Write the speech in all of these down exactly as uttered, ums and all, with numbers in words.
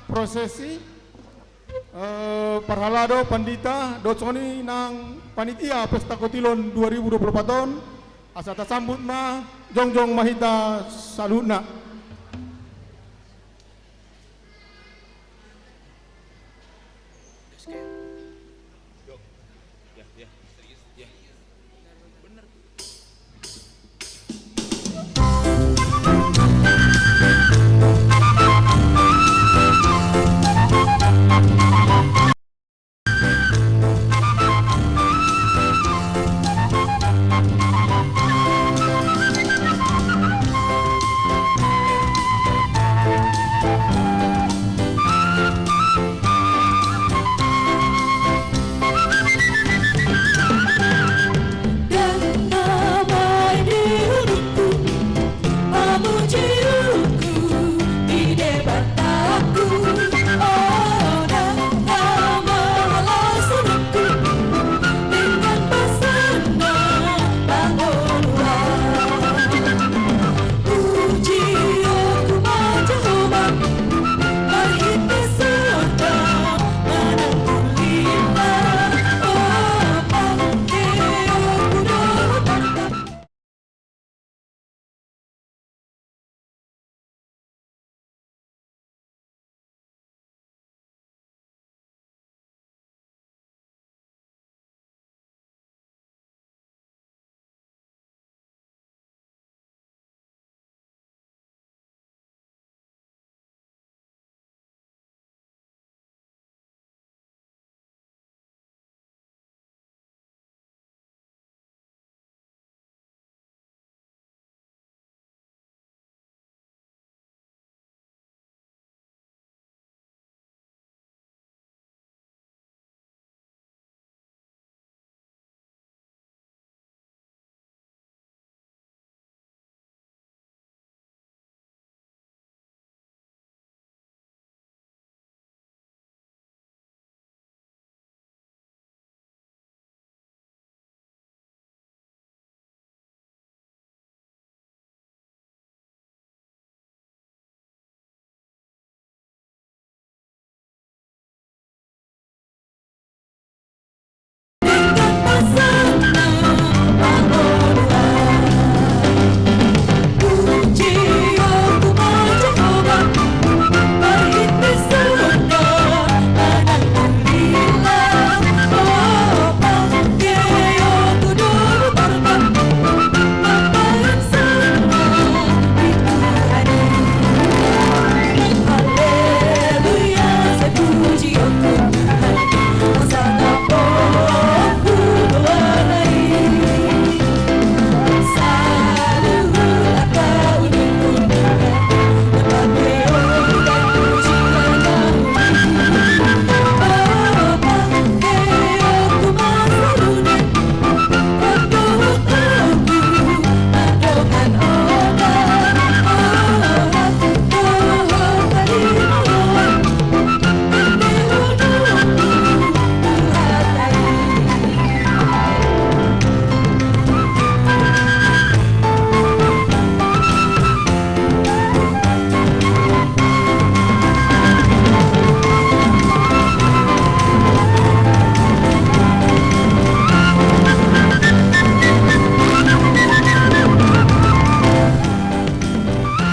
prosesi, eh, parhalado, pandita, dohot songon i nang panitia Pesta Kotilon dua ribu dua puluh empat on, asa tasambut ma jongjong ma hita saluhutna.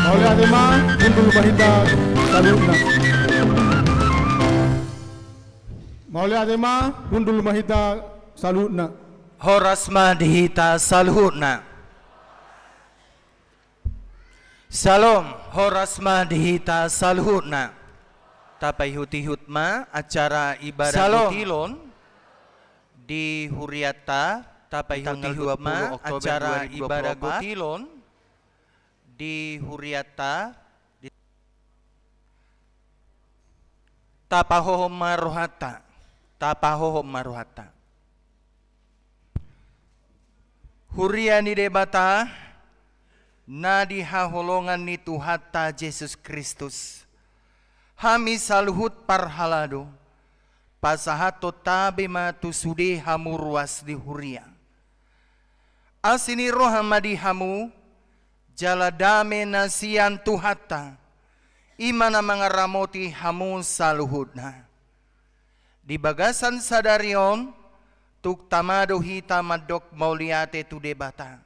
Mauliate ma, hundul ma hita saluhutna. Mauliate ma, hundul ma hita saluhutna. Horas ma di hita saluhutna. Syalom, horas ma di hita saluhutna. Tapaihut-ihut ma acara ibada Syalom. Kotilon di huriata, tapaihut-ihut ma acara ibada Kotilon di huriata. Tapahohom ma rohanta, tapahohom ma rohanta. Huria ni Debata na di haholongan ni Tuhanta Jesus Kristus, hami saluhut parhalado, pasahathon tabe ma tu sude hamu ruas ni huria. Asi ni roha ma di hamu, jala dame na sian Tuhanta, I ma na mangaramoti hamu saluhutna. Di bagasan sadari on, tung tama do hita mandok mauliate tu Debata.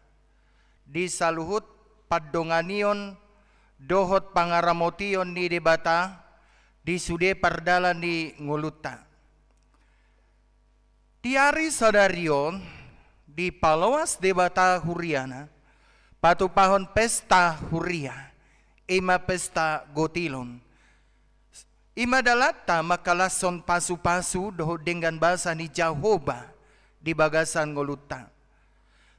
Di saluhut pandonganion dohot pangaramotion ni Debata, di sude pardalan ni ngolunta. Di ari sadari on, dipaloas Debata huriana, patupahon pesta huria, i ma pesta gotilon. I ma dalanta mangkalashon pasupasu dohot denggan basa ni Jahowa di bagasan ngolunta.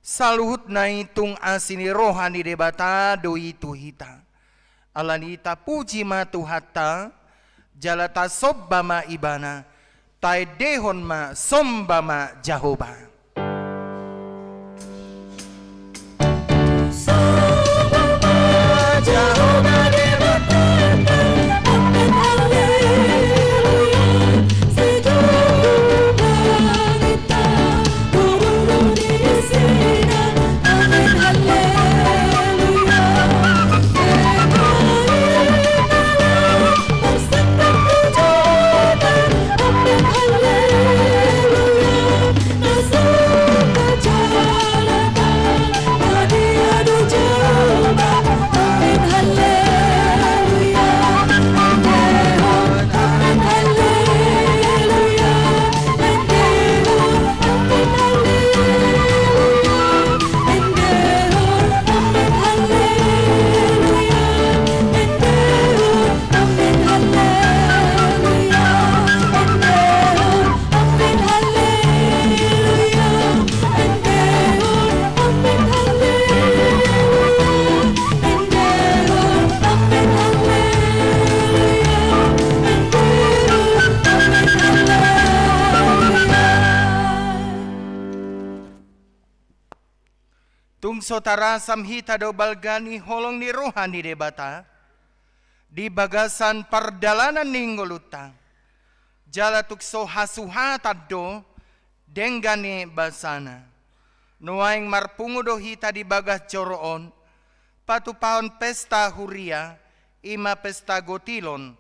Saluhutna i tung asi ni roha ni Debata do i tu hita. Alani i tapuji ma Tuhanta, jala tasomba ma Ibana, taendehon ma, somba ma Jahowa. Tung so tarasam hita do balga ni holong ni roha ni Debata di bagasan pardalanan ni ngolunta, jala tung so hasuhatan do denggan ni basana. Nuaeng marpungu do hita di bagas joro on, patupahon pesta huria, i ma pesta gotilon,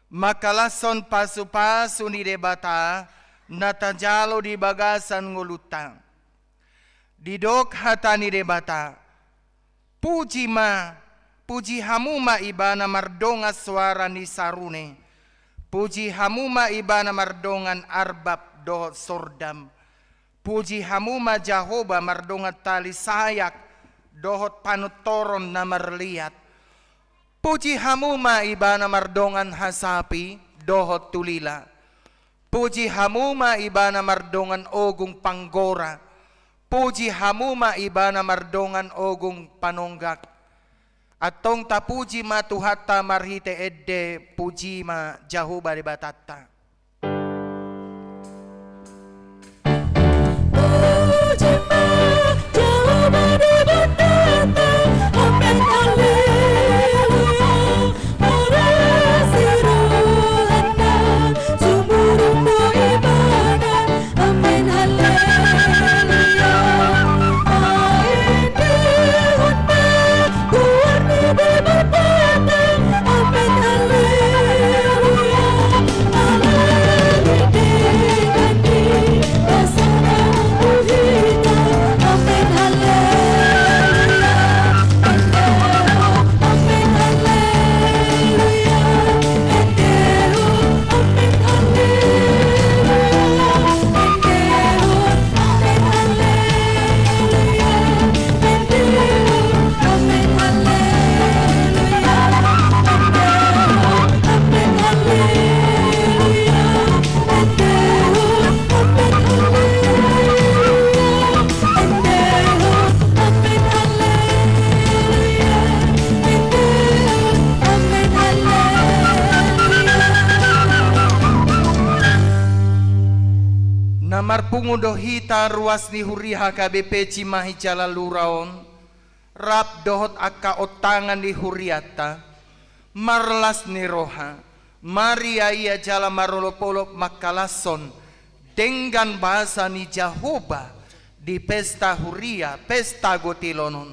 mangkalashon pasupasu ni Debata na tajalo di bagasan ngolunta. Didok hata ni Debata, puji ma, puji hamu ma Ibana mardongan soara ni sarune, puji hamu ma Ibana mardongan arbab dohot sordam, puji hamu ma Jahowa mardongan tali sayak dohot panontoron na marliat, puji hamu ma Ibana mardongan hasapi dohot tulila. Puji hamu ma Ibana mardongan ogung panggora. Puji hamu ma Ibana mardongan ogung panonggak. Antong tapuji ma Tuhanta marhite ende, puji ma Jahowa Debatanta. Na marpungu do hita ruas ni huria H K B P Cimahi jala Lura on, rap dohot angka ontangan ni hurianta, marlas ni roha, mariaia jala marolopolop mangkalashon denggan basa ni Jahowa di pesta huria, pesta gotilon on.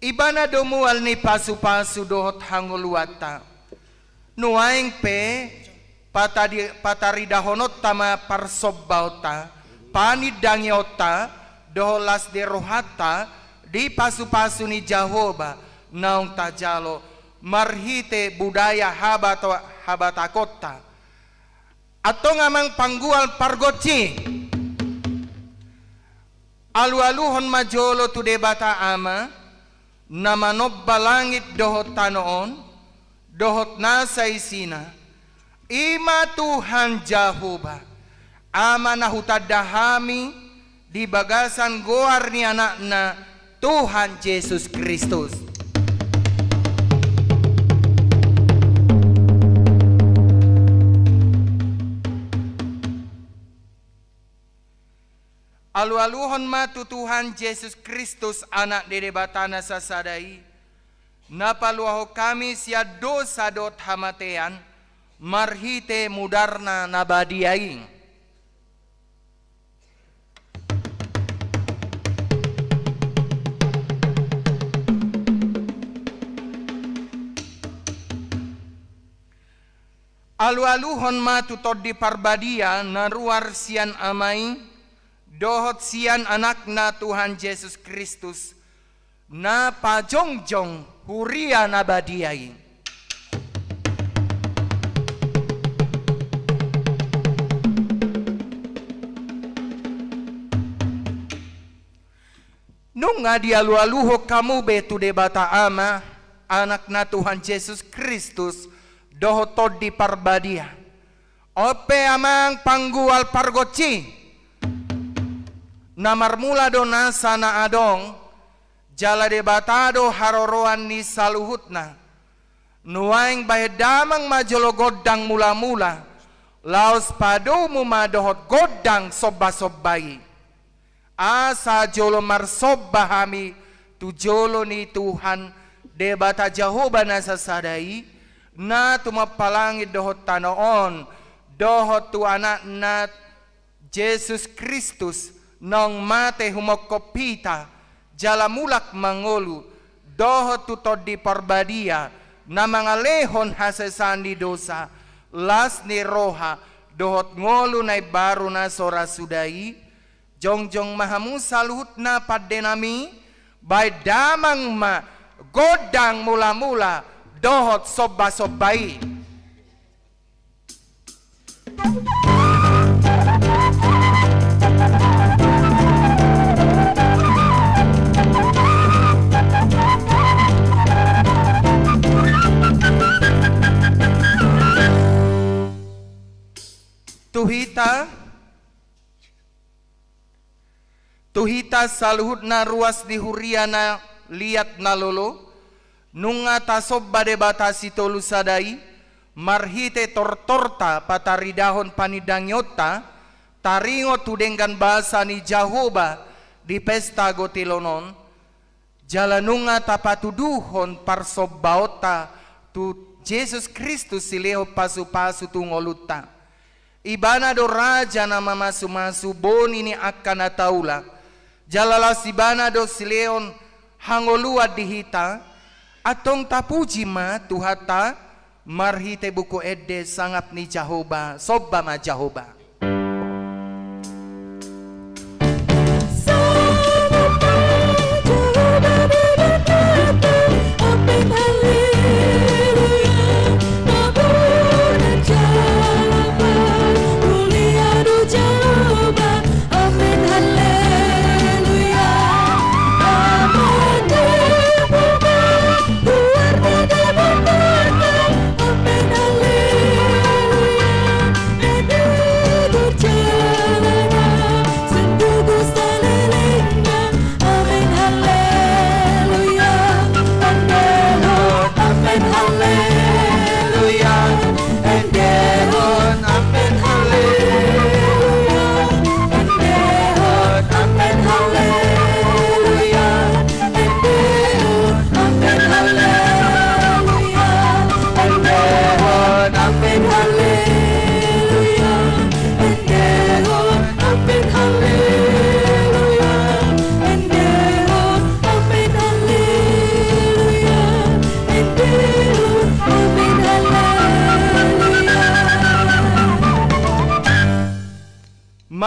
Ibana do mual ni pasupasu dohot hangoluanta. Nuaeng pe patadi-, pataridahononta ma parsombaonta, panindangionta, dohot las ni rohanta di pasupasu ni Jahowa naung tajalo marhite budaya habato-, habatakonta. Antong amang panggual pargonsi, alualuhon ma jolo tu Debata Ama, na manomba langit dohot tano on, dohot nasa isina, i ma Tuhan Jahowa, Ama na hutanda hami di bagasan goar ni Anakna, Tuhan Jesus Kristus. Alualuhon ma tu Tuhan Jesus Kristus, Anak ni Debata na sasada i, na paluahon hami sian dosa dohot hamatean, marhite mudarna na badia i. Alualuhon ma tu Tondi Parbadia na ruar sian Ama i, dohot sian Anakna Tuhan Jesus Kristus, na pajongjong huria na badia i. Nunga dialualuhon hamu be tu Debata Ama, Anakna Tuhan Jesus Kristus, dohot Tondi Parbadia. On pe amang panggual pargonsi, na marmula do nasa na adong, jala Debata do haroroan ni saluhutna. Nuaeng bahen damang ma jolo gondang mulamula, laos padomu ma dohot gondang sombasomba i. Asa jolo marsomba hami tu jolo ni Tuhan Debata Jahowa na sasada i, na tumompa langit dohot tano on, dohot tu Anakna Jesus Kristus, naung mate humongkop hita, jala mulak mangolu, dohot tu Tondi Parbadia, na mangalehon hasesaan ni dosa, las ni roha, dohot ngolu na imbaru na so ra suda i. Jongjong ma hamu saluhutna pandenami, bahen damang ma gondang mulamula dohot sombasomba i. Tu hita, tu hita saluhutna ruas ni huria na liat na lolo, nunga tasomba Debata sitolu sada i, marhite tortorta pataridahon panindangionta, taringot tu denggan basa ni Jahowa di pesta gotilon on, jala nunga tapatuduhon parsombaonta tu Jesus Kristus silehon pasupasu tu ngolunta. Ibana do raja na mamasumasu boni ni angka na taula. Jala laos ibana do silehon hangoluan di hita. Antong tapuji ma Tuhanta marhite buku ende sangap ni Jahowa, somba ma Jahowa.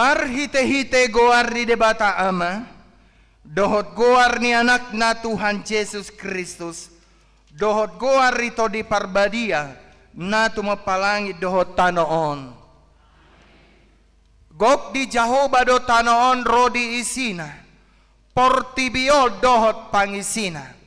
Marhitehite goar ni Debata Ama, dohot goar ni Anakna Tuhan Jesus Kristus, dohot goar ni Tondi Parbadia, na tumompa langit dohot tano on. Gok ni Jahowa do tano on ro di isina, portibi on dohot pangisina.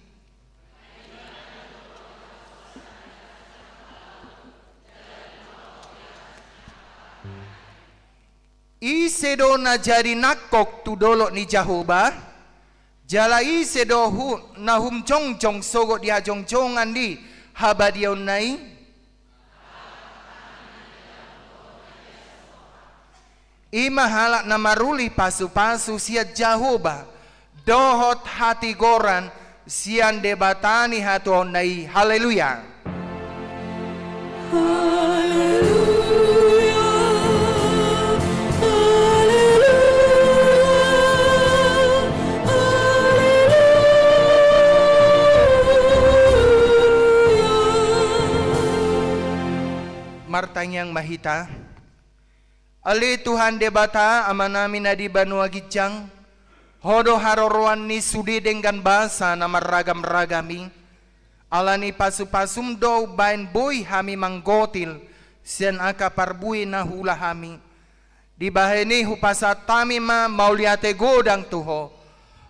Ise do na jadi nangkok tu dolok ni Jahowa? Jala ise do hu-, na umjongjong sogot di hajongjongan ni habadiaonna i? I ma halak na maruli pasupasu sian Jahowa, dohot hatigoran sian Debata ni hatuaonna i. Haleluya. Haleluya, haleluya, haleluya. Martangiang ma hita. Ale Tuhan Debata, Amanami na di banua ginjang, Ho do haroroan ni sude denggan basa na marragam-ragam i. Ala ni pasupasum do umbahen boi hami manggotil sian angka parbue na huula hami. Dibahen i hupasahat hami ma mauliate godang tu Ho.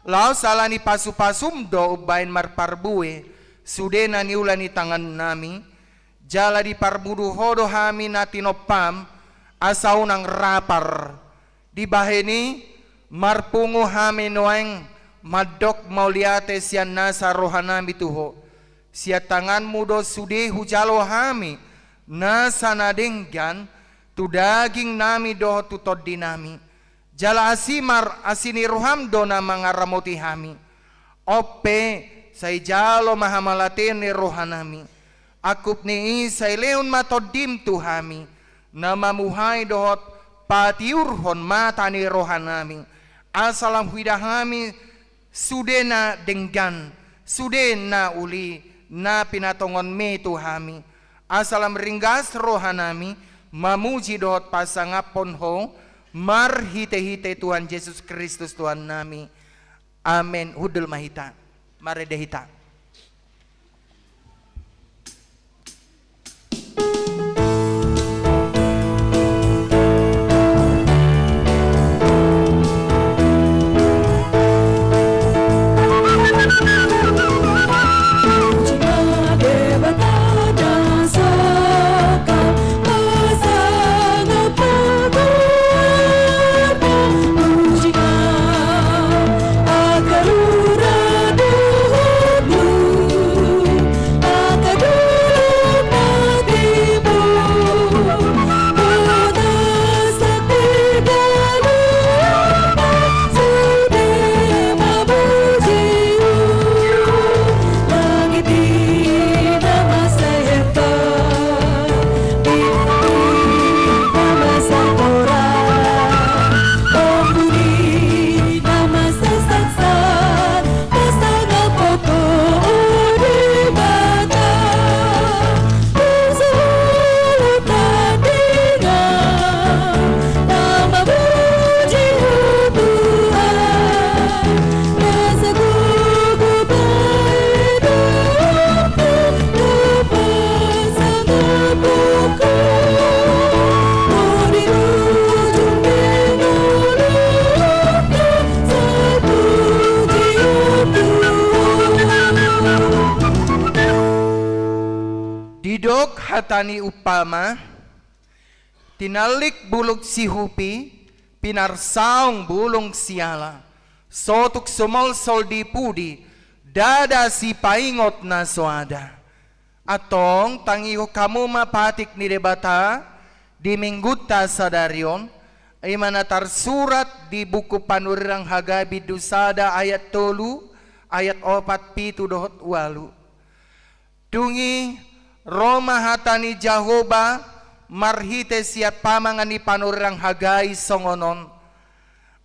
Laos ala ni pasupasum do umbahen marparbue sude na niula ni tangannami. Jala diparmudu Ho do hami na tinompam, asa unang rapar. Dibahen i, marpungu hami nuaeng mandok mauliate sian nasa rohanami tu Ho. Sian tanganmu do sude hujalo hami nasa na denggan tu dagingnami dohot tu tondinami. Jala asi mar-, asi ni roham do na mangaramoti hami. On pe, sai jalo ma hamauliateon ni rohanami. Angkup ni i sai lehon ma tondim tu hami, na mamuhai dohot patiurhon mata ni rohanami, asa lam huida hami sude na denggan, sude na uli, na pinatongonmi tu hami. Asa lam ringgas rohanami mamuji dohot pasangaphon Ho, marhitehite Tuhan Jesus Kristus Tuhannami. Amen. Hundul ma hita. Marende hita. Didok hata ni umpama, tinallik bulung sihupi, pinarsaung bulung siala, sotuk sumolsol di pudi, ndada sipaingot na so ada. Antong tangihon hamu ma patik ni Debata di Minggunta sadari on, i ma na tarsurat di buku Panurirang Hagai bindu sada ayat tolu, ayat opat, pitu dohot ualu. Dung i ro ma hata ni Jahowa marhite sian pamangan ni panurirang Hagai songon on: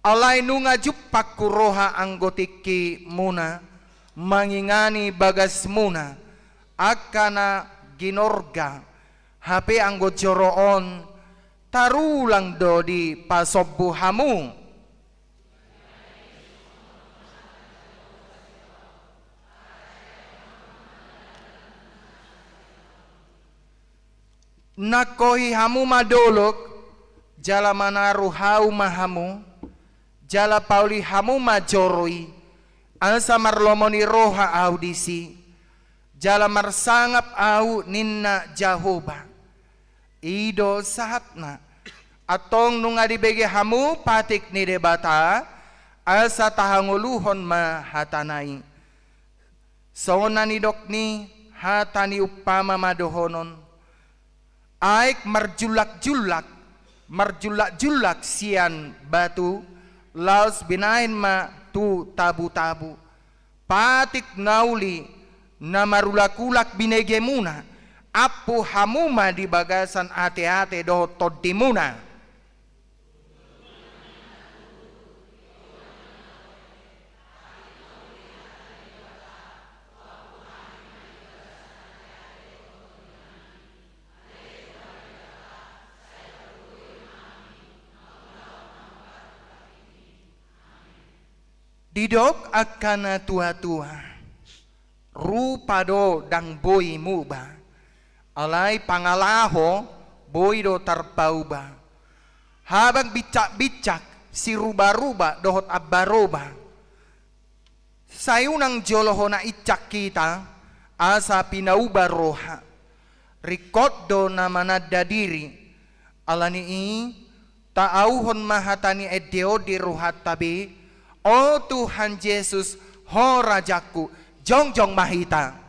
Alai nunga jumpang huroha anggo tingkimuna mangingani bagasmuna angka na ginorga, hape anggo joro on Tarulang do dipasombu hamu. Nangkohi hamu ma dolok, jala manaruhau ma hamu, jala pauli hamu ma joro i, asa marlomo ni roha ahu disi, jala marsangap ahu ninna Jahowa. I do sahatna. Antong nunga dibege hamu patik ni Debata, asa tahangoluhon ma hatana i. Songon na nidok ni hata ni umpama ma dohonon. Aek marjullak-jullak, marjullak-jullak sian batu, laos binahen ma tu tabu-tabu. Patik na uli, na marulak-ulak binegemuna, ampu hamu ma di bagasan ate-ate dohot tondimuna. Didok angka na tua-tua, rupa do ndang boi muba, alai pangalaho boi do tarpauba. Habang bincak-bincak, siruba-ruba dohot ambaroba. Sai unang jolo hona incak hita, asa pinauba roha. Ringkot do na mananda diri. Ala ni i, taauhon ma hata ni ende on di rohanta be. O Tuhan Jesus, Ho Rajangku, jongjong ma hita.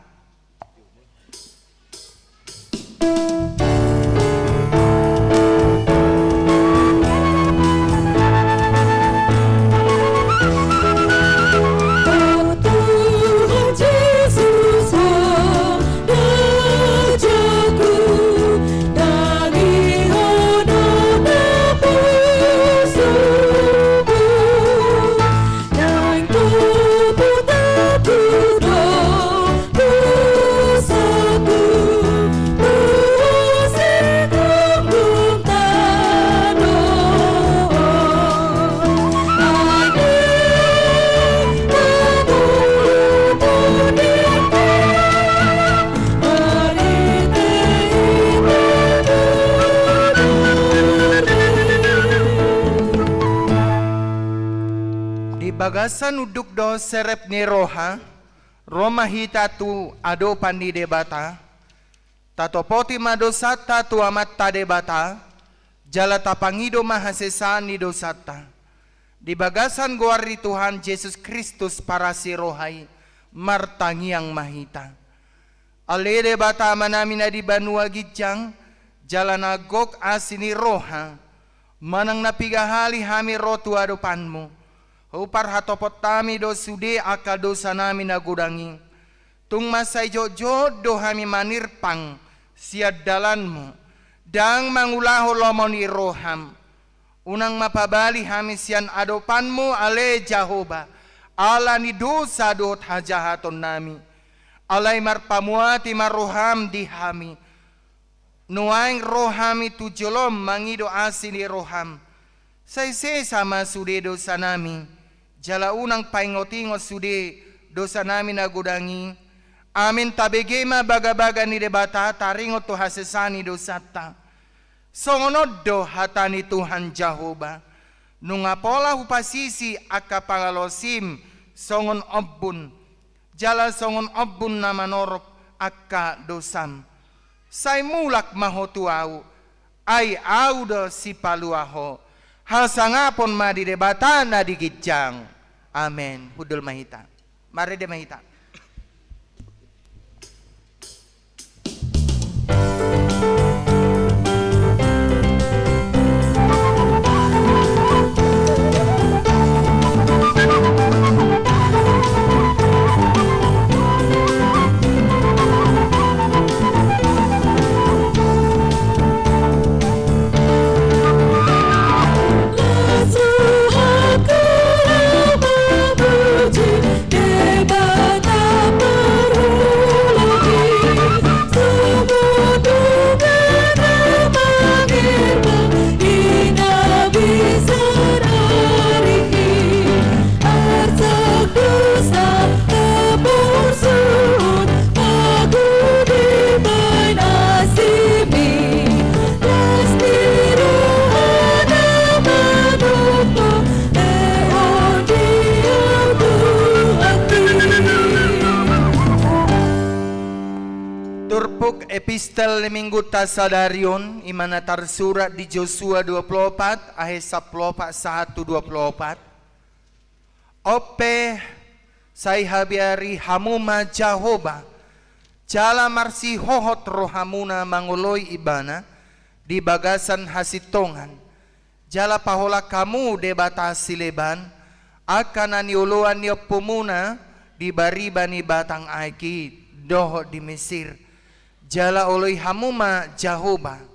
Di bagasan unduk dohot serep ni roha, ro ma hita tu adopan ni Debata, tatopoti ma dosanta tu Amanta Debata, jala tapangido ma hasesaan ni dosanta. Di bagasan goar ni Tuhan Jesus Kristus parasi roha i, martangiang ma hita. Ale Debata Amanami na di banua ginjang, jala na gok asi ni roha, manang na piga hali hami ro tu adopanmu, huparhatopot hami do sude angka dosanami na godang i. Tung mansai jotjot do hami manirpang sian dalanmu, ndang mangulahon lomo ni roham. Unang ma pabali hami sian adopanmu ale Jahowa, ala ni dosa dohot hajahatonnami. Alai marpamuati ma roham di hami. Nuaeng ro hami tu jolom mangido asi ni roham. Sai sesa ma sude dosanami, jala unang paingotingot sude dosanami na godang i. Amin. Tabege ma bagabaga ni Debata taringot tu hasesaan ni dosanta. Songon on do hata ni Tuhan Jahowa, nunga pola hupasisi angka pangalaosim songon ombun, jala songon ombun na manorop angka dosam. Sai mulak ma ho tu ahu, ai ahu do sipalua ho. Hasangapon ma di Debata na di ginjang. Amen. Hundul ma hita. Marende ma hita. Mingguta sadari on, i ma na tarsurat di Josua dua pulu opat, ayat sampulu opat sahat tu dua pulu opat. On pe, sai habiari hamu ma Jahowa, jala marsihohot rohamuna mangoloi Ibana di bagasan hasintongan, jala paholang hamu debata sileban, angka na nioloan ni ompumuna di bariba ni batang aek i dohot di Misir, jala oloi hamu ma Jahowa.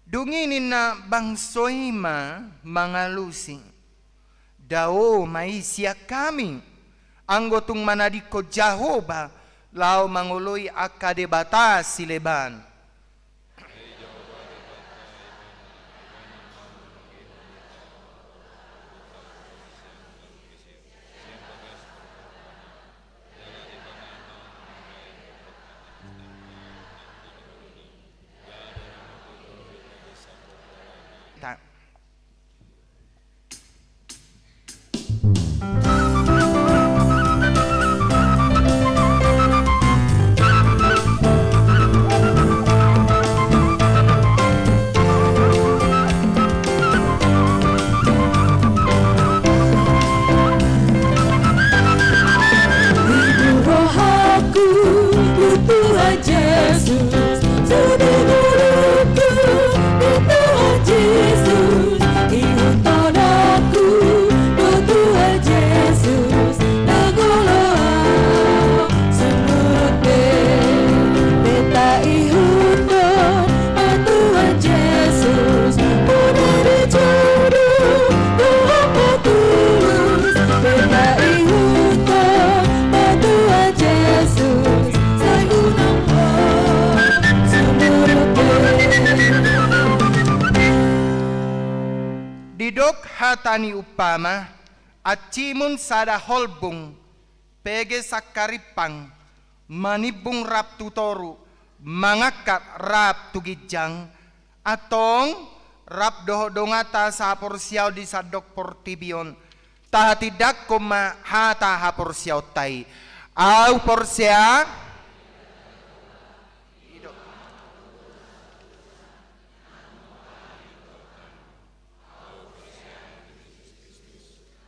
Dung i ninna bangso i ma mangalusi: Dao ma i sian hami, anggo tung manadingkon Jahowa laho mangoloi angka debata sileban. Ta- Hibur rohaku, Tuhan Jesus, sude ngolungku, Tuhan Jesus, ihuthon aku, Tuhan Jesus, na ngolo au sumurut be. Be taihuthon ma Tuhan Jesus, muna di jolo dohot patulus. Be taihuthon ma Tuhan Jesus, sai unang ho sumurut be. Didok hata ni umpama: Ansimun sada holbung, pege sangkarimpang, manimbung rap tu toru, mangangkat rap tu ginjang. Antong, rap dohot donganta sahaporseaon di sandok portibi on, tahatindangkon ma hata haporseaonta i. Ahu porsea.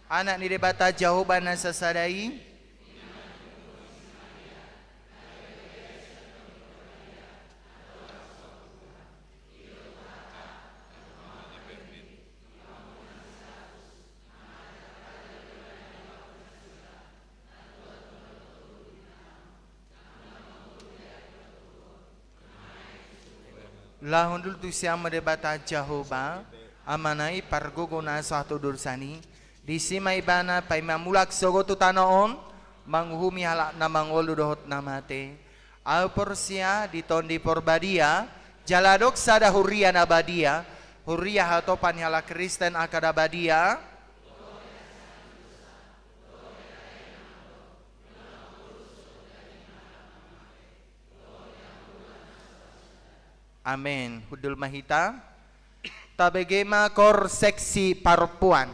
Anak ni Debata Jahowa na sasada i. Laho hundul tu siamun Debata Jahowa, Amana i pargogo na so hatodorsani. Disi ma Ibana paima mulak sogot tu tano on, manguhumi halak na mangolu dohot na mate. Ahu porsea di Tondi Porbadia, jala adong sada huria na badia, huria hatopan ni halak Kristen angka na badia. Amen. Hundul ma hita. Tabege ma kor seksi parompuan.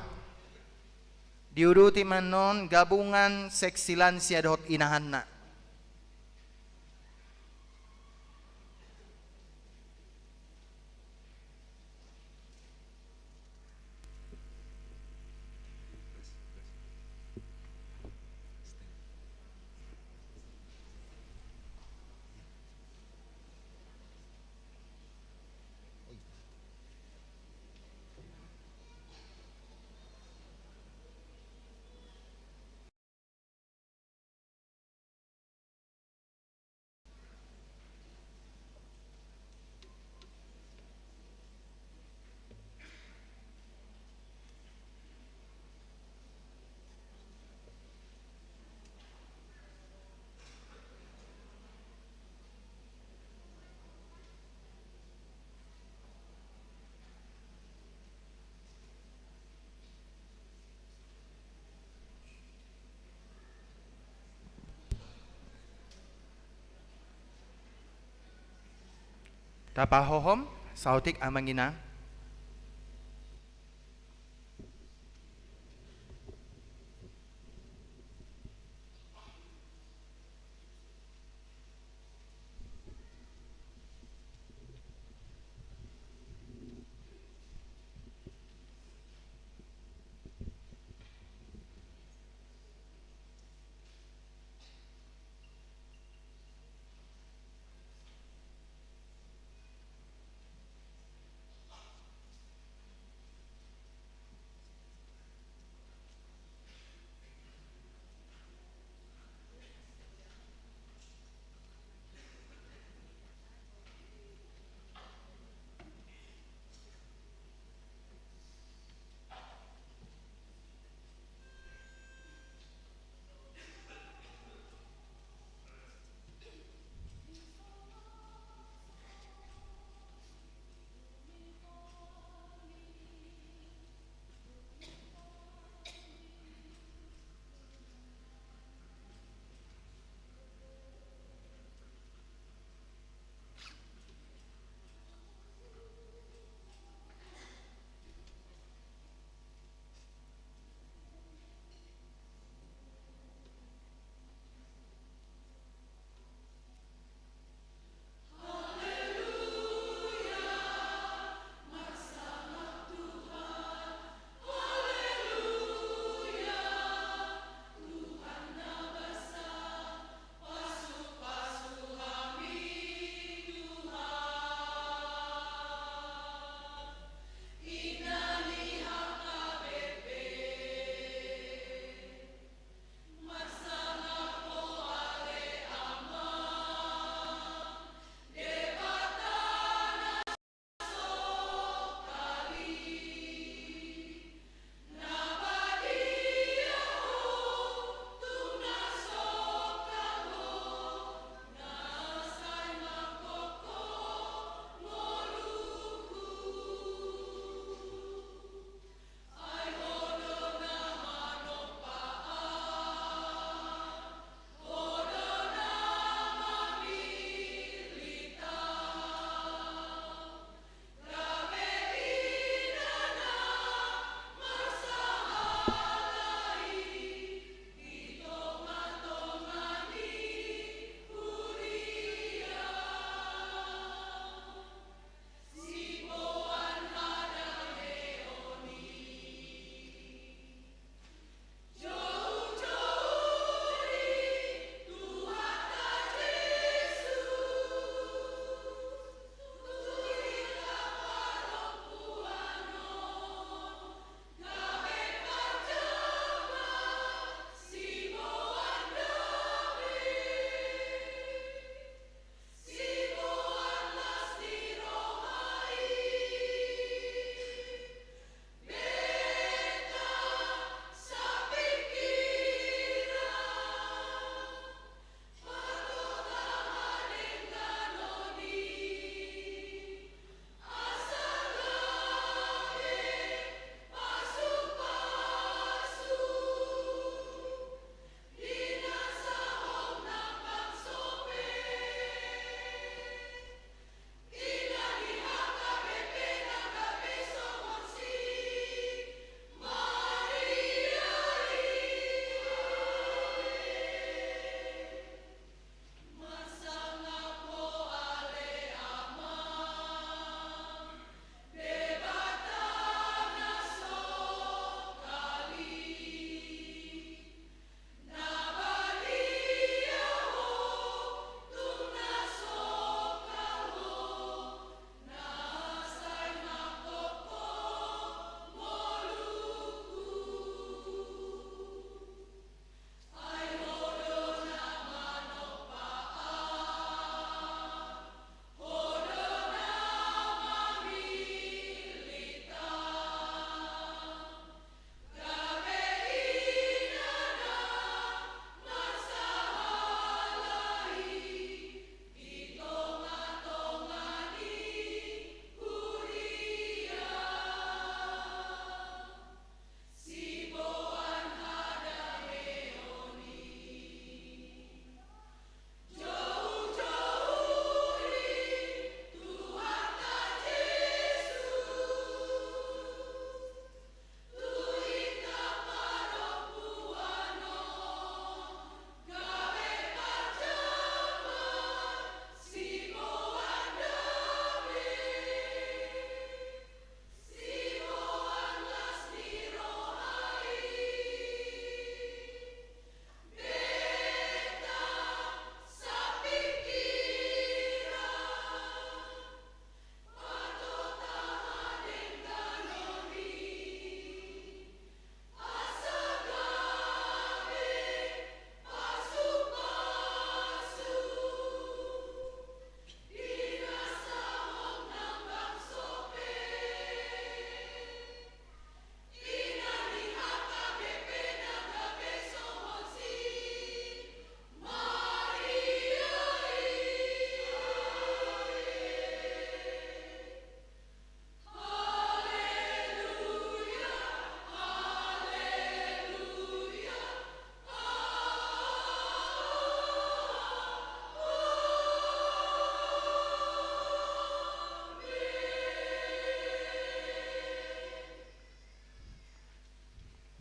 Diuduti ma annon gabungan seksi lansia dohot inahanna. Tapahohom saotik, Amang Inang.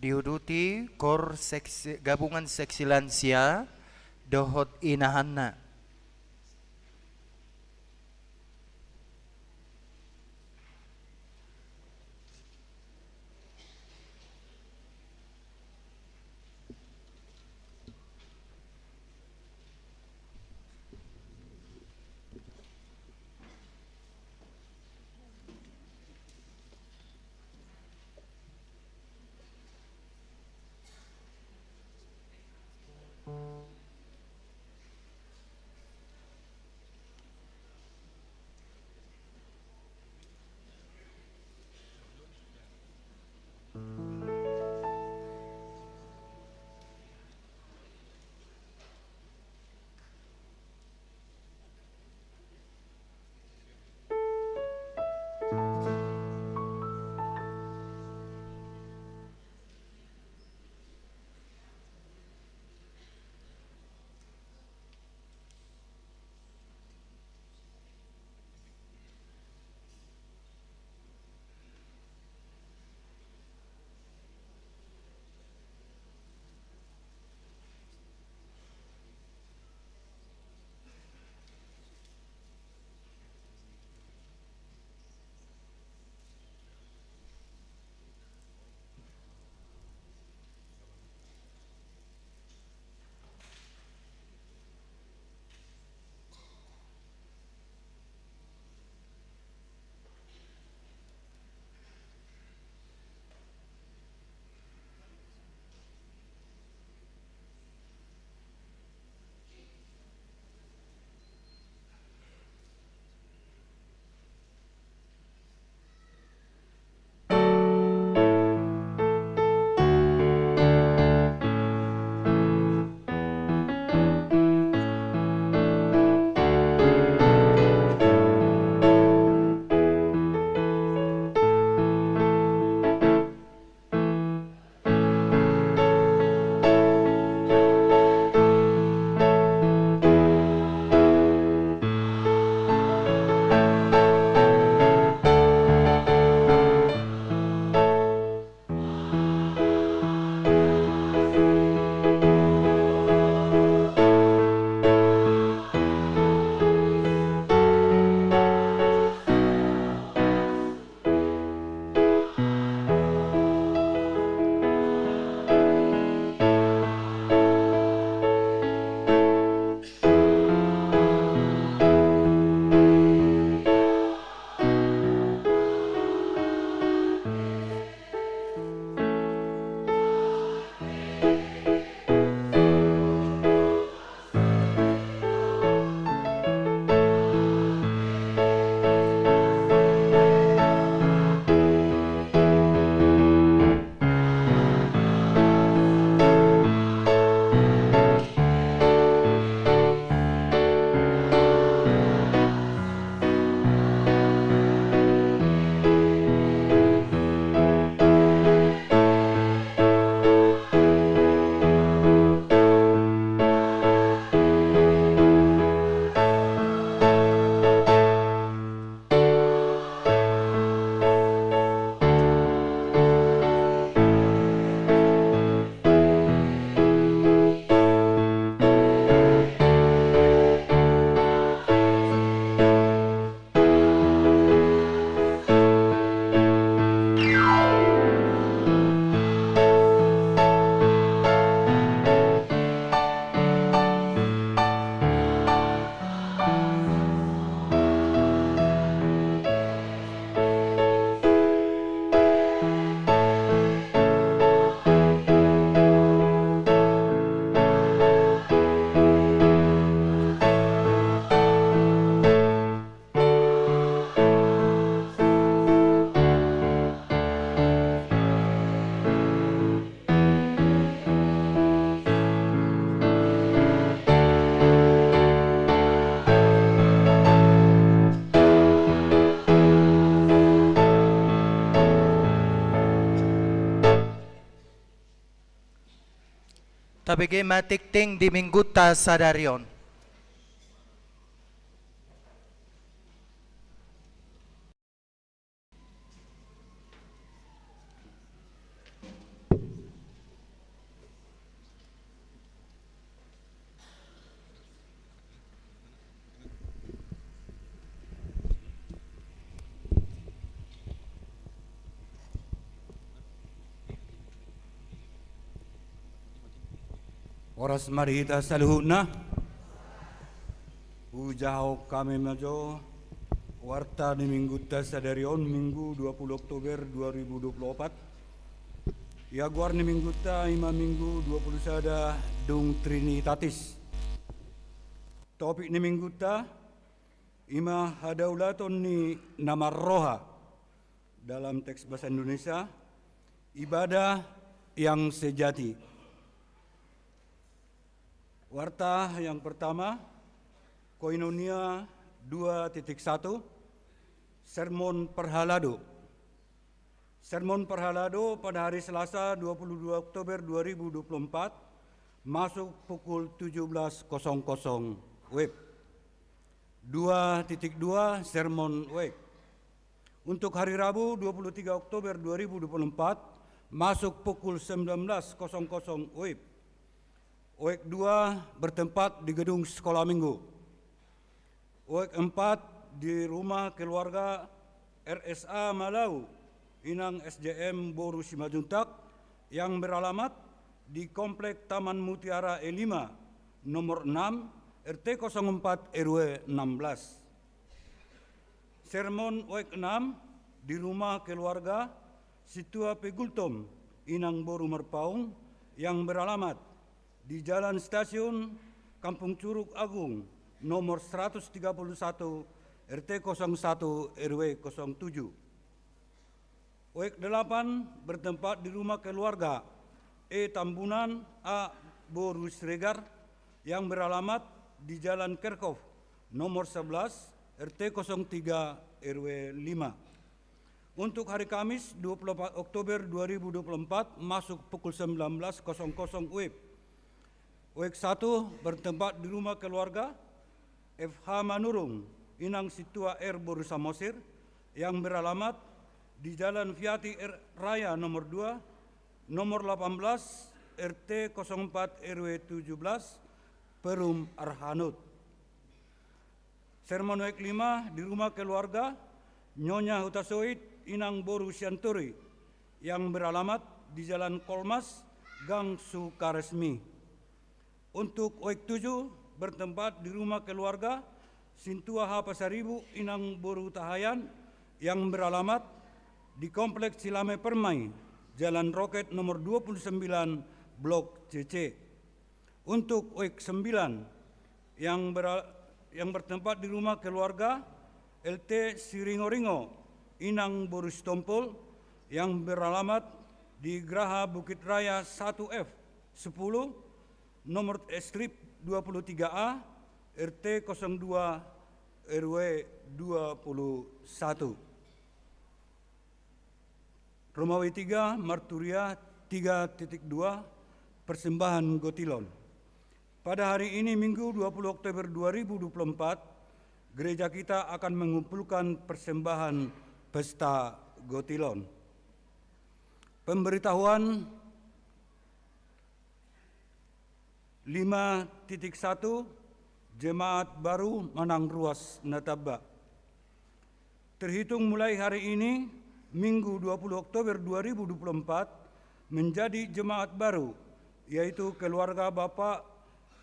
Diuduti kor seksi, gabungan seksi lansia dohot inahanna. Tabege ma tingting di Minggunta sadari on. Horas ma di hita saluhutna. Hujahahon hami ma jo warta ni minggunta sadari on, Minggu dua puluh Oktober dua ribu dua puluh opat. Ia goar ni minggunta i ma Minggu dua puluh sada dung Trinitatis. Topik ni minggunta i ma hadaulaton ni na marroha. Dalam teks bahasa Indonesia, ibadah yang sejati. Warta yang pertama, Koinonia dua titik satu, Sermon Parhalado. Sermon Parhalado pada hari Selasa dua puluh dua Oktober dua ribu dua puluh empat masuk pukul tujuh belas kosong kosong W I B. Dua titik dua, Sermon W I B. Untuk hari Rabu dua puluh tiga Oktober dua ribu dua puluh empat masuk pukul sembilan belas kosong kosong W I B. W I B dua bertempat di gedung Sekolah Minggu. W I B empat di rumah keluarga R S A Malau, inang S J M boru Simanjuntak, yang beralamat di Komplek Taman Mutiara E lima, nomor enam, R T kosong empat R W enam belas. Sermon W I B enam di rumah keluarga Sintua P. Gultom, inang boru Marpaung, yang beralamat di Jalan Stasiun, Kampung Curug Agung, nomor seratus tiga puluh satu, R T kosong satu R W kosong tujuh. W I B delapan bertempat di rumah keluarga E. Tambunan A. boru Siregar, yang beralamat di Jalan Kerkhof, nomor sebelas, R T kosong tiga R W lima. Untuk hari Kamis dua puluh empat Oktober dua ribu dua puluh empat masuk pukul sembilan belas kosong kosong W I B. W I B satu bertempat di rumah keluarga F H Manurung, inang Sintua R boru Samosir, yang beralamat di Jalan Fiati R-, Raya nomor dua, nomor delapan belas, R T kosong empat R W tujuh belas, Perum Arhanud. Sermon W I B lima di rumah keluarga Nyonya Hutasoit, inang boru Sianturi, yang beralamat di Jalan Kolmas, Gang Sukaresmi. Untuk W I B tujuh bertempat di rumah keluarga Sintua H. Pasaribu, inang boru Hutahaean, yang beralamat di Kompleks Cilame Permai, Jalan Roket nomor dua puluh sembilan, Blok C C. Untuk W I B sembilan yang bera-, yang bertempat di rumah keluarga L T Siringoringo, inang boru Sitompul, yang beralamat di Graha Bukit Raya satu F sepuluh, nomor, eh, strip dua puluh tiga A, R T kosong dua R W dua puluh satu. Romawi tiga, Marturia tiga titik dua, persembahan gotilon. Pada hari ini, Minggu dua puluh Oktober dua ribu dua puluh empat, gereja kita akan mengumpulkan persembahan pesta gotilon. Pemberitahuan lima titik satu, jemaat baru manang ruas na tamba. Terhitung mulai hari ini, Minggu dua puluh Oktober dua ribu dua puluh empat, menjadi jemaat baru, yaitu keluarga Bapak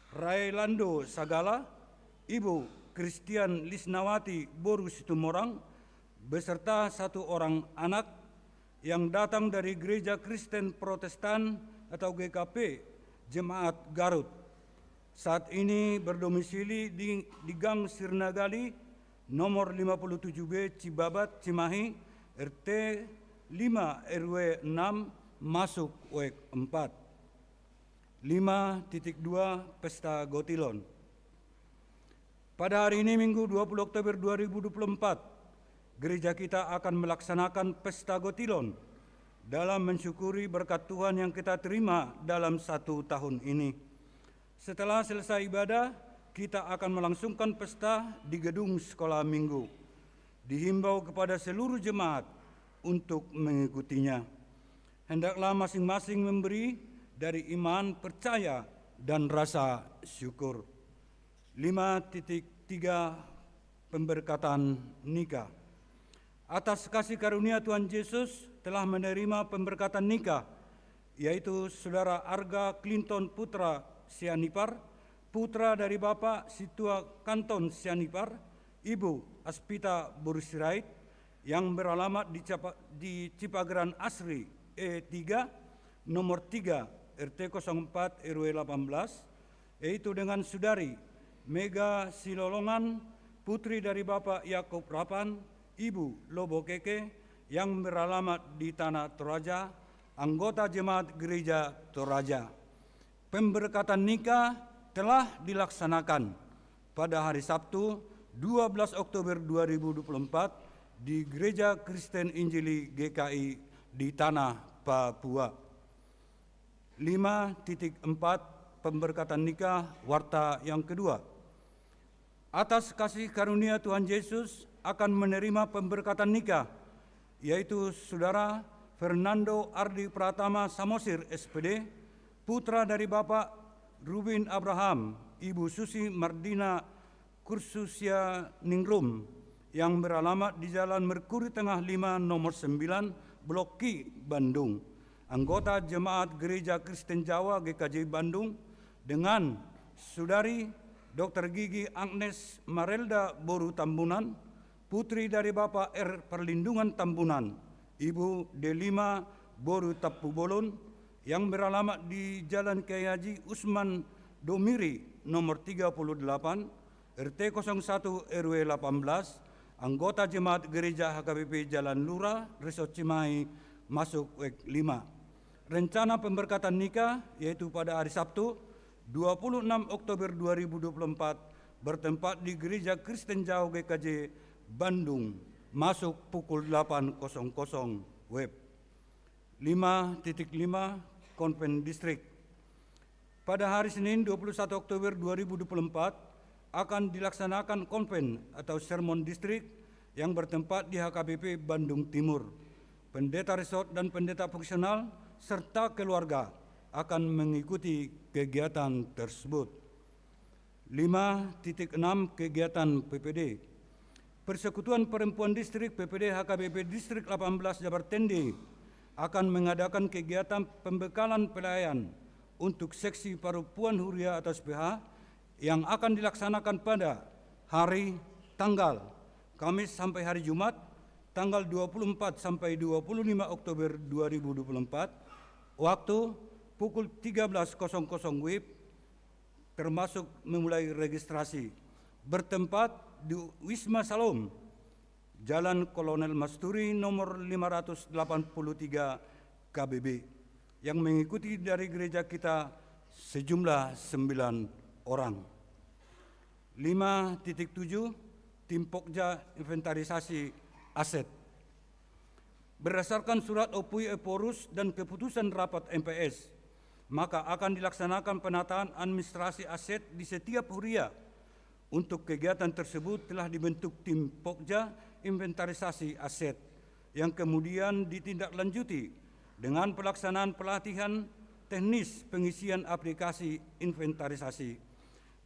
Raelando Sagala, Ibu Christian Lisnawati boru Situmorang, beserta satu orang anak, yang datang dari Gereja Kristen Protestan atau G K P Jemaat Garut. Saat ini berdomisili di, di Gang Sirnagali, nomor lima puluh tujuh B, Cibabat, Cimahi, R T lima, R W enam, masuk W I B empat. Lima titik dua, pesta gotilon. Pada hari ini, Minggu dua puluh Oktober dua ribu dua puluh empat, gereja kita akan melaksanakan pesta gotilon dalam mensyukuri berkat Tuhan yang kita terima dalam satu tahun ini. Setelah selesai ibadah, kita akan melangsungkan pesta di gedung sekolah minggu. Dihimbau kepada seluruh jemaat untuk mengikutinya. Hendaklah masing-masing memberi dari iman, percaya, dan rasa syukur. Lima titik tiga, pemberkatan nikah. Atas kasih karunia Tuhan Yesus telah menerima pemberkatan nikah, yaitu Saudara Arga Clinton Putra Sianipar, putra dari Bapak Sintua Kanton Sianipar, Ibu Aspita boru Sirait, yang beralamat di Capa-, di Cipageran Asri E tiga, nomor tiga, R T kosong empat R W delapan belas, yaitu dengan Sudari Mega Silolongan, putri dari Bapak Yakub Rapan, Ibu Lobo Keke, yang beralamat di Tanah Toraja, anggota jemaat Gereja Toraja. Pemberkatan nikah telah dilaksanakan pada hari Sabtu, dua belas Oktober dua ribu dua puluh empat, di Gereja Kristen Injili G K I di Tanah Papua. Lima titik empat, pemberkatan nikah, warta yang kedua. Atas kasih karunia Tuhan Yesus akan menerima pemberkatan nikah, yaitu Saudara Fernando Ardi Pratama Samosir, S P D, putra dari Bapak Rubin Abraham, Ibu Susi Mardina Kursusia Ningrum, yang beralamat di Jalan Merkuri Tengah lima, nomor sembilan, Blok Q, Bandung. Anggota Jemaat Gereja Kristen Jawa, G K J, Bandung, dengan Saudari Doktor Gigi Agnes Marelda boru Tambunan, putri dari Bapak R Perlindungan Tambunan, Ibu Delima boru Tampubolon, yang beralamat di Jalan Kiai Haji Usman Domiri, nomor tiga puluh delapan, R T kosong satu R W delapan belas, anggota jemaat gereja H K B P Jalan Lura, Resort Cimahi, masuk wek lima. Rencana pemberkatan nikah yaitu pada hari Sabtu, dua puluh enam Oktober dua ribu dua puluh empat, bertempat di Gereja Kristen Jawa G K J, Bandung, masuk pukul delapan kosong kosong W E B. Lima titik lima, Konven Distrik. Pada hari Senin, dua puluh satu Oktober dua ribu dua puluh empat, akan dilaksanakan konven atau sermon distrik yang bertempat di H K B P Bandung Timur. Pendeta resort dan pendeta fungsional serta keluarga akan mengikuti kegiatan tersebut. Lima titik enam, kegiatan P P D. Persekutuan Perempuan Distrik, P P D H K B P Distrik delapan belas Jabar Tende akan mengadakan kegiatan pembekalan pelayan untuk seksi perempuan huria atau S P H yang akan dilaksanakan pada hari, tanggal, Kamis sampai hari Jumat, tanggal dua puluh empat sampai dua puluh lima Oktober dua ribu dua puluh empat, waktu pukul tiga belas kosong kosong W I B, termasuk memulai registrasi. Bertempat di Wisma Salom, Jalan Kolonel Masturi nomor lima ratus delapan puluh tiga K B B, yang mengikuti dari gereja kita sejumlah sembilan orang. Lima titik tujuh, Tim Pokja inventarisasi aset. Berdasarkan surat Opui Ephorus dan keputusan rapat M P S, maka akan dilaksanakan penataan administrasi aset di setiap huria. Untuk kegiatan tersebut telah dibentuk tim Pokja inventarisasi aset, yang kemudian ditindaklanjuti dengan pelaksanaan pelatihan teknis pengisian aplikasi inventarisasi.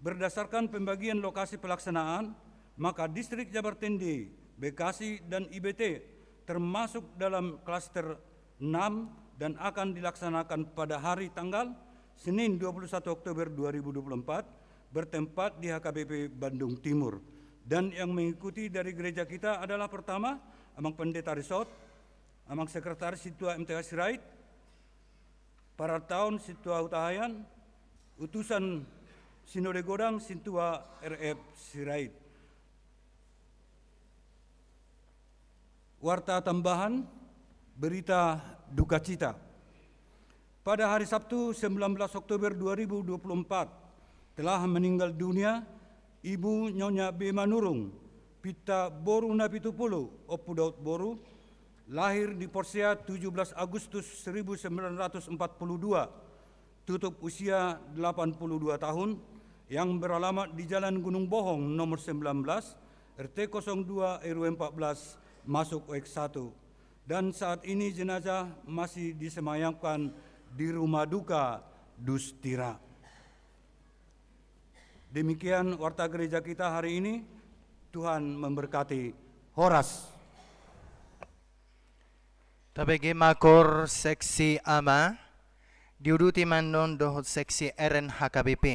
Berdasarkan pembagian lokasi pelaksanaan, maka Distrik Jabar Tende, Bekasi, dan I B T termasuk dalam klaster enam dan akan dilaksanakan pada hari, tanggal, Senin, dua puluh satu Oktober dua ribu dua puluh empat, bertempat di H K B P Bandung Timur. Dan yang mengikuti dari gereja kita adalah, pertama, Amang Pendeta Risot, Amang Sekretaris Sintua M T H Sirait, Parataon Sintua Hutahaean, utusan Sinode Godang Sintua R F Sirait. Warta tambahan, berita duka cita. Pada hari Sabtu, sembilan belas Oktober dua ribu dua puluh empat, telah meninggal dunia Ibu Nyonya B. Manurung, Pinta boru Napitupulu, Ompu Daud boru, lahir di Porsea tujuh belas Agustus seribu sembilan ratus empat puluh dua, tutup usia delapan puluh dua tahun, yang beralamat di Jalan Gunung Bohong nomor sembilan belas, R T kosong dua R W empat belas, masuk W X satu. Dan saat ini jenazah masih disemayamkan di rumah duka Dustira. Demikian warta gereja kita hari ini. Tuhan memberkati. Horas. Tabege ma, Kor Seksi Ama. Diuduti ma annon dohot seksi R N H K B P.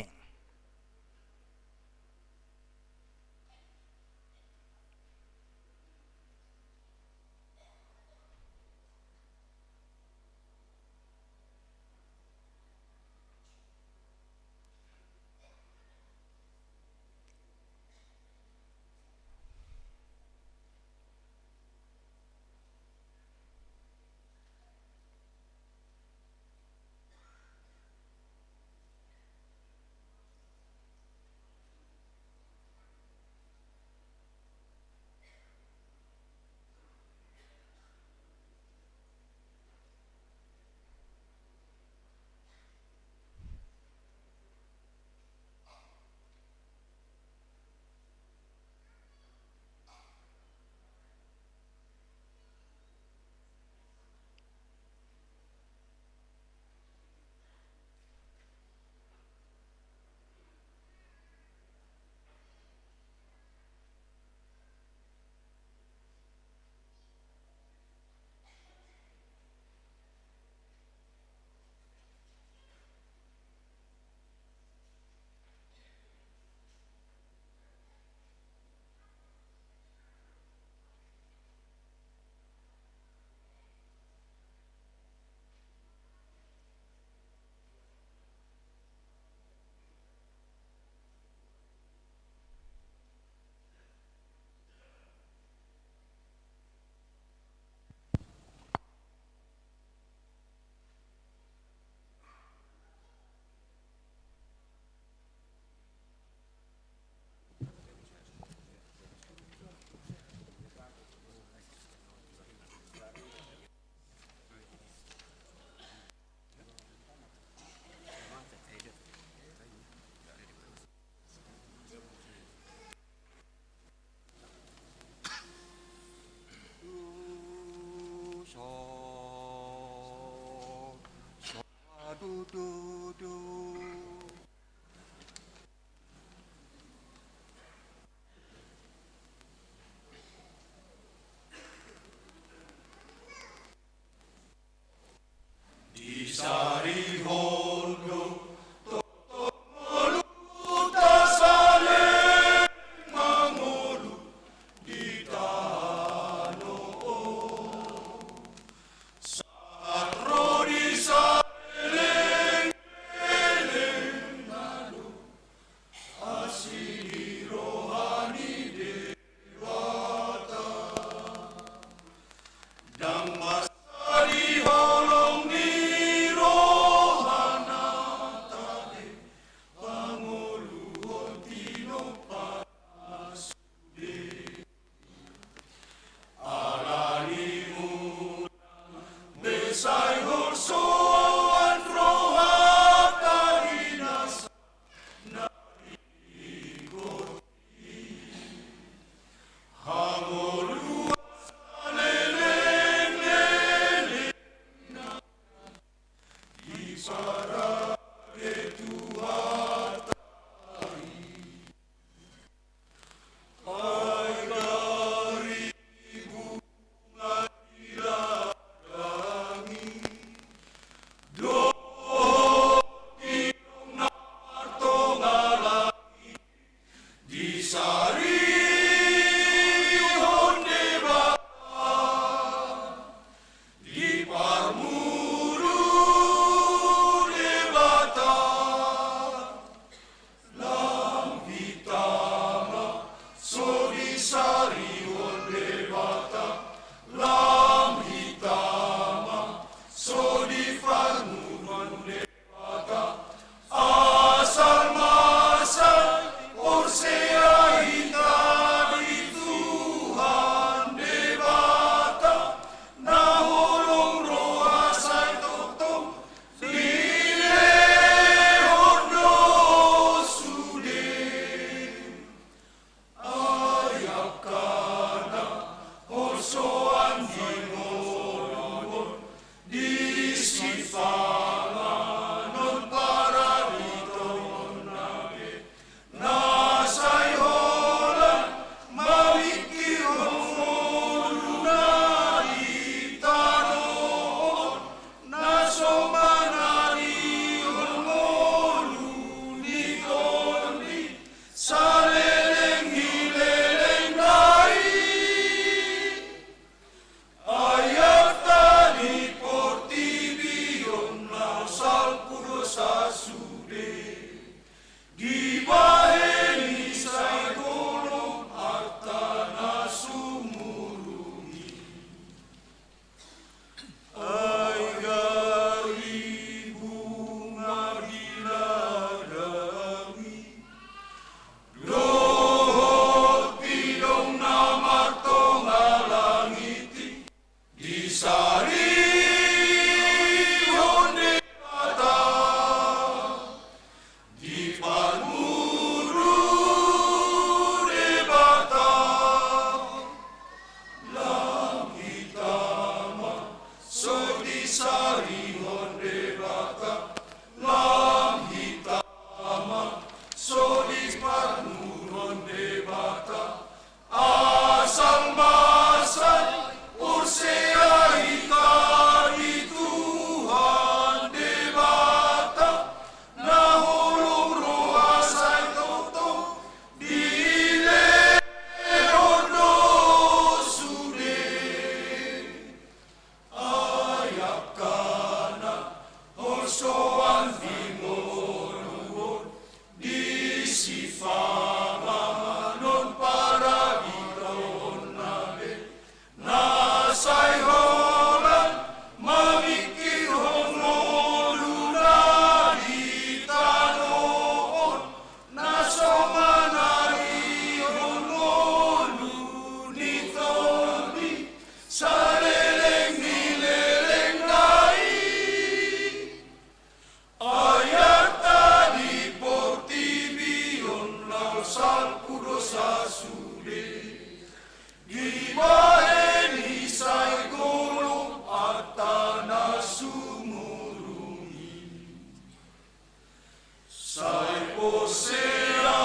Hosea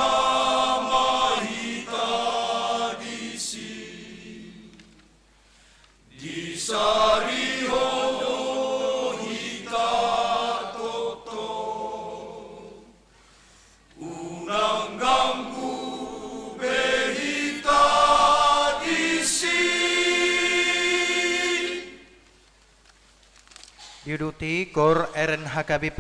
ma hita disi, disarihon do hita tongtong, unang ganggu be hita disi. Diuduti Kor R N H K B P.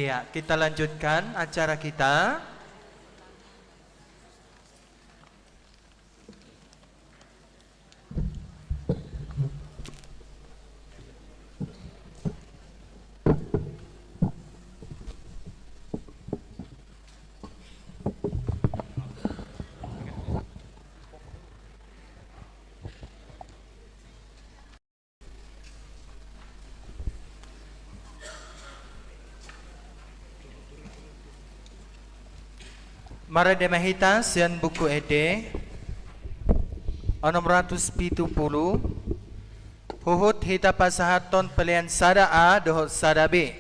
Iya, kita lanjutkan acara kita. Marende ma hita sian Buku Ende onom ratus pitu pulu, huhut hita pasahathon pelean sada A dohot sada B.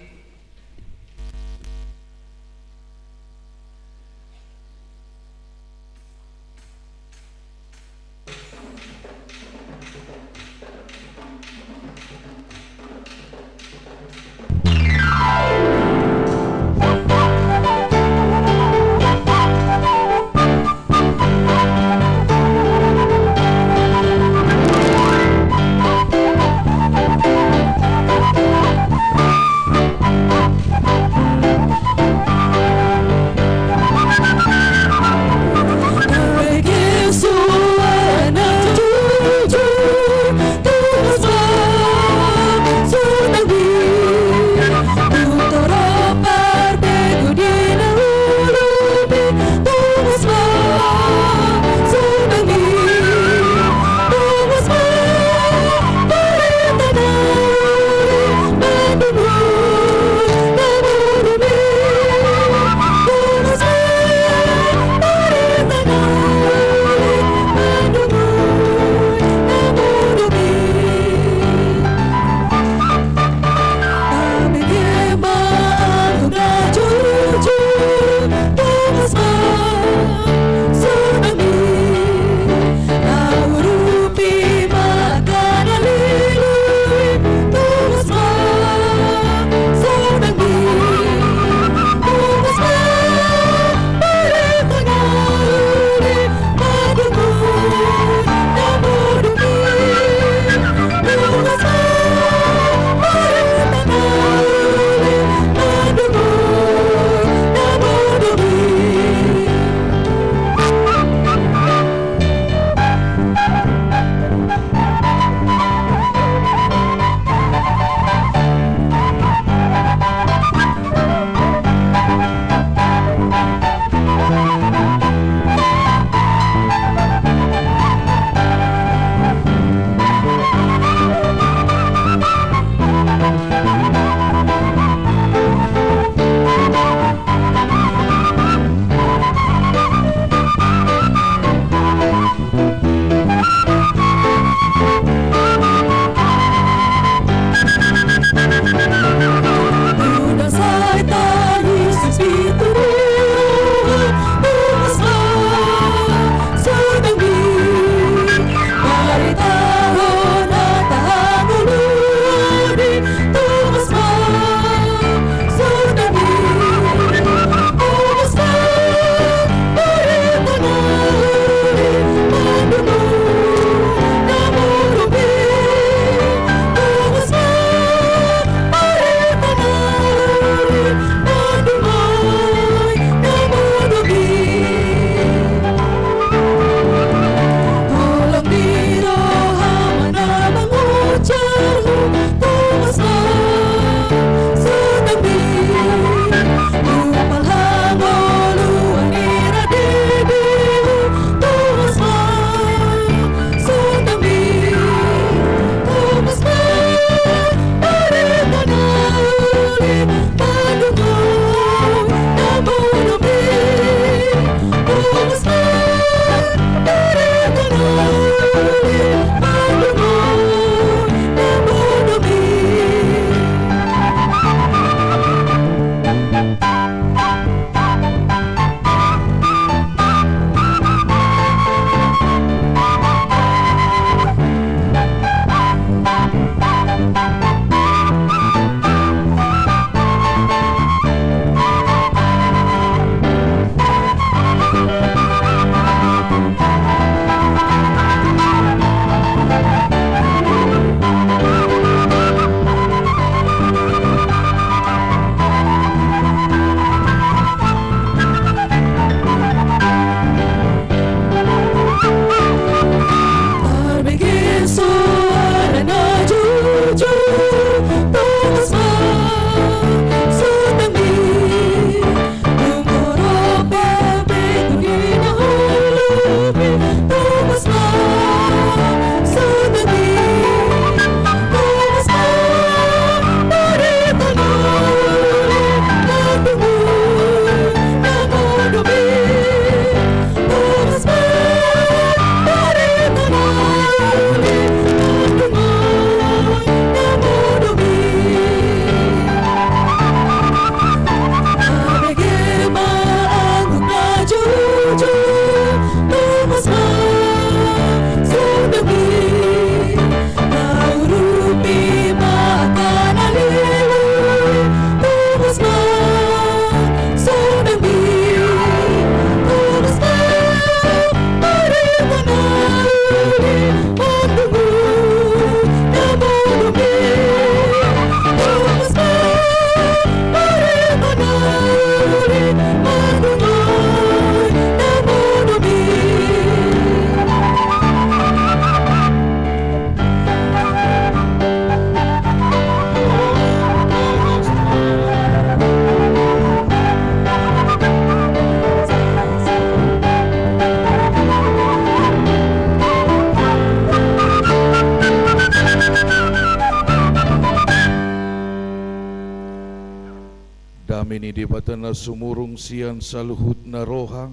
na sumurung sian saluhutna roha,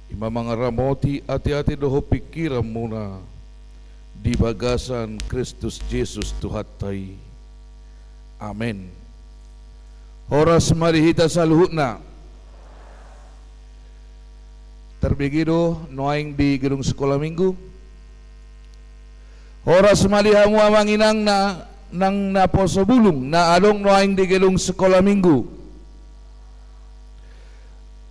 i ma mangaramoti ateate dohot pingkiranmuna di bagasan Kristus Jesus Tuhanta i. Amen. Horas ma di hita saluhutna. Tarbege do nuaeng di gedung sekolah minggu. Horas ma di hamu amang inang na, nang naposo bulung na adong nuaeng di gedung sekolah minggu.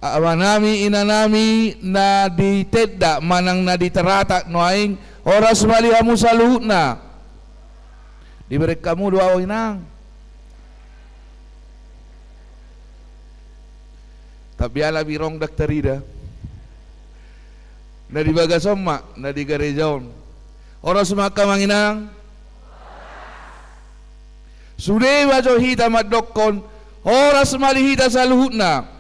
Amanami, inanami na di tenda manang na di teratak nuaeng, horas ma di hamu saluhutna. Dibereng hamu do ahu inang. Tapiala birong ndang tarida. Na di bagasan ma, na di gareja on. Horas ma angka amang inang. Sude ma jo hita mandokkon, horas ma di hita saluhutna.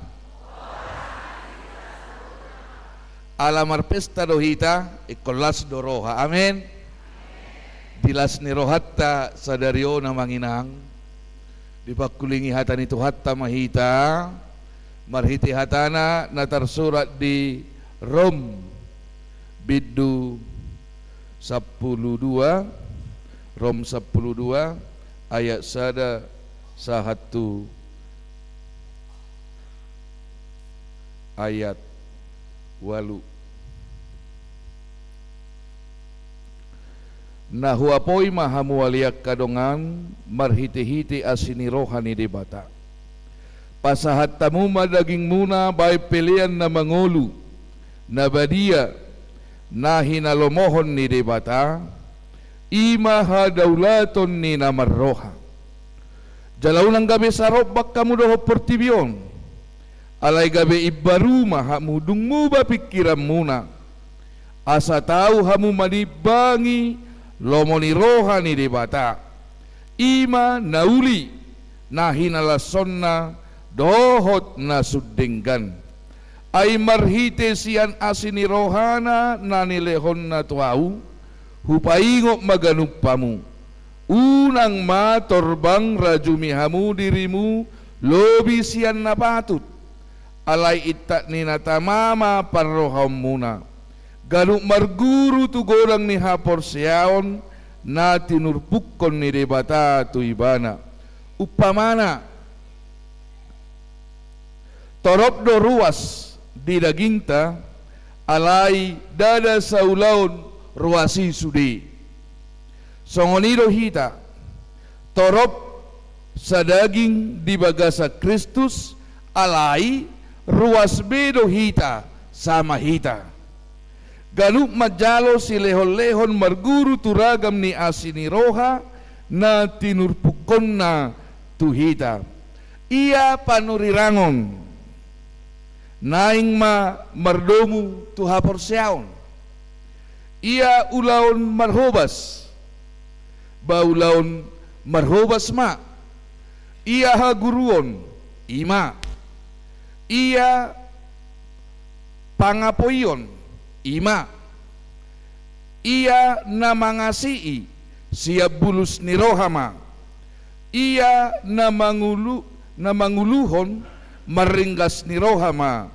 Ala marpesta do hita, ingkon las do roha. Amen. Di las ni rohanta sadari on amang inang, dipangkulingi hata ni Tuhanta ma hita, marhite hatana na tarsurat di Rom, bindu sampulu dua, Rom sampulu dua, ayat sada sahat tu ayat ualu. Na huapoi ma hamu ale angka dongan, marhitehite asi ni roha ni Debata. Pasahat hamu ma dagingmuna bahen pelean na mangolu, na badia, na hinalomohon ni Debata, i ma hadaulaton ni na marroha. Jala unang gabe sarombak hamu dohot portibi on, alai gabe imbaru ma hamu dung muba pingkiranmuna, asa tau hamu manimbangi lomo ni roha ni Debata, i ma na uli, na hinalashonna dohot na sun denggan. Ai marhite sian asi ni rohana na nilehonna tu ahu, hupaingot ma ganup hamu. Unang ma torbang rajumi hamu dirimu lobi sian na patut. Alai intak ni na tama ma parrohaonmuna, ganup marguru tu godang ni haporseaon na tinurpukkon ni Debata tu ibana. Umpamana, torop do ruas di dagingta, alai ndada saulaon ruas i sude. Songon i do hita, torop sadaging di bagasan Kristus, alai ruas be do hita sama hita. Ganup manjalo silehonlehon marguru tu ragam ni asi ni roha na tinurpukkonna tu hita. Ia panurirangon, naeng ma mardomu tu haporseaon. Ia ulaon marhobas, ba ulaon marhobas ma. Ia haguruon, i ma. Ia pangapoion, i ma. Ia na mangasii sian bulus ni roha ma. Ia na mangulu-, na manguluhon marringgas ni roha ma.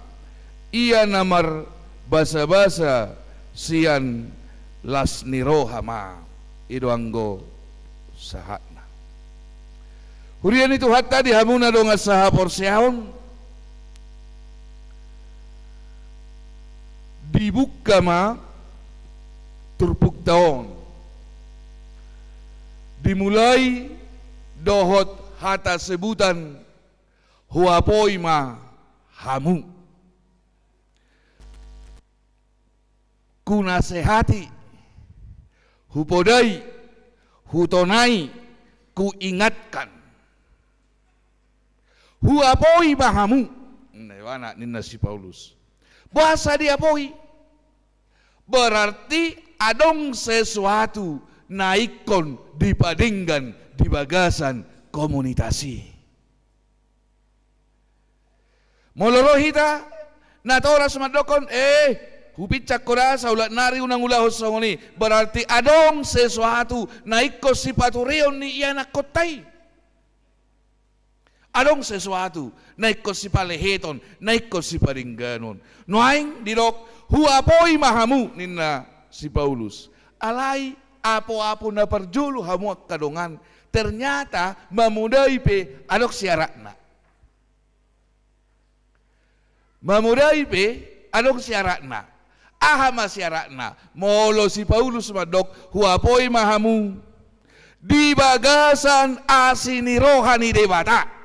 Ia na marbasabasa sian las ni roha ma. I do anggo sahatna. Huria ni Tuhanta, di hamu na dongan sahaporseaon, dibuka ma turpukta on. Dimulai dohot hata sebutan, huapoi ma hamu. Kunasehati, hupodai, hutonai, kuingatkan. Huapoi ma hamu. Ninna Ibana, ninna si Paulus. Boasa diapoi? Berarti adong sesuatu na ingkon dipadenggan di bagasan komunitas i. Molo ro hita natoras mandokkon, eh, hupinsang ho da, saulak nari unang ulahon songon i. Berarti adong sesuatu na ingkon sipatureon ni ianakkonta i. Adong sesuatu na ingkon sipaleheton, na ingkon sipadengganon. Nuaeng didok, huapoi ma hamu, ninna si Paulus. Alai apoapo na parjolo hamu angka dongan, ternyata mamodai pe adong syaratna. Mamodai pe adong syaratna. Aha ma syaratna? Molo si Paulus mandok, huapoi ma hamu di bagasan asi ni roha ni Debata.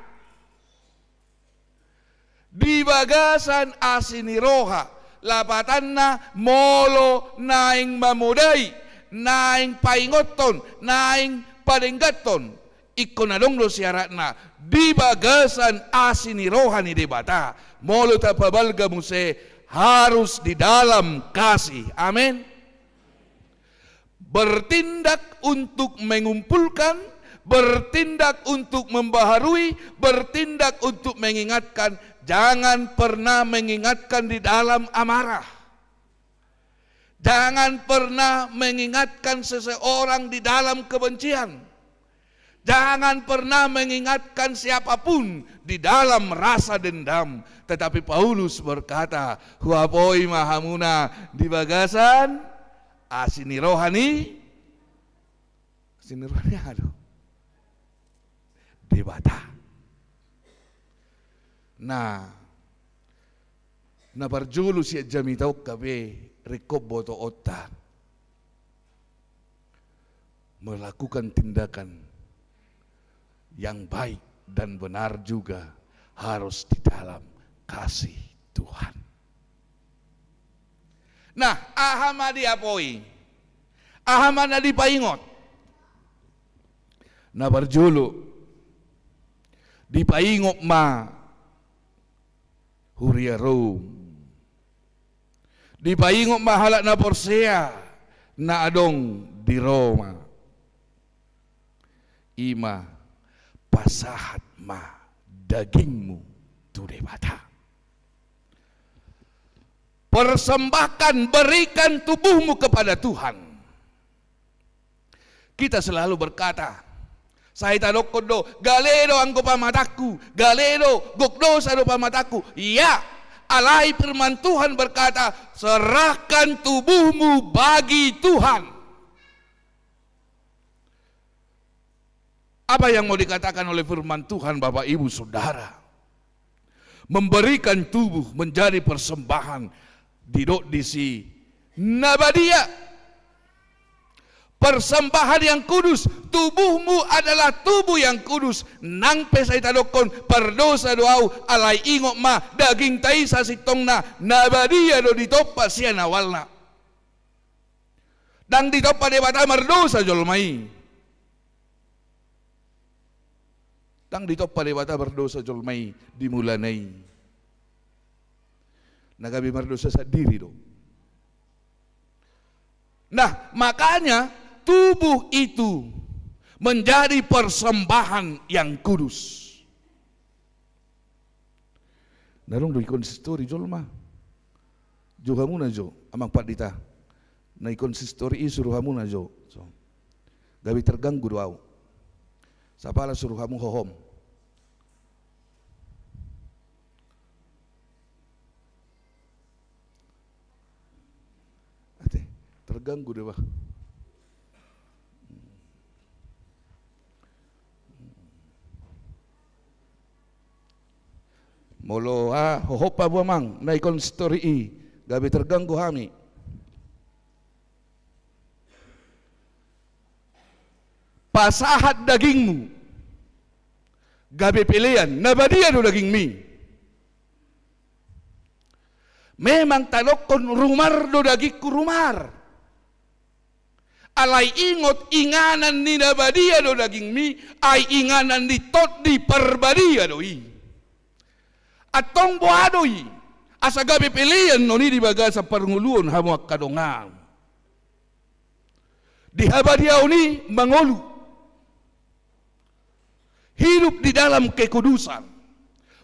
Di bagasan asi ni roha, lapatanna molo naeng mamodai, naeng paingothon, naeng padengganhon, ingkon adong do syaratna, di bagasan asi ni roha ni Debata, molo tapabalga muse harus di dalam kasih. Amin. Bertindak untuk mengumpulkan, bertindak untuk membaharui, bertindak untuk mengingatkan. Jangan pernah mengingatkan di dalam amarah. Jangan pernah mengingatkan seseorang di dalam kebencian. Jangan pernah mengingatkan siapapun di dalam rasa dendam. Tetapi Paulus berkata, huapoi ma hamuna di bagasan asi ni roha ni, asi ni roha ni, aduh, Debata. Nah, na parjolo sian jamita on hape ringkot botoonta melakukan tindakan yang baik dan benar juga harus di dalam kasih Tuhan. Nah, aha ma diapoi? Aha ma na dipaingot? Na parjolo, dipaingot ma huria Rom. Dipaingot ma halak na porsea na adong di Roma. I ma, pasahat ma dagingmu tu Debata. Persembahkan, berikan tubuhmu kepada Tuhan. Kita selalu berkata, sai tadokkon do, gale do anggo pamatangku, gale do, gok dosa do pamatangku. Ya, alai firman Tuhan berkata, serahkan tubuhmu bagi Tuhan. Apa yang mau dikatakan oleh firman Tuhan, Bapak, Ibu, Saudara? Memberikan tubuh menjadi persembahan, didok disi, na badia. Persembahan yang kudus, tubuhmu adalah tubuh yang kudus. Nang pe sai tadokkon, pardosa do ahu, alai ingot ma, dagingta i sasintongna, na badia do ditompa sian awalna. Ndang ditompa Debata mardosa jolma i. Ndang ditompa Debata mardosa jolma i di mulana i. Na gabe mardosa sandiri do. Nah, makanya tubuh itu menjadi persembahan yang kudus. Na adong do i konsistori jolma. Jou hamuna jo, amang pandita. Na i konsistori i suru hamuna jo. So. Gabe terganggu do ahu. Sapala suru hamu hohom. Ate, terganggu do bah. Molo, ah, hohom hamu amang, na i konsistori i, gabe terganggu hami. Pasahat dagingmu, gabe pelean, na badia do dagingmi. Memang tadokkon rumar do dagingku, rumar. Alai ingot, inganan ni na badia do dagingmi, ai inganan ni Tondi Parbadia do i. Antong boha do i, asa gabe pelean on i di bagasan parngoluon hamu angka dongan. Di habadiaon i mangolu. Hidup di dalam kekudusan.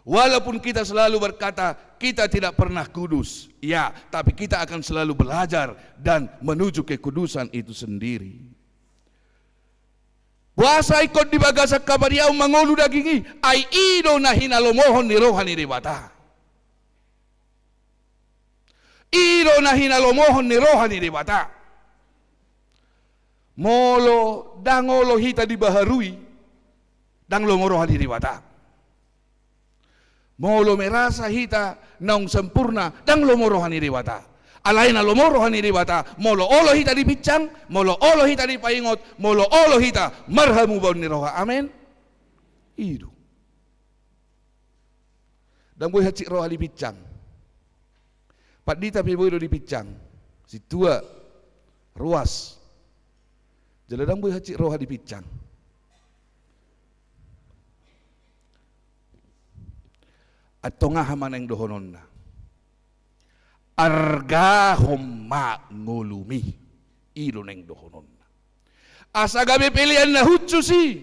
Walaupun kita selalu berkata, kita tidak pernah kudus. Ya, tapi kita akan selalu belajar dan menuju kekudusan itu sendiri. Boasa ingkon di bagasan hapadiaon mangolu daging i? Ai i do na hinalomohon ni roha ni Debata. I do na hinalomohon ni roha ni Debata. Molo ndang olo hita dibaharui, ndang lomo roha ni Debata. Molo merasa hita naung sempurna, ndang lomo roha ni Debata. Alai na lomo roha ni Debata molo olo hita dipinsang, molo olo hita dipaingot, molo olo hita marhamubaon ni roha. Amen. I do. Ndang boi hansit roha dipinsang. Pandita pe boi do dipinsang. Sintua, ruas. Jala ndang boi hansit roha dipinsang. Antong aha ma naeng dohononna? Argahon ma ngolumi. I do naeng dohononna. Asa gabe pelean na hushus i.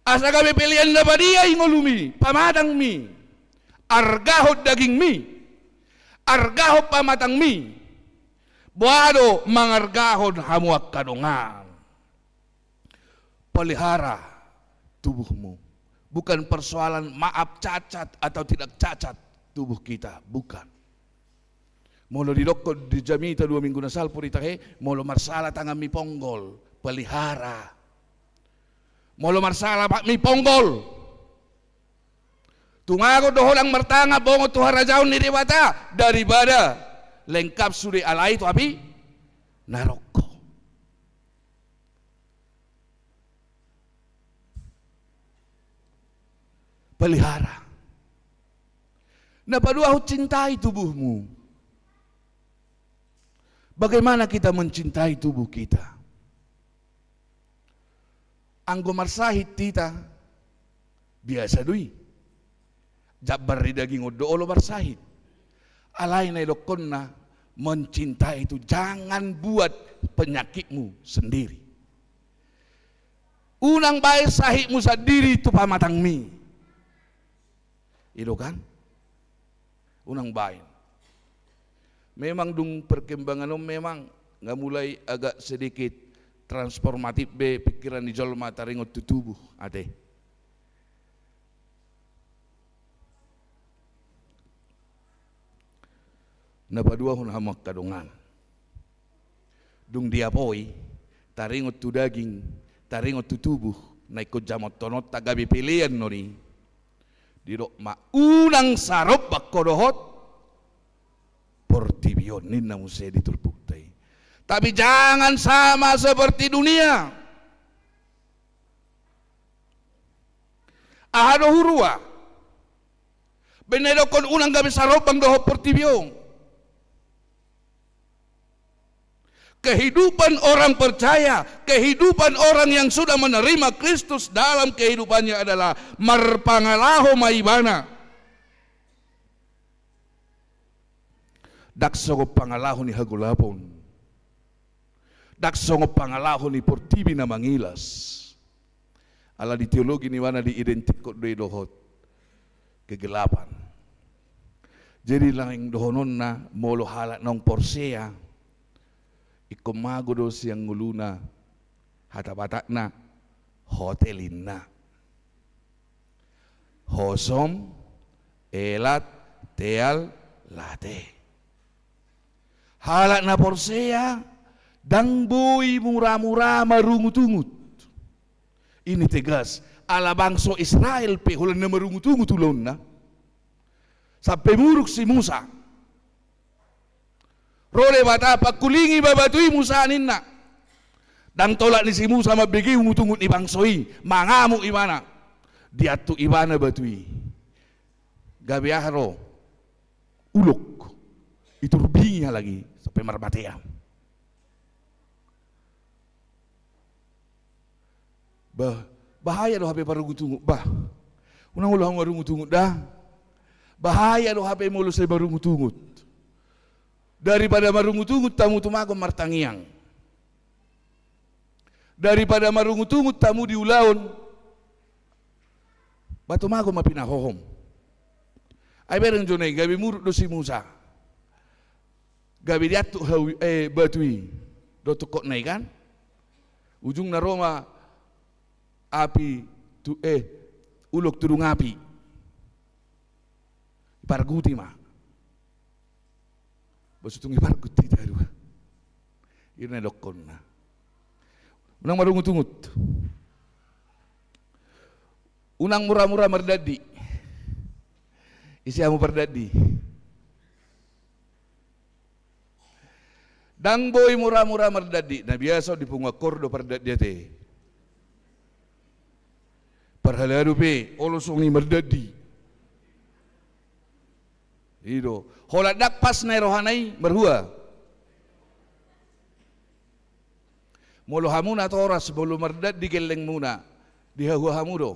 Asa gabe pelean na badia i ngolumi, pamatangmi. Argahon dagingmi. Argahon pamatangmi. Boha do mangargahon hamu angka dongan? Pelihara tubuhmu. Bukan persoalan maaf cacat atau tidak cacat tubuh kita, bukan. Molo didokkon di jamita dua minggu na salpu di tahe, molo marsala tanganmi ponggol, pelihara. Molo marsala patmi ponggol. Tumagon do ho nang martangan bongot tu harajaon ni Debata, daripada lengkap sude alai tu api naroko. Pelihara. Na paduahon, cintai tubuhmu. Bagaimana kita mencintai tubuh kita? Anggo marsahit hita, biasa do i. Jambar ni daging on do olo marsahit. Alai na idokkonna mencintai itu, jangan buat penyakitmu sendiri. Unang baen sahitmu sandiri tu pamatangmi. I do kan? Unang baen. Memang dung perkembangan on memang nga mulai agak sedikit transformatif be pikiran ni jolma taringot tu tubuh, ate. Na paduahon hamu angka dongan. Dung diapoi, taringot tu daging, taringot tu tubuh, na ingkon jamothononta gabe pelean non i. Didok ma, unang sarombang ho dohot portibi on, ninna muse di turpukta i. Tapi jangan sama seperti dunia. Aha do huroha? Baen na idokkon unang gabe sarombang dohot portibi on. Kehidupan orang percaya, kehidupan orang yang sudah menerima Kristus dalam kehidupannya adalah marpangalaho ma ibana. Ndang songon pangalaho ni hagolapon. Ndang songon pangalaho ni portibi na mangilas. Ala di teologi ni ibana diidentikhon do i dohot kegelapan. Jadi naeng dohononna molo halak naung porsea, ingkon mago do sian ngoluna hata Batakna, hotel inna. Hosom, elat, teal, late. Halak na porsea ndang boi mura-mura marungut-ungut. Ini tegas, ala bangso Israel pe holan na marungut-ungut ulaonna. Sampe muruk si Musa. Ro Debata, pangkulingi ma batu i Musa, ninna. Ndang tolap ni si Musa mambege ungut-ungut ni bangso i, mangamuk ibana. Diantuk ibana batu i. Gabe aha ro? Ulok. Iturbingi halak i sampe marmatean. Bah, bahaya do hape marungut-ungut, bah. Unang olo hamu marungut-ungut da. Bahaya do hape molo sai marungut-ungut. Daripada marungut-ungut, hamu tumagon martangiang. Daripada marungut-ungut hamu di ulaon, bah, tumagon ma pinahohom. Ai bereng jo na i, gabe muruk do si Musa. Gabe diantuk hau, eh, batu i dohot tungkotna i kan. Ujungna ro ma api tu, eh, ulok tu dung api. Iparguti ma. Bosu tung ipargut hita dua. I do na dokkonna. Unang marungut-ungut. Unang mura-mura mardandi. Ise hamu pardandi? Ndang boi mura-mura mardandi. Na biasa di punguan hor do pardandi ate. Parhalado pe olo songon i mardandi. I do. Holan ndang pas na i rohana i marhua. Molo hamu natoras, molo mardandi gellengmuna, dihahua hamu do?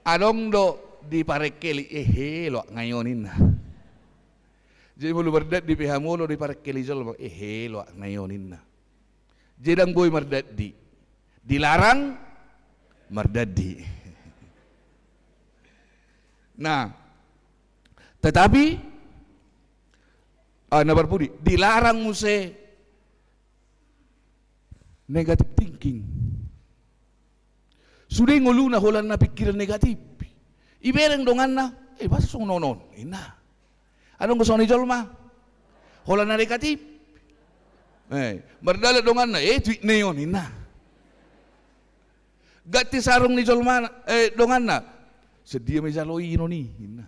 Adong do diparengkeli, ehe, loak na i on, ninna. Jadi molo mardandi pe hamu olo diparengkeli jolma, ehe, loak na i on, ninna. Jadi ndang boi mardandi. Dilarang mardandi. Nah, tetapi, ah, na parpudi, dilarang muse negative thinking. Sude ngoluna holan na pikiran negatif. Ibereng donganna, eh, boasa songon on, ninna. Adong do songon i jolma? Holan na negatif. Eh, mardalan donganna, eh, tu i na i on, ninna. Ganti sarung ni jolma, eh, donganna. Songon dia ma dijalo i on i, ninna.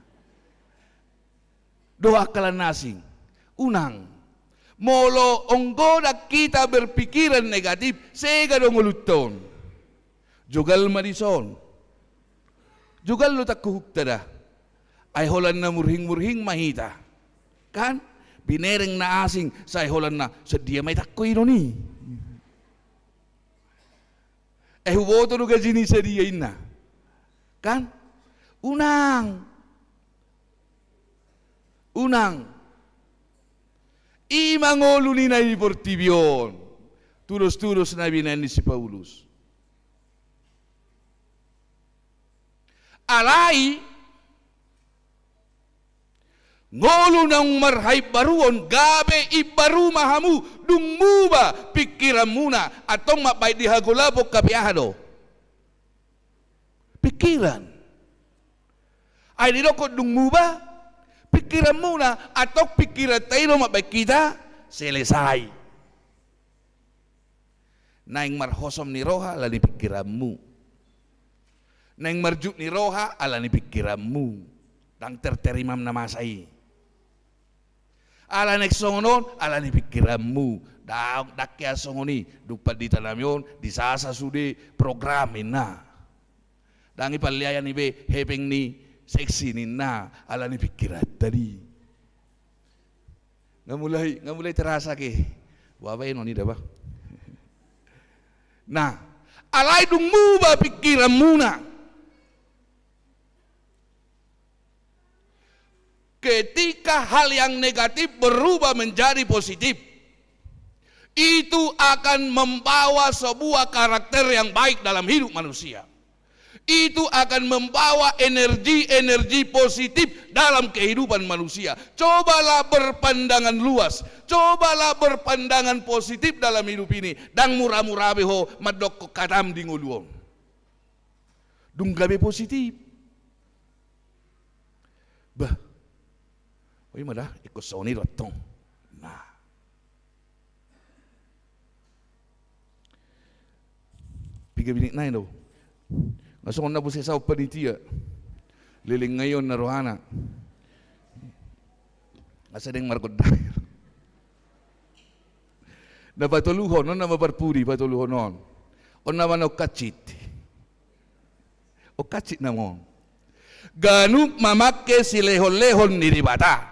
Do angka na asing. Unang. Molo on godang hita berpikiran negatif, sega do ngolunta on. Jogal ma dison. Jogal do tangkuhukta da. Ai holan na murhing-murhing ma hita. Kan? Binereng na asing, sai holan na songon dia ma i tangko i on i. Eh, huboto do gaji ni sadia, ninna. Kan? Unang. Unang. I ma ngolu ni na di portibi on. Tudos-tudos na binahen ni si Paulus. Alai, ngolu naung marhaimbaruon, gabe imbaru ma hamu, dung muba pikiranmuna, antong mambahen di hagolapon hape aha do? Pikiran. Ai didokkon dung muba pikiranmuna, antong pikiranta i do mambahen hita selesai. Naeng marhosom ni roha ala ni pikiranmu. Naeng marjut ni roha ala ni pikiranmu. Ndang terterimam na masa i. Ala naeng songon on, ala ni pikiranmu. Ndang, ndang hea songon i, dung pandita nami on, disasa sude program, ninna. Ndang ipalliayan i be hepeng ni seksi, ninna, ala ni pikiranta do i. Nga mulai, nga mulai terasa ke. Babaen on i da ba. Nah, alai dung muba pikiranmuna. Ketika hal yang negatif berubah menjadi positif, itu akan membawa sebuah karakter yang baik dalam hidup manusia. Itu akan membawa energi-energi positif dalam kehidupan manusia. Cobalah berpandangan luas, cobalah berpandangan positif dalam hidup ini. Ndang mura-mura be ho mandokkon hatam di ngolu on. Dung gabe positif. Bah. Oi ma da, ingkon songon i do antong. Nah. Piga minit nai do. Nga songon na buse saut panitia. Leleng nga i on na rohana. Asa deng margondang. Na patoluhon, on nama parpudi patoluhon on. On nama na ungkacit. Ungkacit nama on. Ganup mamangke silehon-lehon ni Debata.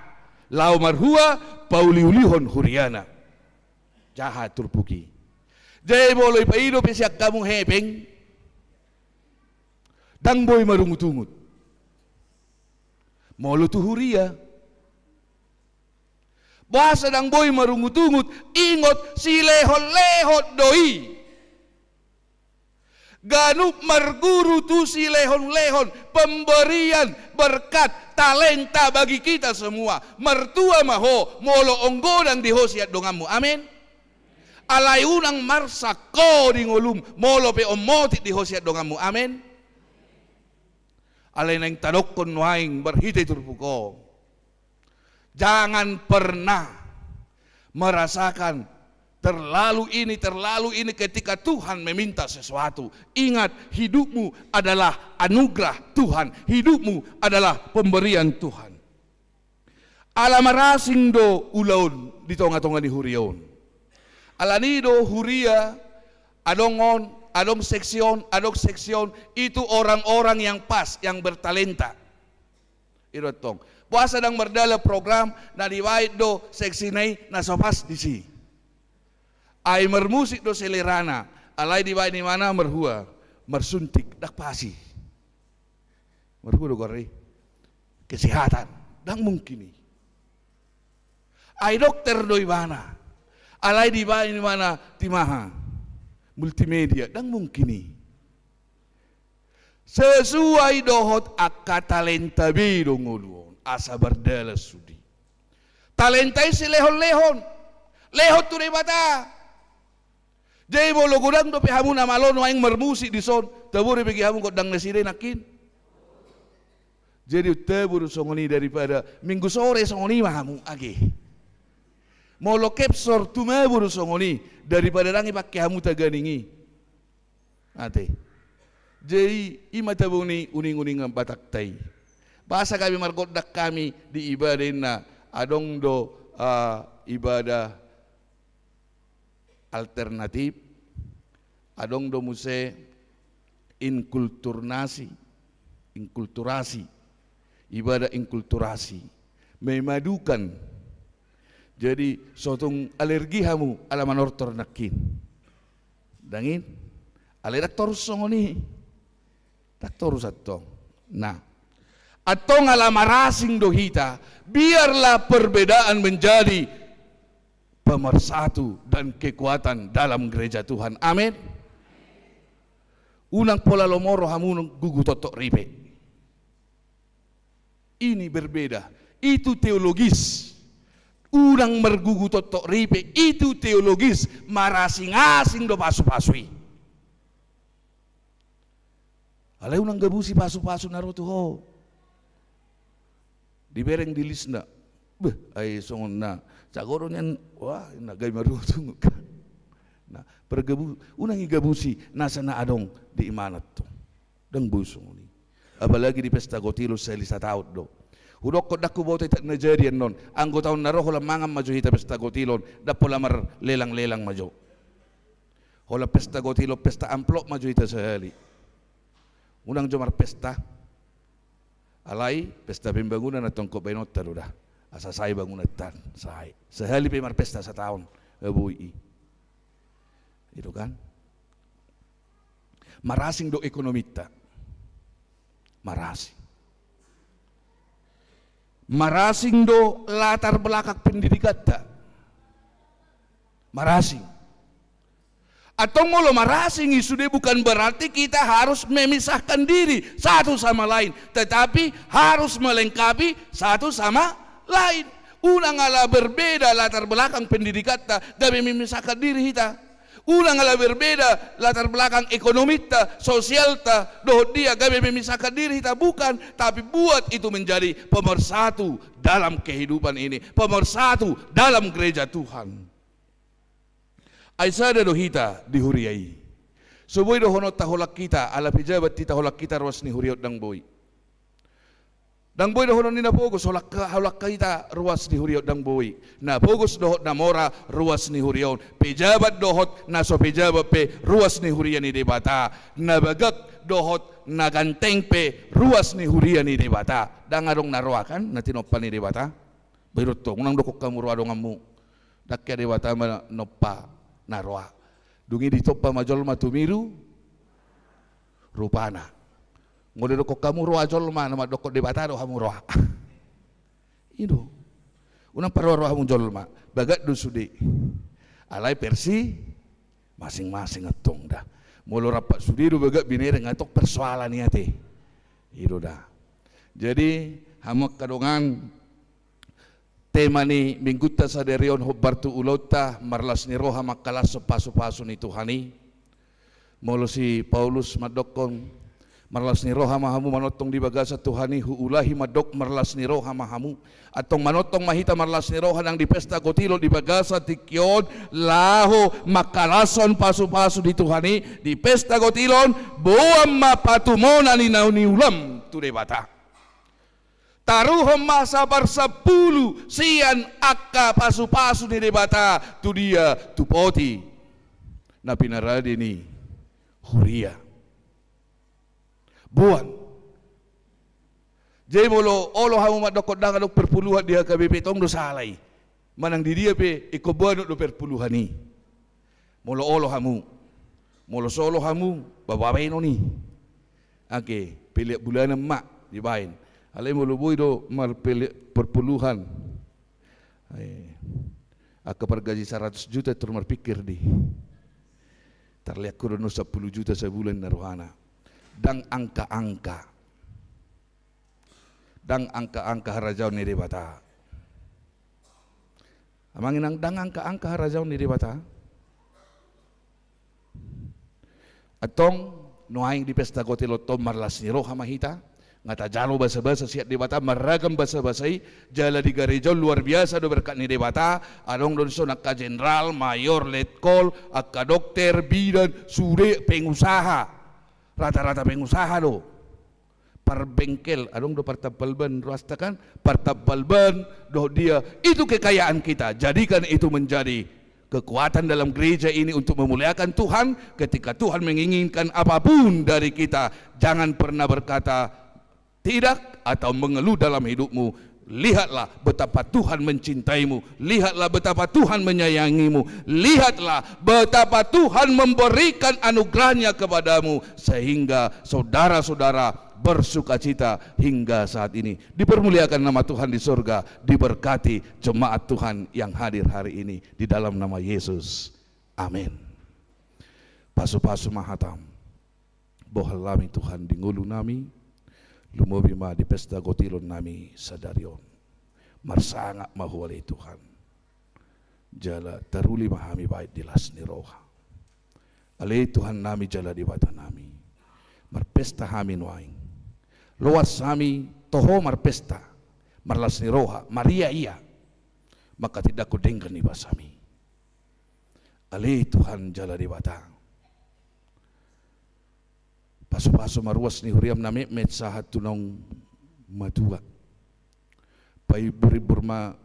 Laho marhua pauliulihon huriana. Jaha turpuk i. Jadi molo ipaido pe sian hamu hepeng. Ndang boi marungut-ungut. Molo tu huria. Boasa ndang boi marungut-ungut, ingot silehon-lehon do i. Ganup marguru tu silehon-lehon, pemberian, berkat, talenta bagi kita semua. Martua ma ho, molo on godang di ho sian donganmu. Amin. Alai unang marsak ho di ngolum, molo pe on motik di ho sian donganmu. Amen. Alai naeng tadokkon nuaeng marhite turpuk on. Jangan pernah merasakan terlalu ini, terlalu ini ketika Tuhan meminta sesuatu. Ingat, hidupmu adalah anugerah Tuhan. Hidupmu adalah pemberian Tuhan. Ala marasing do ulaon di tonga-tonga ni huria on. Alani do huria, adong on, adong seksi on, adong seksi on, itu orang-orang yang pas, yang bertalenta. I do antong. Boasa ndang mardalan program, na dibaen do seksina i na so pas disi. Ai marmusik do selerana, alai dibaen imana marhua, marsuntik, ndang pas i. Marhua do goar i. Kesehatan, ndang mungkin i. Ai dokter do ibana, alai dibaen imana timaha, multimedia, ndang mungkin i. Sesuai dohot angka talenta be do ngolu on, asa mardalan sude. Talenta i silehon-lehon, lehon tu Debata. Jadi molo godang dope hamu na malo nuaeng marmusik dison, tabo do ibege hamu gondang nasida i nangkin. Jadi tabo do songon i daripada minggu sore songon i ma hamu age. Molo Kepsor tumabo do songon i daripada ndang ipake hamu taganing i. Ate. Jadi i ma tabo ni uning-uningan Batakta i. Boasa gabe margondang hami di ibadah inna, adong do, ah, ibadah alternatif, adong do muse inkulturnasi, inkulturasi, ibadah inkulturasi, memadukan. Jadi so tung alergi hamu ala manortor nangkin. Dangin, alai ndang torus songon i. Ndang torus antong. Nah, antong ala marasing do hita, biarlah perbedaan menjadi pemersatu dan kekuatan dalam gereja Tuhan. Amin. Unang pola lomo ro hamu gugu toktok ripe. Ini berbeda. Itu teologis. Unang margugu toktok ripe. Itu teologis. Marasing-asing do pasu-pasu i. Alai unang gabusi pasu-pasu na ro tu ho. Dibereng di lisna. Beh, ai songon na jago do nian, wah, na gai marutung. Nah, pergabu, unang igabusi nasa na adong di imana tu. Ndang boi songon i. Apalagi di pesta gotilon sahali sataon do. Hudokkon ndang huboto i tak na jadi annon. Anggo taon na ro holan mangan ma jo hita pesta gotilon, ndang pola marlelang-lelang ma jo. Holan pesta gotilon, pesta amplop ma jo hita sahali. Unang jo marpesta. Alai pesta pembangunan antong ingkon baenonta do da. Asa sae bangunanta, sae. Sahali pe marpesta sataon, eh, boi i. Itu kan. Marasing do ekonominta. Marasing. Marasing do latar belakang pendidikanta. Marasing. Antong molo marasing i sude bukan berarti kita harus memisahkan diri satu sama lain, tetapi harus melengkapi satu sama lain. Unang ala berbeda latar belakang pendidikanta gabe memisahkan diri hita. Unang ala berbeda latar belakang ekonominta, sosialta, dohot dia gabe memisahkan diri hita, bukan, tapi buat itu menjadi pemersatu dalam kehidupan ini, pemersatu dalam gereja Tuhan. Ai sada do hita di huria i. So boi dohononta holan hita, ala pejabat hita holan hita ruas ni huria on, ndang boi. Ndang boi dohonon ni na pogos holan, holan hita ruas ni huria on, ndang boi. Na pogos dohot na mora ruas ni huria on. Pejabat dohot na so pejabat pe ruas ni huria ni Debata. Na bagak dohot na ganteng pe ruas ni huria ni Debata. Ndang adong na roa kan, na tinompa ni Debata. Boi do tong, unang dokkon hamu roa donganmu. Ndang hea Debata manompa na roa. Dung i ditompa ma jolma tumiru rupana. Molo dokkon hamu roa jolma, na mandokkon Debata do hamu roa. I do. Unang paroa-roa hamu jolma. Bagak do sude. Alai versi masing-masing antong da. Molo rap sude do bagak binereng antong persoalan i ate. I do da. Jadi, hamu angka dongan, Tema ni minggunta sadari on hombar tu ulaonta, marlas ni roha mangkalashon pasupasu ni Tuhan i. Molo si Paulus mandokkon, marlas ni roha ma hamu manongtong di bagasan Tuhan i, huulahi mandok marlas ni roha ma hamu. Antong manongtong ma hita marlas ni roha nang di pesta kotilon di bagasan tingki on, laho mangkalashon pasupasu ni Tuhan i di pesta kotilon, boan ma patumona ni na niulam tu Debata. Taruhon ma saparsampulu sian angka pasupasu ni Debata tu dia, tu poti na pinarade ni huria. Boan. Jadi molo olo hamu mandokkon ndang adong perpuluhan di H K B P, tong do sala i. Manang di dia pe ingkon boanhon do perpuluhan i. Molo olo hamu, molo so olo hamu, babaen on i. Angke peleak bulanan ma dibaen. Alai molo boi do marpeleak perpuluhan, eh, angka pargaji saratus juta tor marpikir di. Tarleak ho do annon sampulu juta sabulan na rohana. Ndang angka-angka. Ndang angka-angka harajaon ni Debata. Amang inang, ndang angka-angka harajaon ni Debata. Antong nuaeng di pesta kotilonta on marlas ni roha ma hita, nga tajalo basabasa sian Debata, marragam basabasa i, jala di gareja on luar biasa do berkat ni Debata, adong do dison angka jenderal, mayor, letkol, angka dokter, bidan, sude pengusaha, rata-rata pengusaha do. Parbengkel, adong do partambal ban ruasta kan, partambal ban, dohot dia, itu kekayaan kita, jadikan itu menjadi kekuatan dalam gereja ini untuk memuliakan Tuhan. Ketika Tuhan menginginkan apapun dari kita, jangan pernah berkata tidak atau mengeluh dalam hidupmu. Lihatlah betapa Tuhan mencintaimu. Lihatlah betapa Tuhan menyayangimu. Lihatlah betapa Tuhan memberikan anugerahnya kepadamu, sehingga saudara-saudara bersukacita hingga saat ini. Dipermuliakan nama Tuhan di surga, diberkati jemaat Tuhan yang hadir hari ini di dalam nama Yesus. Amin. Pasupasu ma hatam. Bohal nami Tuhan di ngolu nami, lumobi ma di pesta kotilon nami sadari on. Marsangap ma Ho ale Tuhan. Jala taruli ma hami baen di las ni roha. Ale Tuhan nami jala Debata nami, marpesta hami nuaeng. Loas hami toho marpesta, marlas ni roha, mariaia, mangkatindangkon denggan ni basami. Ale Tuhan jala Debata, pasupasu ma ruas ni huriam na metmet sahat tu naung matua. Paimburimburan ma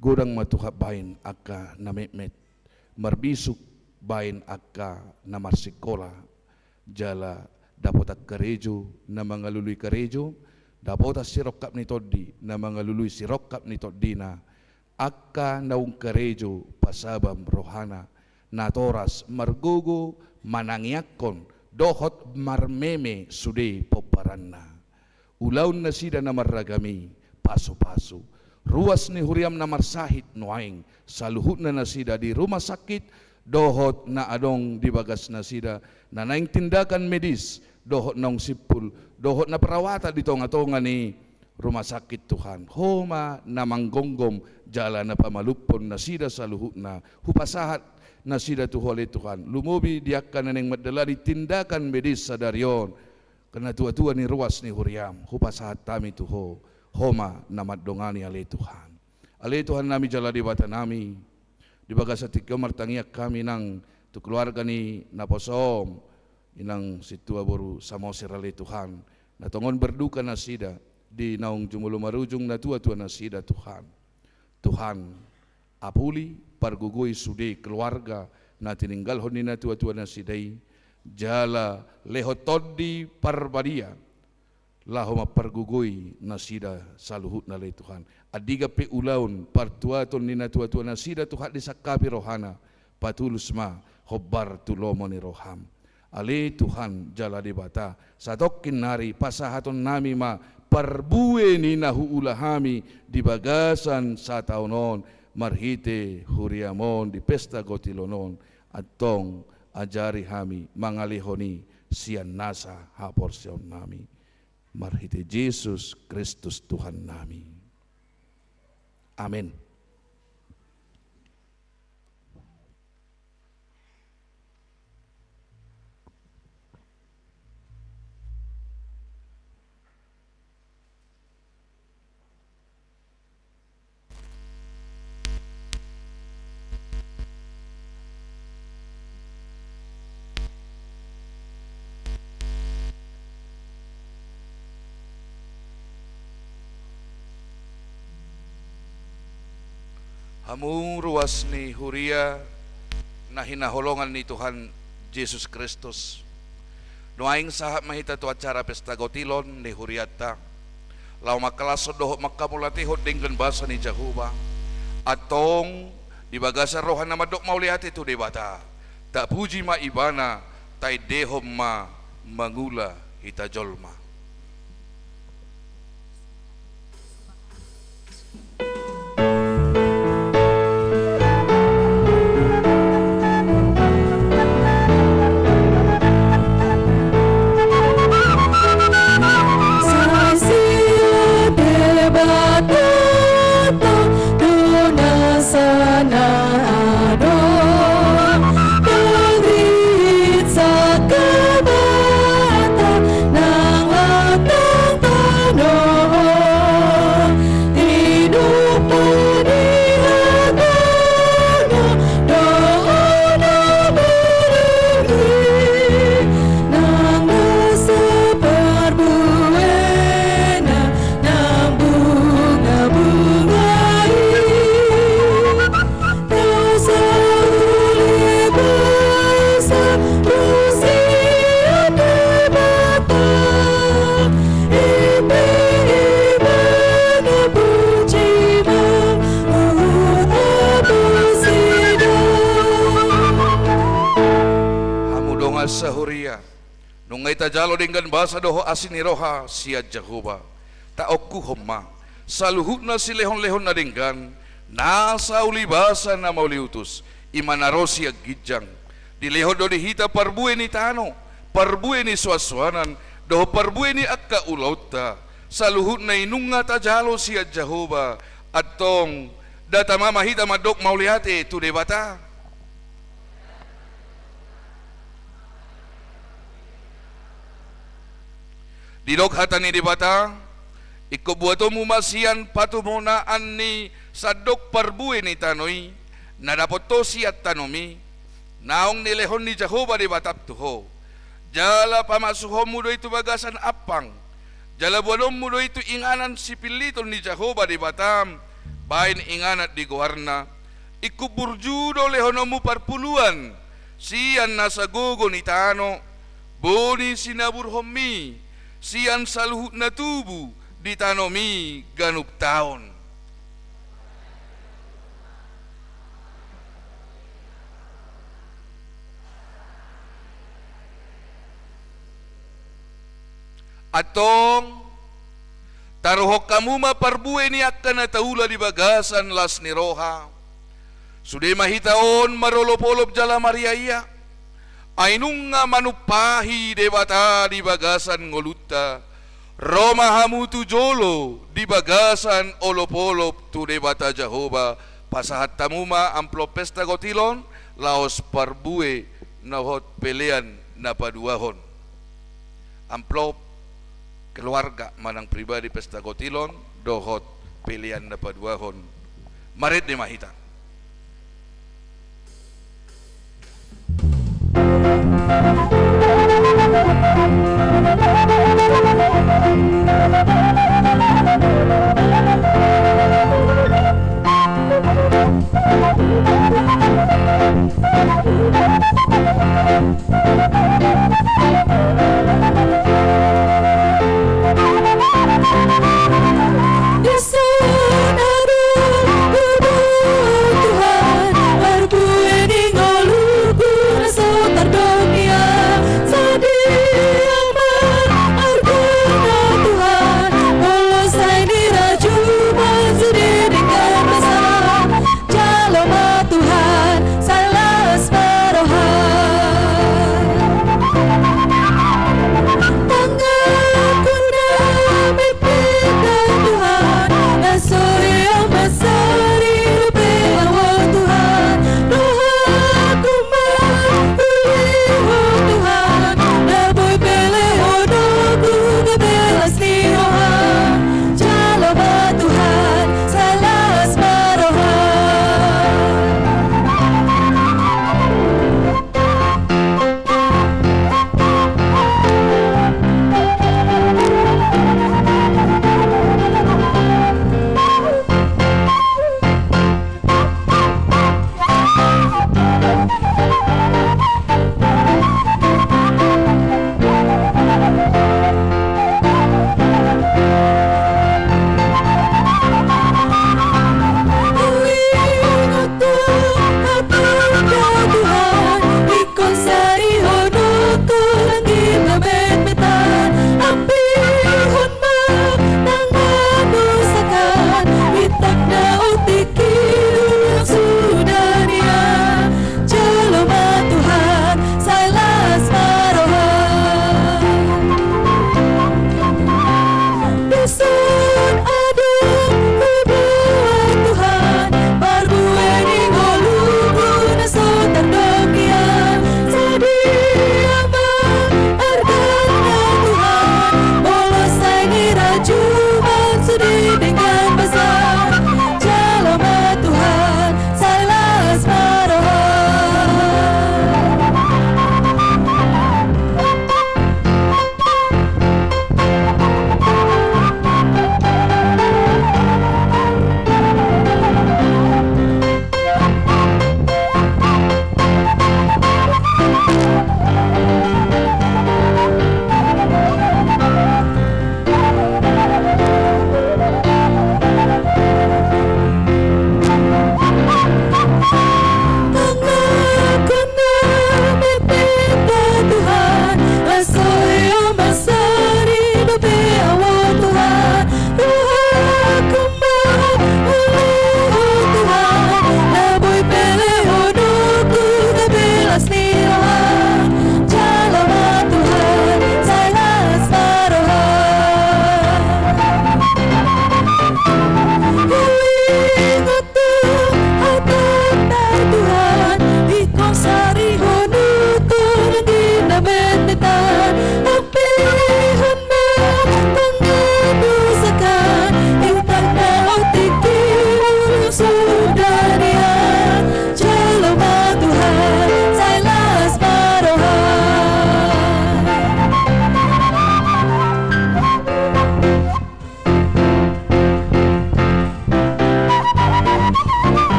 godang ma Tuhan baen angka na metmet, marbisuk baen angka na marsikola, jala dapotan karejo na mangalului karejo, dapotan sirongkap ni tondi na mangalului sirongkap ni tondina, angka naung karejo pasabam rohana, natoras margogo manangiangkon dohot marmeme sude pomparanna. Ulaon nasida na marragam i pasupasu. Ruas ni huriam na marsahit nuaeng, saluhutna nasida di rumah sakit, dohot na adong di bagas nasida, na naeng tindakan medis, dohot naung simpul, dohot na perawatan di tongatonga ni rumah sakit Tuhan. Ho ma na manggomgom jala na pamalumhon nasida saluhutna. Hupasahat nasida tu Ho ale Tuhan. Lumobi di angka na naeng mandalani tindakan medis sadari on. Angka natuatua ni ruas ni huriam, hupasahat hami tu Ho, Ho ma na mandongani ale Tuhan. Ale Tuhan nami jala Debata nami, di bagasan tingki on martangiang hami nang tu keluarga ni naposom, inang sintua boru Samosir ale Tuhan, na tongon berduka nasida, di naung jumolo marujung natuatua nasida Tuhan. Tuhan, apuli, pargogoi sude keluarga na tininggalhon ni natuatua nasida i, jala lehon Tondi Parbadia laho mampargogoi nasida saluhutna ale Tuhan. Andigan pe ulaon partuaton ni natuatua nasida Tuhan disangkapi rohana, patulus ma hombar tu lomo ni roham. Ale Tuhan jala Debata, satongkin nari pasahaton nami ma parbue ni na huula hami di bagasan sataon on, marhite huriam on di pesta gotilon on, antong ajari hami mangalehon i sian nasa haporseaon nami. Marhite Jesus Kristus Tuhan nami. Amen. Hamu ruas ni huria na hinaholongan ni Tuhan Jesus Kristus. Nuaeng sahat ma hita tu acara pesta gotilon ni hurianta. Laho mangkalashon dohot mangkamauliatehon denggan basa ni Jahowa. Antong di bagasan roha na mandok mauliate tu Debata. Tapuji ma Ibana, taendehon ma mangula hita jolma. Hamu dongan sahuria, nunga i tajalo denggan basa dohot asi ni roha sian Jahowa. Taongkuhon ma saluhutna silehonlehon na denggan, nasa ulibasa na mauliutus, i ma na ro sian ginjang. Dilehon do di hita parbue ni tano, parbue ni suansuanan, dohot parbue ni angka ulaonta. Saluhutna i nunga tajalo sian Jahowa. Antong, datang ma hita mandok mauliate tu Debata. Didok hata ni Debata: Ingkon buatonmu ma sian patumonaan ni sandok parbue ni tano i, na dapot ho sian tanomi, naung nilehon ni Jahowa Debatam tu ho. Jala pamasuhonmu do i tu bagasan ampang, jala boanonmu do i tu inganan sipilliton ni Jahowa Debatam, baen inganan di goarna. Ingkon burju do lehononmu parpuluan sian nasa gogo ni tano, boni sinaburhonmi sian saluhutna tubu di tanomi ganup taon. Antong, taruhon hamu ma parbue ni angka na taula di bagasan las ni roha. Sude ma hita on marolopolop jala mariaia, ai nunga manumpahi Debata di bagasan ngolunta. Ro ma hamu tu jolo di bagasan olopolop tu Debata Jahowa. Pasahat hamu ma amplop pesta gotilon, laos parbue dohot pelean na paduahon. Amplop keluarga manang pribadi pesta gotilon dohot pelean na paduahon. Marende ma hita.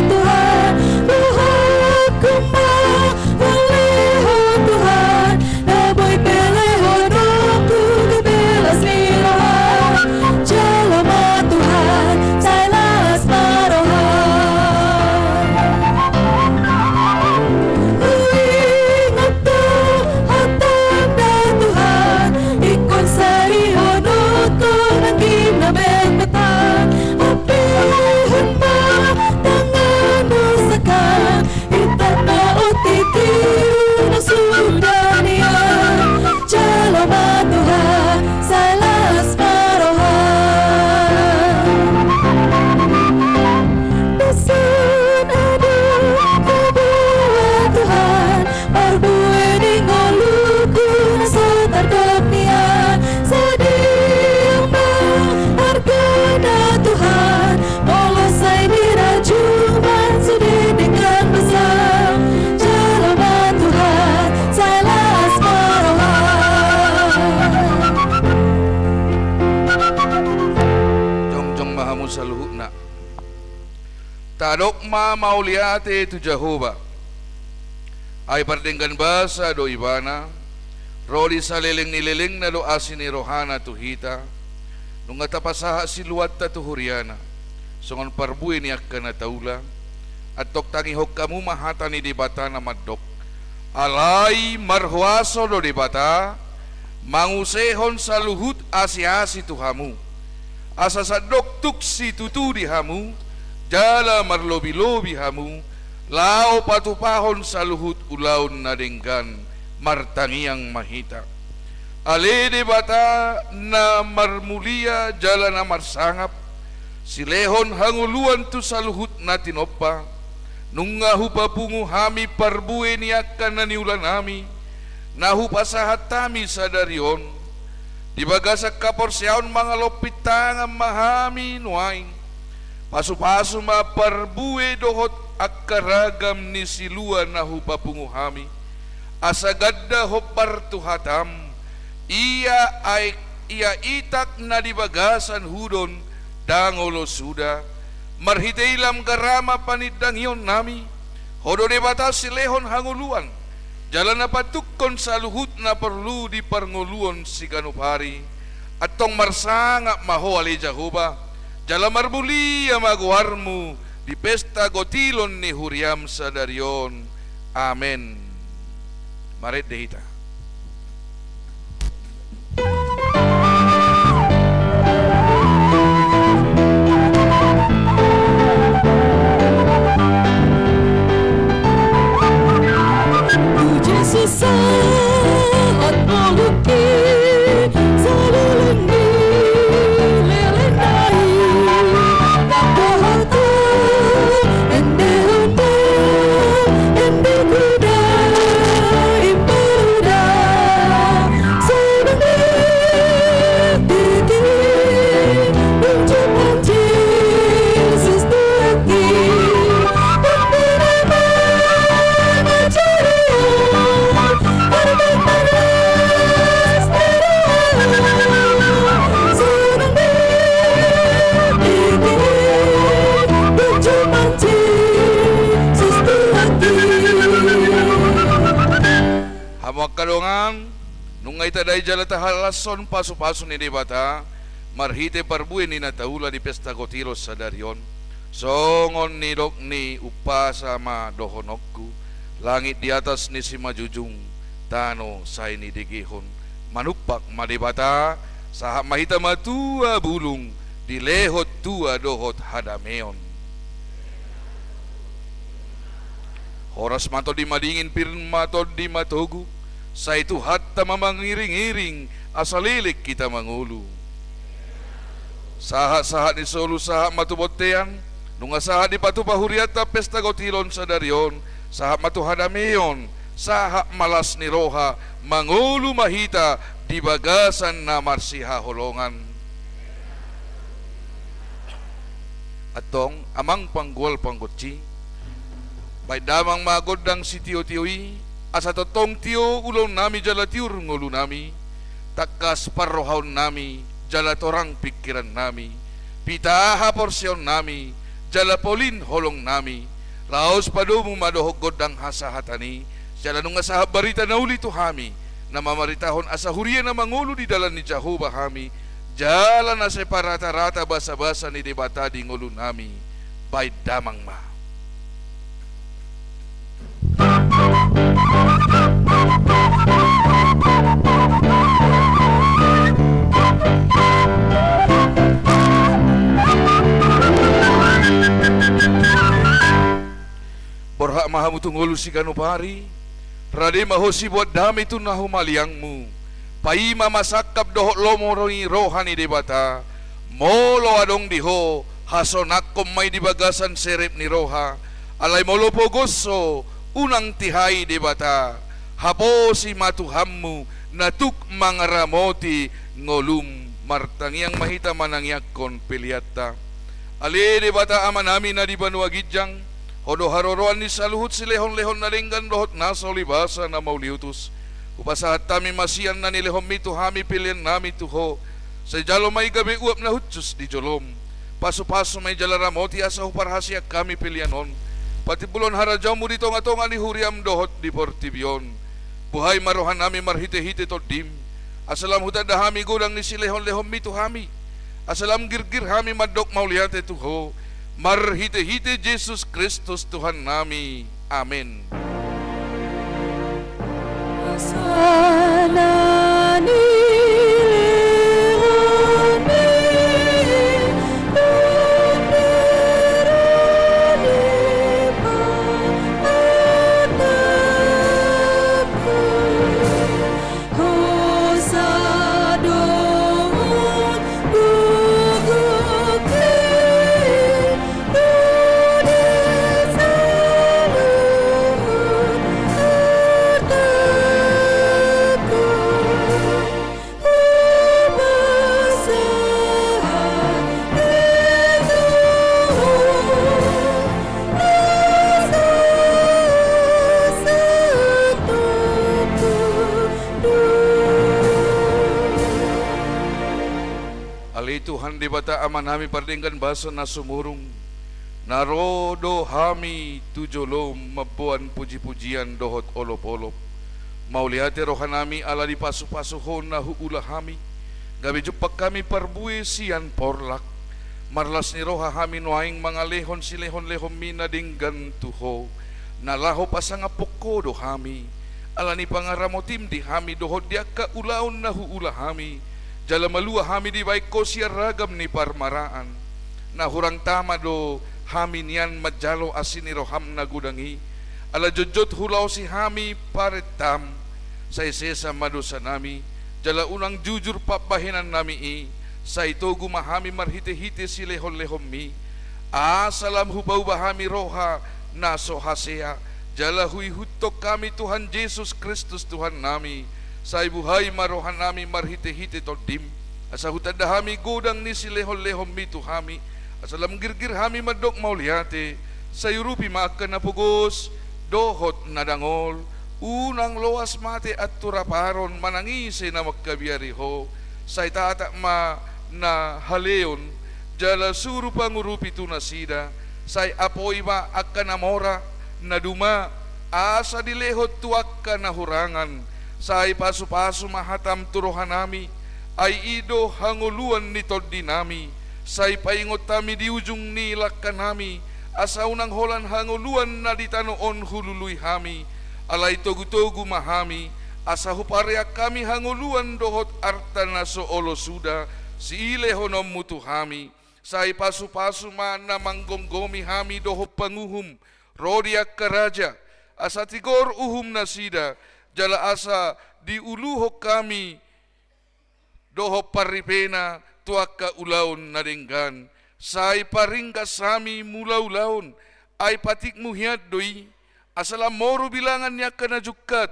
Tuhan, rohangku ma, pulihon Tuhan, na boi pelehononku, belas ni roha. Jalo ma Tuhan, sai las ma roha. Huingot do hataM da Tuhan, ingkon sarihononku nangkin na metmet an. Apehon ma tangan dosakan, itangkasna otik i na suda nian. Jalo ma Tuhan, sai las ma roha. Pesan adong huboan Tuhan, parbue ni ngoluku na so tardok nian. Sadiang ma argana Tuhan, molo sai diraju ma sude denggan basa. Jalo ma Tuhan, sai las ma roha. Jongjong ma hamu saluhutna. Tadok ma mauliate tu Jahowa. Ai pardenggan basa do Ibana, ro di saleleng ni lelengna do asi ni rohana tu hita, nunga tapasahat siluanta tu huriana, songon parbue ni angka na taula. Antong tangihon hamu ma hata ni Debata na mandok: Alai marhuaso do Debata, mangusehon saluhut asi-asi tu hamu. Asa sandok tuk situtu di hamu, jala marlobi-lobi hamu, laho patupahon saluhut ulaon na denggan. Martangiang ma hita. Ale Debata na marmulia jala na marsangap, silehon hangoluan tu saluhut na tinompa, nunga hupapungu hami parbue ni angka na niulanami, na hupasahat hami sadari on. Di bagasan haporseaon mangalompit tangan ma hami nuaeng. Pasu-pasu ma parbue dohot angka ragam ni silua na hupapungu hami, asa ganda hombar tu hataM. Ia ai, ia itak na di bagasan hudon, ndang olo suda. Marhite i lam garama panindangionnami, Ho do Debata silehon hangoluan, jala na patungkon saluhut na porlu di parngoluon siganup ari. Antong marsangap ma Ho ale Jahowa, jala marmulia ma goarMu di pesta gotilon ni huriaM sadari on. Amen. Marende hita. Tu Jesus sahat moluki saleleng ni lelengna i. Ndang dohot endehon ma, ende kuda imbaru da. Hamu angka dongan, nunga itadai jala tahalashon pasu-pasu ni Debata, marhite parbue ni na taula di pesta gotilon sadari on. Songon nidok ni umpasa ma dohononku, langit di atas ni simanjujung, tano sai nidegehon. Manumpak ma Debata, sahat ma hita matua bulung, dilehon tua dohot hadameon. Horas ma tondi madingin, pir ma tondi matogu, sai Tuhanta ma mangiring-iring, asa leleng hita mangolu. Sahat-sahat ni solu sahat ma tu bontean, Nunga sahat dipatupa hurianta pesta gotilon sadari on, sahat ma tu hadameon, sahat ma las ni roha, mangolu ma hita di bagasan na marsihaholongan. Antong, amang panggual panggonsi, baen damang ma gondang sitiotio i, asa tongtong tio ulaonnami jala tiur ngolunami, tangkas parrohaonnami jala torang pingkirannami, pita haporseaonnami jala polin holongnami, laos padomu ma dohot gondang hasahatan i, jala nunga sahat barita na uli tu hami, na mamaritahon asa huria na mangolu di dalan ni Jahowa hami, jala na sai paratarata basabasa ni Debata di ngolunami. Baen damang ma. Borhat ma hamu tu ngolu siganup ari, rade ma ho siboan dame tu na humaliangmu, paima ma sangkap dohot lomo ni roha ni Debata, molo adong di ho, hasonangkon ma i di bagasan serep ni roha, alai molo pogos ho, unang tihai Debata, haposi ma Tuhanmu, na tuk mangaramoti ngolum. Martangiang ma hita manangiangkon peleanta. Ale Debata Amanami na di banua ginjang, Ho do haroroan ni saluhut silehonlehon na denggan dohot na so ulibasa na mauliutus. Hupasahat hami ma sian na nilehonmi tu hami peleannami tu Ho. Sai jalo ma i gabe uap na hushus di jolom. Pasupasu ma i jala ramoti asa huparhaseang hami pelean on patimbulhon harajaonmu di tongatonga ni huriam dohot di portibi on. Buhai ma rohanami marhitehite Tondim, asa lam hutanda hami godang ni silehonlehonmi tu hami, asa lam girgir hami mandok mauliate tu Ho, marhitehite Jesus Kristus Tuhannami. Amen. Ale Tuhan Debata Amanami pardenggan basa na sumurung, na ro do hami tu jolom mamboan pujipujian dohot olopolop. Mauliate rohanami ala dipasupasu Ho na huula hami, gabe jumpang hami parbue sian porlak. Marlas ni roha hami nuaeng mangalehon silehonlehonmi na denggan tu Ho, na laho pasangaphon Ho do hami, ala ni pangaramotim di hami dohot di angka ulaon na huula hami, jala malua hami dibaen Ho sian ragam ni parmaraan. Na hurang tama do hami nian manjalo asi ni roham na godang i, ala jotjot hulaosi hami parentam, sai sesa ma dosanami, jala unang jujur pambahenannami i, sai togu ma hami marhitehite silehonlehonmi, asa lam hupauba hami roha na so hasea, jala huihuthon hami Tuhan Jesus Kristus Tuhannami, sai buhai ma rohanami marhitehite Tondim, asa hutanda hami godang ni silehonlehonmi tu hami, asa lam girgir hami mandok mauliate, sai urupi ma angka na pogos dohot na dangol, unang loas mate anturaparon manang ise na mangkabiari Ho, sai tatap ma na haleon, jala suru pangurupi tu nasida, sai apoi ma angka na mora, na duma, asa dilehon tu angka na hurangan, sai pasupasu ma hatam tu rohanami, ai i do hangoluan ni tondinami, sai paingot hami di ujung ni langkanami, asa unang holan hangoluan na di tano on hulului hami, alai togutogu ma hami, asa hupareang hami hangoluan dohot arta na so olo suda, silehononmu tu hami, sai pasupasu ma na manggomgomi hami dohot panguhum, ro di angka raja, asa tigor uhum nasida, jala asa diuluhon hami, dohot parripena tu angka ulaon na denggan, Sai paringgas hami mangula ulaon, ai patikmu hian do i, asa lam moru bilangan ni angka na jungkat,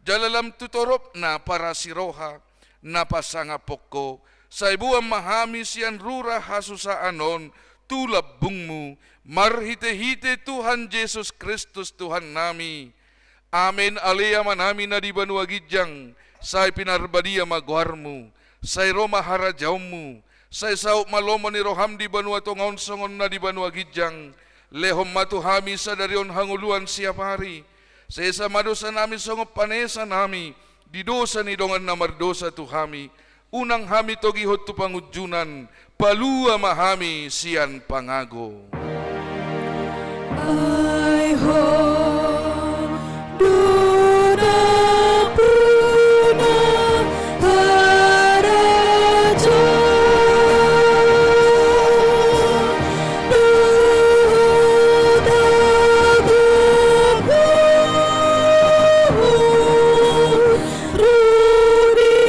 jala lam tu toropna parasi roha na pasangaphon Ho, sai boan ma hami sian rura hasusaan on tu lambungmu, marhitehite Tuhan Jesus Kristus Tuhannami. Amen. Ale Amanami na di banua ginjang, sai pinarbadia ma goarmu, sai ro ma harajaonmu, sai saut ma lomo ni roham di banua tonga on songon na di banua ginjang. Lehon ma tu hami sadari on hangoluan siapari. Sesa ma dosanami songon panesanami di dosa ni dongan na mardosa tu hami. Unang hami togihon tu pangunjunan, palua ma hami sian pangago. Ai Ho do nampuna harajaon dohot agogo, rodi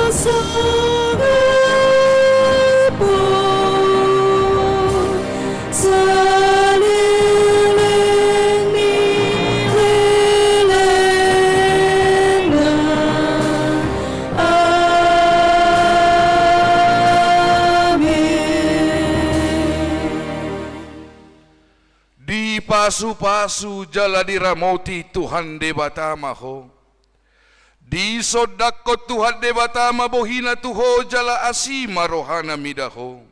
hasangapon saleleng ni lelengna. Amen. Dipasupasu jala diramoti Tuhan Debata ma ho. Disondangkon Tuhan Debata ma bohina tu ho jala asi ma rohana mida ho.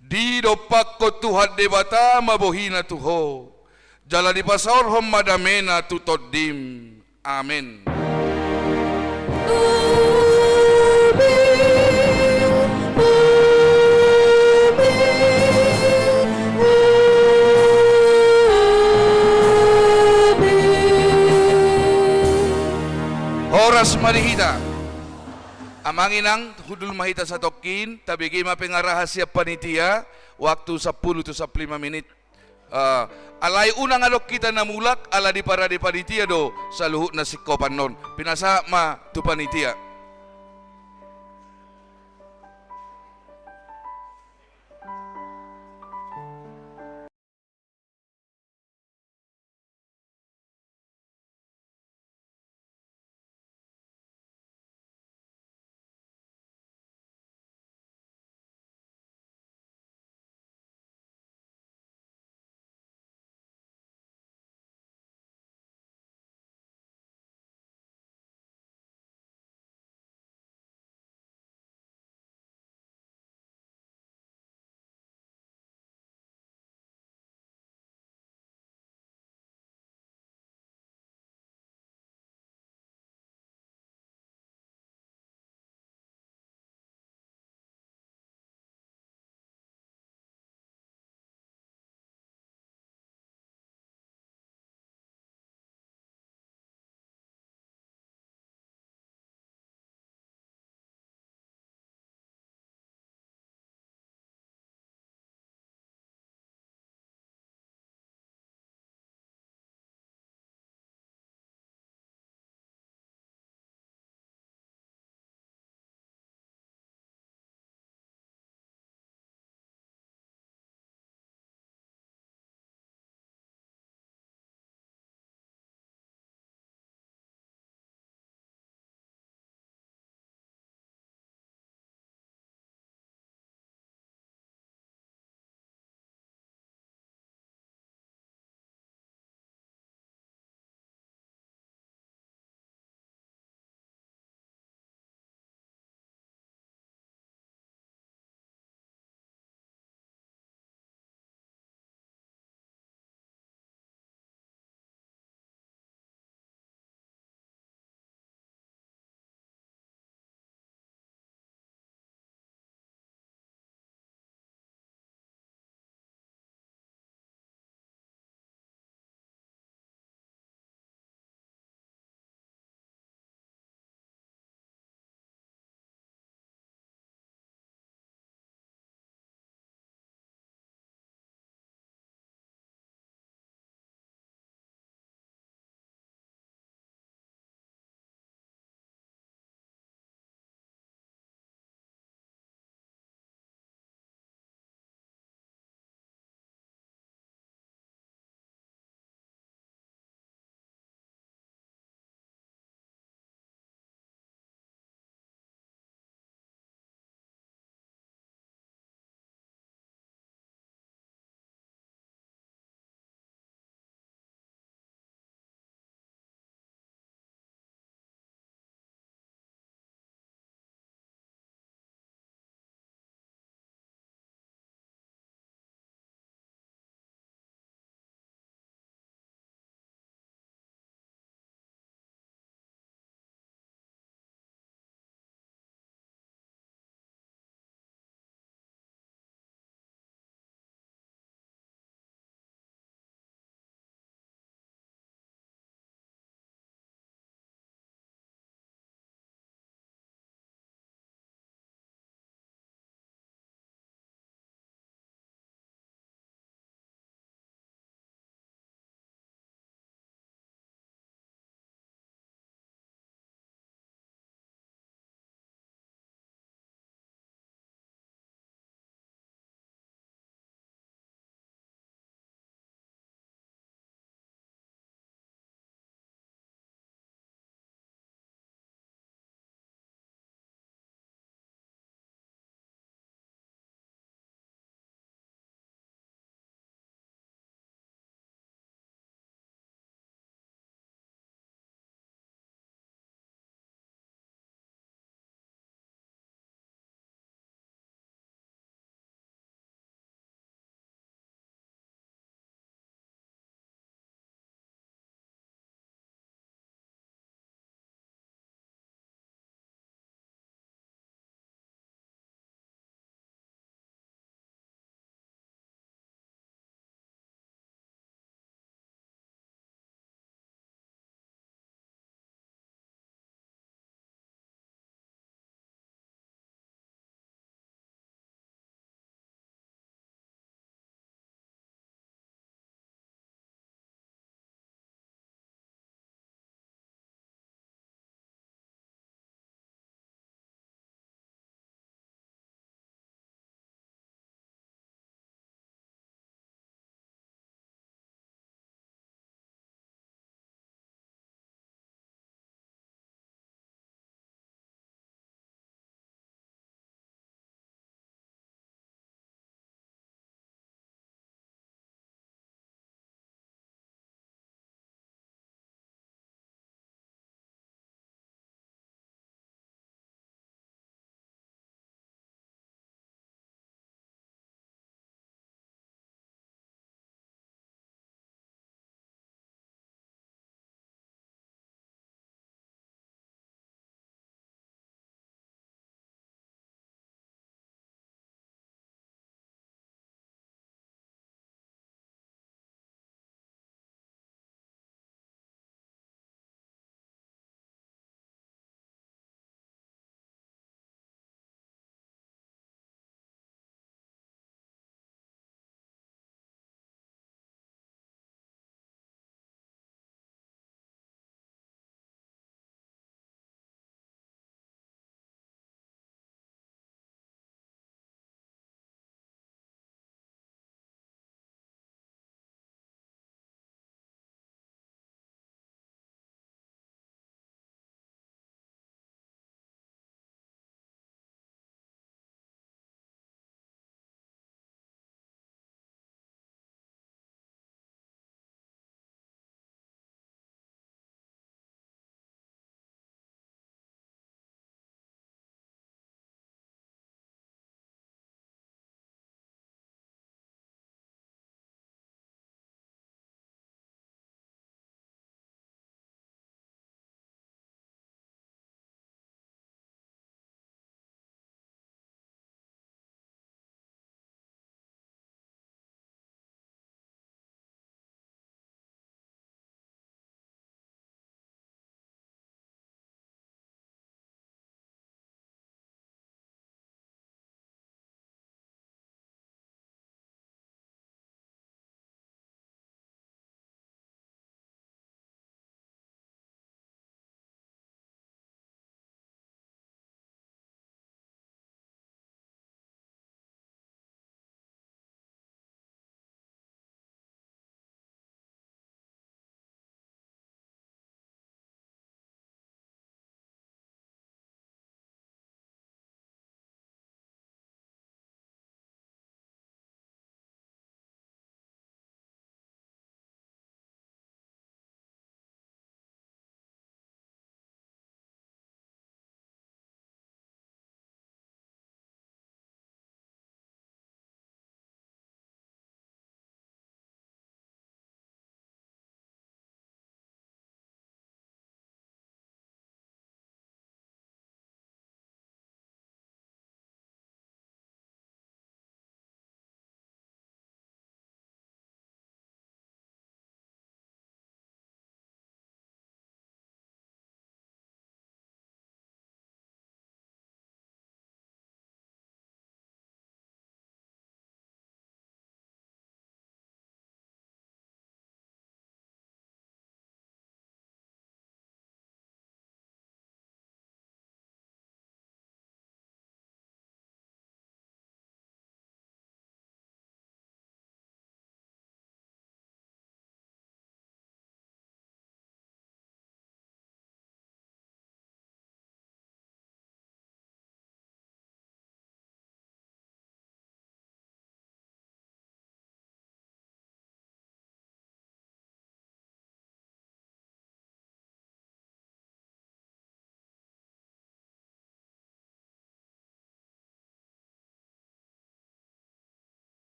Didompakkon Tuhan Debata ma bohina tu ho, jala dipasaorhon ma damena tu tondim. Amen. Amen. Amen. Horas ma di hita. Amang inang, hundul ma hita satongkin, tabege ma pengarahan sian panitia, waktu sampulu tu sampulu lima menit. Eh, alai unang adong hita na mulak, ala diparade panitia do saluhutna singkopan on. Pinasahat ma tu panitia.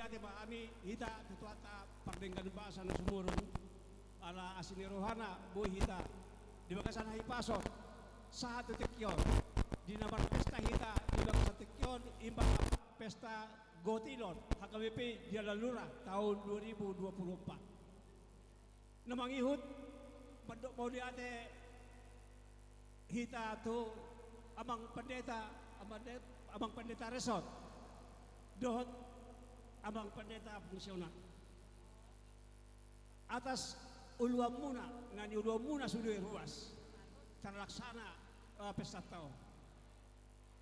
Ate ma hami hita tu Tuhanta pardenggan basa na sumurung, ala asi ni rohana boi hita di bagasan hahipason sahat tu tingki on. Di na marpesta hita di bagasan tingki on, ima pesta Gotilon H K B P Jalan Lurah tahun dua ribu dua puluh empat. Na mangihut, mandok mauliate hita tu amang pandita, amang de-, amang pandita resort dohot amang pandita fungsional atas uluanmuna, na niuluanmuna sude ruas tarlaksana, eh, pesta on.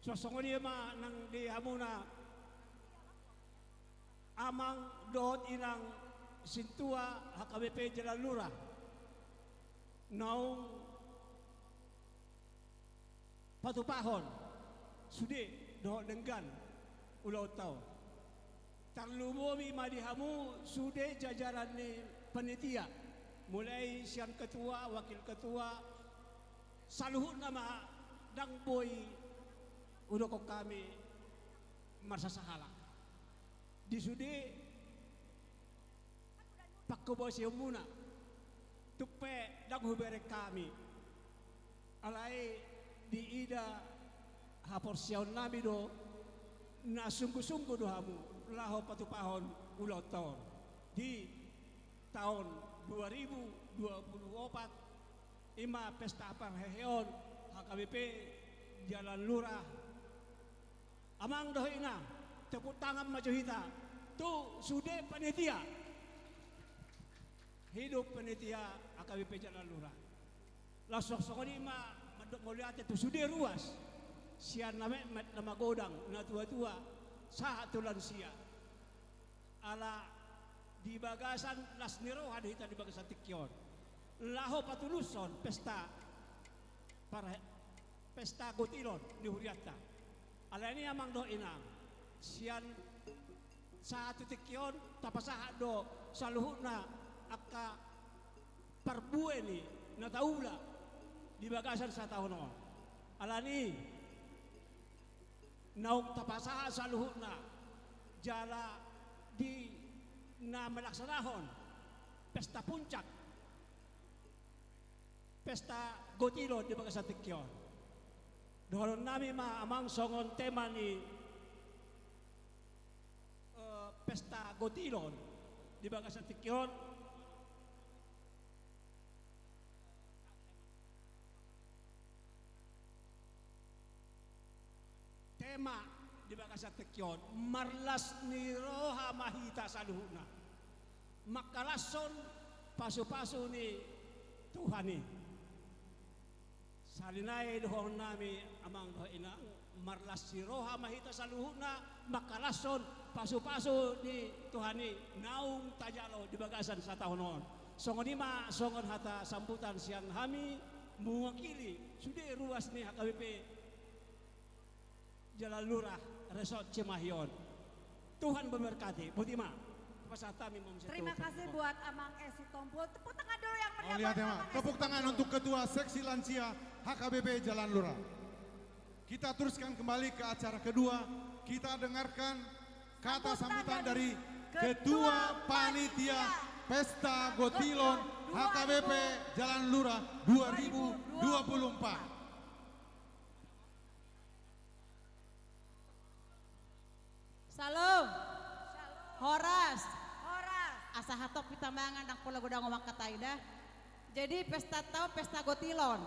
Songon i ma nang di hamuna amang dohot inang sintua H K B P Jalan Lurah, naung patupahon sude dohot denggan ulaonta on. Tarlumobi ma di hamu sude jajaran ni panitia, mulai sian ketua, wakil ketua, saluhutna ma, ndang boi hudokkon hami marsasahalak di sude panghobasionmuna. Tung pe ndang hubereng hami, alai diida haporseaonnami do, na sungguh-sungguh do hamu laho patupahon ulaonta on di taon dua ribu dua puluh opat, ima pesta parheheon H K B P Jalan Lurah. Amang dohot inang, tepuk tangan ma jo hita tu sude panitia. Hidup panitia H K B P Jalan Lurah. Laos songon i ma mandok mauliate tu sude ruas, sian na metmet, na magodang, na tua-tua, sahat tu lansia. Ala di bagasan las ni roha do hita di bagasan tingki on laho patulushon pesta parhe-, pesta Gotilon ni hurianta. Alani i amang dohot inang, sian sahat tu tingki on tapasahat do saluhutna angka parbue ni na taula di bagasan sataon on. Alani i naung tapasahat saluhutna jala di na malaksanahon pesta puncak, pesta Gotilon di bagasan tingki on. Dohononnami ma amang songon tema ni, eh, pesta Gotilon di bagasan tingki on. Tema di bagasan tingki on, marlas ni roha ma hita saluhutna mangkalashon pasu-pasu ni Tuhan i. Sahali nai dohononnami amang dohot inang, marlas ni roha ma hita saluhutna mangkalashon pasu-pasu ni Tuhan i naung tajalo di bagasan sataon on. Songon i ma songon hata sambutan sian hami mewakili sude ruas ni H K B P Jalan Lurah Resort Cimahi on. Tuhan memberkati. Boti ma. Pasahat hami ma muse tu. Terima kasih buat Amang S Sitompul. Tepuk tangan dulu yang meriah buat Amang S Sitompul. Mauliate ma. Tepuk tangan untuk Ketua Seksi Lansia H K B P Jalan Lurah. Kita teruskan kembali ke acara kedua. Kita dengarkan kata sambutan dari Ketua Panitia Pesta Gotilon H K B P Jalan Lurah dua ribu dua puluh empat. Shalom. Horas. Horas. Asa hatop hita mangan, ndang pola godang omak katai da. Jadi pesta on pesta Gotilon.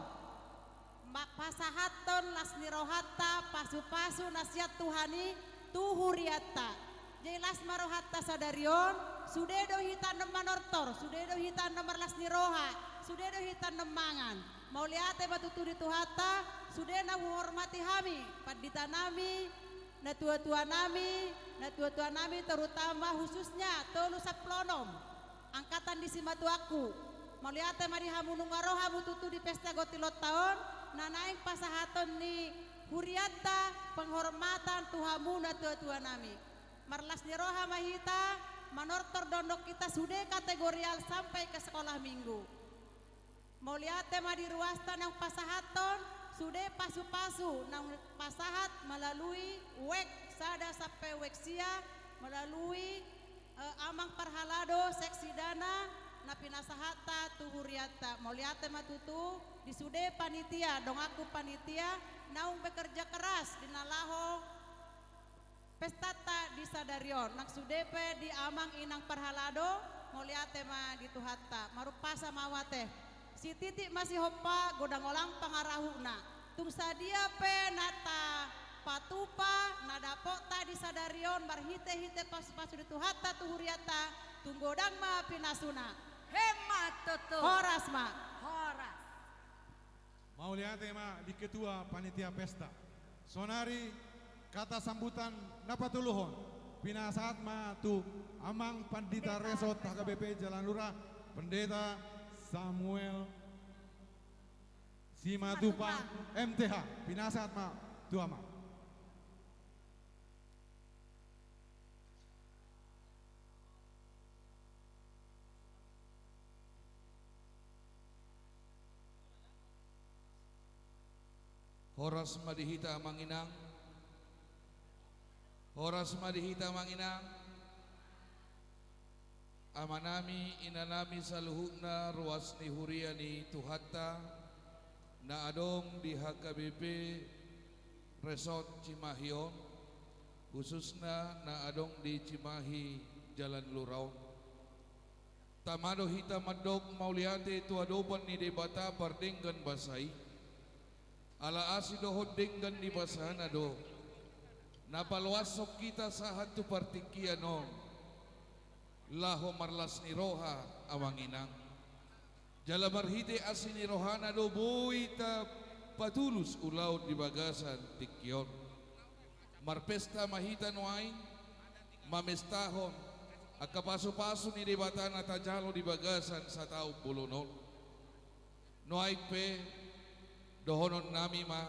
Ma-, pasahathon las ni rohanta, pasu-pasu na sian Tuhan i tu hurianta. Jadi las ma rohanta sadari on, sude do hita na manortor, sude do hita na marlas ni roha, sude do hita na mangan. Mauliate ma tutu di Tuhanta, sude na huhormati hami, panditanami, natua-tuanami, natua-tuanami, terutama khususnya tolu sampulu onom angkatan ni simatuangku. Mauliate ma di hamu nunga ro hamu tutu di pesta Gotilonta on, na naeng pasahaton ni hurianta penghormatan tu hamu natua-tuanami. Marlas ni roha ma hita, manortor do hita sude kategorial sampai ke sekolah minggu. Mauliate ma di ruasta naung pasahathon sude pasu-pasu naung pasahat melalui wek sada sampai wek sia, melalui Eh, amang parhalado, seksi dana, na pinasahatta tu huriatta. Mauliate ma tutu di sude panitia, donganku panitia, naung bekerja keras di na laho pestatta di sadari on. Nang sude pe di amang inang parhalado, mauliate ma di Tuhanta. Marumpasa ma au ate. Sititik ma sihompa, godang olang pangarahutna. Tung sadia pe na tapatupa, na dapotta di sadari on, marhite-hite pasu-pasu ni Tuhanta tu huriatta, tung godang ma pinasuna. Emma tutu. Horas ma. Horas. Mauliate ma di ketua panitia pesta. Sonari kata sambutan na patoluhon pinasahat ma tu amang pandita resort H K B P Jalan Lurah, Pendeta Samuel Simatupang, M T H. Pinasahat ma tu amang. Horas ma di hita amang inang. Horas ma di hita amang inang. Amanami, inanami saluhutna ruas ni huria ni Tuhanta, na adong di H K B P Resort Cimahi on, khususna na adong di Cimahi Jalan Lurah on. Tama do hita mandok mauliate tu adopan ni Debata pardenggan basa i. Ala asi dohot denggan ni basana do na paloashon hita sahat tu partingkian on laho marlas ni roha amang inang. Jala marhite asi ni rohana do boi tapatulus ulaon di bagasan tingki on. Marpesta ma hita nuaeng, mamestahon angka pasupasu ni Debata na tajalo di bagasan sataon bolon on. Nuaeng pe dohononnami ma,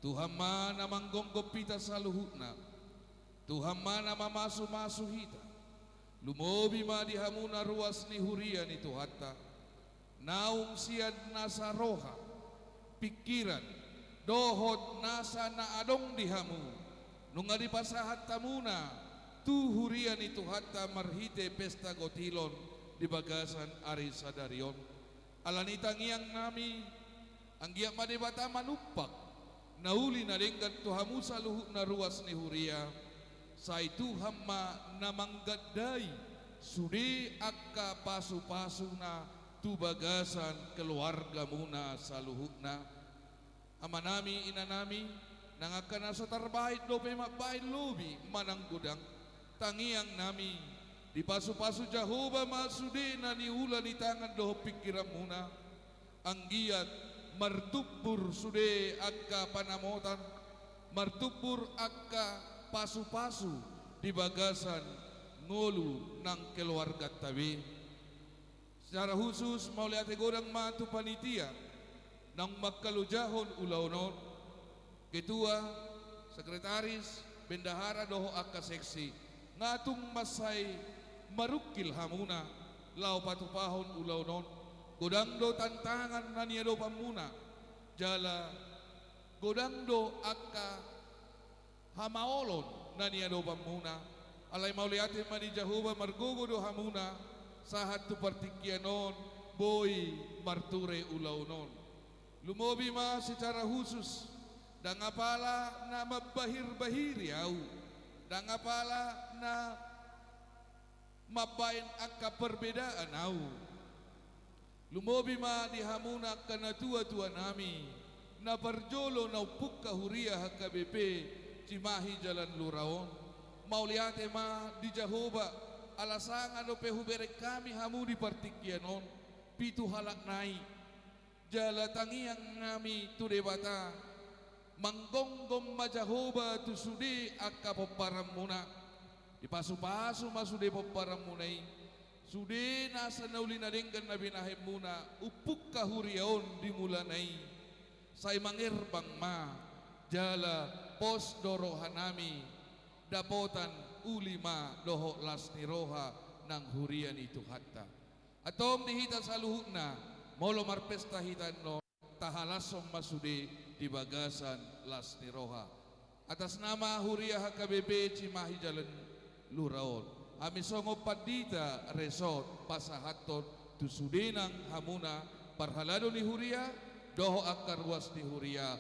Tuhan ma na manggonggom hita saluhutna. Tuhan ma na mamasumasu hita. Lumobi ma di hamu na ruas ni huria ni Tuhanta, naung sian nasa roha, pingkiran, dohot nasa na adong di hamu, nunga dipasahat hamuna tu huria ni Tuhanta marhite pesta gotilon di bagasan ari sadari on. Alani tangiangnami, anggiat ma Debata manumpak na uli na denggan tu hamu saluhutna ruas ni huria, sai Tuhan ma na manggandai sude angka pasupasuna tu bagasan keluargamuna saluhutna. Amanami, inanami, nang angka na so tarbahen dope mambahen lobi manang godang, tangiangnami, dipasupasu Jahowa ma sude na niula ni tangan dohot pingkiranmuna. Anggiat martumbur sude angka panamotan, martumbur angka pasupasu di bagasan ngolu nang keluarganta be. Secara khusus mauliate godang ma tu panitia naung mangkalojahon ulaon on, ketua, sekretaris, bendahara dohot angka seksi, nga tung mansai marungkil hamuna laho patupahon ulaon on. Godang do tantangan na niadopanmuna, jala godang do angka hamaolon na niadopanmuna. Alai mauliate ma di Jahowa, margogo do hamuna sahat tu partingkian on boi marture ulaon on. Lumobi ma secara khusus, ndang apala na mambahirbahiri au, ndang apala na mambahen angka perbedaan au. Lumobi ma di hamuna angka natuatuanami na parjolo na umpungka huria H K B P Cimahi Jalan Lurah on. Mauliate ma di Jahowa, ala sanga dope hubereng hami hamu di partingkian on, pitu halak nai. Jala tangiangnami tu Debata, manggomgom ma Jahowa tu sude angka pomparanmuna. Dipasupasu ma sude pomparanmuna i, sude nasa na uli na denggan na binahenmuna umpungka huria on di mulana i. Sai mangerbang ma, jala pos do rohanami, dapotan uli ma dohot las ni roha nang huria ni Tuhanta. Antong di hita saluhutna, molo marpesta hita annon, tahalashon ma sude di bagasan las ni roha. Atas nama huria H K B P Cimahi Jalan Lurah on, Hami songon pandita resort pasahathon tu sude nang hamuna parhalado ni huria dohot angka ruas ni huria,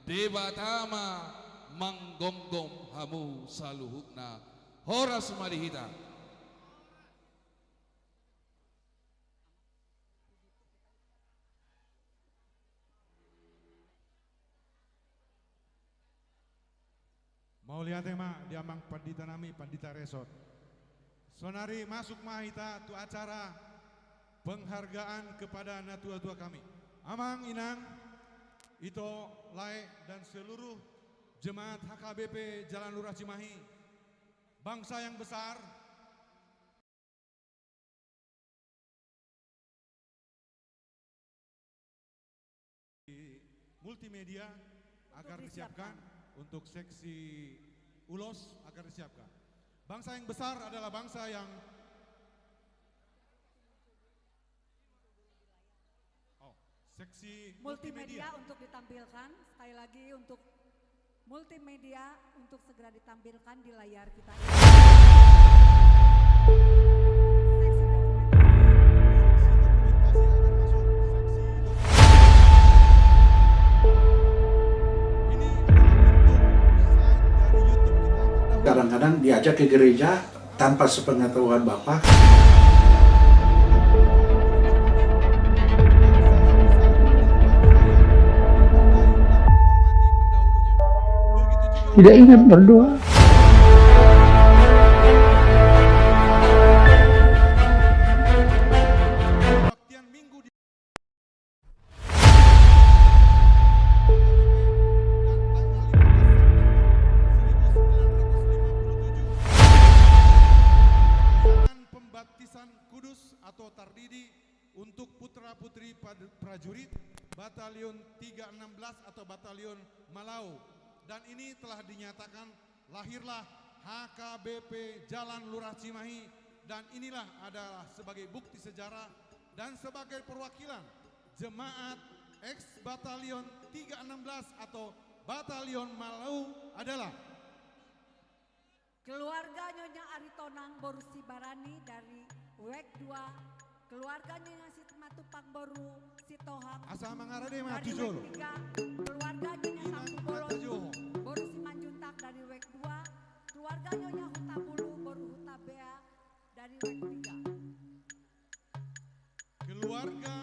Debata ma manggomgom hamu saluhutna. Horas ma di hita. Mauliate ma di amang pandita nami, pandita resort. Sonari masuk ma hita tu acara penghargaan kepada natua-tua kami. Amang, inang, ito, lae, dan seluruh jemaat H K B P Jalan Lurah Cimahi, bangsa yang besar, multimedia agar disiapkan, untuk seksi ulos agar disiapkan. Bangsa yang besar adalah bangsa yang, oh, seksi multimedia multimedia untuk ditampilkan. Sekali lagi, untuk multimedia untuk segera ditampilkan di layar kita. Seksi dokumentasi. Kadang-kadang diajak ke gereja tanpa sepengetahuan Bapak. Tidak ingat berdoa. Dan tanggal lima belas September seribu sembilan ratus lima puluh tujuh, layanan pembaptisan kudus atau tardidi untuk putra-putri pad-, prajurit Batalion tiga enam belas atau Batalion Malau. Dan ini telah dinyatakan lahirlah H K B P Jalan Lurah Cimahi, dan inilah adalah sebagai bukti sejarah dan sebagai perwakilan jemaat ex Batalion tiga enam belas atau Batalion Malau adalah keluarga Nyonya Aritonang boru Sibarani dari Wek dua, keluarga Nyonya Simatupang boru Sitohang. Asa mangarade ma dari tu jolo. Wek tiga, keluarga Nyonya Inang Tampubolon Tajoho. Boru Simanjuntak dari Wek dua, keluarga Nyonya Hutapulu boru Hutabea dari Wek tiga. Keluarga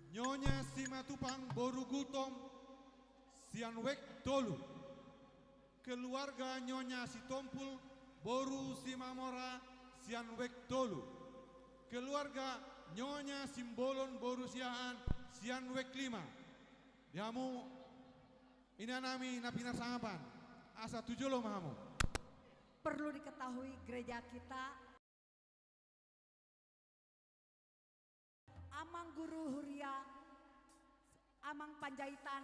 Nyonya Simatupang boru Gultom sian Wek tolu. Keluarga Nyonya Sitompul boru Simamora sian Wek tolu. Keluarga Nyonya Simbolon boru Siahaan sian Wek lima. Di hamu inanami na pinarsangapan, asa tu jolo ma hamu. Perlu diketahui, gereja kita Amang guru huria, Amang Panjaitan,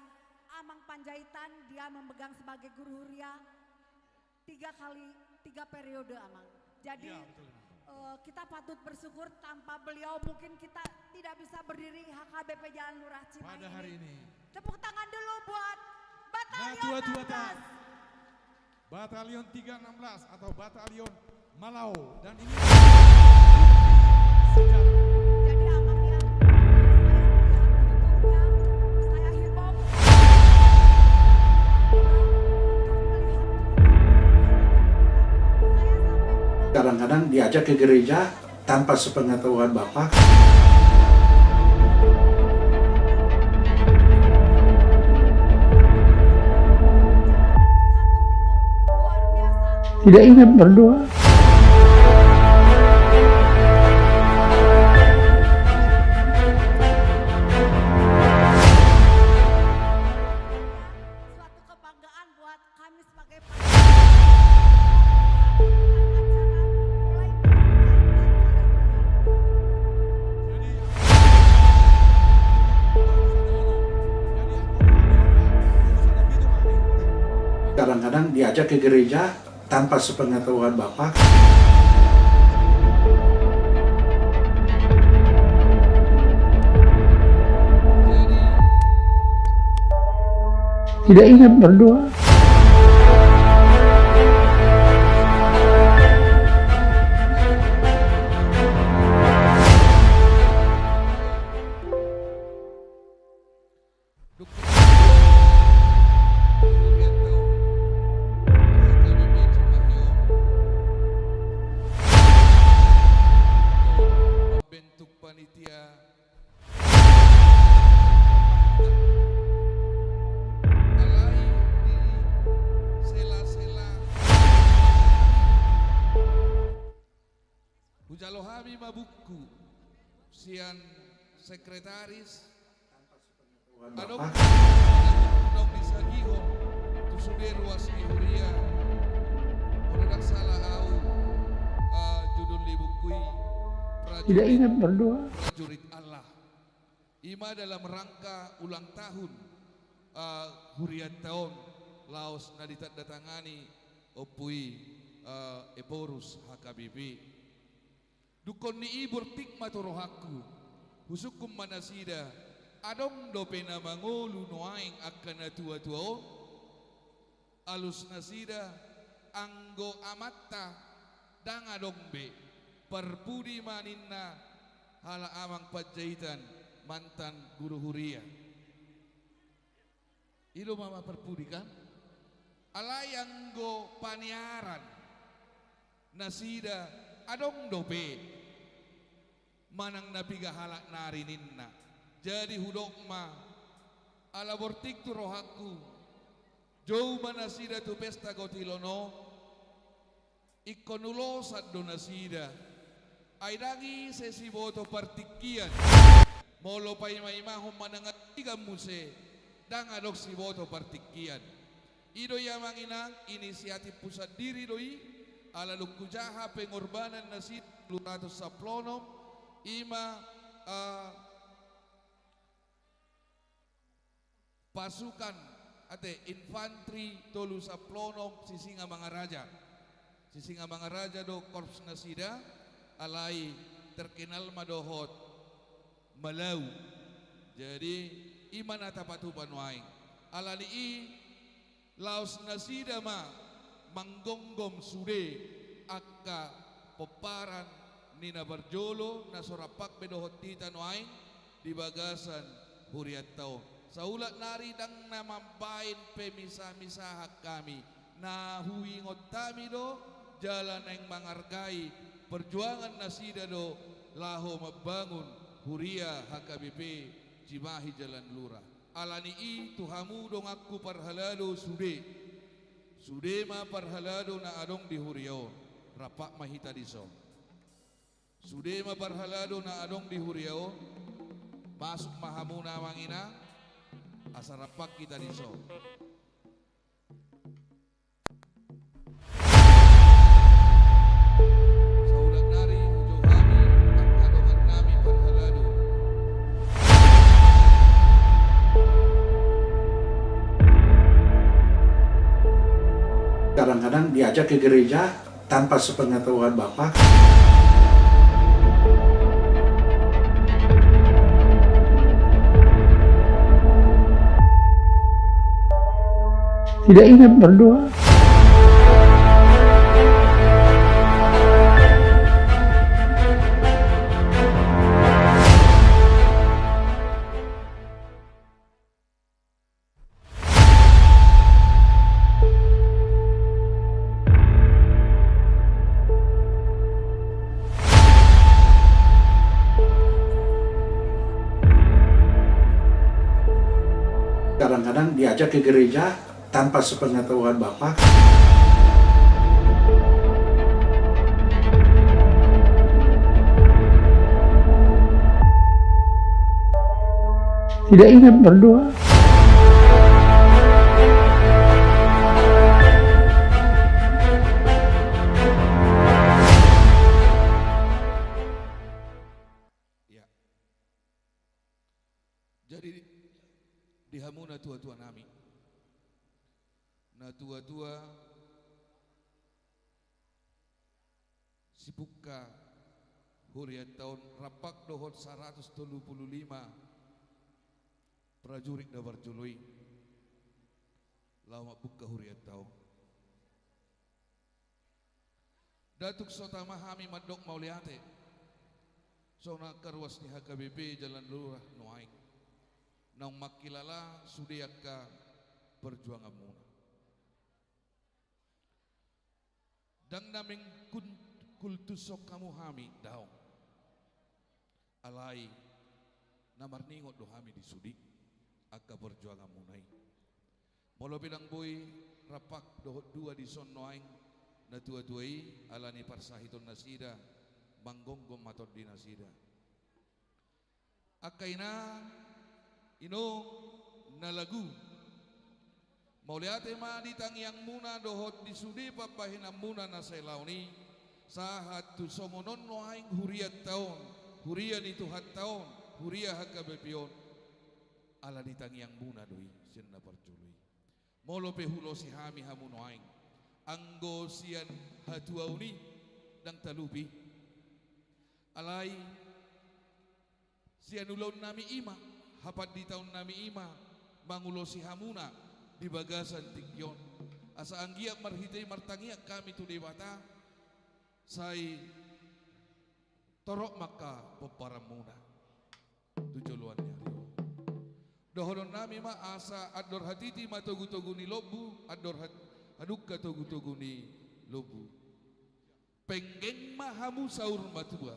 Amang Panjaitan dia memegang sebagai guru huria tiga kali, tiga periode, Amang. Jadi, iya, betul, Amang. Eh, kita patut bersyukur, tanpa beliau mungkin kita tidak bisa berdiri H K B P Jalan Lurah Cimahi pada hari ini. Tepuk tangan dulu buat Batalion enam belas. Batalion tiga enam belas atau Batalion Malau, dan ini sejarah. Jadi, Amang, ya, saya melihat YouTube-nya, saya himbau kepada untuk melihat YouTube-nya. Saya sampai kadang-kadang diajak ke gereja, tanpa sepengetahuan Bapak. Tidak ingat berdoa. Suatu kebanggaan buat kami sebagai Kadang-kadang diajak ke gereja tanpa sepengetahuan Bapak. Tidak ingat berdoa. Panitia. Alai di sela-sela hujalo hami ma buku sian sekretaris. Adong, adong disagihon tu sude ruas ni huria. Molo ndang salah au, eh, judul ni buku i Tidak Ingat Berdoa. Prajurit Allah. I ma dalam rangka ulang tahun, eh, hurianta on, laos na ditandatangani ompu i, eh, Ephorus H K B P. Dungkon ni i bortik ma tu rohangku, husungkun ma nasida, adong dope na mangolu nuaeng angka na tua-tua on? Alus nasida, anggo amanta ndang adong be, parpudi ma ninna halak Amang Panjaitan mantan guru huria. I do ma parpudi kan? Alai anggo paniaran nasida adong dope manang na piga halak nari ninna. Jadi hudok ma, ala bortik tu rohangku, jou ma nasida tu pesta gotilon on. Ingkon ulosan do nasida. Ai ndang ise siboto partingkian. Molo paima-imahon manang antigan muse, ndang adong siboto partingkian. I do i Amang Inang, inisiatifhu sandiri do i, ala dung hujaha pengorbanan nasida tolu ratus sampulu onom, i ma, eh, pasukan, ate, infantri tolu sampulu onom Sisingamangaraja. Sisingamangaraja do korps nasida, alai terkenal ma dohot Malau. Jadi, i ma na tapatupa nuaeng. Ala ni i, laos nasida ma manggomgom sude angka pomparan ni na parjolo na so rampak be dohot hita nuaeng di bagasan hurianta on. Saulak nari ndang na mambaen pemisah-misahan hami, na huingot hami do jala naeng mangargai perjuangan nasida do laho mambangun huria H K B P Cimahi Jalan Lurah. Ala ni i tu hamu donganku parhalado sude. Sude ma parhalado na adong di huria on. Rampak ma hita dison. Sude ma parhalado na adong di huria on. Masuk ma hamuna Amang Inang. Asa rampak hita dison. Saulak nari hujou hami angka dongannami parhalado. Kadang-kadang diajak ke gereja, tanpa sepengetahuan Bapak. Tidak ingat berdoa. Kadang-kadang diajak ke gereja tanpa sepengetahuan Bapak. Tidak ingat berdoa. Ya. Jadi, di hamu natua-tuanami. Natua-tua, sipungka hurianta on rampak dohot saratus tolu pulu lima prajurit na parjolo i. Laho mambuka hurianta on. Nda tung so tama hami mandok mauliate. Songon angka ruas ni H K B P Jalan Lurah nuaeng. Naung mangkilala sude angka perjuanganmuna. Ndang na mengkul-, kultushon hamu hami, daong. Alai na marningot do hami di sude angka parjuanganmuna i. Molo pe ndang boi rampak dohot dua dison nuaeng natuatua i, ala ni parsahitonnasida, manggomgom ma tondi nasida. Angka inang, inong, na lagu, mauliate ma di tangiangmuna dohot di sude pambahenanmuna na sailaon i, sahat tu songon on nuaeng hurianta on, huria ni Tuhanta on, huria H K B P on, ala di tangiangmuna do i sian na parjolo i. Molo pe huulosi hami hamu nuaeng, anggo sian hatuaon i, ndang talup i. Alai sian ulaonnami i ma, hapanditaonnami i ma, mangulosi hamuna di bagasan tingki on. Asa anggiat marhite i martangiang hami tu Debata, sai torop ma angka pomparanmuna tu joloan ni ari on. Dohononnami ma asa andor hatiti ma togutogu ni lombu, andor hat-, hadungka togutogu ni lombu. Penggeng ma hamu saur matua,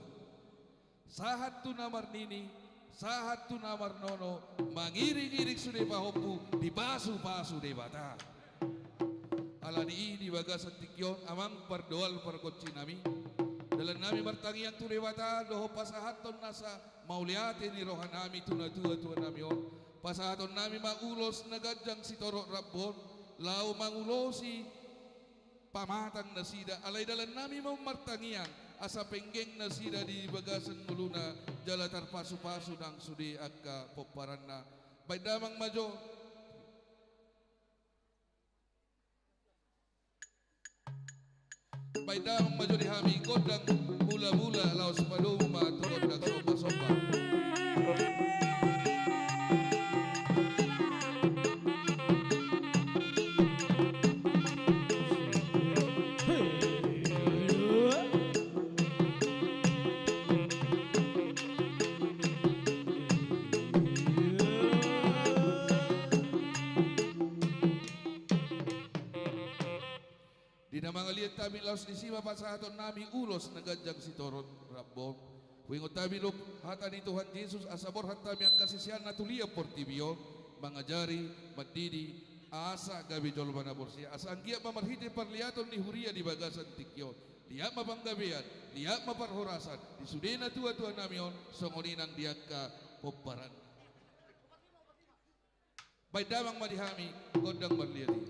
sahat tu na marnini, sahat tu na marnono, mangiringiring sude pahompu dipasupasu Debata. Ala ni i di bagasan tingki on, amang pardoal pargonsinami, dalannami martangiang tu Debata dohot pasahathon nasa mauliate ni rohanami tu natuatuanami on. Pasahatonnami ma ulos na ganjang sitorop rambu on, laho mangulosi pamatangnasida, alai dalannami ma martangiang asa penggeng nasida di bagasan ngoluna jala tarpasupasu nang sude angka pomparanna. Baen damang ma jo. Baen damang ma jo di hami gondang mulamula, laos padomu ma tu gondang sombasomba. Di na mangaliat hami, laos disi ma pasahatonnami ulos na ganjang sitorop rambu on. Huingot hami do hata ni Tuhan Jesus, asa borhat hami angka siseanna tu liat portibi on, mangajari, mandidi, asa gabe jolma na porsea, asa anggiat ma marhite parliaton ni huria di bagasan tingki on, liat ma panggabean, liat ma parhorasan di sude natuatuanami on, songon i nang di angka pomparan. Baen damang ma di hami gondang marliat i.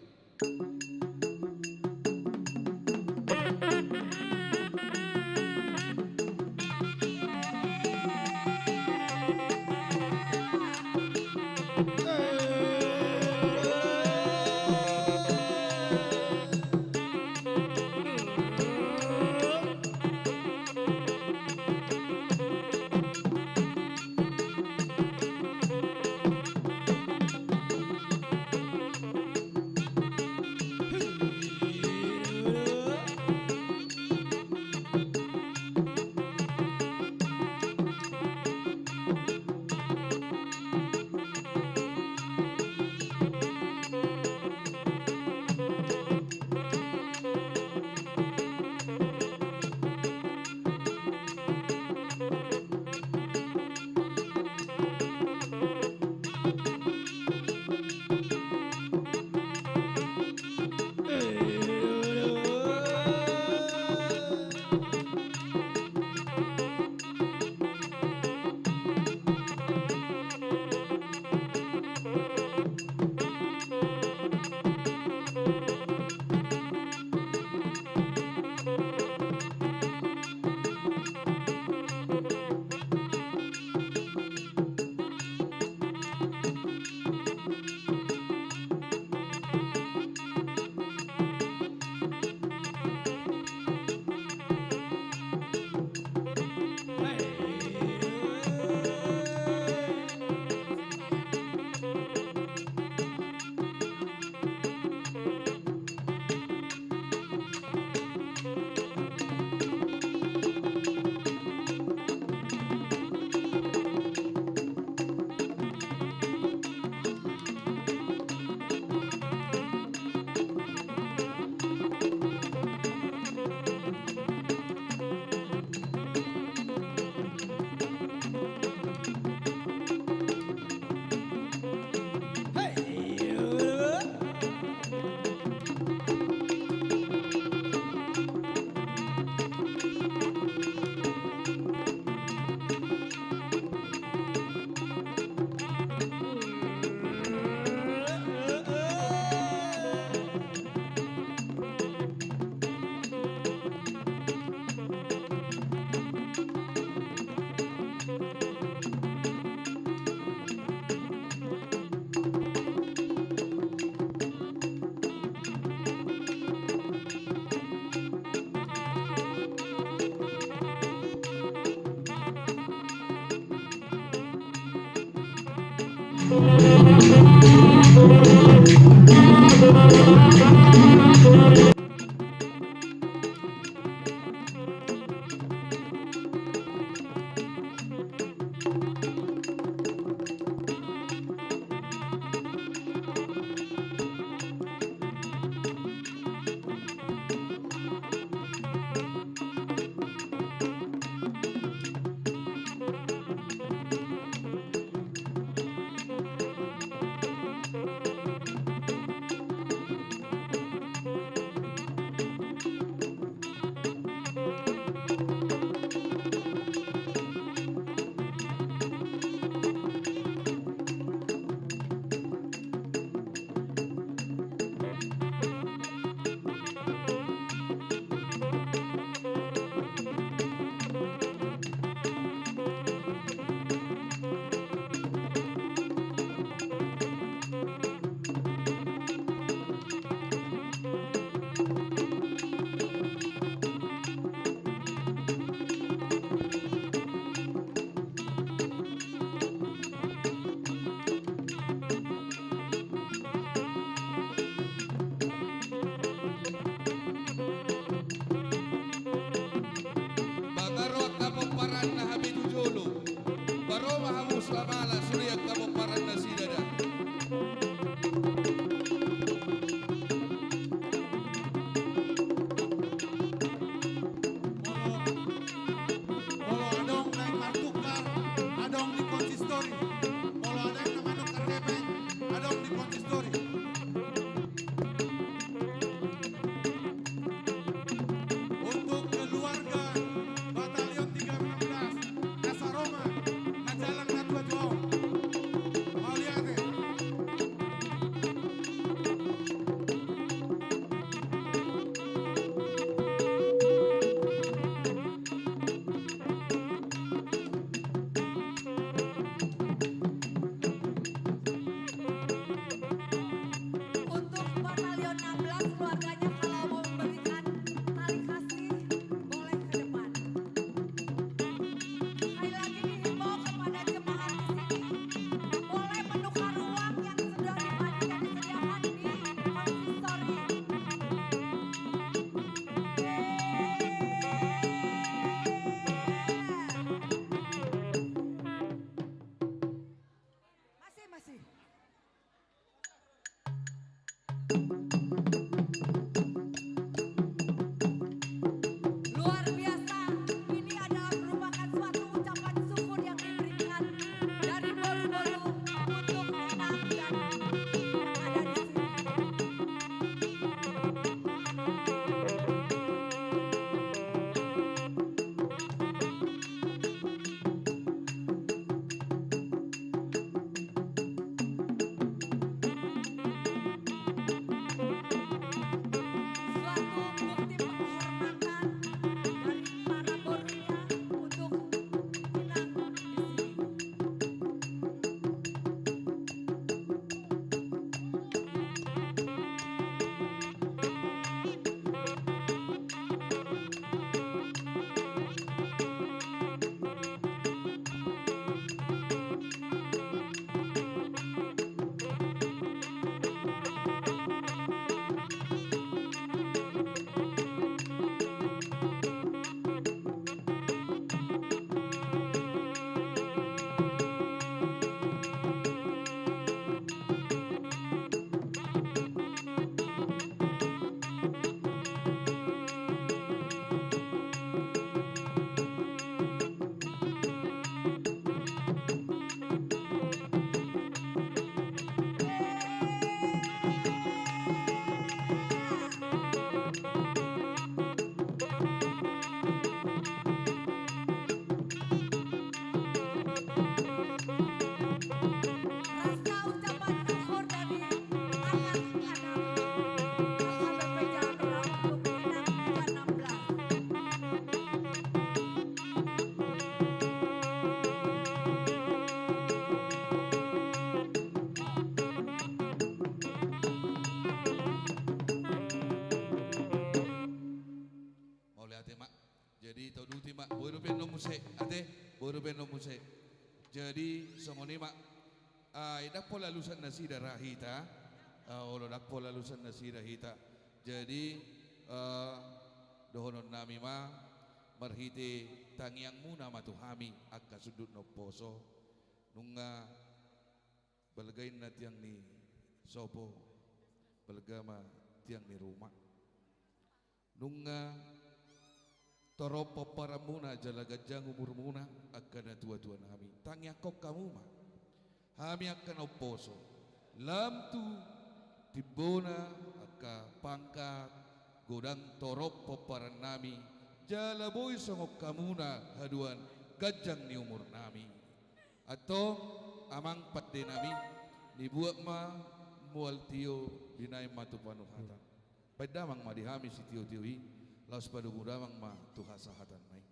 Bangaro angka pomparan na hape tu jolo. Baro ma hamu salamala sude angka pomparan nasida da. Molo, molo adong naeng martungkar, adong di konsistori. Molo adong na manukar hepeng, adong di konsistori. Untuk keluarga Batalion tiga enam belas, asa ro ma manjalang na tua tu ahu. Mauliate. Untuk Batalion enam belas, keluarganya kalau mau memberikan tali kasih, boleh ke depan. Sekali lagi dihimbau kepada jemaat di sini, boleh menukar uang yang sudah dibagikan, disediakan di konsistori. Masih, masih. Luar biasa, ini adalah merupakan suatu ucapan syukur yang diberikan dari boru-boru untuk Inang dan ada di sini. Suatu bukti penghormatan dari para borunya untuk Inang di sini. Rasa ucapan syukur dari anak-anak H K B P Jampera untuk Inang tiga enam belas. Mauliate ma. Jadi tauduti ma, boi dope annon muse, ate, boi dope annon muse. Jadi songon i ma. Ai ndang pola alusan nasida ra hita. Ah, olo, ndang pola alusan nasida hita. Jadi, eh, dohonon nami ma, marhite tangiangmuna ma tu hami angka sundut na umposo. Nunga balga inna tiang ni sopo, balga ma tiang ni ruma. Nunga torop pomparanmuna jala ganjang umurmuna angka natuatua nami. Tangiangkon hamu ma hami angka na umposo, lam tu timbona angka pangkat, godang torop pomparan nami, jala boi songon hamuna haduan ganjang ni umur nami. Antong, amang pande nami, nibuat ma mual tio, binahen ma tu panuhatan. Baen damang ma di hami sitiotio i, laos padomu damang ma tu hasahatanna i.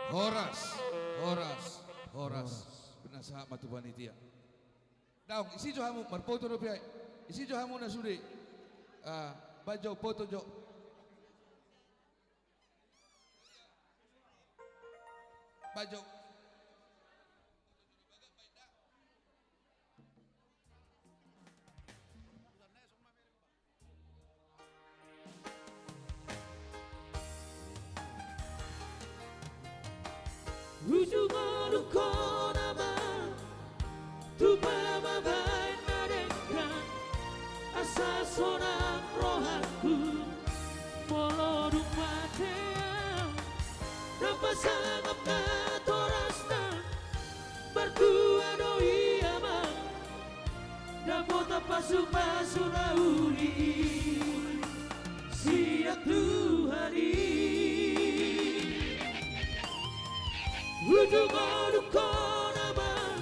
Horas, horas, horas. Pinasahat ma tu panitia. Daong, isi jo hamu, marpoto dope ai. Isi jo hamu na sude. Ah, baen jo, poto jo. Baen jo. Ujung ngolungkon, Amang, tupa ma baen na denggan, asa sonang rohangku molo dung mate au. Ndang pasangap natorasna, martua do i, Amang, dapotan pasupasu na uli sian Tuhan i. Ujung ngolungkon, Amang,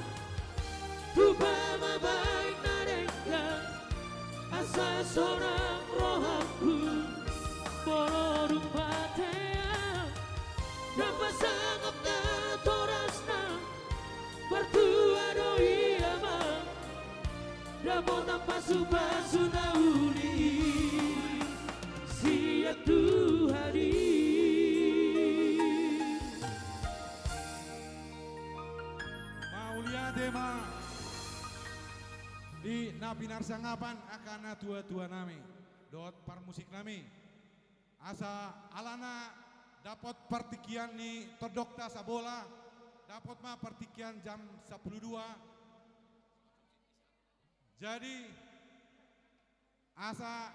tupa ma baen na denggan, asa sonang rohangku molo dung mate au. Ndang pasangap natorasna, martua do i, Amang, dapotan pasupasu na uli sian Tuhan i. Mauliate ma di na pinarsangapan angka natuatua nami dohot parmusik nami. Asa alana dapot partingkian ni tondongta Sabola, dapot ma partingkian jam sampulu dua. Jadi, asa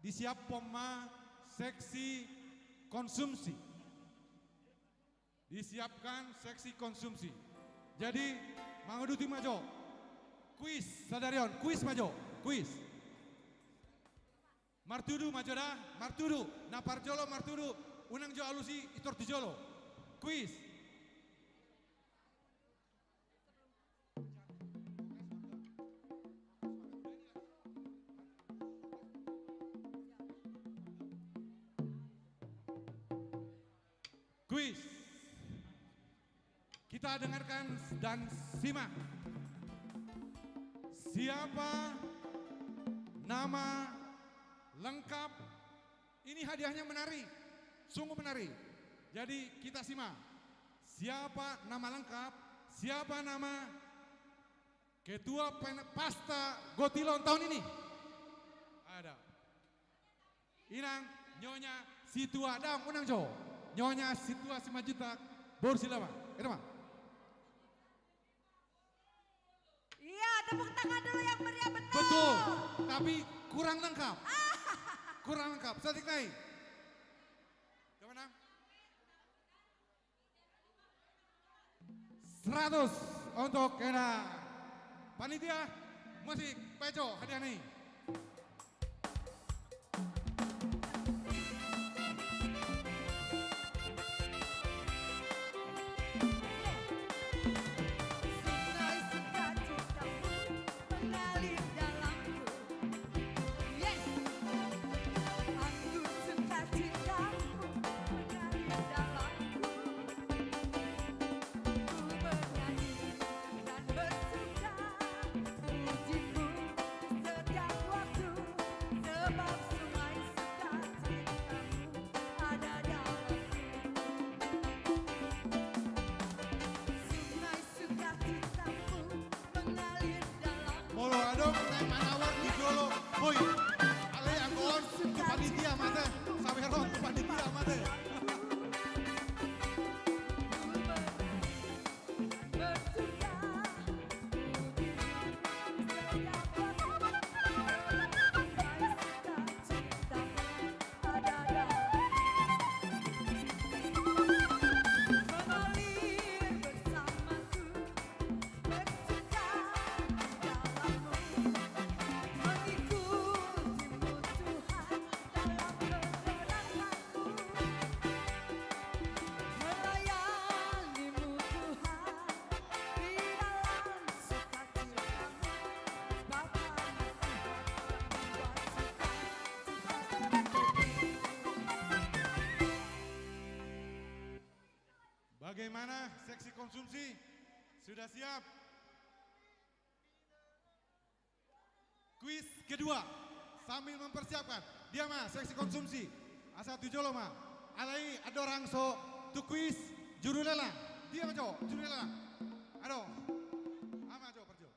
disiaphon ma seksi konsumsi. Disiapkan seksi konsumsi. Jadi, manguduti ma jo. Kuis, sadari on, kuis ma jo. Kuis. Martudu ma jo da, martudu. Na parjolo martudu, unang jo alusi, itor tu jolo. Kuis. Kuis. Kita dengarkan dan simak. Siapa nama lengkap? Ini hadiahnya menarik, sungguh menarik. Jadi, kita simak. Siapa nama lengkap? Siapa nama ketua pen-, pasta Gotilon tahun ini? Ada. Inang, Nyonya Situa, daong, unang jo. Nyonya Situa Simanjuntak, boru Silaban. Itu mah. Iya, tepuk tangan dulu yang meriah, betul. Betul, tapi kurang lengkap. Kurang lengkap. Satik nai. Coba, Nang. Seratus untuk Ena. Panitia, musik, peco, hadiah nih. Manawar di jolo, boi. Alai anggo on tu panitia ma ate. Sawer on tu panitia ma ate. Bagaimana seksi konsumsi? Sudah siap? Kuis kedua, sambil mempersiapkan. Dia ma seksi konsumsi. Asa tu jolo ma. Alai andorang so tu kuis juru lelang. Dia ma jo juru lelang. Ado. Ama jo parjo.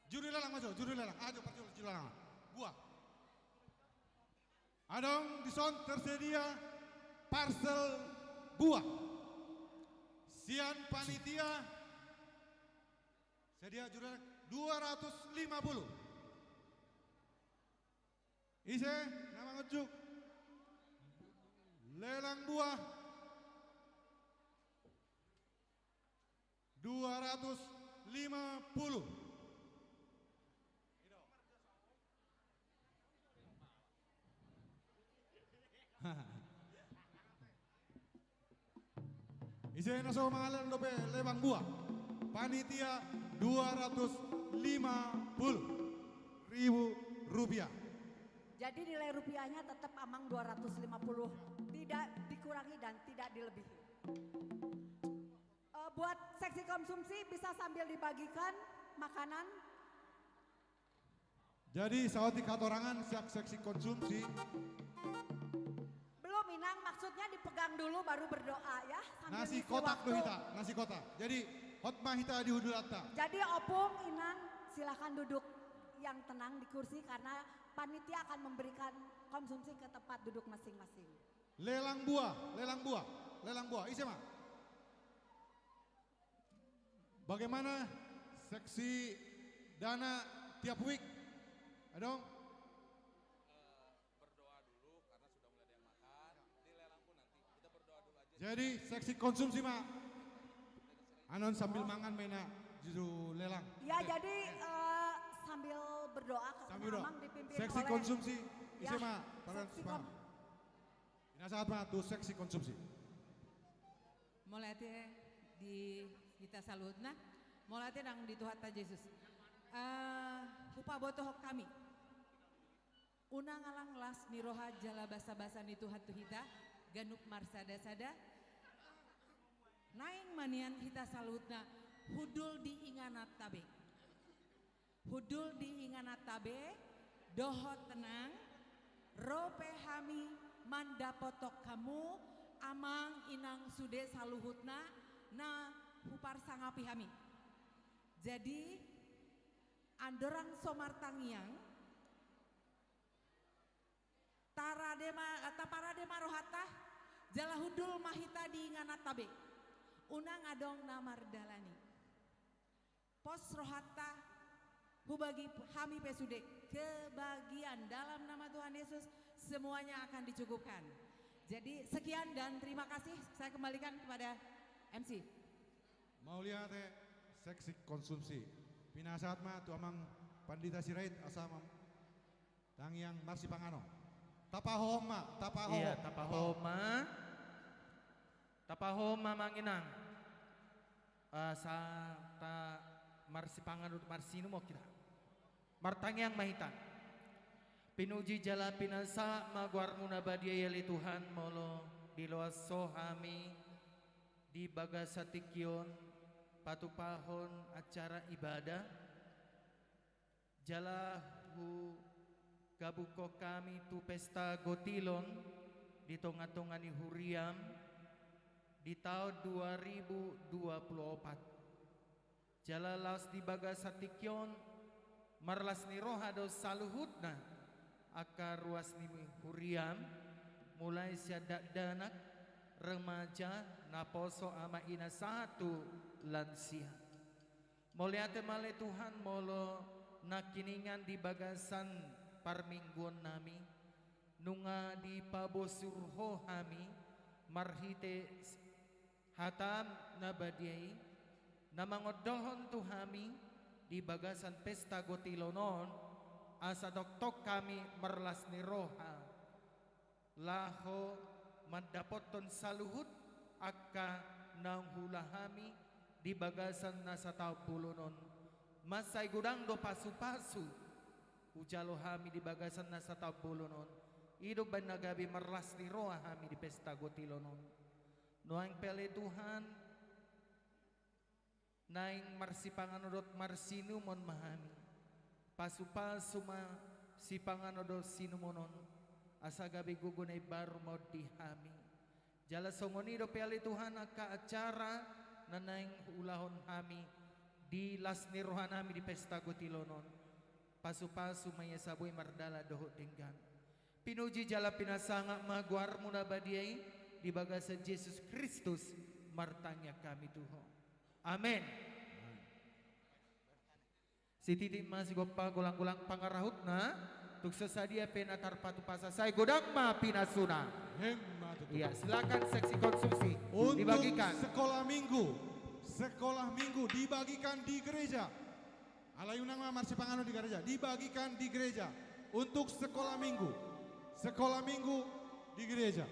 Juru lelang ma jo juru lelang. Ajo parjo juru lelang. Buah. Adong dison tersedia parsel buah sian panitia. Sedia juru lelang dua ratus lima puluh. Ise na mangunjuk lelang buah? Dua ratus lima puluh. Ise na so mangalean dope lelang buah? Panitia, dua ratus lima puluh ribu rupiah. Jadi nilai rupiahnya tetap amang dua ratus lima puluh, tidak dikurangi dan tidak dilebihi. Eh, buat seksi konsumsi bisa sambil dibagikan makanan. Jadi saotik hatorangan sian seksi konsumsi. Belum, Inang, maksudnya dipegang dulu baru berdoa ya, sambil ngisi waktu. Nasi kotak do hita, nasi kotak. Jadi hot ma hita di hundulanta. Jadi Opung, Inang, silakan duduk yang tenang di kursi karena panitia akan memberikan konsumsi ke tempat duduk masing-masing. Lelang buah, lelang buah, lelang buah. Ise ma? Bagaimana seksi dana tiap week? Adong? Eh, berdoa dulu karena sudah mulai ada yang makan. Dilelang pun nanti. Kita berdoa dulu aja. Jadi seksi konsumsi ma. Anon sambil mangan ma ina juru lelang. Ya, jadi, eh, sambil berdoa ke amang dipimpin oleh. Seksi konsumsi. Ya, ise ma? Seksi kon- Pinasahat ma tu seksi konsumsi. Mauliate di hita saluhutna. Mauliate nang di Tuhanta Jesus. Eh, hupabotohon hami. Unang alang las ni roha jala basabasa ni Tuhan tu hita, ganup marsada-sada. Naeng ma nian hita saluhutna hundul di ingananta be. Hundul di ingananta be, dohot nang, ro pe hami mandapothon hamu, amang inang sude saluhutna, na huparsangapi hami. Jadi, andorang so martangiang, tarade ma, eh, taparade ma rohanta, jala hundul ma hita di ingananta be. Unang adong na mardalani. Pos rohanta, hubagi hami pe sude, kebagian dalam nama Tuhan Yesus, semuanya akan dicukupkan. Jadi, sekian dan terima kasih. Saya kembalikan kepada M C. Mauliate, seksi konsumsi. Pinasahat ma tu amang Pandita Sirait, asa ma- Tangiang marsipanganon. Tapahohom ma, tapahohom. Iya, tapahohom ma. Tapahohom ma, amang inang. Asa ta marsipanganon, marsiinum hita. Martangiang ma hita. Pinuji jala pinasahat ma goarmu na badia i ale Tuhan, molo diloas Ho hami di bagasan tingki on patupahon acara ibadah. Jala hugabungkon hami tu pesta gotilon di tongatonga ni huriaM, di taon dua ribu dua puluh opat. Jala laos di bagasan tingki on, marlas ni roha do saluhutna angka ruas ni huriam, mulai sian dakdanak, remaja, naposo, ama ina sahat tu lansia. Mauliate ma ale Tuhan molo nangkiningan di bagasan parmingguonnami, nunga dipabosur Ho hami marhite hataM na badia i, na mangondolhon tu hami di bagasan pesta gotilon on, asa tongtong hami marlas ni roha laho mandapothon saluhut angka naung huula hami di bagasan na sataon bolon on. Mansai godang do pasupasu hujalo hami di bagasan na sataon bolon on. I do umbahen na gabe marlas ni roha hami di pesta gotilon on. Nuaeng pe ale Tuhan, naeng marsipanganon dohot marsinumon ma hami. Pasupasu ma sipanganon dohot sinumon on, asa gabe gogo na imbaru ma on di hami. Jala songon i dope ale Tuhan angka acara na naeng huulahon hami di las ni rohanami di pesta gotilon on. Pasupasu ma ia asa boi mardalan dohot denggan. Pinuji jala pinasangap ma goarMu na badia i, di bagasan Jesus Kristus martangiang hami tu Ho. Amen. Sititi ma sigompa golang-golang pangarahutna, tung so sadia pe na tarpatupa, sai godang ma pinasuna. Emma tutu. Iya, silakan seksi konsumsi. Untuk dibagikan. Sekolah minggu, sekolah minggu dibagikan di gereja. Alai unang ma marsipanganon di gereja, dibagikan di gereja untuk sekolah minggu. Sekolah minggu di gereja.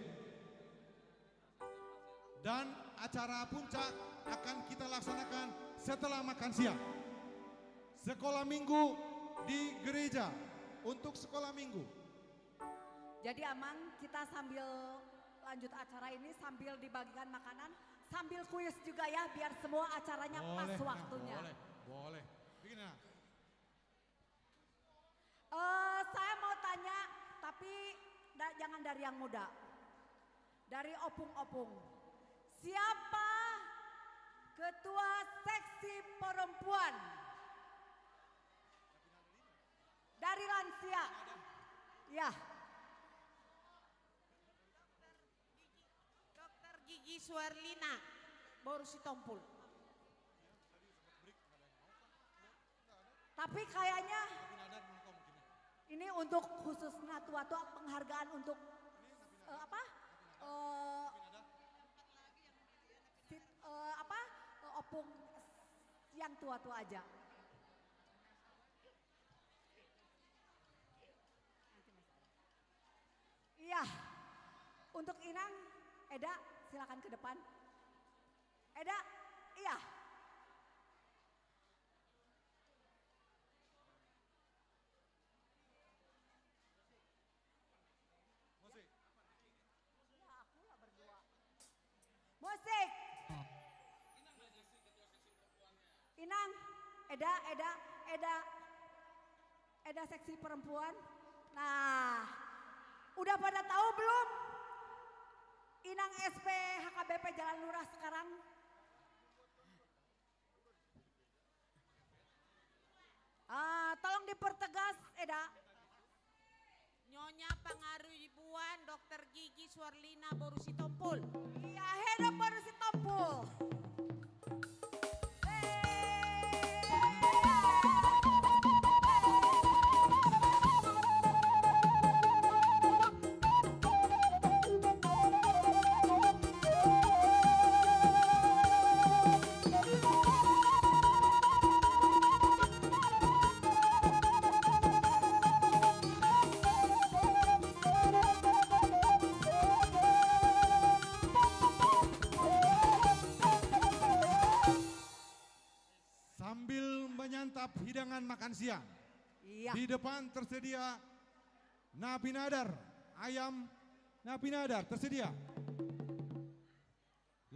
Dan acara puncak akan kita laksanakan setelah makan siang. Sekolah minggu di gereja, untuk sekolah minggu. Jadi, Amang, kita sambil lanjut acara ini, sambil dibagikan makanan, sambil kuis juga ya, biar semua acaranya pas waktunya. Boleh, Kang, boleh, boleh. Begini, nah. Eh, saya mau tanya, tapi da-, jangan dari yang muda. Dari opung-opung. Siapa ketua seksi perempuan? Dari lansia. Ya. Dokter Gigi Suarlina, boru Sitompul. Tapi kayaknya ini untuk khusus na tua-tua, penghargaan untuk, eh, apa? Eh, si-, eh, apa? Eh, opung yang tua-tua aja. Iya. Untuk Inang, Eda, silakan ke depan. Eda, iya. Musik. Ya, aku lah berdua. Musik. Inang, Eda, Eda, Eda. Eda seksi perempuan. Nah, udah pada tahu belum? Inang S P H K B P Jalan Lurah sekarang. Ah, tolong dipertegas, Eda. Nyonya Pangaribuan, Dokter Gigi Suarlina, boru Sitompul. Iya, Eda boru Sitompul. Sambil menyantap hidangan makan siang, iya, di depan tersedia na pinadar, ayam na pinadar tersedia.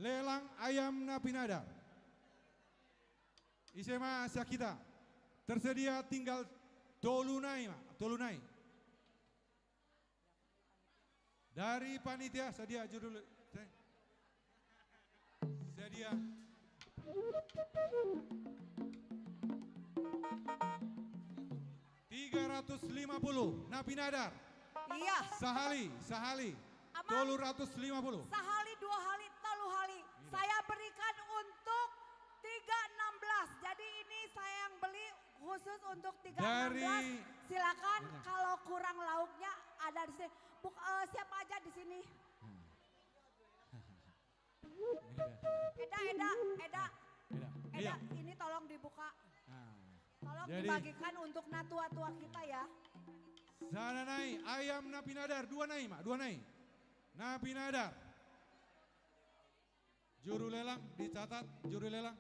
Lelang ayam na pinadar. Ise ma sian hita? Tersedia tinggal tolu nai ma, tolu nai. Dari panitia sadia judul. Dia. Tiga ratus lima puluh, Napinadar. Iya. Sahali, sahali. Amang, tolu ratus lima puluh. Sahali, dua hali, tolu hali. Iya. Saya berikan untuk tiga enam belas. Jadi ini saya yang beli khusus untuk tiga enam belas. Dari. Silakan, iya, kalau kurang lauknya ada di sini. Buk-, eh, siapa aja di sini? Hmm. Eda, Eda, Eda. Eda. Eda, iya, ini tolong dibuka. Nah. Tolong, jadi, dibagikan untuk natua-tua kita ya. Sada nai, ayam Napinadar, dua nai, Mak, dua nai. Napinadar. Juru lelang, dicatat, juru lelang.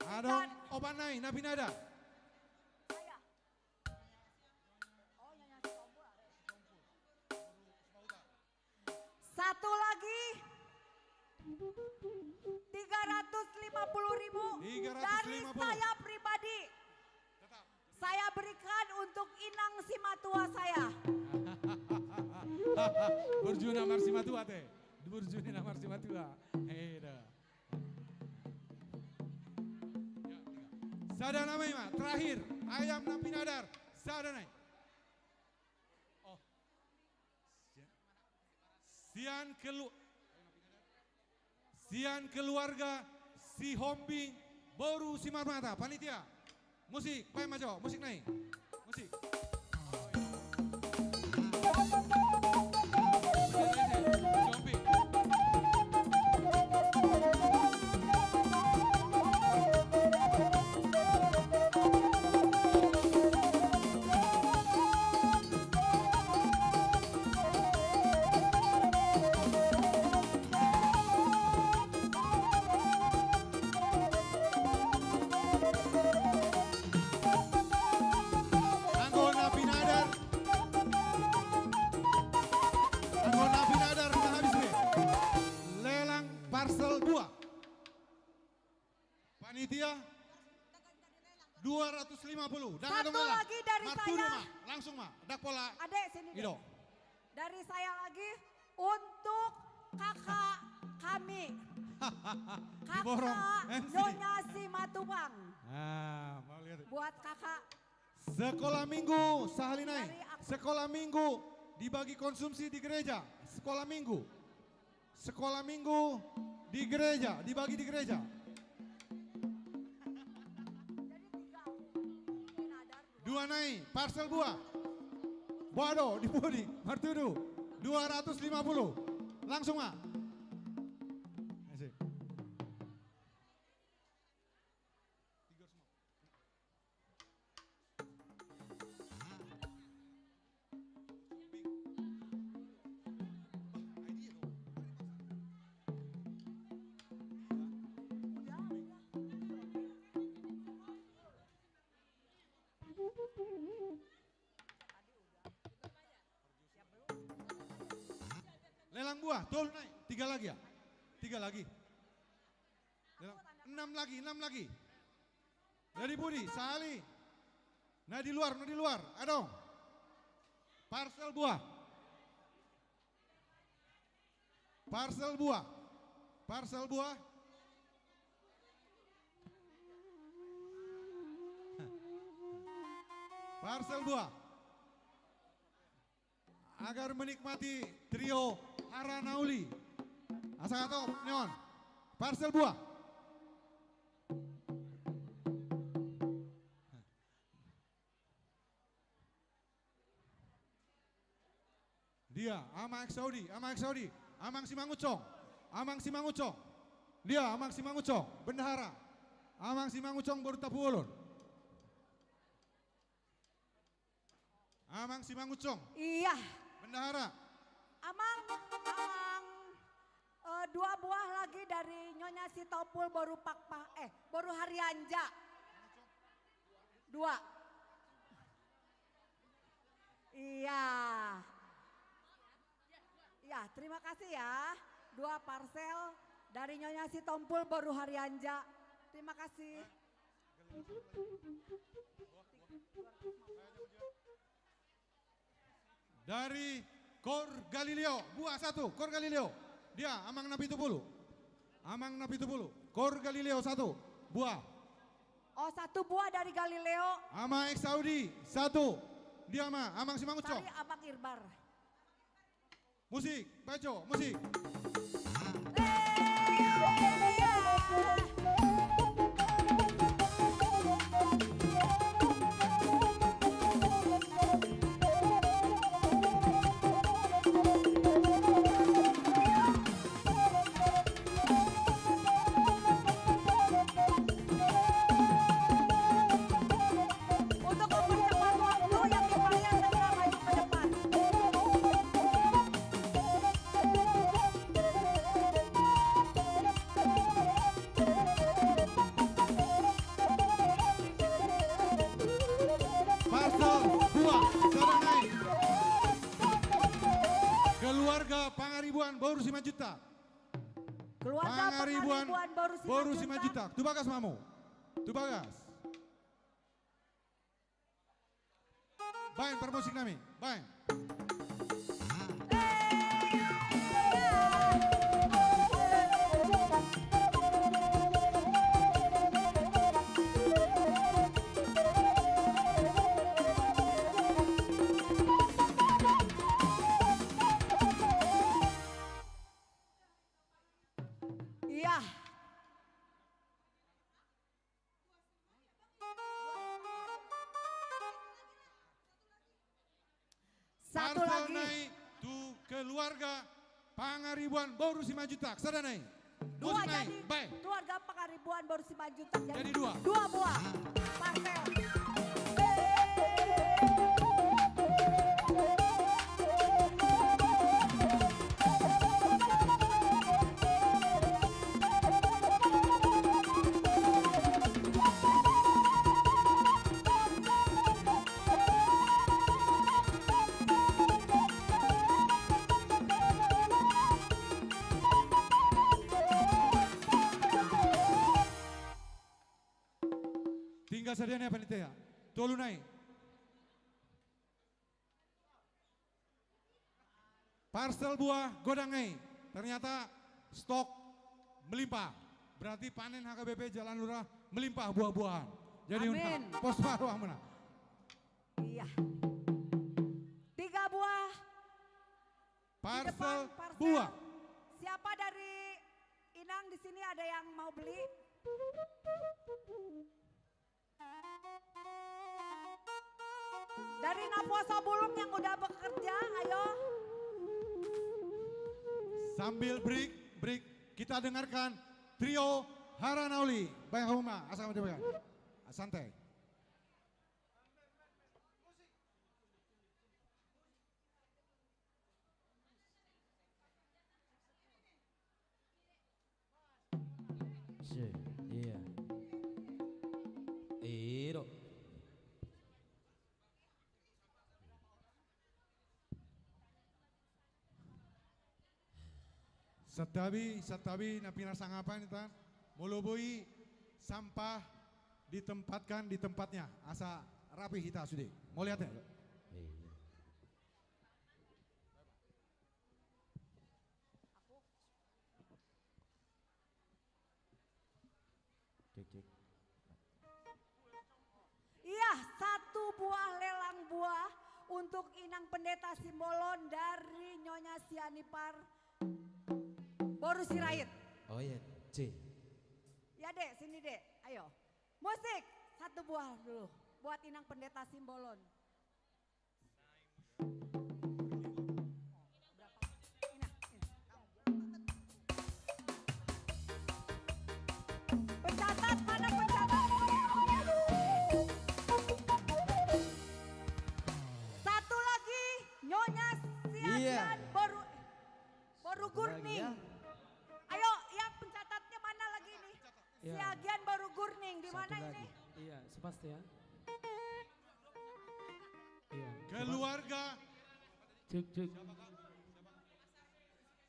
Adong opat nai, Napinadar. Satu lagi. Tiga ratus lima puluh ribu dari saya pribadi. Tetap. Saya berikan untuk inang simatua saya. Burju na marsimatua te. Burju na marsimatua. Eda. Sada nai ma, terakhir. Ayam Napinadar. Sada nai. Oh. Sian kelu-, sian keluarga Sihombing boru Simarmata. Panitia, musik, baen ma jo musik nai. Musik. Anggo Napinadar. Anggo Napinadar, na habis be. Lelang parsel dua. Panitia, dua ratus lima puluh. Dang adong lelang. Satu lagi dari saya. Martudu ma, langsung ma. Dang pola. Adek, sini deh. Ido. Dari saya lagi untuk kakak kami. Diborong. Kakak M C. Nyonya Simatupang. Ah, mau lihat. Buat kakak. Sekolah minggu, sahali nai. Dari aku. Sekolah minggu dibagi konsumsi di gereja. Sekolah minggu. Sekolah minggu di gereja, dibagi di gereja. Dua nai, parsel buah. Buah do, di pudi, martudu. Dua ratus lima puluh. Langsung, Mak. Asik. Lelang buah, tolu nai, tiga lagi ya? Tiga lagi. Lelang, enam lagi, enam lagi. Dari pudi, sahali. Na di luar, na di luar. Adong. Parsel buah. Parsel buah. Parsel buah. Parsel buah. Agar menikmati trio Hara Nauli. Asa hatop, Neon. Parsel buah. Dia, Amang Saudi, Amang Saudi, Amang Simangunsong, Amang Simangunsong. Dia, Amang Simangunsong, bendahara. Amang Simangunsong boru Tampubolon. Amang Simangunsong. Iya. Bendahara. Amang, Amang, eh, dua buah lagi dari Nyonya Sitompul boru Pakpa, eh, boru Harianja. Dua. Iya. Ya, terima kasih ya. Dua parsel dari Nyonya Sitompul boru Harianja. Terima kasih. Dari Kor Galileo, buah satu, Kor Galileo. Dia, Amang Napitupulu. Amang Napitupulu, Kor Galileo satu, buah. Oh, satu buah dari Galileo. Ama Eksaudi, satu. Dia ma, Amang Simangucok. Sari Amang Irbar. Musik, baco, musik. Untuk mempercepat waktu yang dipakai, segera maju ke depan. Parsel buah, sada nai. Keluarga Pangaribuan boru Simanjuntak. Keluarga Pangaribuan boru Simanjuntak. Tu bagas ma hamu. Tu bagas. Baen parmusik nami, baen. Iya. Satu lagi. Parsel nai tu keluarga Pangaribuan boru Simanjuntak. Sada nai. Dua. Musik nai. Jadi baen. Keluarga Pangaribuan boru Simanjuntak. Jadi dua. Dua buah parsel. Tinggal sadia nai panitia. Tolu nai. Parsel buah godang nai. Ternyata stok melimpah. Berarti panen H K B P Jalan Lurah melimpah buah-buahan. Jadi, amin. Pos paruah mana? Iya. Tiga buah. Parsel buah. Siapa dari Inang di sini ada yang mau beli? Dari Naposo Bulung yang udah bekerja, ayo. Sambil break, break, kita dengarkan trio Haranauli. Baen hamu ma, asa kamu coba. Santai. Iya. Iro. Santabi, santabi na pinasangapan, intan. Molo boi sampah ditempatkan di tempatnya, asa rapi hita sude. Mauliate. Iya. Cek, cek. Iya, satu buah lelang buah untuk Inang Pendeta Simbolon dari Nyonya Sianipar boru Sirait. Oh iya, C. Ya, Dek, sini, Dek. Ayo. Musik, satu buah dulu buat Inang Pendeta Simbolon. Pencatat, mana pencatat? Satu lagi, Nyonya Siagian boru, boru Gurning. Ayo, yang pencatatnya mana lagi ini? Iya. Siagian boru Gurning, di mana ini? Iya, Sebastian. Iya. Keluarga. Cek, cek.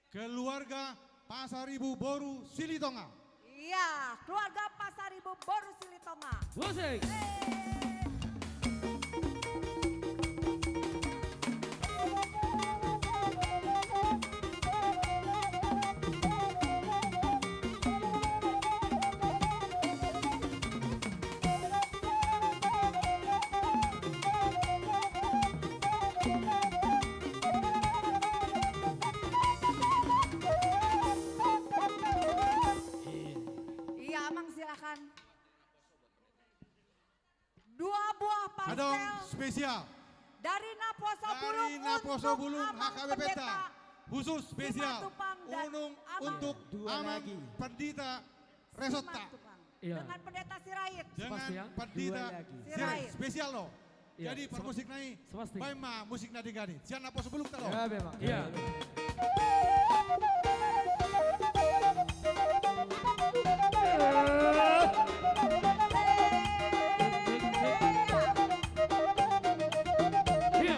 Keluarga Pasaribu boru Silitonga. Iya, keluarga Pasaribu boru Silitonga. Musik. Yeay. Silakan. Dua buah parsel. Adong spesial dari Naposo Bulung, dari Naposo Bulung, untuk Amang H K B P ta. Pendeta. Khusus spesial. Simatupang dan unang Amang. Untuk dua Amang lagi. Pendeta Resort ta. Simatupang. Iya. Dengan Pendeta Sirait. Dengan Spesial. Pendeta Dua lagi. Sirait. Sirait. Spesial loh. Iya, jadi sepa-, parmusik na i, sepastinya. Baen ma musik na denggan i. Sian Naposo Bulung ta do. Iya, memang. Iya. Iya. Iya.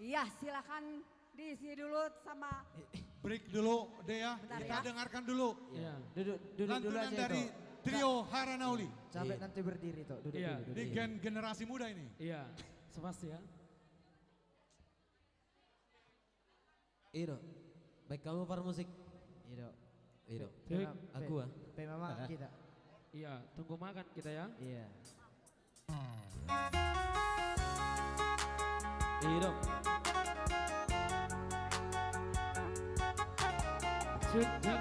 Iya, silakan diisi dulu sama. Break dulu deh ya. Bentar ya. Kita dengarkan dulu. Iya, duduk, duduk dulu aja, Ito. Lantunan dari Trio Haranauli. Capek nanti berdiri, Ito. Duduk dulu, duduk. Ini gen-, generasi muda ini. Iya, sepasti ya. Ido. Baik, kamu parmusik. Ido. Ido. Pe-, pe-, aku, ah. Pe-, pe-, memang kita. Iya, tunggu makan kita ya. Iya. Ido. Cek, cek.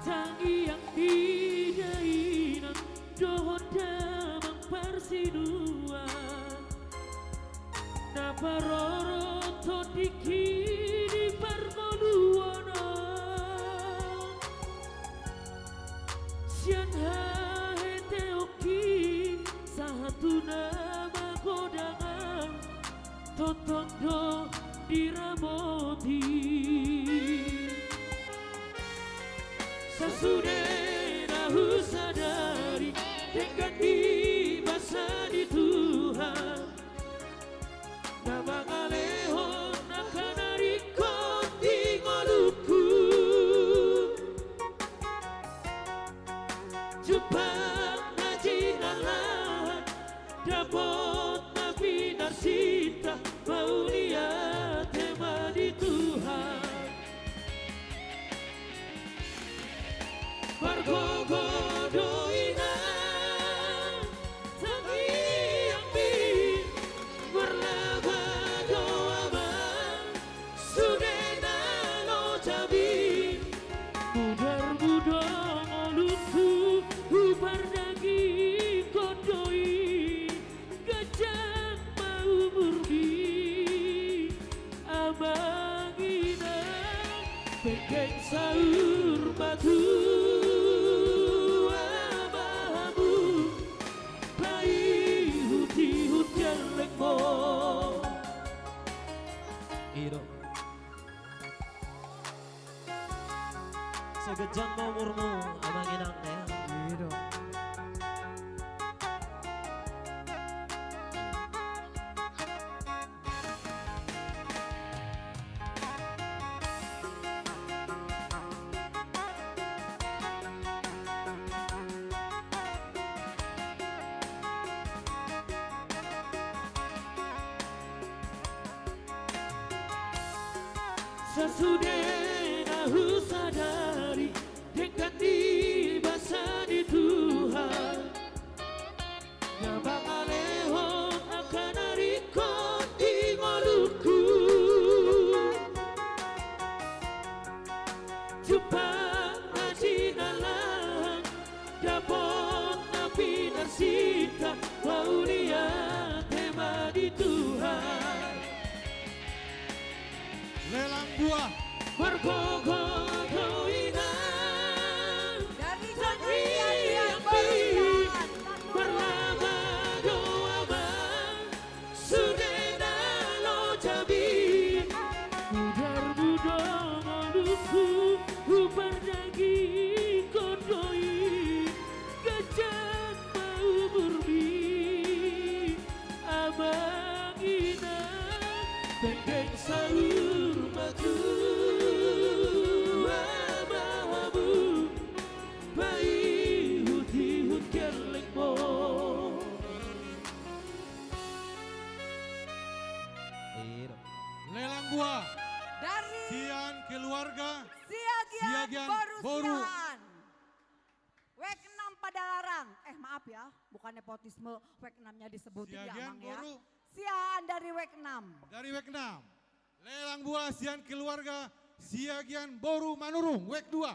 Tangiang ni dainang dohot damang parsinuan, na parorot tondingki di parngoluon on. Sian haheteonki sahat tu na magodang an, tongtong do diramoti. Sasude na husadari denggan ni basa ni Tuhan, na mangalehon angka na ringkot di ngolungku. Jumpang na jinalahan, dapot na pinarsinta, mauliate ma di Tuhan. Margogo do inang tangiangmi, marlaba do amang sude na loja i. Mudarmu do ngolungku, hupardagingkon do i, ganjang ma umurmi. Amang inang penggeng saur matua ma hamu, paihutihut gellengmu. Ido. Sai ganjang ma umurmu, amang inang, ya. Ido. Sasude na husadari denggan ni basa ni Tuhan, na mangalehon angka na ringkot di ngolungku. Jumpang na jinalahan, dapot na pinarsinta, mauliate ma di Tuhan. Lelang buah. Margogo do inang. Dari Jakarta, tangiangmi. Marlaba do amang sude na loja i. Mudarmu do ngolungku, hupardagingkon Boru. Siahaan. Wek enam Padalarang. Eh, maaf ya, bukan nepotisme, wek enam-nya disebutin ya, Siagian Amang, ya. Boru. Siahaan dari wek enam. Dari wek enam. Lelang buah sian keluarga Siagian boru Manurung, wek dua.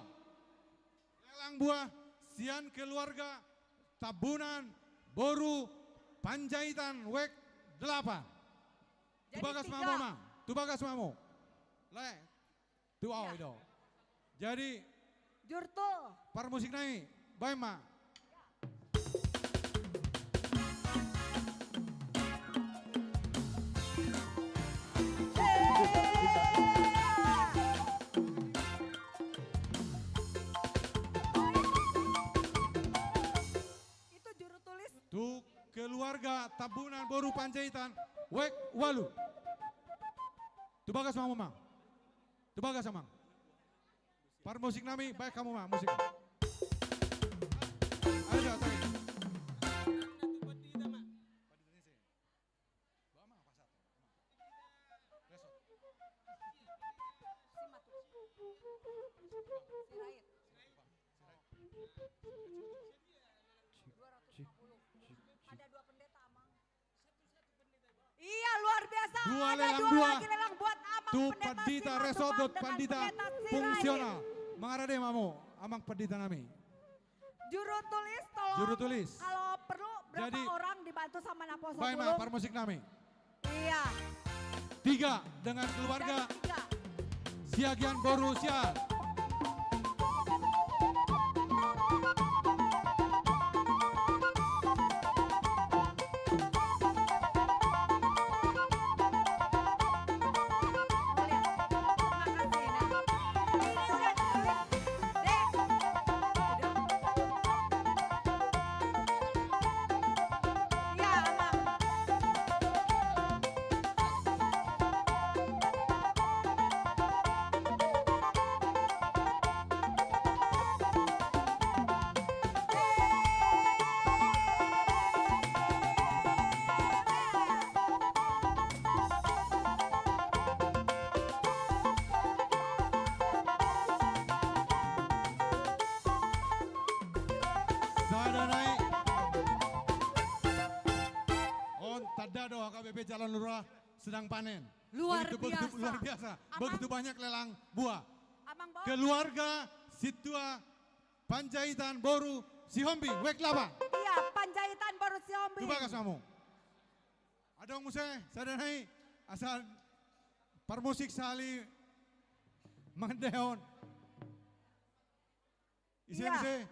Lelang buah sian keluarga Tambunan boru Panjaitan, wek delapan. Jadi tu bagas tiga. Mamu, Amang. Tu bagas mamu. Le. Tu au. Iya. I do. Jadi, jurtul, parmusik nami, baen ma. Itu jurtulis. Tu keluarga Tambunan boru Panjaitan, wek ualu. Tu bagas mamu, Amang. Tu bagas, Amang. Parmusik nami, baen hamu ma musik. Ayo, dah, tarik. Sirait. Cik, cik, cik, cik. Ada dua pendeta, Amang. Iya, luar biasa. Dua lelang buah. Ada dua lagi lelang buat Amang Pendeta Simatupang dengan Pendeta Sirait. Tu Pandita Resort dot Pandita Fungsional. Mangarade ma hamu, Amang Pendeta nami. Jurtulis, tolong. Jurtulis. Kalau perlu, berapa orang dibantu sama Naposo Pulung? Jadi, baen ma parmusik nami. Iya. Tiga dengan keluarga. Jadi tiga. Siagian boru Siahaan. Sada nai. On tanda do H K B P Jalan Lurah sedang panen. Luar biasa. Begitu, begitu luar biasa. Amang. Begitu banyak lelang buah. Amang, bawa. Keluarga Situa Panjaitan boru Sihombing, wek delapan. Iya, Panjaitan boru Sihombing. Tu bagas mamu. Adong muse, sada nai, asa parmusik sahali mangendehon. Ise, iya. Ise,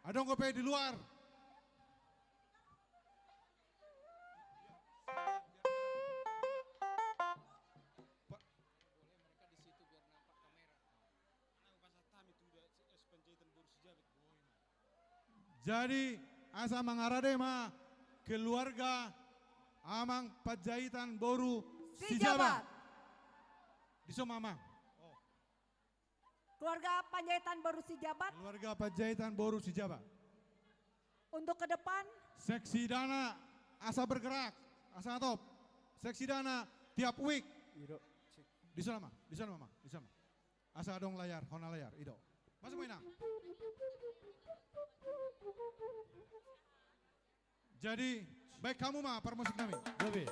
adong dope di luar. Pa- Jadi, asa mangarade ma keluarga Amang Panjaitan boru Sijabat. Sijabat. Dison ma, Amang. Oh. Keluarga Panjaitan boru Sijabat. Keluarga Panjaitan boru Sijabat. Untuk ke depan. Seksi dana asa bergerak, asa top. Seksi dana tiap week. Iya, Dok. Cek. Dison ma, dison ma, Amang, dison ma. Asa adong layar, hona layar, i do. Masuk ma, Inang. Jadi, baen hamu ma parmusik nami. Gabe.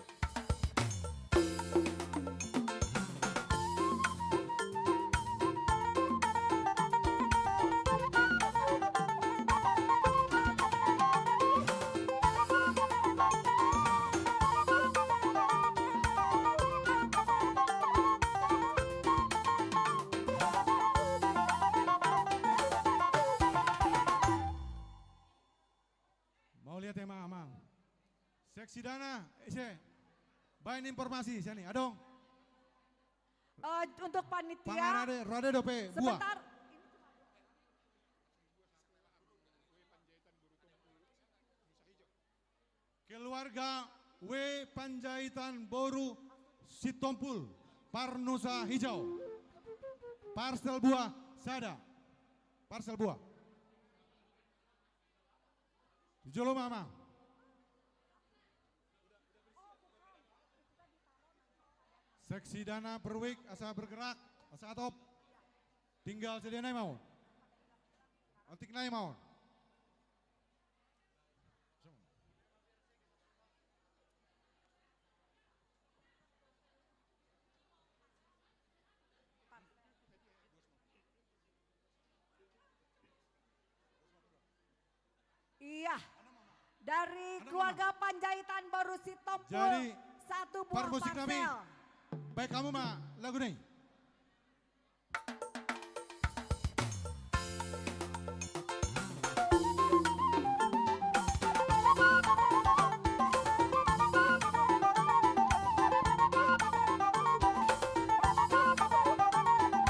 Mauliate ma, Amang. Seksi dana, ise. Baen informasi, sian i, adong. Eh, untuk panitia. Pangarade, rade dope, buah. Sebentar. Keluarga W Panjaitan boru Sitompul, Parnusa Hijau. Parsel buah, sada. Parsel buah. Di jolo ma, Amang. Seksi dana per week, asa bergerak, asa top. Tinggal sadia nai ma on. Otik nai ma on. Iya. Dari keluarga Panjaitan Boru Sitompul, jadi, satu buah parmusik nami, parsel. Baen hamu ma lagu nai.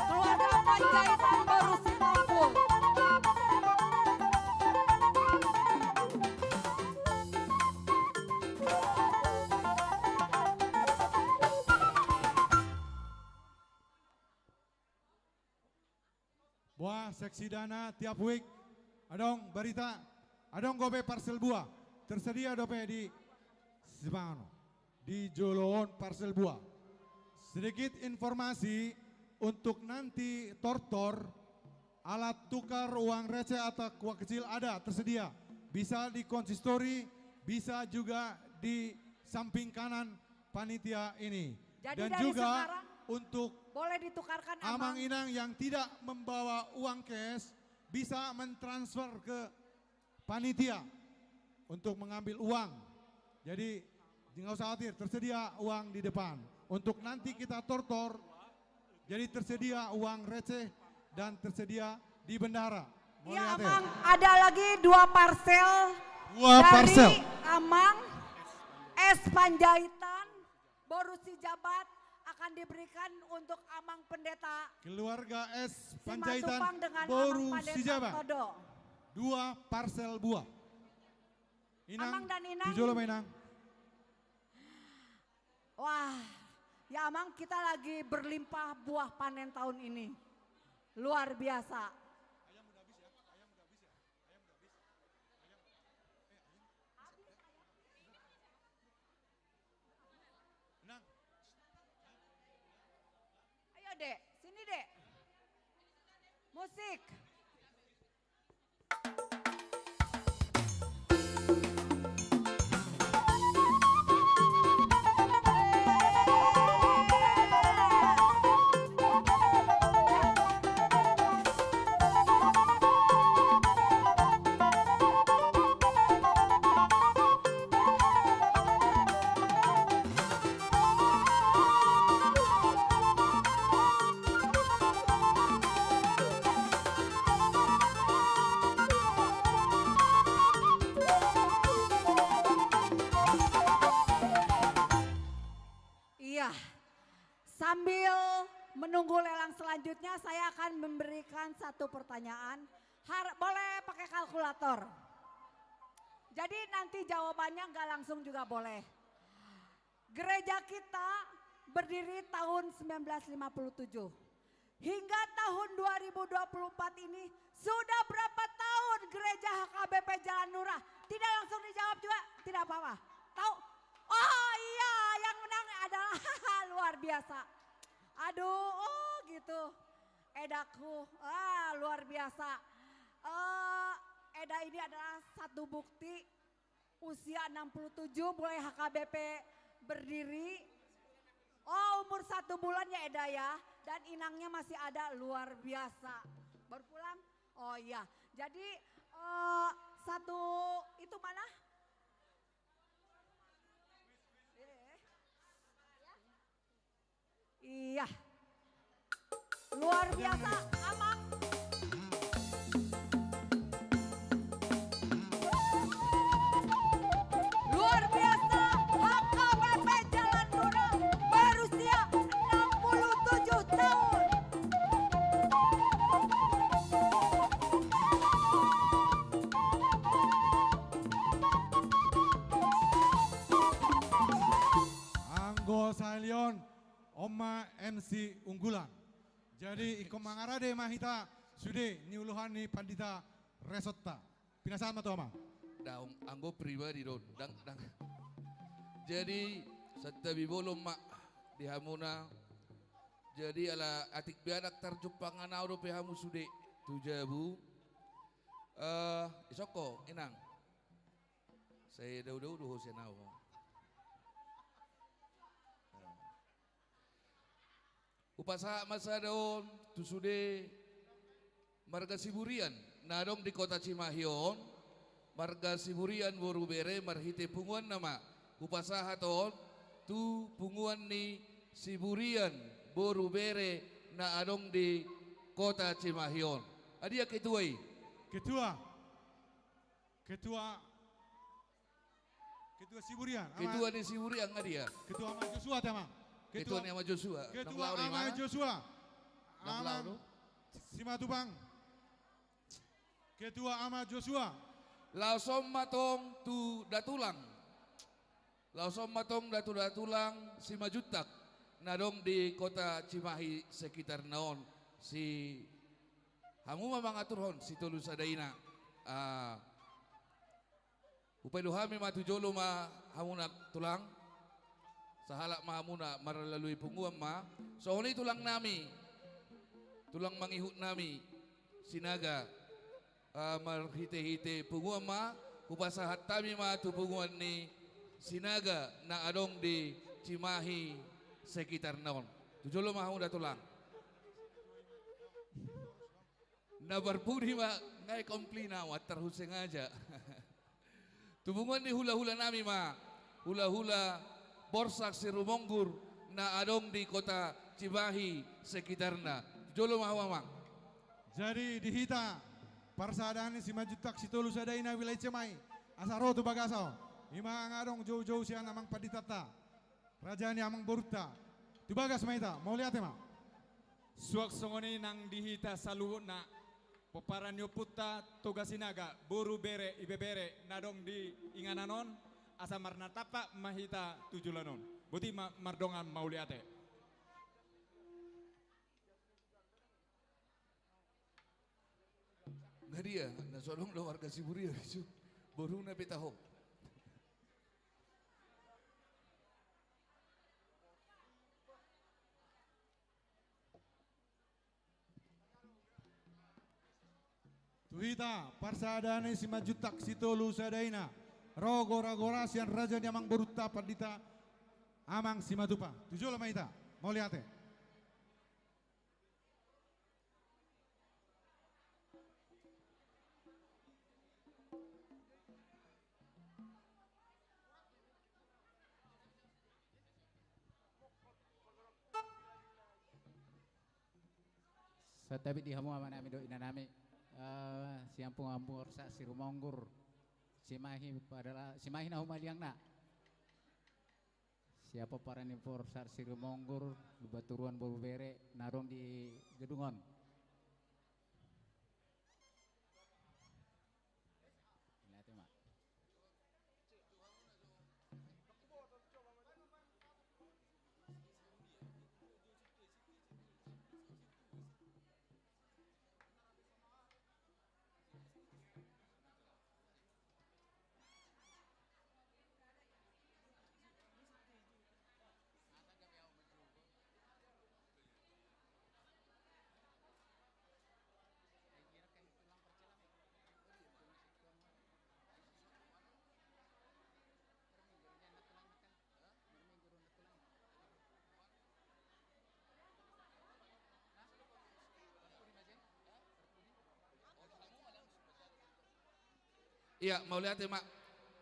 Keluarga Panjaitan Boru Sitompul. Boha, seksi dana tiap wik adong barita, adong dope parsel buah, tersedia dope di sibaon on, di jolo on parsel buah. Sedikit informasi, untuk nanti tortor, alat tukar uang receh atau uang kecil ada tersedia, bisa di konsistori, bisa juga di samping kanan panitia ini. Jadi dan dari juga sekarang untuk boleh ditukarkan, Amang, Amang Inang yang tidak membawa uang cash bisa mentransfer ke panitia untuk mengambil uang. Jadi, nggak usah khawatir, tersedia uang di depan. Untuk nanti kita tortor, jadi tersedia uang receh dan tersedia di bendahara. Iya, Amang. Ada lagi dua parsel. Dua parsel dari Amang S Panjaitan Boru Sijabat akan diberikan untuk Amang Pendeta. Keluarga S Panjaitan Simatupang dengan Boru Amang Pendeta Sijabat. Todo. Dua parsel buah. Inang, Amang dan Inang. Jujur lo, Inang. Wah, ya Amang, kita lagi berlimpah buah panen tahun ini. Luar biasa. Ayo, Dek, sini, Dek. Musik. Iya. Sambil menunggu lelang selanjutnya, saya akan memberikan satu pertanyaan. Har-, boleh pakai kalkulator. Jadi nanti jawabannya nggak langsung juga boleh. Gereja kita berdiri tahun sembilan belas lima puluh tujuh. Hingga tahun dua ribu dua puluh empat ini, sudah berapa tahun gereja H K B P Jalan Lurah? Tidak langsung dijawab juga, tidak apa-apa. Tahu? Oh iya, yang menang adalah luar biasa. Aduh, oh gitu. Edaku, ah, luar biasa. Eh, Eda ini adalah satu bukti usia enam puluh tujuh mulai H K B P berdiri. Oh, umur satu bulan ya, Eda ya. Dan inangnya masih ada, luar biasa. Baru pulang? Oh iya. Jadi, eh, satu itu mana? Iya. Luar biasa, Amang. Luar biasa, H K B P Jalan Lurah, berusia enam puluh tujuh tahun. Anggo sahali on, on ma M C unggulan. Jadi, ingkon mangarade ma hita sude niuluan ni pandita resort-ta. Pinasahat ma tu Amang. Dang, anggo pribadi do on. Dang, dang. Jadi, santabi bolon ma di hamuna. Jadi, ala atik bianak tarjumpang anao dope hamu sude tu jabu. Eh, isokko, inang. Sai daudaudau ho sian ahu. Hupasahat ma sada on tu sude marga Siburian na adong di kota Cimahi on, marga Siburian boru bere marhite punguanna ma hupasahat on tu punguan ni Siburian boru bere na adong di kota Cimahi on. Adia ketua i? Ketua. Ketua. Ketua Siburian, Ama. Ketua ni Siburian, nga dia? Ketua Ama Joshua, te, Ama. Ketua ni Ama Joshua. Ketua Ama Joshua. Amang Simatupang. Ketua Ama Joshua. Laos on ma tong tu datulang. Laos on ma tong da tu datulang Simanjuntak na adong di kota Cimahi sekitarna on. Si hamu ma mangaturhon sitolu sada ina. Ah, Hupaidua hami ma tu jolo ma hamuna tulang. Sahalak ma hamuna marlalui punguan ma. Songon i tulang nami, tulang mangihut nami Sinaga, ah, marhitehite punguan ma hupasahat hami ma tu punguan ni Sinaga na adong di Cimahi sekitarna on. Tu jolo ma hamu da tulang. Na parpudi ma, nga i komplina, antar huseng aja. Tu punguan ni hulahula nami ma, hulahula Borsak Sirumonggur na adong di kota Cimahi sekitarna. Jolo ma hamu, Amang. Jadi di hita parsadaan ni Simanjuntak sitolu sada ina wilayah Cimahi, asa ro tu bagasan on. Ima nga adong joujou sian amang panditanta, raja ni amang borunta. Tu bagas ma hita, mauliate ma. Suang songon i nang di hita saluhutna, pomparan ni ompunta Toga Sinaga, boru, bere, ibebere na adong di inganan on, asa marnatampak ma hita tu joloan on. Boti ma mardongan mauliate. Nga dia, na so adong do warga Siburian, boruna pe taho. Tu hita parsadaan ni Simanjuntak sitolu sada ina, ro goragora sian raja ni amang borunta pandita Amang Simatupang. Tu jolo ma hita, mauliate. Santabi di hamu amanami dohot inanami, eh, sian punguan Borsak Sirumonggur, Cimahi, padahal Cimahi na humaliangna. Sian pomparan ni Borsak Sirumonggur, Lumban Toruan boru bere na adong di gedung on. Mauliate ma. Ia, mauliate ma.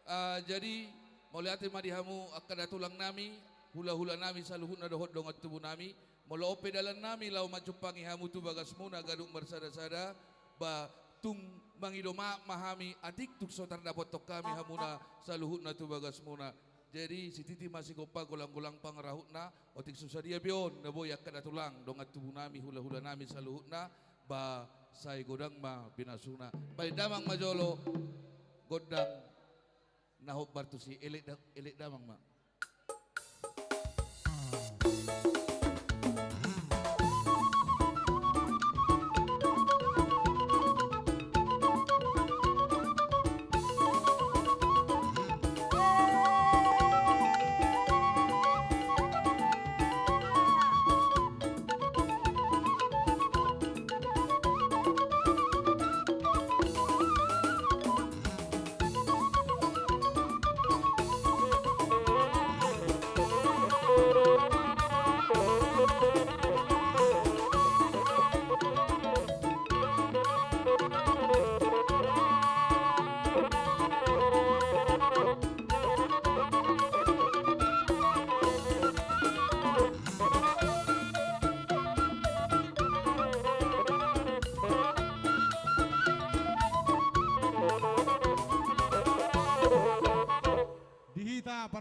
Ah, jadi, mauliate ma di hamu angka datulang nami, hula-hula nami saluhutna dohot dongan tubu nami. Molo on pe dalan nami laho manjumpangi hamu tu bagasmuna ganup marsada-sada, ba tung mangido maaf ma hami atik tung so tardapothon hami hamuna saluhutna tu bagasmuna. Jadi sititi ma sigompa, golang-golang pangarahutna, otik so sadia be on na boi angka datulang, dongan tubu nami, hula-hula nami saluhutna, ba sai godang ma pinasuna. Baen damang ma jolo gondang na hombar tusi, elek da-, elek damang ma.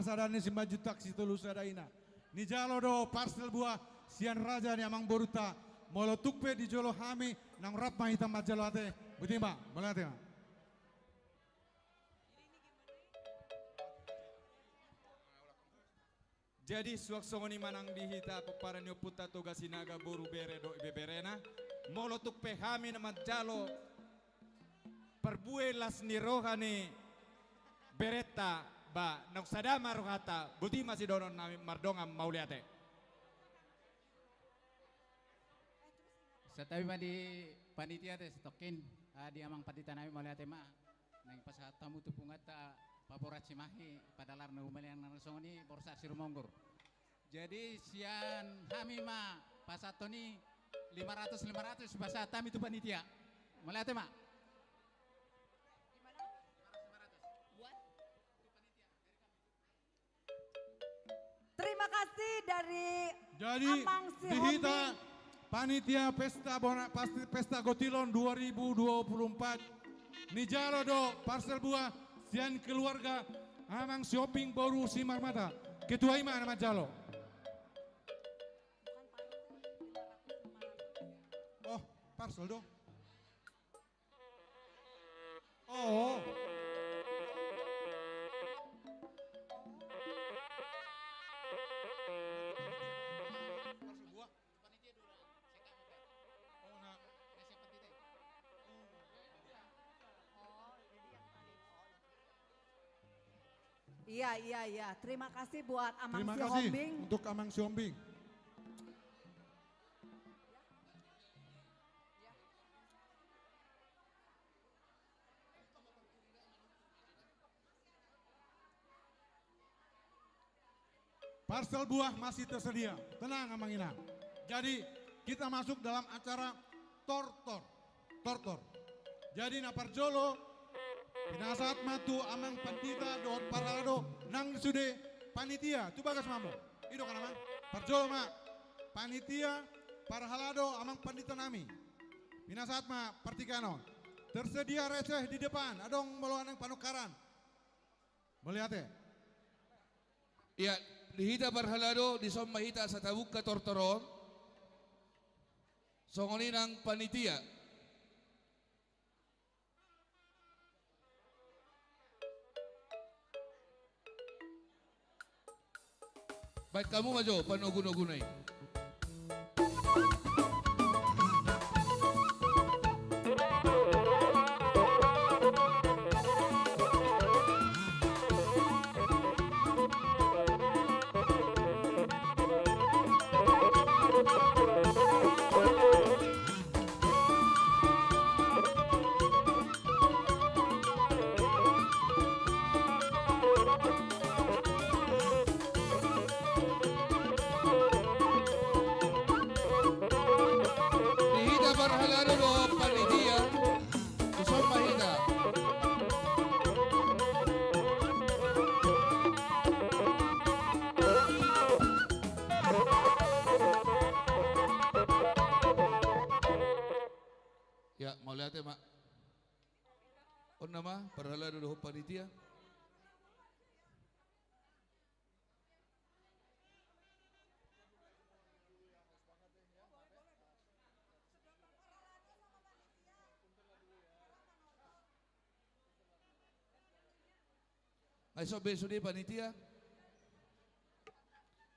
sada ni Simanjuntak Sitolu Sadaina. Nijalo do parsel buah sian raja ni amangborunta, molo tung pe di jolo hami, nang rap ma hita manjalo ate. Boti ma, mauliate ma. Jadi suang songon i ma nang di hita pomparan ni ompunta Toga Sinaga boru bere dohot ibeberena, molo tung pe hami na manjalo parbue las ni roha ni berenta, ba naung sada ma rohanta, boti ma sidohonon nami, mardongan mauliate. Santabi ma di panitia ate, satongkin, ah, di amang pandita nami, mauliate ma. Naeng pasahat hamu tu punguanta Paborat Simahi, padalan na humaliang na songon i, Borsak Sirumonggur. Jadi sian hami ma pasahathon i lima ratus, lima ratus, pasahat hami tu panitia. Mauliate ma. Terima kasih dari Jadi, Amang di hita Sihombing. Panitia Pesta Bona-, Pasti-, Pesta Gotilon dua ribu dua puluh empat, nijalo do parsel buah sian keluarga Amang Sihombing boru Simarmata. Ketua i ma na manjalo. Oh, parsel do. Oh. Iya, iya, iya. Terima kasih buat Amang Sihombing. Terima kasih untuk Amang Sihombing. Parsel buah masih tersedia. Tenang, Amang Inang. Jadi, kita masuk dalam acara tortor. Tortor. Jadi, na parjolo, pinasahat ma tu Amang Pandita dohot parhalado nang sude panitia. Tu bagas ma hamu. I do kan, Amang? Parjolo ma. Panitia, parhalado, Amang Pandita nami. Pinasahat ma partingkian on. Tersedia receh di depan, adong molo naeng panukaran. Mauliate. Ia, di hita parhalado, dison ma hita asa tabuka tortor on. Songon i nang panitia. Baen hamu ma jo panogunoguna i. Di hita parhalado dohot panitia, dison ma hita. Ia, mauliate ma. On nama parhalado dohot panitia. Nga dison be sude panitia?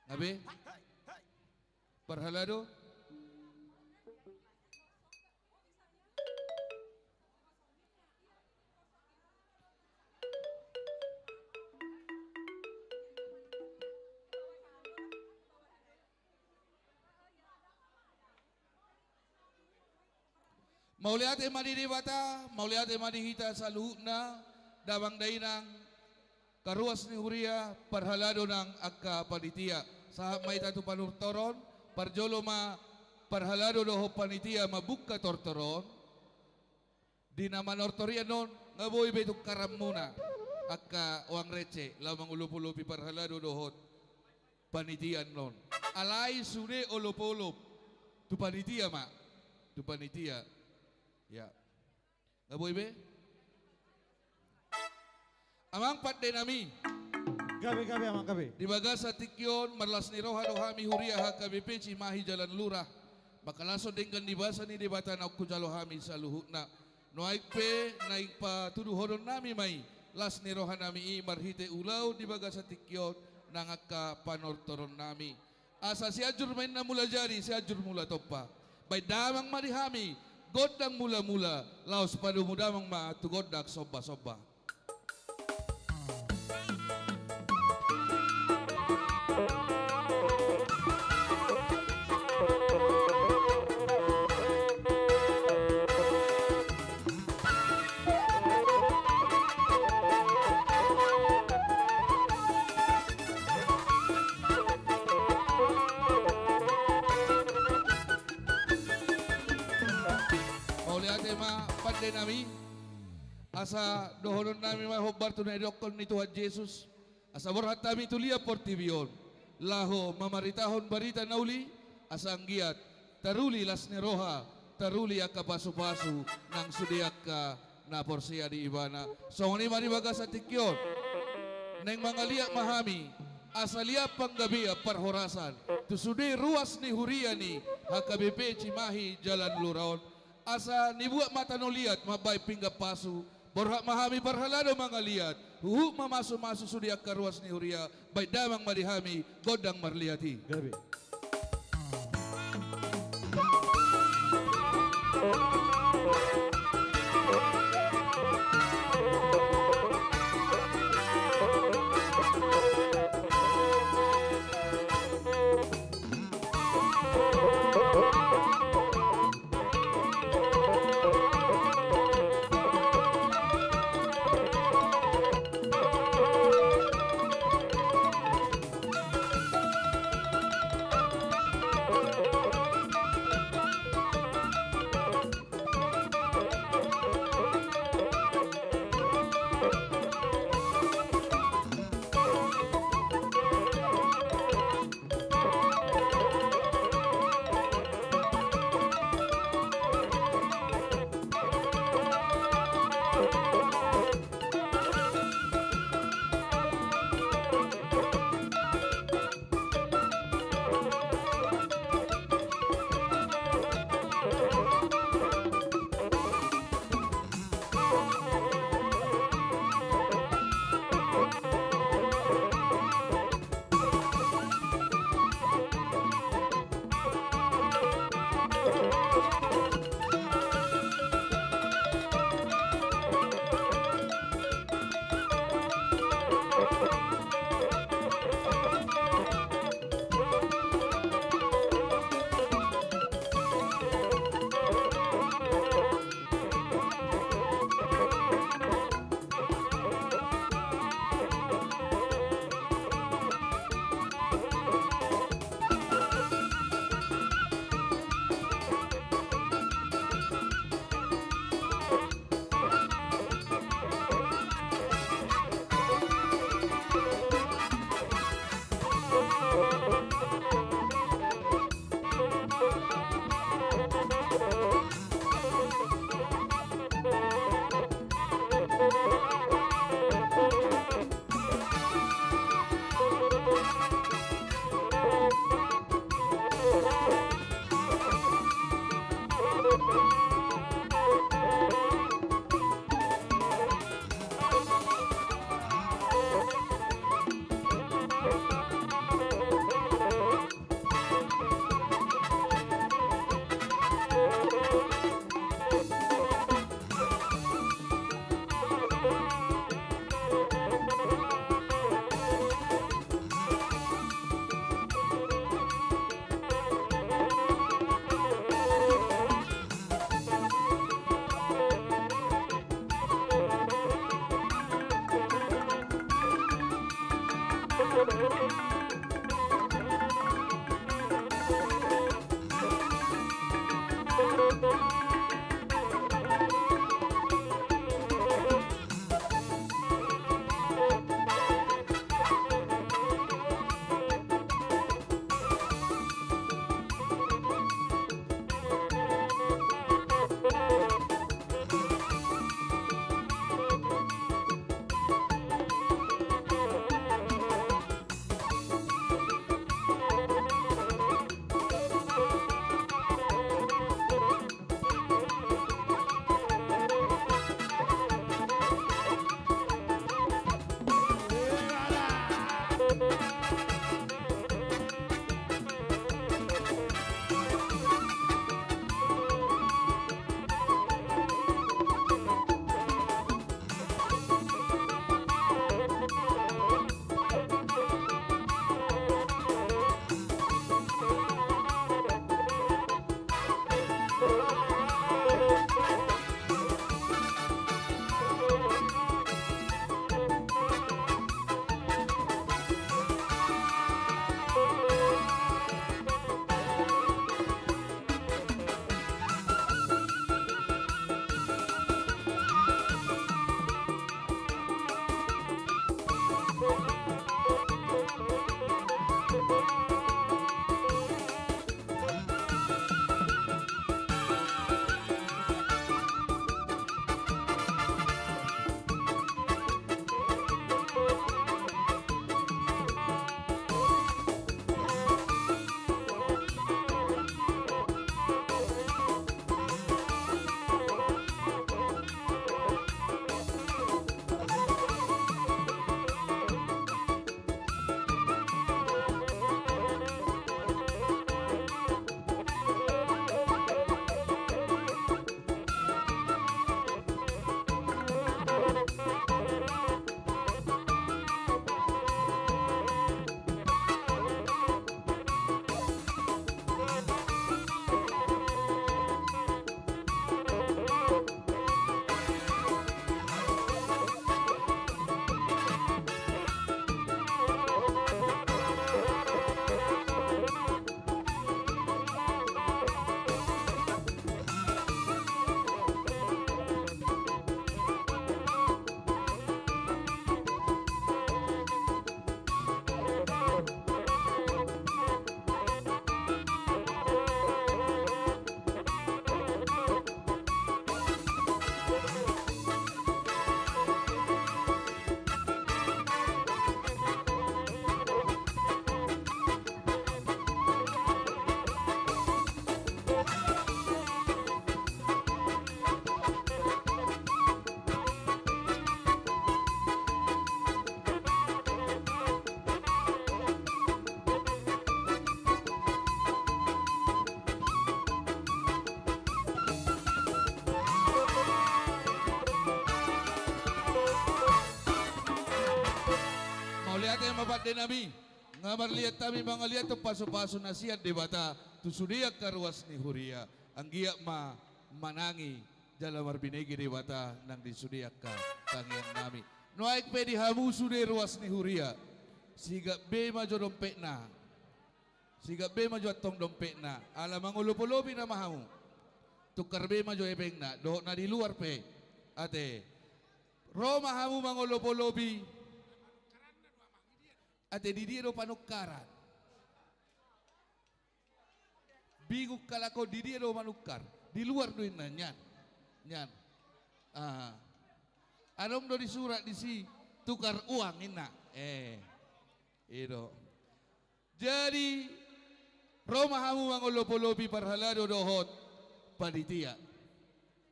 Nga be? Parhalado? Mauliate ma di Debata, mauliate ma di hita saluhutna, damang dainang, karuas ni huria, parhalado nang angka panitia. Sahat ma hita tu panortoron, parjolo ma parhalado dohot panitia mambuka tortor on. Di na manortor i annon, nga boi be tukaranmuna angka uang receh, laho mangolopolopi parhalado dohot panitia annon. Alai sude olopolop tu panitia ma, tu panitia. Ia. Nga boi be? Amang pande nami, Gabe, gabe, amang, gabe. Di bagasan tingki on, marlas ni roha do hami huria H K B P Cimahi Jalan Lurah, mangkalashon denggan ni basa ni Debata naung hujalo hami saluhutna. Nuaeng pe naeng patuduhononnami ma i las ni rohanami i marhite ulaon di bagasan tingki on nang angka panortoronnami. Asa Sianjur ma inna mula jadi, Sianjur mula tompa. Baen damang ma di hami gondang mulamula, laos padomu damang ma tu gondang sombasomba. Mauliate ma pandenami. Asa dohononnami ma hombar tu na nidokkon ni Tuhan Jesus, asa borhat hami tu liat portibi on laho mamaritahon barita na uli, asa anggiat taruli las ni roha, taruli angka pasupasu nang sude angka na porsea di Ibana. Songon i ma di bagasan tingki on, naeng mangaliat ma hami asa liat panggabean parhorasan tu sude ruas ni huria ni H K B P Cimahi Jalan Lurah on. Asa nibuat ma tano liat mambahen pinggan pasu, borhat ma hami parhalado mangaliat, huhut mamasumasu sude angka ruas ni huria. Baen damang ma di hami gondang marliat i. Gabe. Ate ma pande nami, nga marliat hami mangaliathon pasupasu na sian Debata tu sude angka ruas ni huria, anggiat ma manangi jala marbinege Debata nang di sude angka tangiang nami. Nuaeng pe di hamu sude ruas ni huria, sigap be ma jo dompetna. Sigap be ma jo antong dompetna, ala mangolopolopi nama hamu. Tukar be ma jo hepengna, dohot na di luar pe. Ate. Ro ma hamu mangolopolopi. Ate, di dia do panukaran? Bingung halak on, di dia do manukar? Di luar do inna, nian. Nian. Ah. Adong do disurat disi, tukar uang inna. Eh. I do. Jadi, ro ma hamu mangolopolopi parhalado dohot panitia.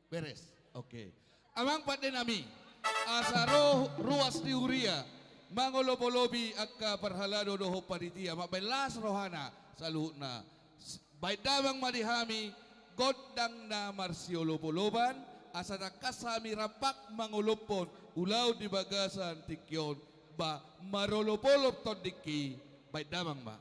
Beres. Oke. Amang pande nami, asa ro ruas ni huria mangolopolopi angka parhalado dohot panitia, mambahen las rohana saluhutna. S-, bahen damang ma di hami gondang na marsiolopolopan, asa tangkas hami rampak mangolophon ulaon di bagasan tingki on, ba marolopolop tondingki. Bahen damang ma.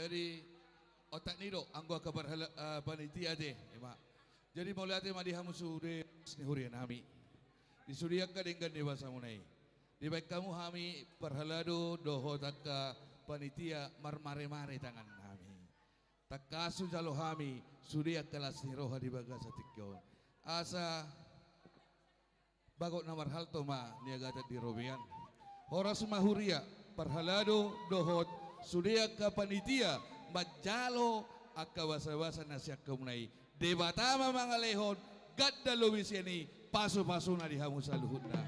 Jadi, otak ni do, anggo angka parhala-, eh, panitia te, ima. Jadi, mauliate ma di hamu sude ni huria nami. Di sude angka denggan ni basamuna i. Dibaen hamu hami parhalado dohot angka panitia marmare-mare tangan nami. Tangkas hujalo hami sude angka las ni roha di bagasan tingki on. Asa bagot na marhalto ma niagatan di robean. Horas ma huria, parhalado dohot sude angka panitia manjalo angka basa-basa na sian hamuna i. Debata ma mangalehon ganda lobi sian i, pasu-pasuna di hamu saluhutna.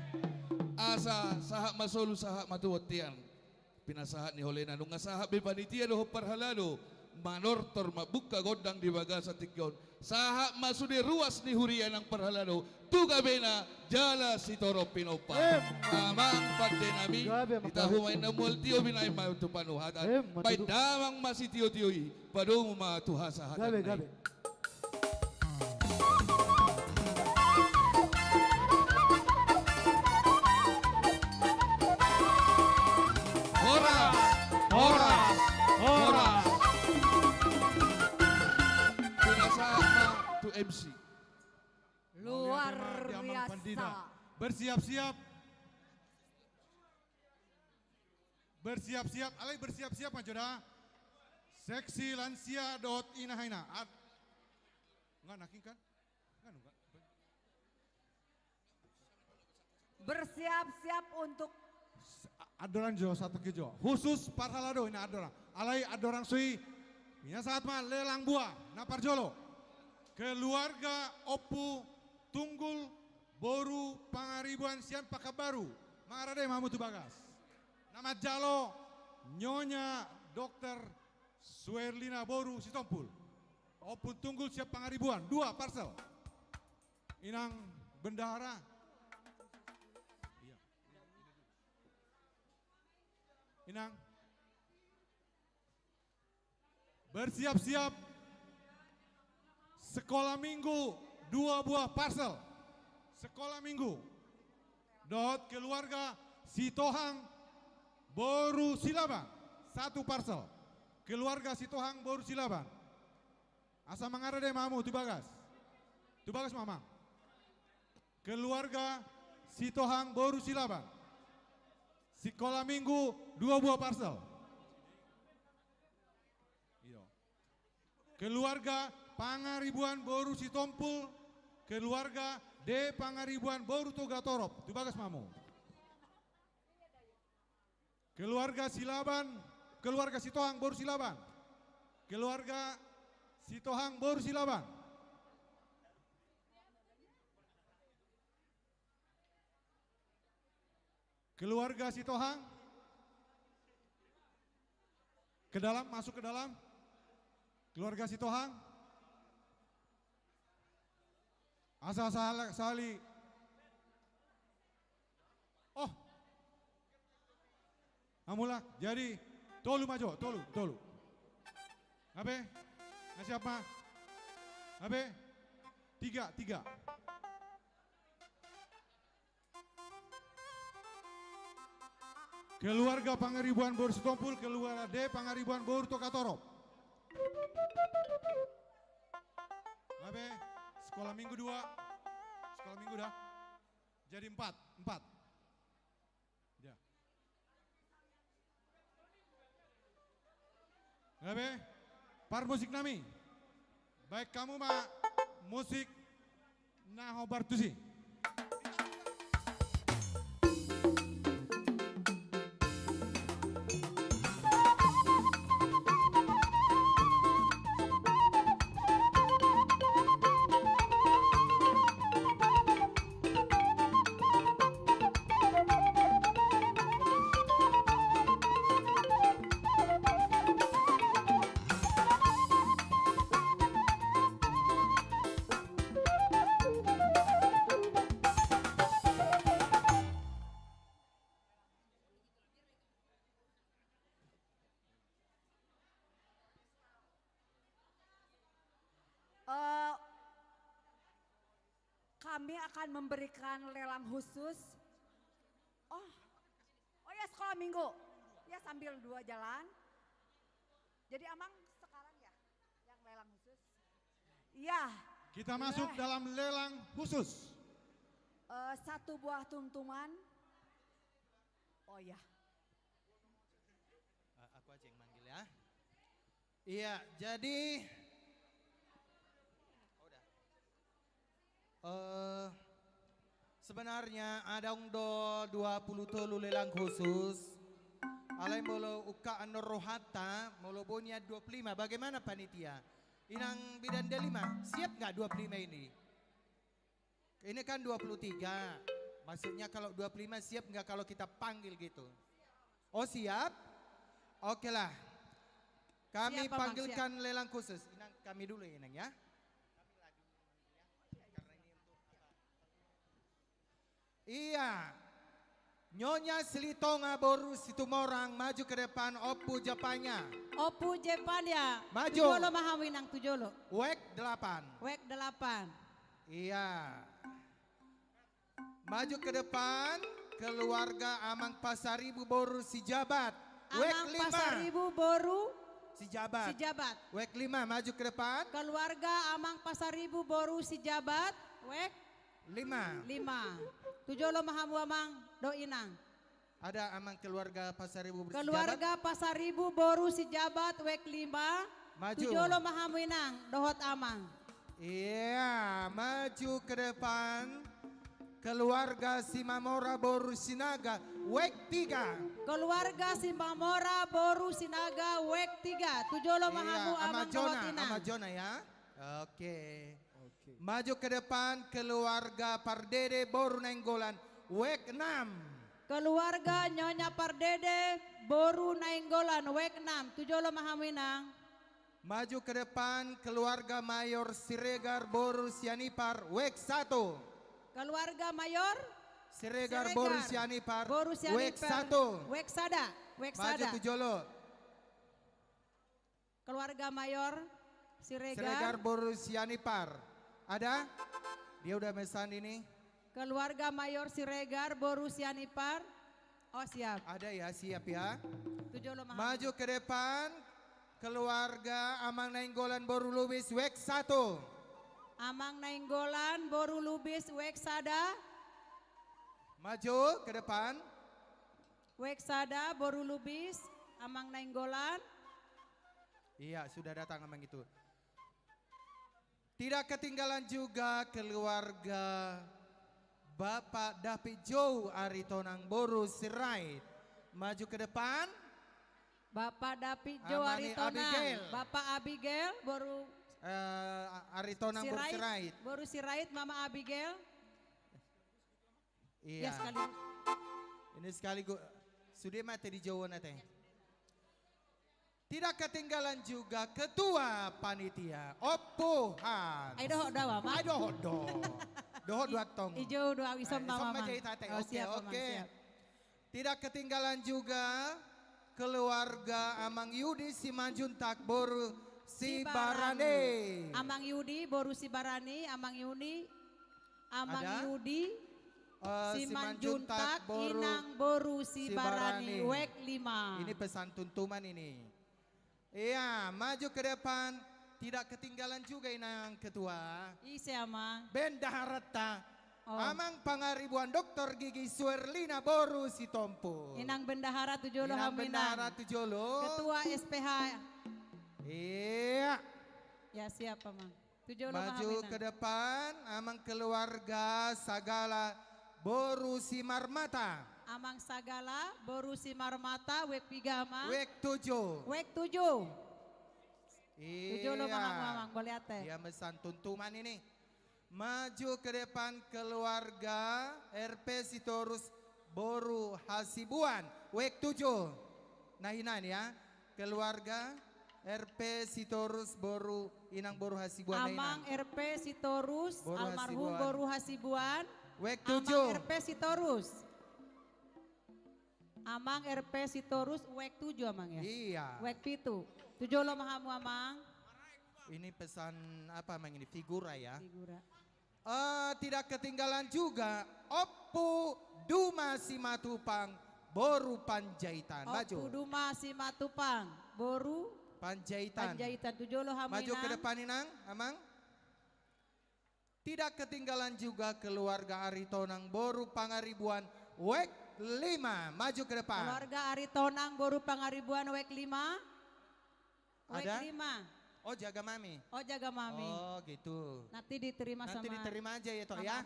Asa sahat ma solu, sahat ma tu bontean. Pinasahat ni holena, nunga sahat be panitia dohot parhalado manortor mambuka gondang di bagasan tingki on. Sahat ma sude ruas ni huria nang parhalado tu gabena jala sitorop pinompar. Em. Amang pande nami, gabe, amang, di tahu gabe. Main na mual tio binaen ma tu panuhatan. Em, ma baen tutu. Damang ma sitio-tio i, padomu ma tu hasahatan. Gabe, gabe. Horas, horas, horas. Pinasahat ma tu M C. Luar biasa. Bersiap-siap. Bersiap-siap, alai bersiap-siap ma jo da. Seksi lansia dohot ina haina. Ad-, enggak naking kan? Enggak, enggak. Bersiap-siap untuk s-, a-, andorang jo, satu ke jo. Khusus parhalado ina andorang. Alai andorang so i, pinasahat ma lelang buah, na parjolo. Keluarga Ompu Tunggul boru Pangaribuan sian Pekanbaru. Mangarade ma hamu tu bagas. Na manjalo Nyonya Dokter Suerlina boru Sitompul. Ompu Tunggul sian Pangaribuan, dua parsel. Inang Bendahara. Iya. Inang. Bersiap-siap. Sekolah minggu, dua buah parsel. Sekolah minggu. Dohot keluarga Sitohang boru Silaban, satu parsel. Keluarga Sitohang boru Silaban. Asa mangarade ma hamu tu bagas. Tu bagas ma, amang. Keluarga Sitohang boru Silaban. Sekolah minggu, dua buah parsel. Iyo. Keluarga Pangaribuan boru Sitompul, keluarga D Pangaribuan boru Togatorop. Tu bagas ma hamu. Keluarga Silaban, keluarga Sitohang boru Silaban. Keluarga Sitohang boru Silaban. Keluarga Sitohang. Ke dalam, masuk ke dalam. Keluarga Sitohang. Asa sahali. Oh. Hamulak, jadi tolu ma jo, tolu, tolu. Gabe? Na siap ma? Gabe? Tiga, tiga. Keluarga Pangaribuan boru Sitompul, keluarga D Pangaribuan boru Togatorop. Gabe, sekolah minggu dua. Sekolah minggu dah. Jadi empat, empat. Ya. Gabe, parmusik nami. Baen hamu ma musik na hombar tusi. Eh, kami akan memberikan lelang khusus. Oh, oh ya, sekolah minggu. Ya, sambil dua jalan. Jadi Amang sekarang ya, yang lelang khusus. Iya. Kita masuk dalam lelang khusus. Eh, satu buah tumtuman. Oh ya. Eh, aku aja yang manggil ya. Iya, jadi, oh, udah. Eh, sebenarnya adong do dua puluh tolu lelang khusus. Alai molo ungka annon rohanta, molo boi nian dua puluh lima, bagaimana panitia? Inang Bidan Delima, siap nggak dua puluh lima ini? Ini kan dua puluh tiga. Maksudnya kalau dua puluh lima siap nggak kalau kita panggil gitu? Oh, siap? Oke lah. Kami panggilkan lelang khusus. Inang, kami dulu ya, Inang ya. Iya. Nyonya Silitonga boru Situmorang maju ke depan, Ompu Japanya. Ompu Japanya. Maju. Tu jolo ma hamu, Inang, tu jolo. Wek delapan. Wek delapan. Iya. Maju ke depan, keluarga Amang Pasaribu boru Sijabat. Wek lima. Amang Pasaribu boru Sijabat. Sijabat. Wek lima, maju ke depan. Keluarga Amang Pasaribu boru Sijabat. Wek lima. Lima. Tu jolo ma hamu, Amang dohot Inang. Ada Amang keluarga Pasaribu boru Sijabat? Keluarga Pasaribu boru Sijabat, wek lima. Maju. Tu jolo ma hamu, Inang dohot Amang. Iya, maju ke depan. Keluarga Simamora boru Sinaga, wek tiga. Keluarga Simamora boru Sinaga, wek tiga. Tu jolo ma hamu, Amang dohot Inang. Iya, Ama Jona, Ama Jona ya. Oke. Oke. Maju ke depan, keluarga Pardede boru Nainggolan, wek enam. Keluarga Nyonya Pardede boru Nainggolan, wek enam. Tu jolo ma hamu, Inang. Maju ke depan, keluarga Mayor Siregar boru Sianipar, wek satu. Keluarga Mayor Siregar boru Sianipar, boru Sianipar, wek satu. Wek sada, wek sada. Maju tu jolo. Keluarga Mayor Siregar. Siregar boru Sianipar. Ada? Dia udah mesan ini. Keluarga Mayor Siregar boru Sianipar. Oh, siap. Ada ya, siap ya. Tu jolo ma hamu. Maju ke depan. Keluarga Amang Nainggolan boru Lubis, wek satu. Amang Nainggolan boru Lubis, wek sada. Maju ke depan. Wek sada boru Lubis, Amang Nainggolan. Iya, sudah datang Amang itu. Tidak ketinggalan juga keluarga Bapak David Jou Aritonang boru Sirait. Maju ke depan. Bapak David Jou Aritonang. Bapak Abigail boru, eh, Aritonang boru Sirait. Boru Sirait, Mama Abigail. Iya. Ya, sekali. Ini sekaligus. Sude ma ate di Jawa na ate. Tidak ketinggalan juga ketua panitia, Ompu Hans. Ai dohot do, Amang. Ai dohot do. Dohot do antong. I Jawa do, au ison ma, Amang. Oke, siap, Amang, oke. Tidak ketinggalan juga keluarga Amang Yudi Simanjuntak boru Sibarani. Amang Yudi boru Sibarani, Amang Yudi. Amang Yudi, eh, Simanjuntak, Inang boru Sibarani, wek lima. Ini pesan tuntuman ini. Iya, maju ke depan. Tidak ketinggalan juga Inang Ketua. Ise, Amang? Bendaharanta. Oh. Amang Pangaribuan Doktor Gigi Suerlina boru Sitompu. Inang Bendahara tu jolo hamu, Inang. Inang Bendahara tu jolo. Ketua S P H. Iya. Ya, siap, Amang. Tu jolo ma hamu, Inang. Maju ke depan, Amang keluarga Sagala boru Simarmata. Amang Sagala boru Simarmata, wek piga, Amang? Wek tujuh. Wek tujuh. Iya. Tu jolo ma hamu, Amang, mauliate. Dia mesan tuntuman ini. Maju ke depan keluarga R P Sitorus boru Hasibuan, wek tujuh. Nah, hinan ya. Keluarga R P Sitorus boru Inang boru Hasibuan, Amang R P Sitorus, almarhum boru Hasibuan. Wek tujuh. Amang R P Sitorus. Amang R P Sitorus, wek tujuh, Amang, ya? Iya. Wek pitu. Tu jolo ma hamu, Amang. Ini pesan apa, Amang, ini? Figura, ya? Figura. Eh, tidak ketinggalan juga Ompu Duma Simatupang boru Panjaitan. Maju. Ompu Duma Simatupang boru Panjaitan. Panjaitan, tu jolo hamu, Inang. Maju ke depan, Inang, Amang. Tidak ketinggalan juga keluarga Aritonang boru Pangaribuan, wek lima. Maju ke depan. Keluarga Aritonang boru Pangaribuan, wek lima. Wek lima. Ada? Oh, jaga mami. Oh, jaga mami. Oh, gitu. Nanti diterima sama Abigail ya. Nanti diterima aja ya, Tok, ya.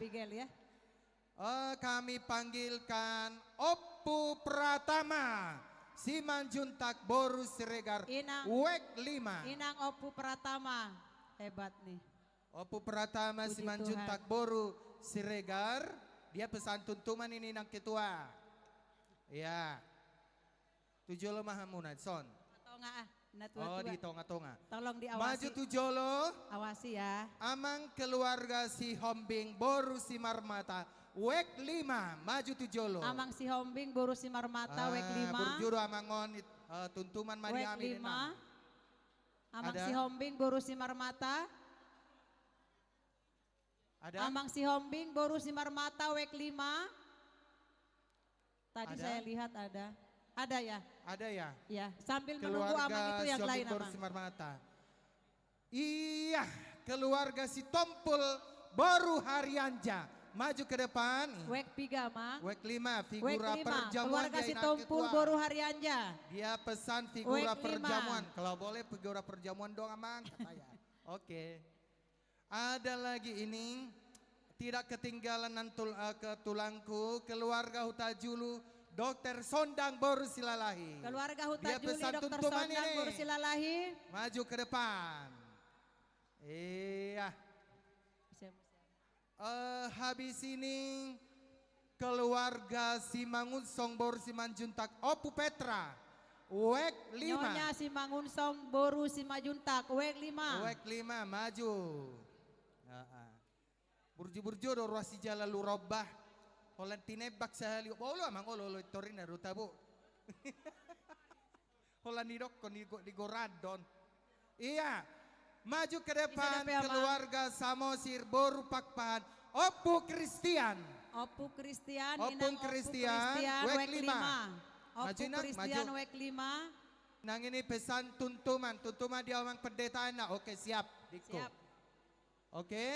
Eh, kami panggilkan Ompu Pratama Simanjuntak boru Siregar, Inang, wek lima. Inang Ompu Pratama. Hebat nih. Ompu Pratama Simanjuntak boru Siregar. Dia pesan tuntuman ini, Inang Ketua. Iya. Tu jolo ma hamuna, son. Tonga, ah, na tua-tua. Oh, di tonga-tonga. Tolong diawasi. Maju tu jolo. Awasi ya. Amang keluarga Sihombing boru Simarmata, wek lima, maju tu jolo. Amang Sihombing boru Simarmata, wek lima. Ah, burju do amang on, eh, tuntuman ma di hami, wek lima. Amang Sihombing boru Simarmata. Ada? Amang Sihombing boru Simarmata, wek lima. Tadi saya lihat ada. Ada ya? Ada ya? Ya, sambil menunggu Amang itu yang lain, Amang. Keluarga Sihombing boru Simarmata. Iya, keluarga Sitompul boru Harianja. Maju ke depan. Wek piga, Amang? Wek lima, figura perjamuan. Wek lima, keluarga Sitompul boru Harianja. Dia pesan figura perjamuan. Kalau boleh figura perjamuan dong, Amang, katanya. Oke. Ada lagi ini, tidak ketinggalan nantul, eh, ke tulangku, keluarga Hutajulu, Dokter Sondang boru Silalahi. Keluarga Hutajulu, Dokter Sondang boru Silalahi. Dia pesan tuntuman ini. Maju ke depan. Iya. Eh, habis ini keluarga Simangunsong boru Simanjuntak, Ompu Petra, wek lima. Nyonya Simangunsong boru Simanjuntak, wek lima. Wek lima, maju. Heeh. Burju-burju do ruas sijala lu rombah. Holan tinebak sahali. Olo, Amang, olo, olo, torina do tabo. Holan nidokkon di go-, di gorandon. Iya. Maju ke depan, keluarga Samosir boru Pakpahan. Ompu Kristian. Ompu Kristian, Ompu Kristian, wek lima. Ompu Kristian, wek lima. Nang ini pesan tuntuman, tuntuman di Amang Pendeta na. Oke, siap, Diko. Siap. Oke.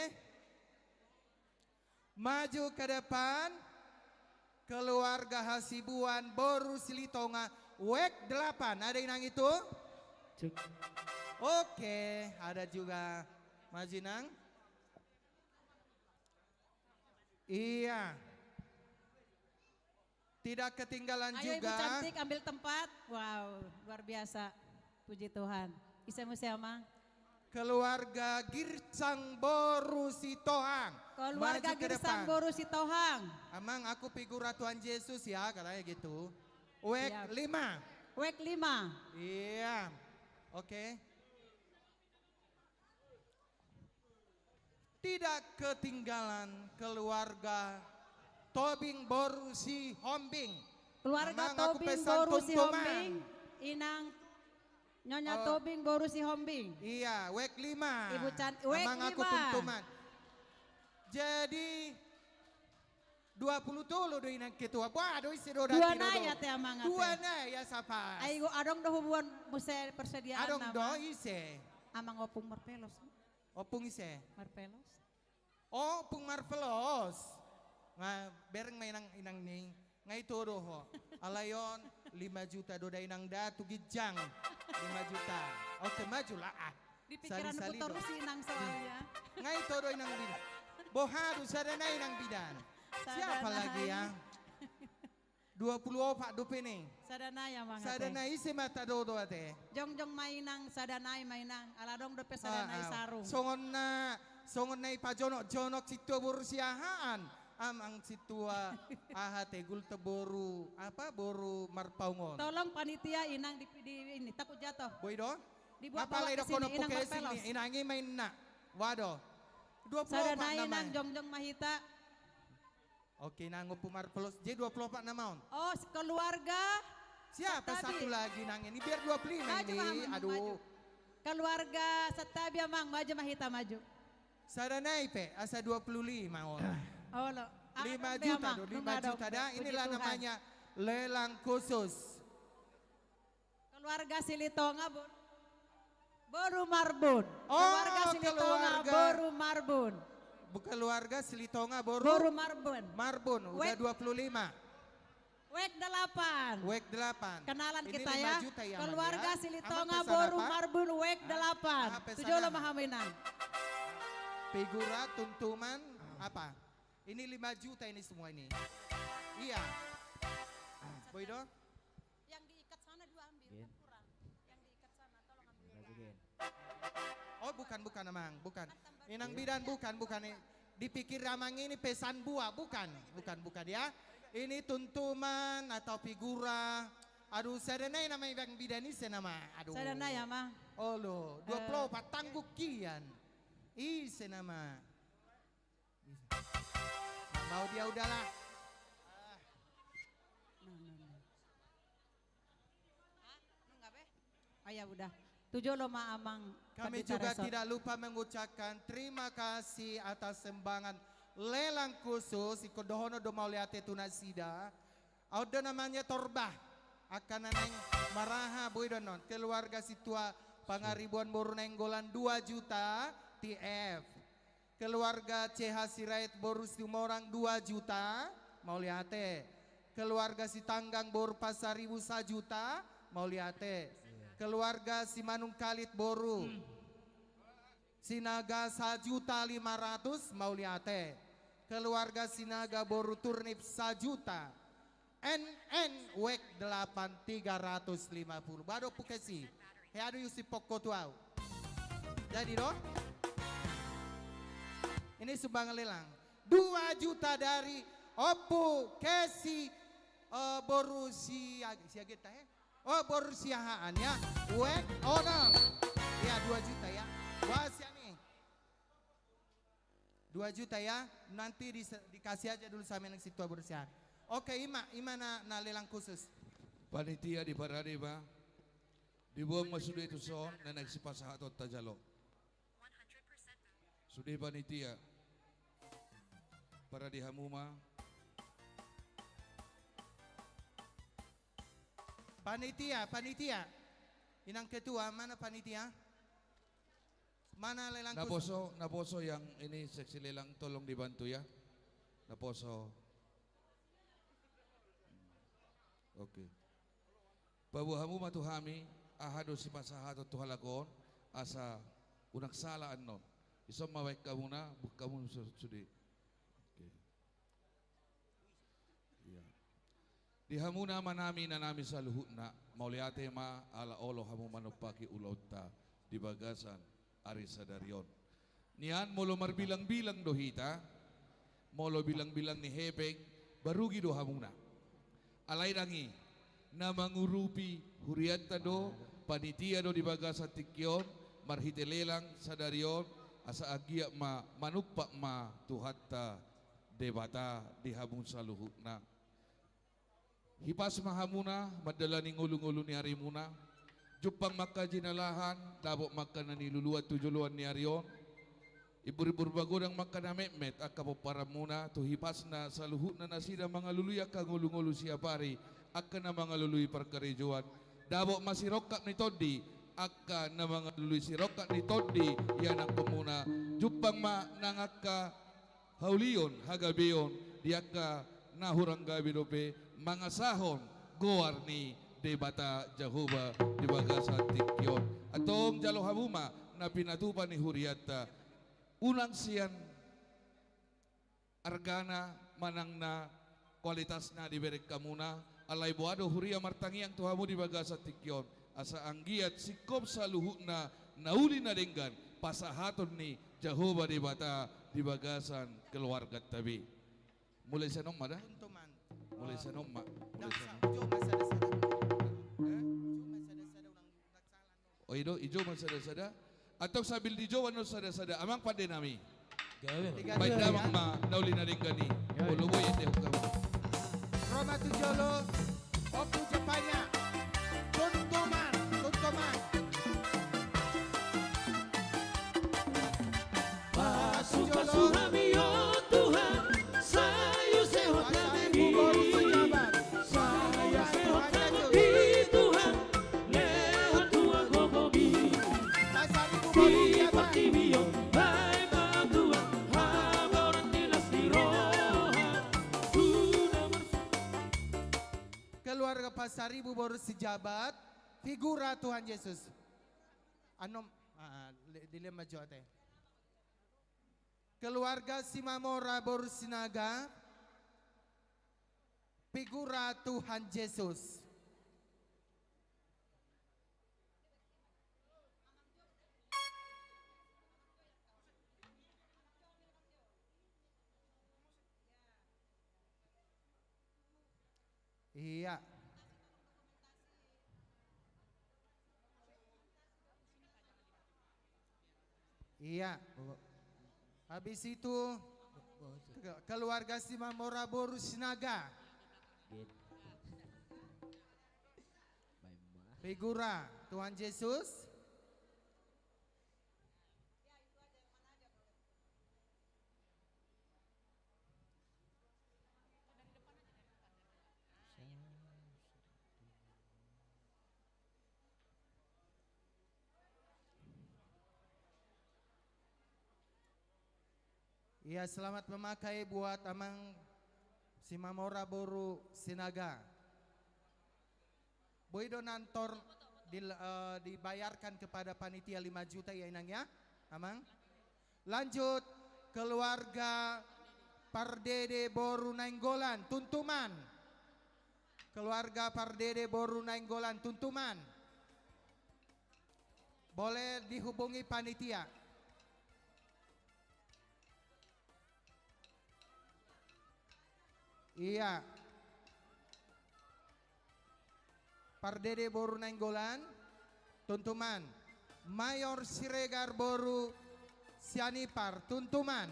Maju ke depan, keluarga Hasibuan boru Silitonga, wek delapan. Ada Inang itu? Cek. Oke, ada juga. Maju, Inang. Iya. Tidak ketinggalan juga. Ayo, Ibu cantik, ambil tempat. Wow, luar biasa. Puji Tuhan. Ise muse, Amang? Keluarga Girsang boru Sitohang. Keluarga Girsang boru Sitohang. Maju ke depan. Amang, aku figura Tuhan Yesus ya, katanya gitu. Siap. Wek lima. Wek lima. Iya. Oke. Tidak ketinggalan keluarga Tobing boru Sihombing. Keluarga Tobing boru Sihombing. Amang, aku pesan tuntuman. Inang Nyonya Tobing boru Sihombing. Iya, wek lima. Ibu Can-, wek lima. Amang, aku tuntuman. Jadi, dua puluh tolu do Inang Ketua. Bah, do ise do dati do. Dua nai ate, Amang, ate. Dua nai, ya, sapas. Ai, adong do hubungan muse persediaan. Adong do, Amang. Ise? Amang Ompung Marpelos. Ompung ise? Marpelos. Ompung Marpelos. Nga bereng ma Inang, Inang ni. Nga ito do ho. Alai on, lima juta do da Inang da tu ginjang. Lima juta. Oke, maju lah, ah. Di pikiranku terus si Inang soalnya. Nga ito do Inang bidan. Boha do sada nai Inang bidan. Siapa lagi ya? Dua puluh opat dope ni. Sada nai, Amang, ate. Sada nai, ise ma tadodo ate? Jongjong ma Inang, sada nai ma Inang. Ala adong dope sada nai sarung. Songon na, songon na ipajonok-jonok sintua boru Siahaan. Amang sintua aha te, Gultom boru, apa, boru Marpaung on. Tolong panitia, Inang di, di ini, takut jatuh. Boi do? Dibuat bawa ke sini, Inang Marpelos. Inang i ma inna. Waduh. Dua puluh opat nama. Sada nai, Inang, jongjong ma hita. Oke, Inang Ompung Marpelos. Jadi dua puluh opat nama on. Oh, keluarga. Siapa satu lagi nang ini? Biar dua puluh lima ini. Maju, Amang, maju. Aduh. Keluarga Santabi, Amang, maju ma hita, maju. Sada nai pe, asa dua puluh lima on. Oh, lo. Lima juta do, lima juta da. Inilah namanya lelang khusus. Keluarga Silitonga, Bun. Boru Marbun. Oh, keluarga Silitonga, keluarga. Boru Marbun. Bu-, keluarga Silitonga, boru. Boru Marbun. Marbun, udah dua puluh lima. Wek delapan. Wek delapan. Kenalan kita ya. Ini lima juta ya, Mang, ya. Keluarga Silitonga, boru Marbun, wek delapan. Tujuh lo mahaminang. Figura, tuntuman, apa? Ini lima juta ini semua ini. Iya. Boy do? Yang diikat sana dua ambil, kan kurang. Yang diikat sana, tolong ambil. Oh, bukan, bukan, Amang, bukan. Inang bidan, bukan, bukan. Dipikir Amang ini pesan buah, bukan, bukan, bukan ya. Ini tuntuman atau figura. Aduh, sada nai nama Inang bidan, ise nama. Aduh. Sada nai, Amang. Olo, dua puluh opat, tangguk kian. Ise nama. Mau dia udahlah. Nah, nah, nah. Ah, nunga be? Oh ya udah. Tujuh lo ma Amang. Kami juga tidak lupa mengucapkan terima kasih atas sumbangan lelang khusus, ingkon dohonon do mauliate tu nasida. Au do namanya torbah. Angka na naeng maraha, boi do annon. Keluarga Situa Pangaribuan boru Nainggolan dua juta, T F. Keluarga C H Sirait boru Situmorang dua juta, mauliate. Keluarga Sitanggang boru Pasaribu sajuta, mauliate. Keluarga Simanungkalit boru Sinaga sajuta lima ratus, mauliate. Keluarga Sinaga boru Turnip sajuta. N N wek delapan tiga ratus lima puluh. Bado pukesi. He adu yusi pokko tu au. Jadi do. Ini sumbangan lelang. Dua juta dari Ompu Kesi, eh, boru Siag-, Siageta, he? Oh, boru Siahaan ya. Wek, oh, no. Ya, dua juta ya. Wah, sian nih. Dua juta ya, nanti di-, dikasih aja dulu sama Inang Situa boru Siahaan. Oke, ima, ima na, na lelang khusus. Panitia di parade ma, diboan ma sude tu son, na naeng sipasahaton tajalo. Sude panitia, parade hamu ma. Panitia, panitia. Inang ketua, mana panitia? Mana lelang khusus? Naposo, naposo yang ini seksi lelang, tolong dibantu ya. Naposo. Oke. Paboa hamu ma tu hami, aha do sipasahaton tu halak on, asa unang sala annon. Dison ma baen hamuna, buat hamu su-, sude. Oke. Iya. Di hamu na amanami, inanami saluhutna, mauliate ma ala olo hamu manumpahi ulaonta di bagasan ari sadari on. Nian molo marbilangbilang do hita, molo bilangbilang ni hepeng, barugi do hamuna. Alai ndang i, na mangurupi hurianta do, panitia do di bagasan tingki on, marhite lelang sadari on, asa anggiat ma manumpak ma Tuhanta Debata di hamu saluhutna. Hipas ma hamuna mandalani ngolungolu ni arimuna. Jumpang ma angka jinalahan, dapot ma angka na niluluan tu joloan ni ari on. Imburimbur magodang ma angka na metmet angka pomparanmuna, tu hipasna saluhutna nasida mangalului angka ngolungolu siapari, angka na mangalului parkarejoan. Dapot ma sirongkap ni tondi, angka na mangalului sirongkap ni tondi ianakkonmuna. Jumpang ma nang angka haulion, hagabeon, di angka na hurang gabe dope mangasahon goar ni Debata Jahowa di bagasan tingki on. Antong jalo hamu ma na pinatupa ni hurianta. Unang sian argana manang na kualitasna dibereng hamuna, alai boha do huria martangiang tu hamu di bagasan tingki on, asa anggiat singkop saluhutna na uli na denggan pasahaton ni Jahowa Debata di bagasan keluarganta be. Mulai sian on ma da? Mulai sian on ma. Mulai sian on. Joma sada-sada. Eh? Joma sada-sada unang. Oh, i do, i joma sada-sada. Antong sambil dijou annon sada-sada. Amang pande nami. Gabe. Baen damang ma na uli na denggan i. Gabe. Olo, boi ende hukam. Ro ma tu jolo. Ompu Japania. Tuntuman, tuntuman. Pasu-pasu hami, o Tuhan, sai sehat hami. Sai sehat hami, Tuhan, lehon tu agogomi. Pasaribu boru Sijabat, figura Tuhan Yesus. Anom, ah, ah, le-, dilema jo ate. Keluarga Simamora boru Sinaga, figura Tuhan Yesus. Iya. Iya. Habis itu, ke-, keluarga Simamora boru Sinaga. Figura Tuhan Yesus. Iya, selamat memakai buat Amang Simamora boru Sinaga. Boi do nantor di, eh, dibayarkan kepada panitia lima juta ya, Inang ya, Amang. Lanjut, keluarga Pardede boru Nainggolan, Tuntuman. Keluarga Pardede boru Nainggolan, Tuntuman. Boleh dihubungi panitia. Iya. Pardede boru Nainggolan, Tuntuman. Mayor Siregar boru Sianipar, Tuntuman.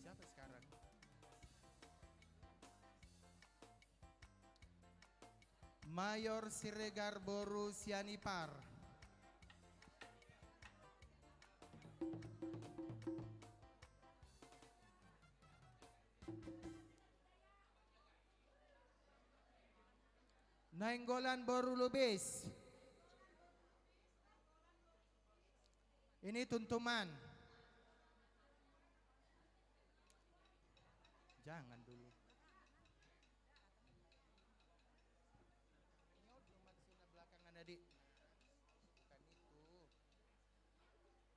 Siapa sekarang? Mayor Siregar boru Sianipar. Nainggolan boru Lubis. Ini Tuntuman. Jangan dulu. Ini audio mana, sini belakangan, Adik? Bukan itu.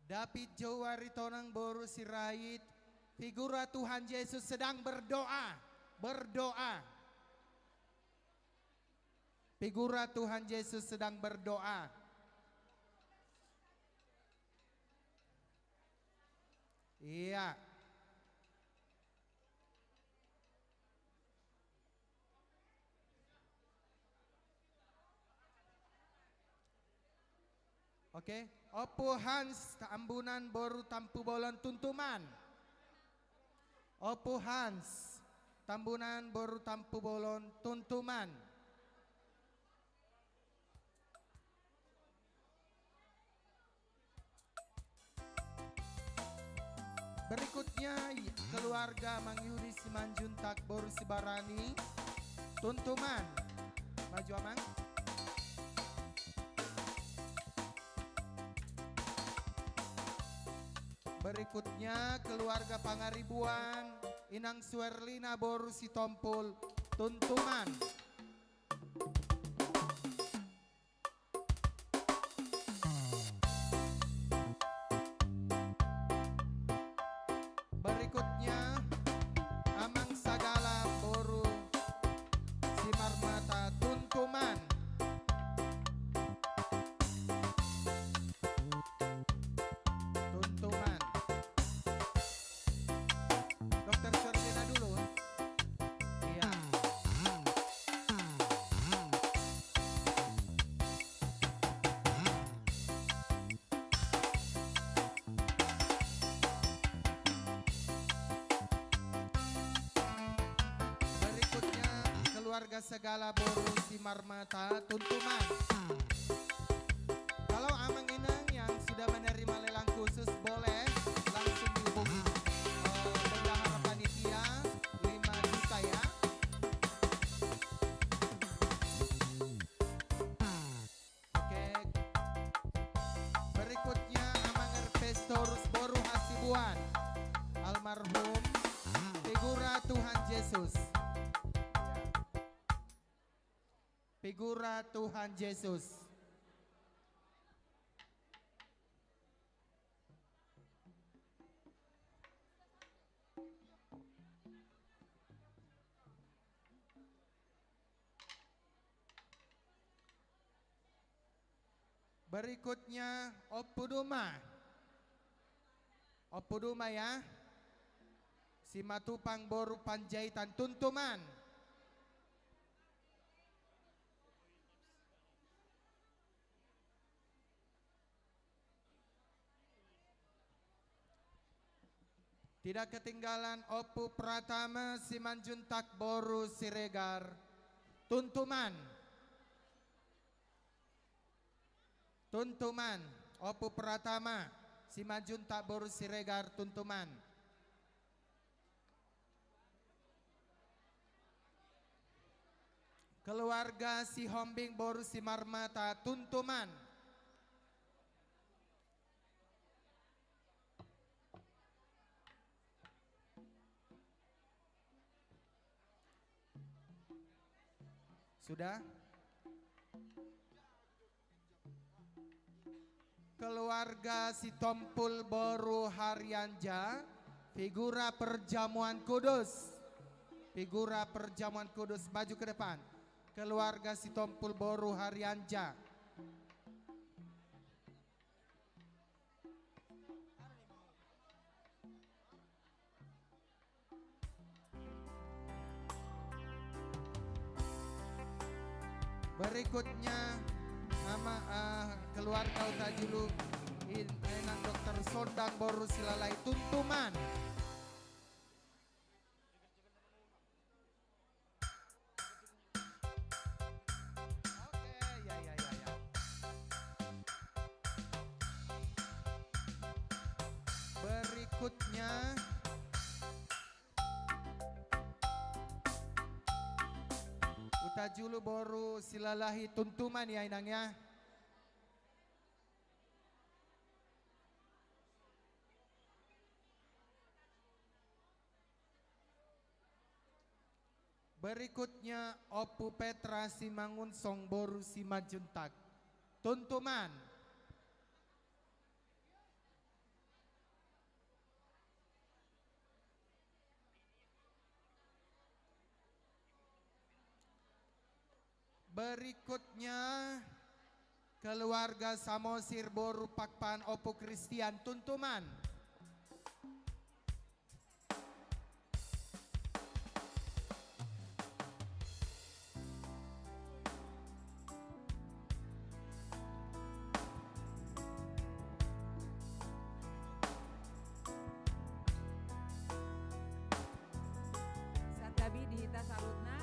David Jou Aritonang boru Sirait, figura Tuhan Yesus sedang berdoa, berdoa. Figura Tuhan Yesus sedang berdoa. Iya. Oke, Ompu Hans Tambunan boru Tampubolon, Tuntuman. Ompu Hans Tambunan boru Tampubolon, Tuntuman. Berikutnya, keluarga Mang Yudi Simanjuntak boru Sibarani, Tuntuman. Maju, Amang. Berikutnya, keluarga Pangaribuan, Inang Suerlina boru Sitompul, Tuntuman. Berikutnya, Amang Sagala boru Simarmata, Tuntuman. Tuntuman. Dokter Sorgena dulu. Iya. Berikutnya, keluarga Sagala boru Simarmata, Tuntuman. Kalau Amang Inang yang sudah menerima lelang khusus, boleh langsung dihubungi, eh, Yesus. Figura Tuhan Yesus. Berikutnya, Ompu Duma. Ompu Duma ya. Simatupang boru Panjaitan, tuntuman. Tidak ketinggalan Ompu Pratama Simanjuntak boru Siregar, tuntuman. Tuntuman, Ompu Pratama Simanjuntak boru Siregar, tuntuman. Keluarga Sihombing boru Simarmata, tuntuman. Sudah? Keluarga Sitompul boru Harianja, figura perjamuan kudus. Figura perjamuan kudus, maju ke depan. Keluarga Sitompul boru Harianja. Berikutnya nama, eh, keluarga uta julu, in-, Inang Dokter Sondang boru Silalahi, tuntuman. Oke, ya, ya, ya, ya. Berikutnya, uta julu boru Silalahi, tuntuman ya, Inang ya. Berikutnya, Ompu Petra Simangunsong boru Simanjuntak, tuntuman. Berikutnya, keluarga Samosir boru Pakpahan, Ompu Kristian, tuntuman. Santabi di hita saluhutna.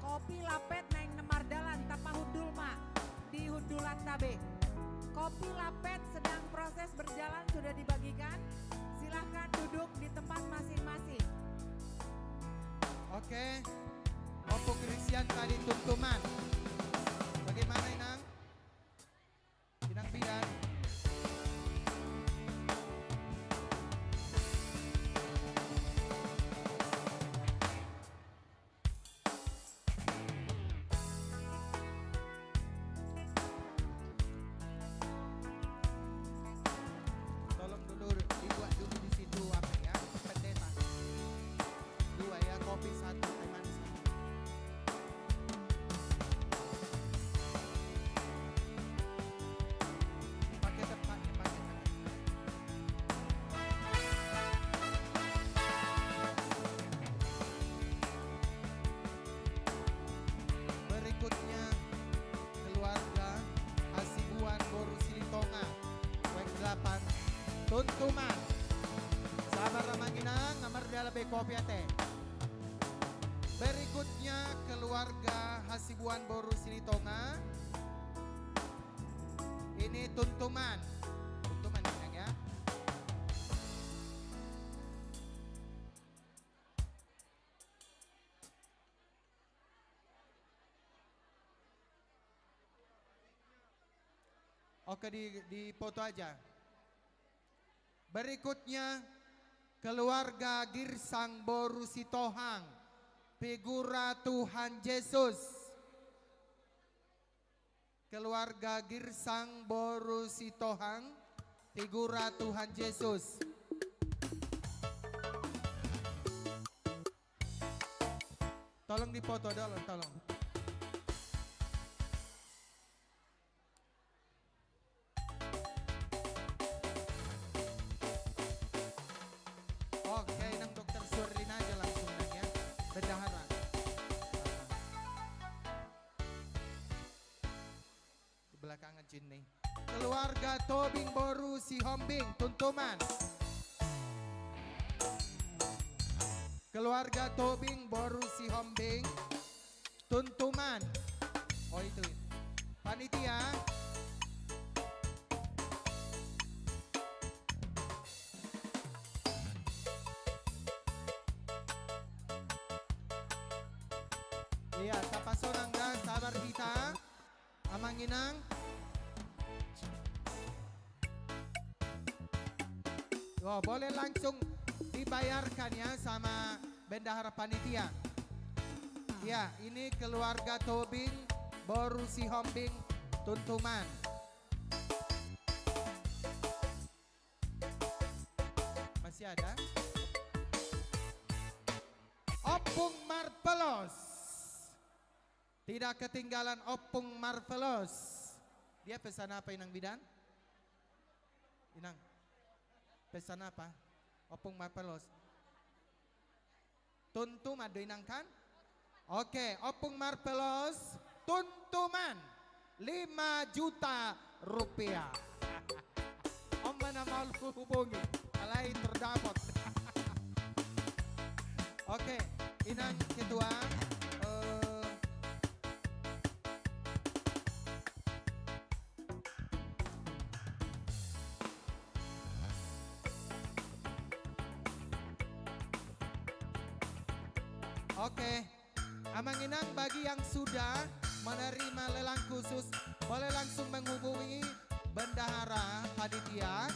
Kopi Lapet naeng na mardalan, tapahundul ma di hundulanta be. Kopi Lapet sedang proses berjalan, sudah dibagikan. Silahkan duduk di tempat masing-masing. Oke. Ompu Kristian tadi, tuntuman. Bagaimana, Inang? Inang bidan. Tolong dulu dibuat dulu di situ apa ya, pendeta. Dua ya, kopi satu, teh manis. Pakai tempat, pakai tempat. Berikutnya, keluarga Hasibuan boru Silitonga, weng delapan, tuntuman. Sabar amang inang, amar dia lebih kopi ate. Berikutnya, keluarga Hasibuan boru Silitonga. Ini tuntuman. Tuntuman, Inang, ya. Oke, di, di foto aja. Berikutnya, keluarga Girsang boru Sitohang. Figura Tuhan Yesus. Keluarga Girsang boru Sitohang, figura Tuhan Yesus. Tolong dipoto dulu, tolong. Oke, nang dokter Suardina aja langsung nang ya. Bendahara. Di belakangan Jinni. Keluarga Tobing boru Sihombing, Tuntuman. Keluarga Tobing boru Sihombing, Tuntuman. Oh, itu. Panitia. Iya, tapasonang da, sabar hita. Amang inang. Oh, boleh langsung dibayarkan ya sama bendahara panitia. Ya, ini keluarga Tobing boru Sihombing, Tuntuman. Masih ada? Ompung Marvelous. Tidak ketinggalan Ompung Marvelous. Dia pesan apa, Inang Bidan? Inang, pesan apa? Ompung Marvelous. Tuntuman do, Inang, kan? Oke, Ompung Marvelous, Tuntuman, lima juta rupiah. On ma na maol huhubungi, alai tardapot. Oke, Inang Ketua, eh, Oke. Amang inang, bagi yang sudah menerima lelang khusus, boleh langsung menghubungi bendahara panitia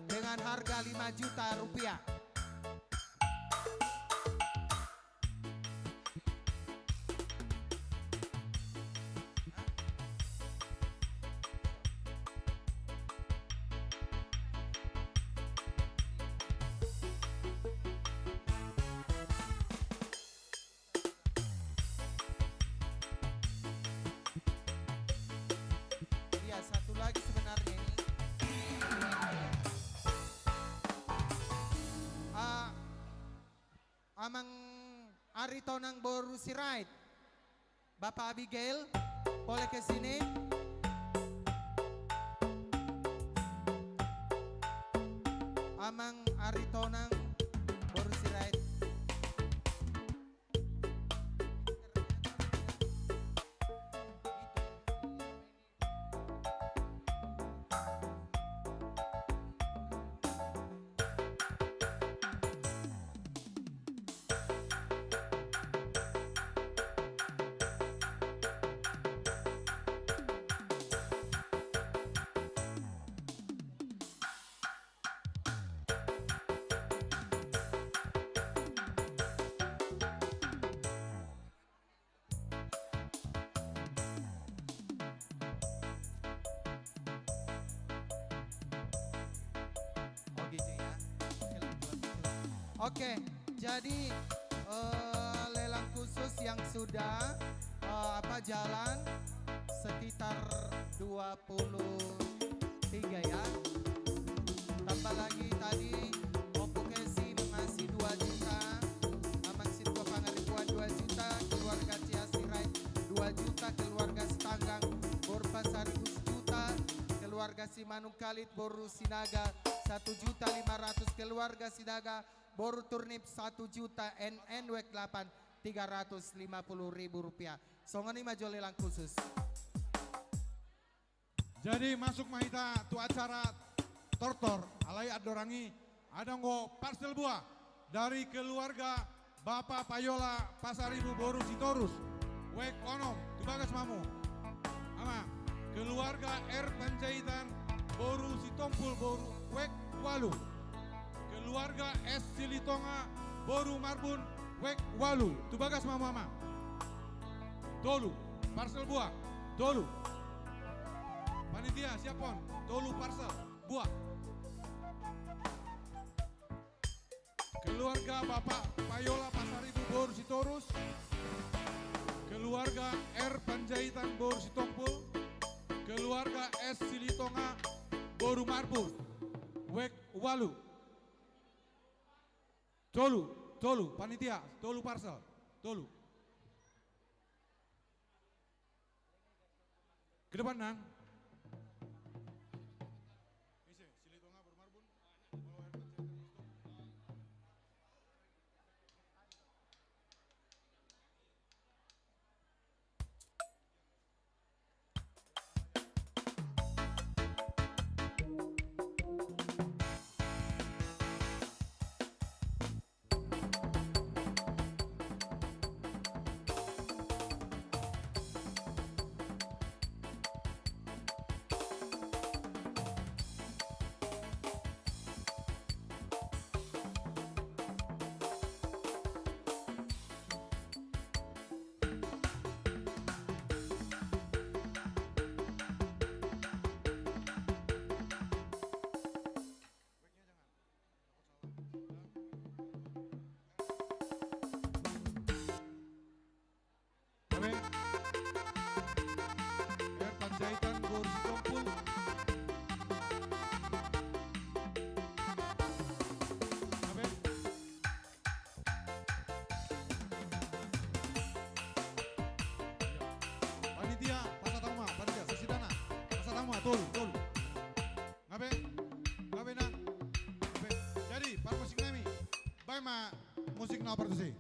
dengan harga lima juta rupiah. Iya, satu lagi sebenarnya ini. Ah, Amang Aritonang boru Sirait. Bapak Abigail, boleh ke sini. Amang Aritonang boru Sirait. Oh gitu ya. Oke, jadi, eh, lelang khusus yang sudah, eh, apa, jalan sekitar dua puluh tiga ya. Tambah lagi tadi, Ompu Kesi mangasi dua juta, Amang Situa Pangaribuan dua juta, keluarga Cia Sirait dua juta, keluarga Sitanggang boru Pasaribu sejuta, keluarga Simanungkalit boru Sinaga satu juta lima ratus, keluarga Sinaga boru Turnip satu juta, N N W delapan tiga ratus lima puluh ribu rupiah. Songon i ma jo lelang khusus. Jadi masuk ma hita tu acara tortor, alai andorang i adong do parsel buah dari keluarga Bapa Payola Pasaribu boru Sitorus, wek onom, tu bagas ma hamu. Ama, keluarga R Panjaitan boru Sitompul boru wek ualu. Keluarga S Silitonga boru Marbun Wek ualu, tu bagas ma hamu amang. Tolu, parsel buah. Tolu. Panitia, siaphon. Tolu parsel buah. Keluarga Bapak Payola Pasaribu boru Sitorus. Keluarga R Panjaitan boru Sitompul. Keluarga S Silitonga boru Marbun. Wek ualu. Tolu, tolu, panitia, tolu parsel, tolu. Ke depan, Nang. Amin. R Panjaitan boru Sitompul. Amin. Panitia, pasahat hamu ma, panitia, sasidana. Pasahat hamu ma, tolu, tolu. Nga be? Nga be, Nang? Nga be? Jadi, parmusik nami. Baen ma musik na opat tusi.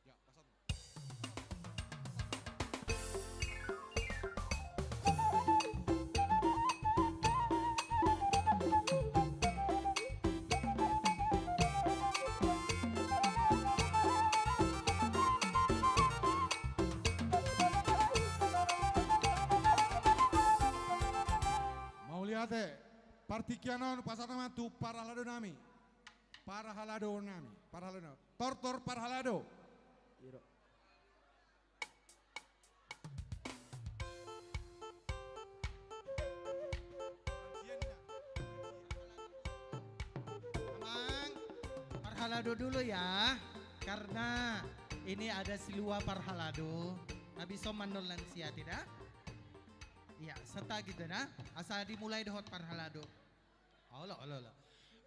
Ya, pasahat. Mauliate, partingkian on pasahat ma tu parhalado nami. Parhalado nami, parhalado nami. Tortor parhalado. Iro. Amang, parhalado dulu ya, karena ini ada silua parhalado. Habis soman non lansia tidak? Iya, serta gitu nah. Asa dimulai dohot parhalado. Olo, olo, olo.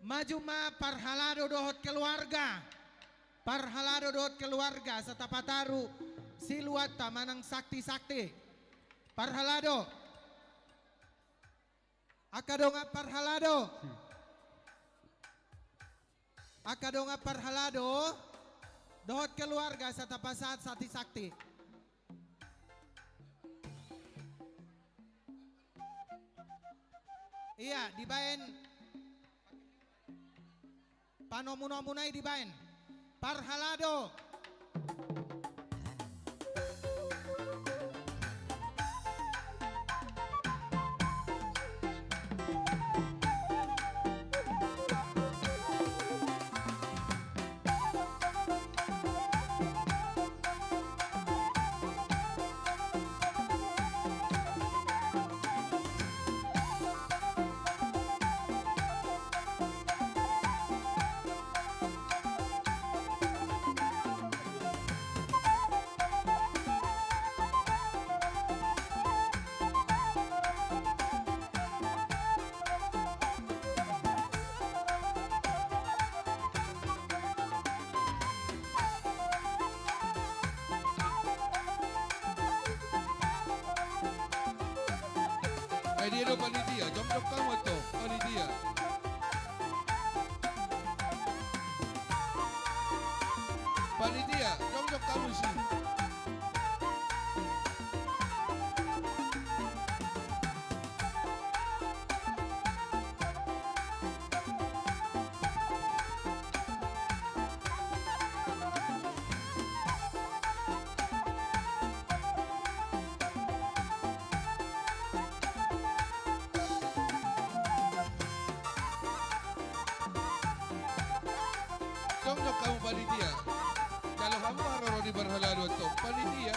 Maju ma parhalado dohot keluarga. Parhalado dohot keluarga, asa tapataru siluanta manang sakti-sakti. Parhalado. Angka dongan parhalado. Angka dongan parhalado dohot keluarga, asa tapasahat sakti-sakti. Iya, dibaen. Panomu-nomu nai dibaen. Parhalado. Ai dia do panitia, jongjong hamu tu panitia. Panitia, jongjong hamu disi. Jongjong hamu panitia. Jalo hamu haroro ni parhalado antong panitia.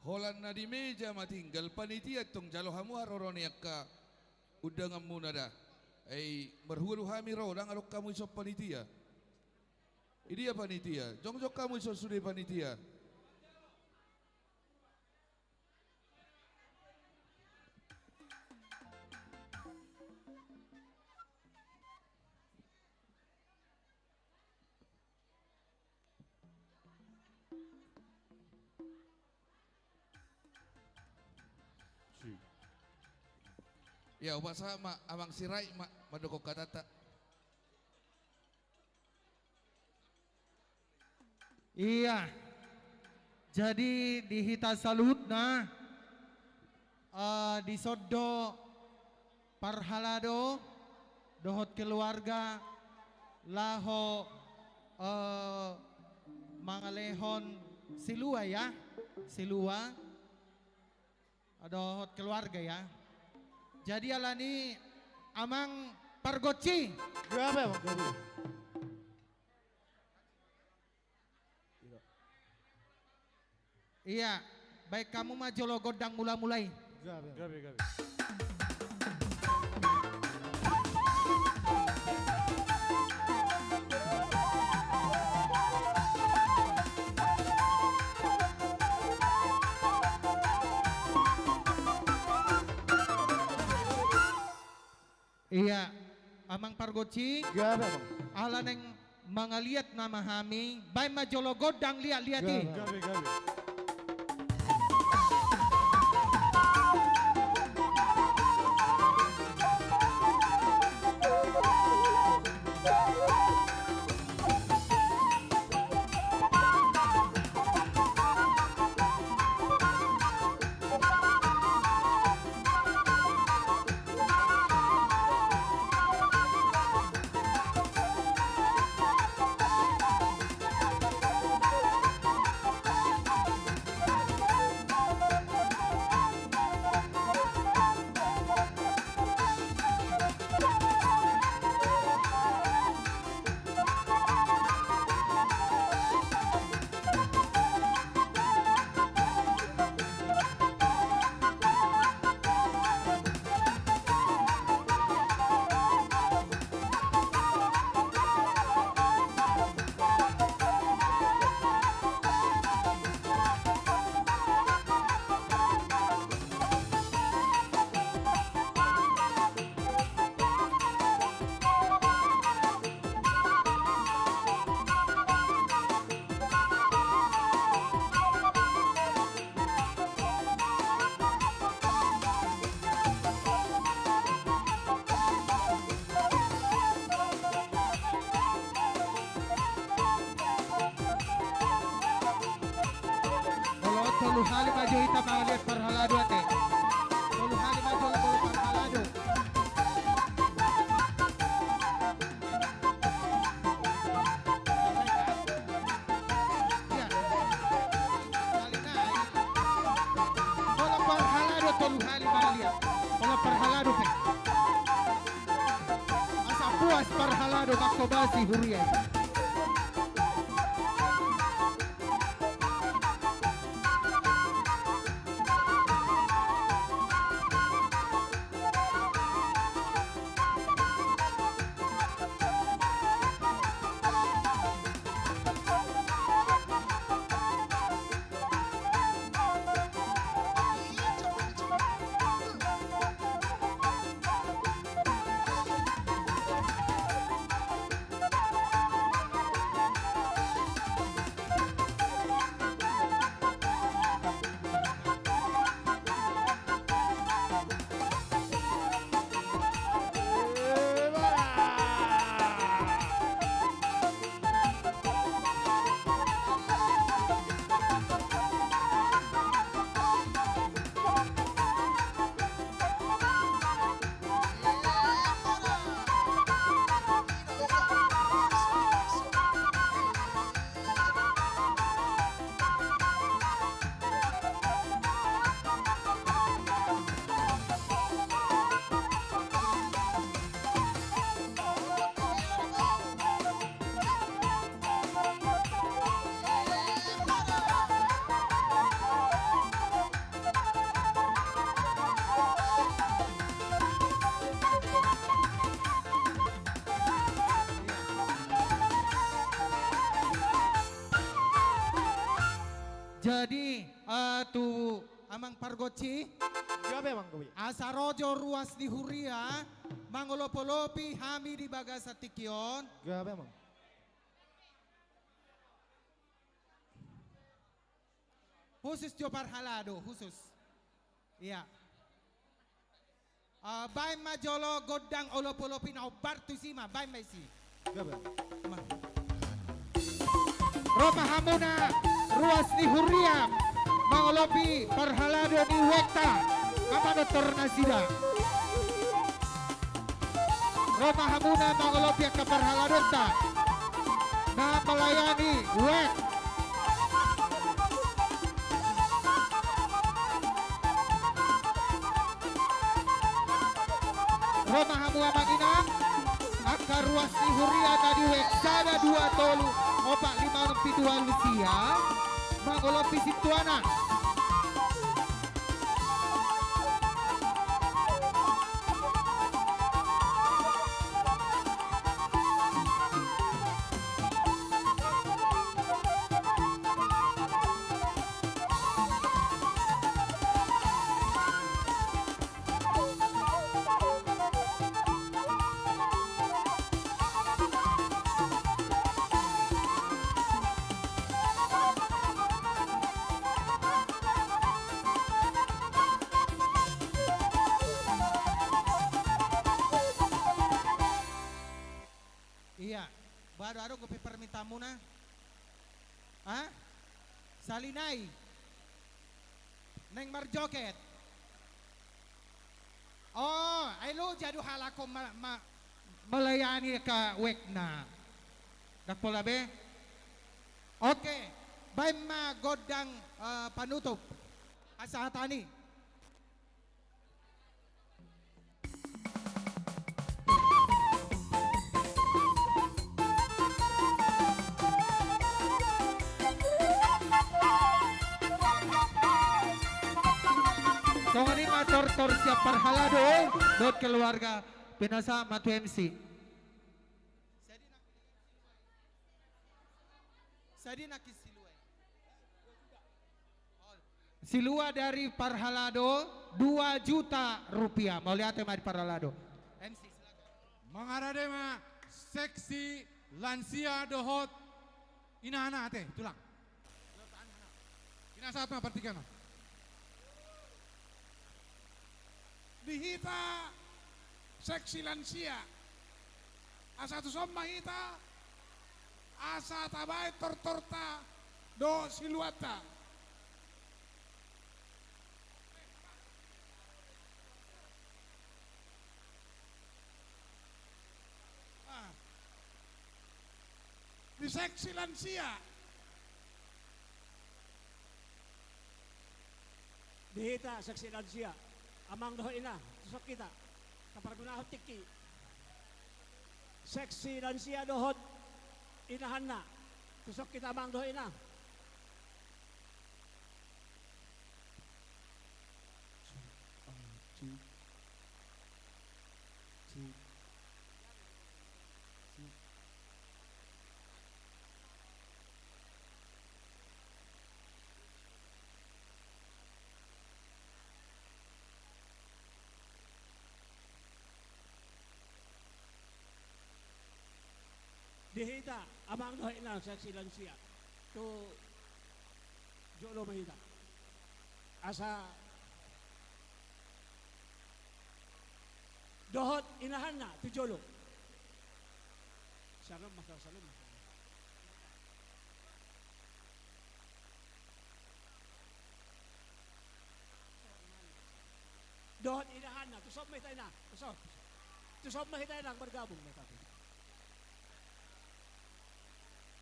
Holan na di meja ma tinggal panitia, antong jalo hamu haroro ni angka undanganmuna da. Ai marhua do hami ro, ndang adong hamu dison panitia. Idia panitia, jongjong hamu dison sude panitia. Ia, hupasahat ma Amang Sirait ma mandokkon hatanta. Ia, jadi di hita saluhutna, eh, dison do parhalado dohot keluarga laho, eh, mangalehon silua, ia, silua dohot keluarga, ia. Jadi alani Amang Pargonsi. Gabe, Amang, gabe. Ia, baen hamu ma jolo gondang mula-mula i. Gabe. Gabe, gabe. Ia, Amang Pargonsi. Gabe, Amang. Ala naeng mangaliat nama hami, baen ma jolo gondang liat-liat i. Gabe. Gabe, gabe. Molo tolu hali ma jo hita mangaliat parhalado ate. Tolu hali ma jo molo parhalado. Ia. Kali nai. Molo parhalado tolu hali mangaliat. Molo parhalado pe. Asa puas parhalado mangkobasi huria i. Jadi, eh, tu amang pargonsi. Gabe, amang, gabe. Asa ro jo ruas ni huria mangolopolopi hami di bagasan tingki on. Gabe, amang. Khusus jo parhalado, khusus. Iya. Ah, baen ma jolo gondang olopolopi na hombar tusi ma, baen ma disi. Gabe. Ma. Ro ma hamuna ruas ni huria mangolopi parhalado ni wekta, amang dohot nasida. Ro ma hamuna mangolopi angka parhaladonta na melayani wek. Ro ma hamu amang inang, angka ruas ni huria na di wek sada, dua, tolu, opat, lima, onom, pitu, ualu, sia, mangolopi sintuana. Iya, baru adong dope permintaanmuna? Ha? Salinai. Naeng marjoget. Oh, ai loja do halak on ma-, ma-, melayani angka wekna. Ndang pola be? Oke, baen ma gondang, eh, panutup. Asa hatani. Songon i ma tortor sian parhalado dohot keluarga, pinasahat ma tu M C. Sadia nangkin silua i? Silua dari parhalado dua juta rupiah. Mauliate ma di parhalado. M C, silakan. Mangarade ma seksi lansia dohot inahana ate, tulang. Pinasahat ma partingkian on. Di hita seksi lansia, asa tuson ma hita, asa tabaen tortorta dohot siluanta. Ah. Di seksi lansia. Di hita seksi lansia, amang dohot ina, tuson hita. Taparguna hon tingki. Seksi lansia dohot inahanna, tuson hita amang dohot ina. Di hita amang dohot ina seksi lansia, tu jolo ma hita. Asa dohot inahanna tu jolo. Salam ma, salam ma. Dohot inahanna, tuson ma hita ina, tuson. Tuson ma hita ina, bergabung ma hita.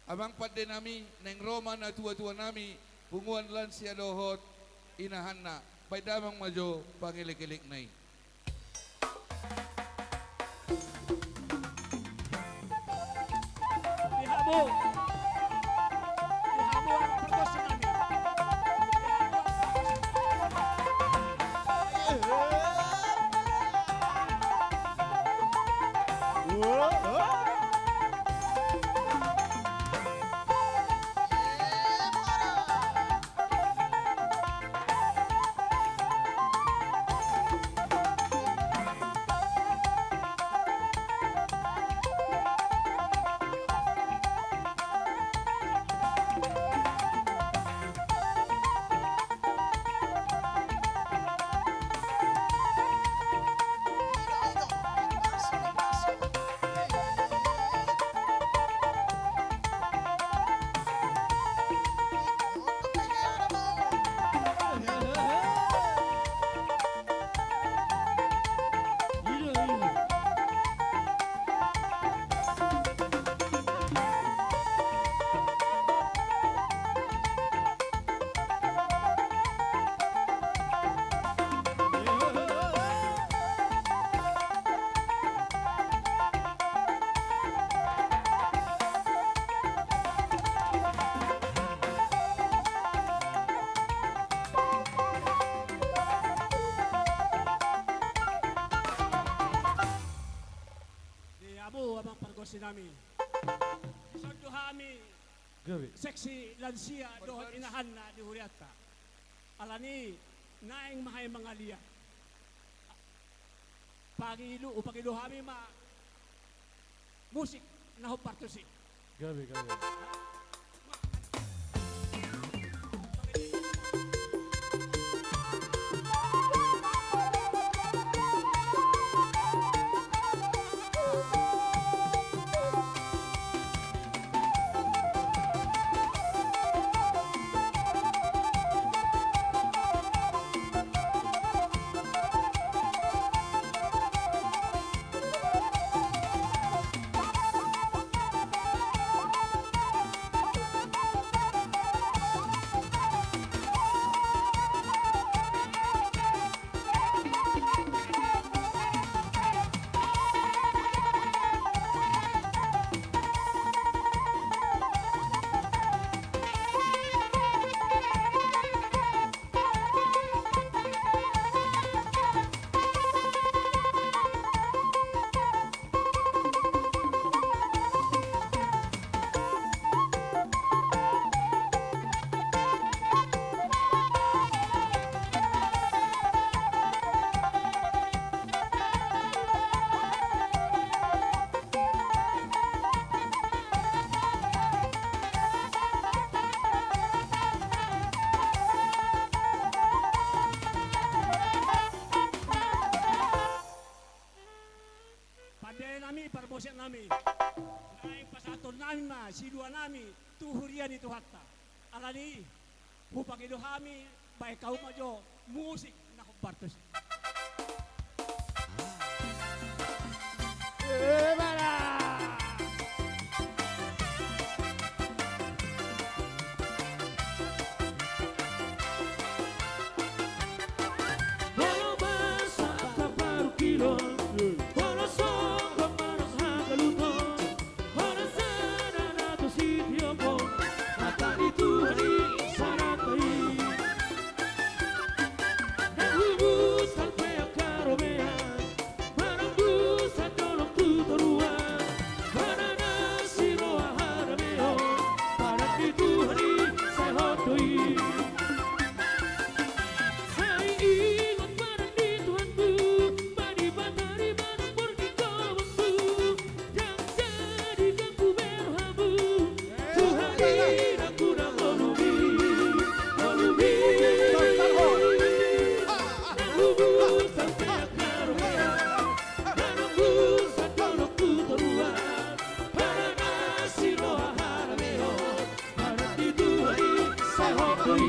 Amang pande nami, naeng ro ma natuatua nami, punguan lansia dohot inahanna. Baen damang ma jo pangelekelekna i. Di hamu. Di hamu, amang pargonsi nami. Dison do hami, gabe, seksi lansia dohot inahanna di hurianta. Alani naeng ma hami mangaliat. Pangido, pangido hami ma musik na hombar tusi. Gabe, gabe. Pande nami, parmusik nami, naeng pasahaton nami ma silua nami tu huria ni Tuhanta. Alani i, hupangido hami, baen hamu ma jo musik na hombar tusi. Molo basa angka parungkilon, molo songgop manang hagaluton, molo sada na tu sitiopon, hata ni Tuhan i sananta i. Na hubusan pe angka robean, manang busan dolok tu toruan, manang na siroha harameon, padan ni Tuhan i sai hot do i. Sai ingot padan ni Tuhanmu, padi patari manang borngin gobangmu, ndang jadi ganggu be rohamu. Tuhan i nangku na ngolu i, ngolu i. Na hubusan pe angka robean, manang busan dolok tu toruan, padan na siroha harameon, padan ni Tuhan i sai hot do i.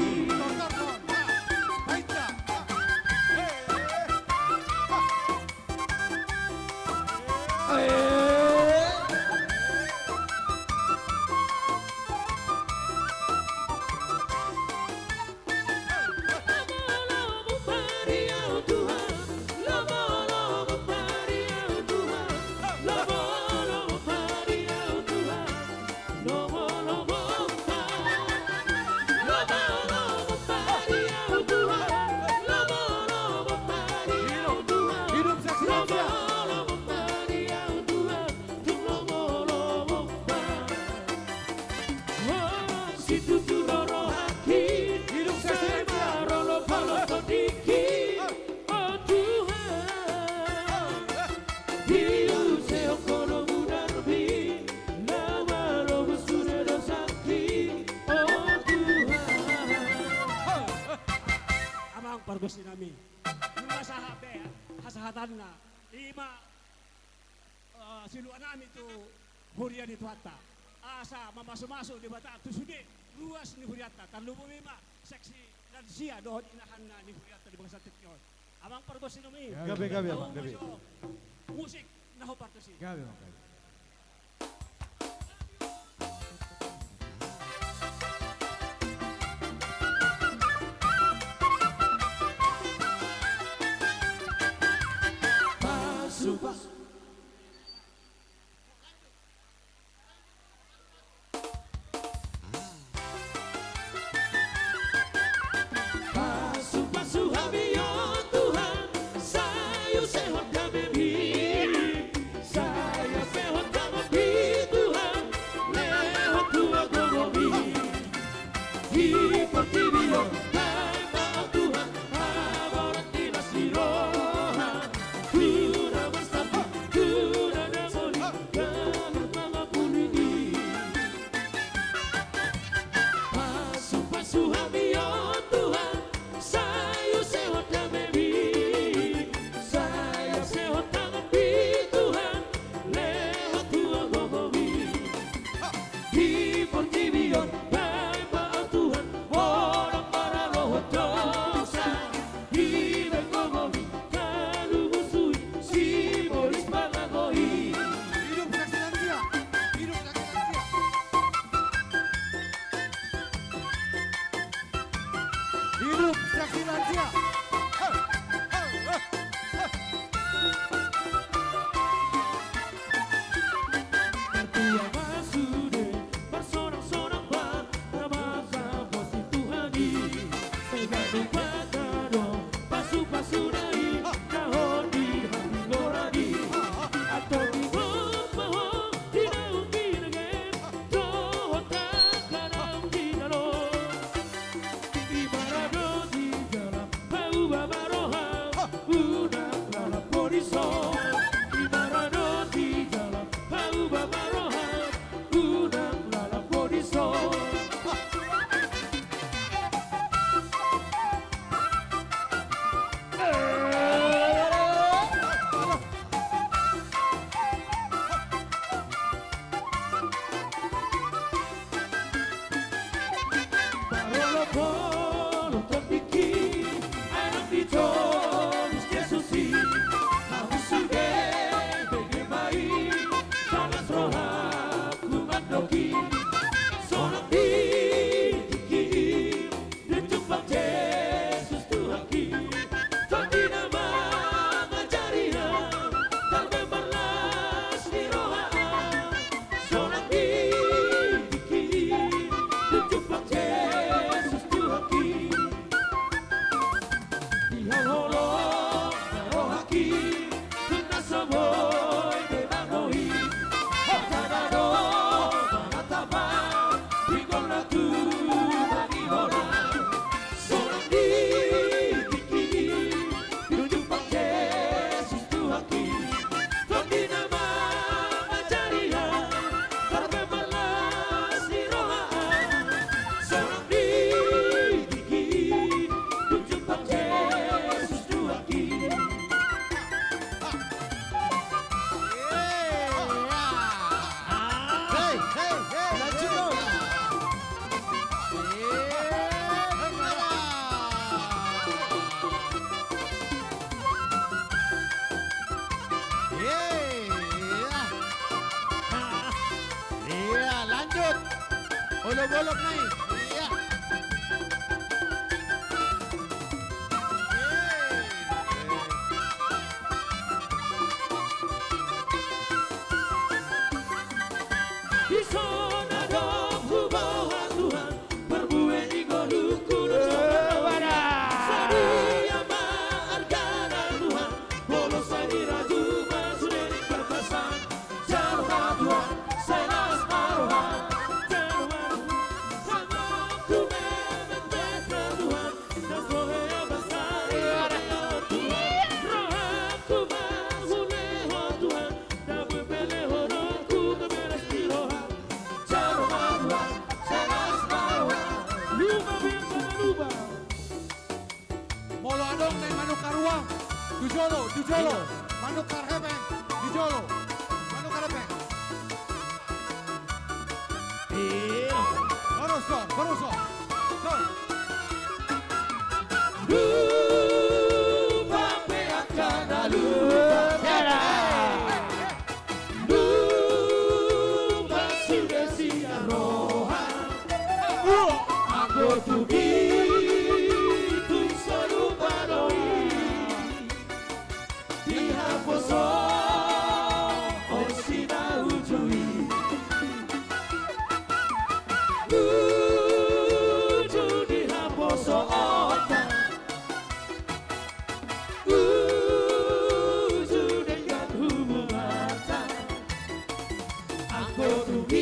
Hidup seksi lansia. Situtu do rohangki. Hidup seksi lansia. Sai marolopolop tondiku, o Tuhan. Hidup sehat kolo mudarbi, na marobus sude dosangki, o Tuhan. Amang pargonsi nami, nunga sahat be hasahatanna, i ma eh, silua nami tu huria ni Tuhanta. Asa mamasumasu Debata tu sude ruas ni hurianta. Tarlumobi ma seksi lansia dohot inahanna ni hurianta di bagasan tingki on. Amang pargonsi nami. Gabe, gabe, amang, gabe. Musik na hombar tusi. Gabe, amang, gabe. Pasu, pasu. Pasu-pasu hami, o Tuhan, sai use hot damemi, sai use Bolok, bolok, nai. Iya. Di son do huboan Tuhan, parbue ni ngolungku. Eh, wada. Sadia ma argana Tuhan, molo sai dirajum ma sude di bagasan. Jalo ma Tuhan, sai las ma roha. Jalo ma Tuhan, sai mangku memet ma Tuhan. Nunga ro hea basa ni rohangku, rohangku mangulehon Tuhan. Ndang boi be lehononku gabe las ni roha. Jalo ma Tuhan, sai las ma roha. Lupa biar mana lupa. Molo adong na i manukar uang, tu jolo, tu jolo. Manukar hepeng, di jolo. Manukar hepeng. Iya. Torus, Don, torus, Don. Don. Lupa pe angka na lupa. Iya. Lupa sude sian roha. Anggo tu i tung so lupa do i. Di haposoon si na uju i. Uju di haposoonta. Uju denggan hubunganta. Anggo tu i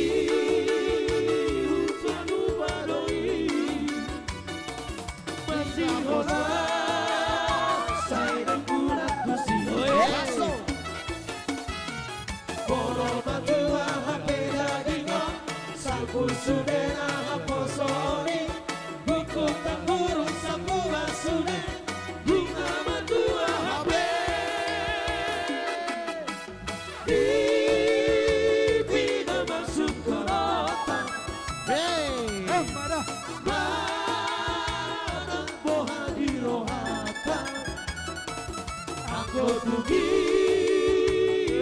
tung so lupa do i. Masihola sai denggan tusi. Oi. Molo matua hape daging on, salpu sude na haposoon i. Bungkuk tamburu sapuan sude, nunga matua hape. Di pina masuk kolota. Hei. Manang boha di rohanta. Anggo tu i.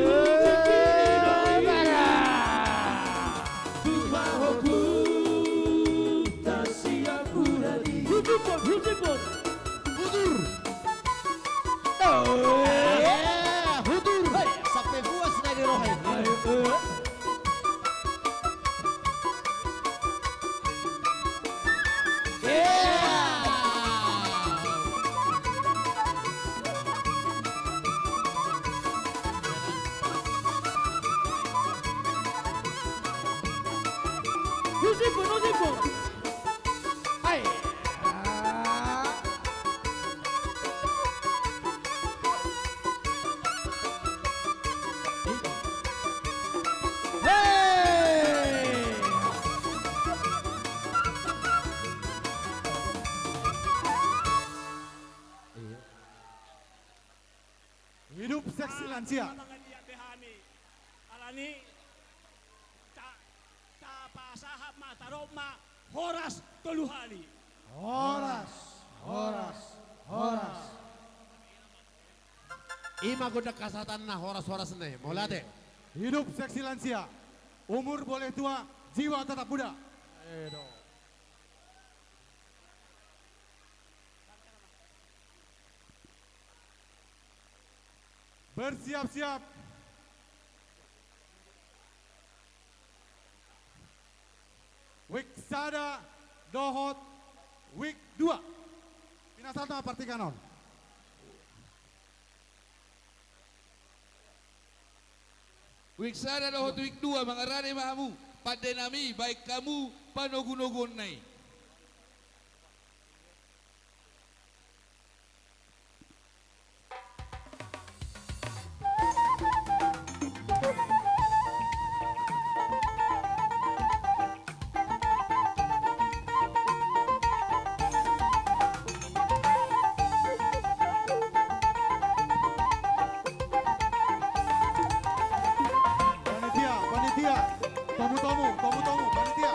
Eh, mana? Tu pahompungta sian Hulahali. Hujipon, hujipon. Hutur. Eh, hutur. Hei, sampe puas na di roha i. Iya. Hujipon, hujipon. Hai. Hei. Hidup seksi lansia. Alani i, ta, tapasahat ma, tadok ma, horas tolu hali. Horas, horas, horas. I ma gondang hasahatan na horas-horas na i, mauliate. Hidup seksi lansia, umur boleh tua, jiwa tetap muda. Edo. Bersiap-siap. Wijk sada dohot wijk dua. Pinasahat ma partingkian on. Wijk sada dohot wijk dua, mangarade ma hamu, pande nami, baen hamu panogunoguonna i. Panitia, panitia. Tomu, tomu, tomu, tomu, panitia.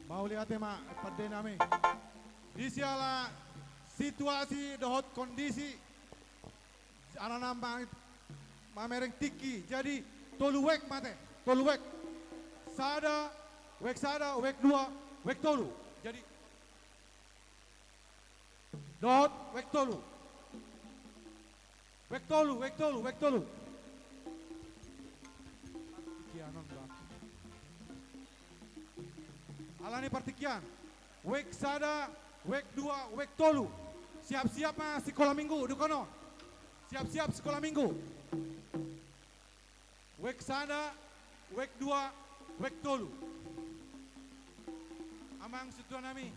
Mauliate ma, pande nami. Di siala situasi dohot kondisi, alana ma-, mamereng tingki, jadi tolu wek ma ate, tolu wek. Sada, wek sada, wek dua, wek tolu. Jadi, dohot wek tolu. Wek tolu, wek tolu, wek tolu. Partingkian on, Bang. Alani partingkian. Wek sada, wek dua, wek tolu. Siap-siap ma sikola minggu, dukon on. Siap-siap sikola minggu. Wek sada, wek dua, wek tolu. Amang sintua nami,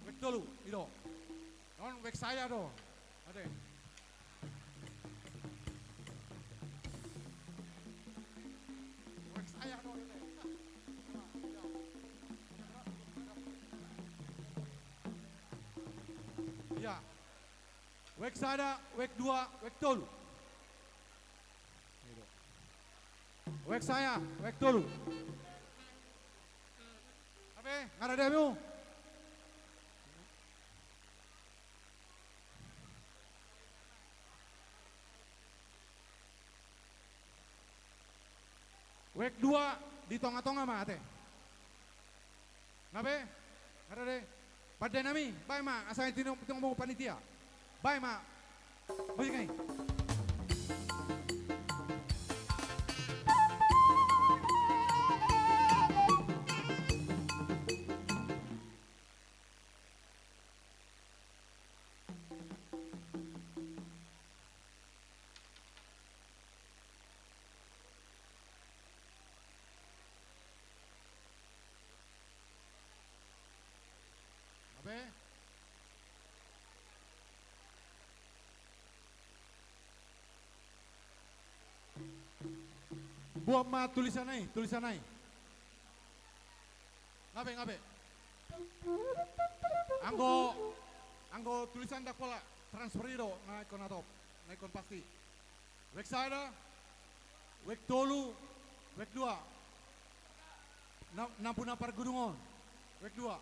wek tolu, i do. On wek sada do. Ate. Wek sada do, ate. Ia. Wek sada, wek dua, wek tolu. Wek sada, wek tolu. Ape, nga rade hamu? Wek dua di tonga-tonga ma ate. Nga be? Nga rade? Pande nami, baen ma, asa tinong, tinong panitia. Baen ma. Musik ni. Ape? Buat ma tulisan i, tulisan i. Nga be, nga be. Anggo, anggo tulisan ndang pola, transfer i do, na ingkon na top, na ingkon pasti. Wek sada, wek tolu, wek dua. Na, nampuna pargudung on. Wek dua.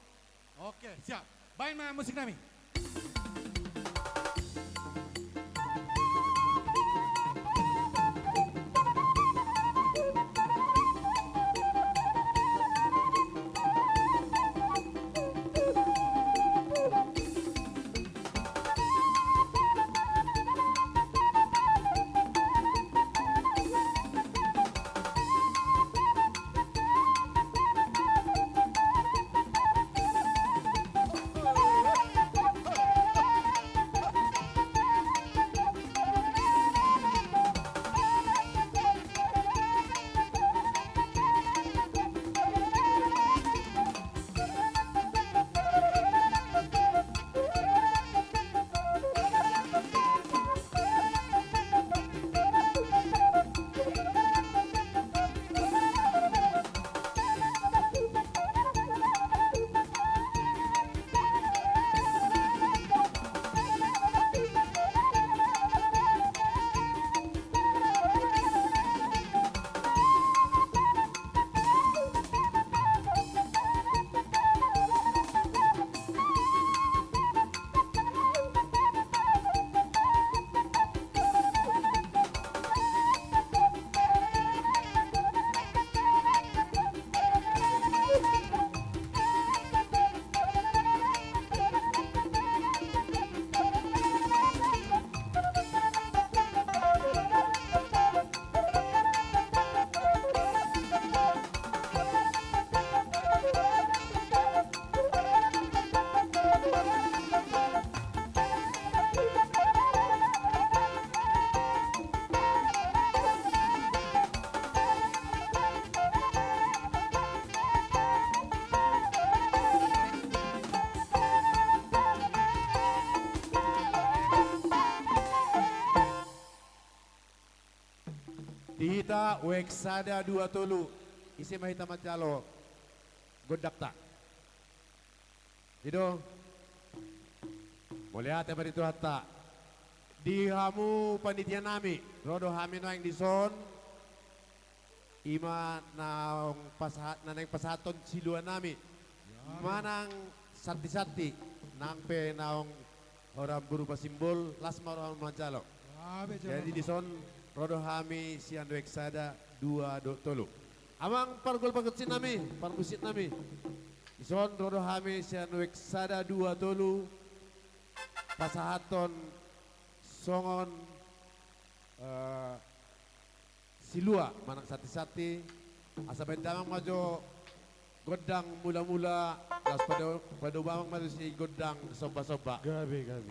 Oke, siap. Baen ma musik nami. Di hita wek sada, dua, tolu. Ise ma hita manjalo gondangta? I do. Mauliate ma di Tuhanta. Di hamu panitia nami, ro do hami nuaeng dison. I ma naung pasahat, na naeng pasahathon silua nami. Ya. Manang santi-santi, nang pe naung horas berupa simbol, las ma roham manjalo. Jadi dison ro do hami sian Wijk sada, dua dohot tolu. Amang pargol pargonsi nami, parmusik nami. Dison ro do hami sian Wijk sada, dua, tolu. Pasahathon songon, eh, silua manang santi-santi, asa baen damang ma jo gondang mula-mula, laos pado-, padomu damang ma jo si gondang somba-somba. Gabe, gabe.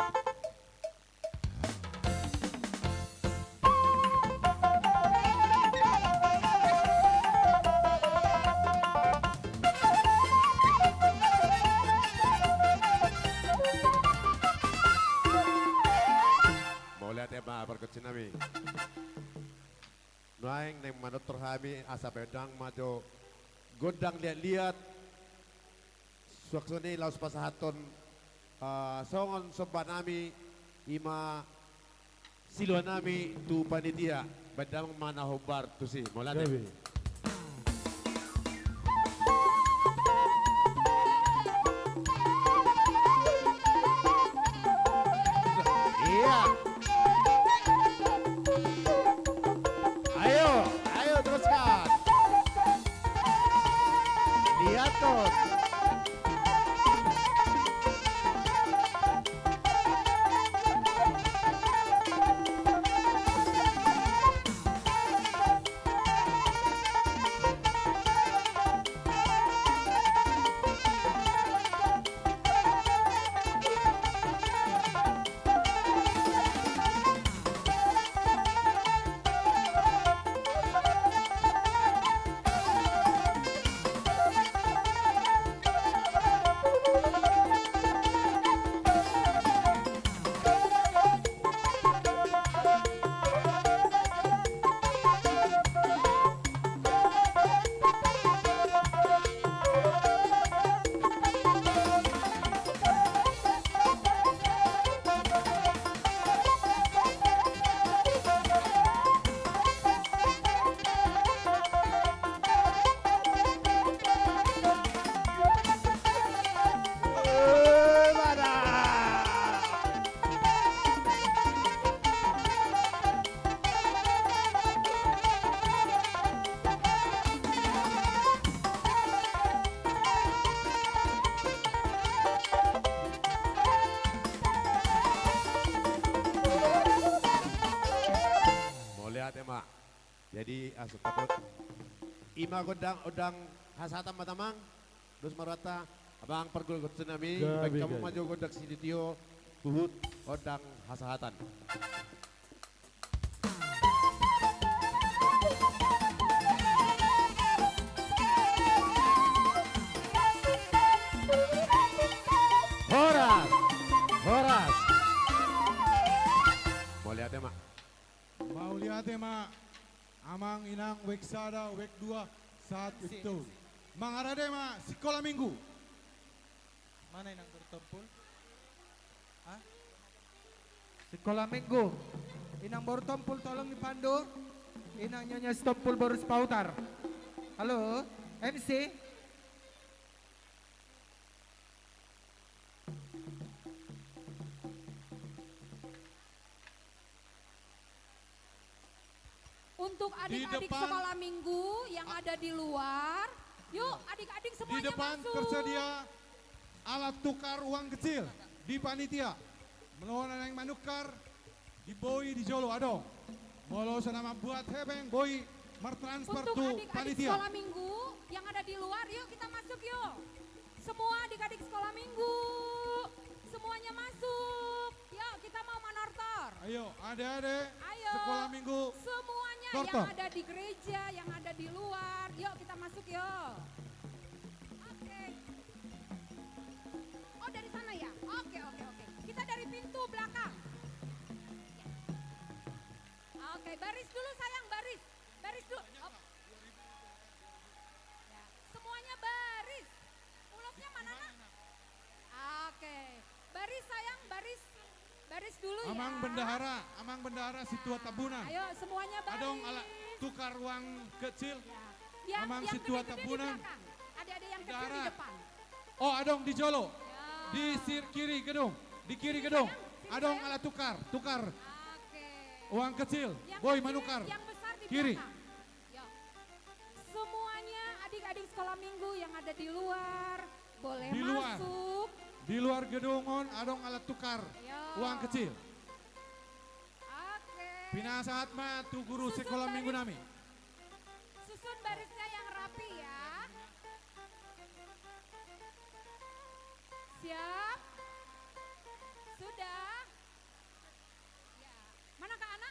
Mauliate ma pargonsi nami. Nuaeng naeng manortor hami asa baen damang ma jo gondang liat-liat. Suang songon i laos pasahathon, eh, songon somba nami, i ma silua nami tu panitia. Baen damang ma na hombar tusi. Mauliate. Gabe. Iya. Ayo, ayo teruskan. Liathon. Mauliate ma. Jadi, ah, sukapot. I ma gondang, gondang hasahatan ma damang. Dos ma rohanta, amang pargol pargonsi nami, gabe, baen hamu ma jo gondang sitio-tio, huhut gondang hasahatan. Horas, horas. Mauliate ma. Mauliate ma, amang inang, wijk sada, wijk dua, sahat wijk tolu. Mangarade ma sikola minggu. Mana inang boru Tompul? Hah? Sikola minggu. Inang boru Tompul tolong dipandu. Inang Nyonya Sitompul boru Sipautar. Halo, M C. Untuk adik-adik sekolah minggu yang ada di luar, yuk, adik-adik semuanya masuk. Di depan tersedia alat tukar uang kecil di panitia. Molo na naeng manukar, di boi di jolo adong. Molo so na mambuat hepeng, boi martransfer tu panitia. Untuk adik-adik sekolah minggu yang ada di luar, yuk kita masuk yuk. Semua adik-adik sekolah minggu, semuanya masuk. Yuk, kita mau manortor. Ayo, adik-adik sekolah minggu. Ayo, semuanya yang ada di gereja, yang ada di luar, yuk kita masuk yuk. Oke. Oh, dari sana ya? Oke, oke, oke. Kita dari pintu belakang. Ya. Oke, baris dulu sayang, baris. Baris dulu. Op. Ya, semuanya baris. Ulasnya mana, Nak? Oke. Baris sayang, baris. Baris dulu ya. Amang bendahara, amang bendahara Sintua Tambunan. Ayo semuanya baris. Adong alat tukar uang kecil. Ya. Yang, amang Sintua Tambunan. Adik-adik yang kecil di depan. Oh, adong di jolo. Ya. Di sir kiri gedung. Di kiri gedung. Sini, sini, adong, sayang. Alat tukar, tukar. Oke. Uang kecil. Yang kecil, boy manukar. Yang besar di belakang. Kiri. Ya. Semuanya adik-adik sekolah minggu yang ada di luar, boleh masuk. Di luar gedung on adong alat tukar. Yo. Uang kecil. Oke. Pinasahat ma tu guru sekolah minggu nami. Susun barisnya yang rapi ya. Siap? Sudah? Ya. Mana Kak Ana?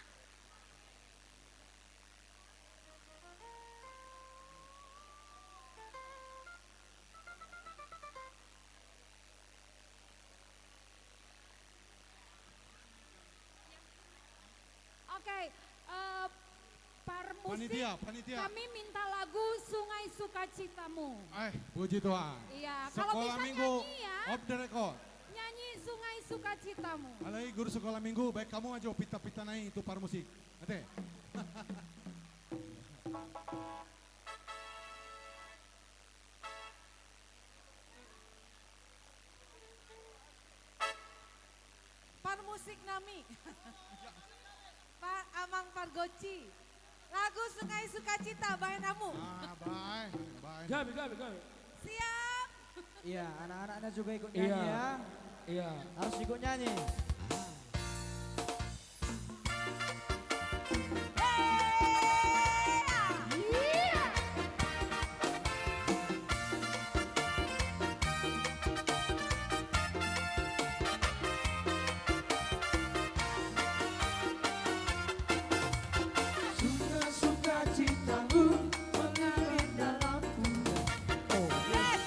Oke, eh, Parmusik, panitia, panitia. Kami minta lagu Sungai Sukacitamu. Eh, puji Tuhan. Iya, kalau bisa nyanyi ya. Sekolah minggu off the record. Nyanyi Sungai Sukacitamu. Alai guru sekolah minggu, baen hamu ma jo pinta-pinta na i tu parmusik. Ate. Parmusik nami. Pak Amang Pargonsi. Lagu Sungai Sukacita, baen hamu. Ah, baen, baen. Gabe, gabe, gabe. Siap. Iya, anak-anaknya juga ikut nyanyi ya. Iya. Harus ikut nyanyi. Suka-suka cintamu mengalir dalamku. Oh, yes.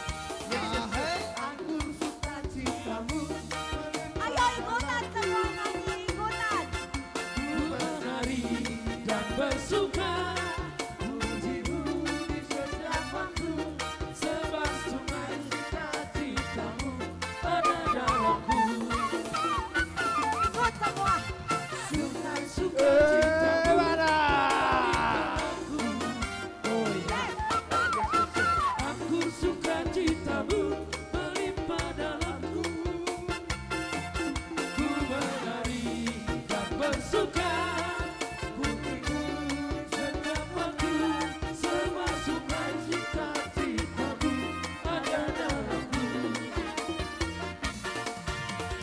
Ahai anggur sukacitamu. Ayo ikutan semua nyanyi, ikutan. Ku menari dan bersuka, pujimu di setiap waktu, sebab sungai sukacitamu ada dalamku. Ikut semua. Sungai sukacitamu. Eh, mana? Anggur sukacitamu melimpah dalamku. Ku menari dan bersuka, putriku, setiap waktu, semua sungai sukacitamu ada dalamku.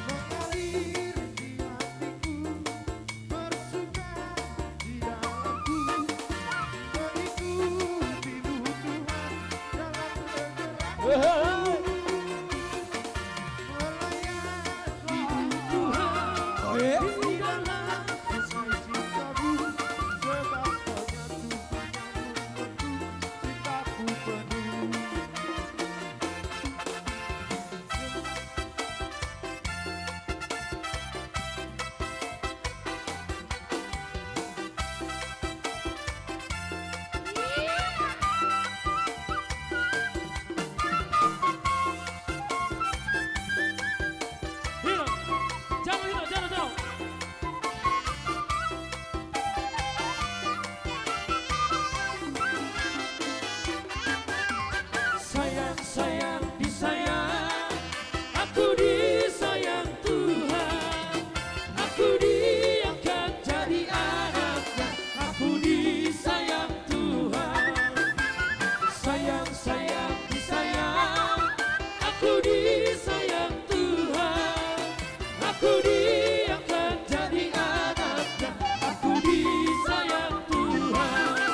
Mengalir di hatiku. Bersuka di dalamku, mengikutimu Tuhan dalam pergerakanku. Melayanimu Tuhan, oh, iya, di dalam sungai cintamu, sebab Kau nyata cintaku penuh. Sayang, sayang, disayang, aku disayang Tuhan, aku diangkat jadi anaknya, aku disayang Tuhan. Sayang, sayang, disayang, aku disayang Tuhan. Aku diangkat jadi anaknya, aku disayang Tuhan.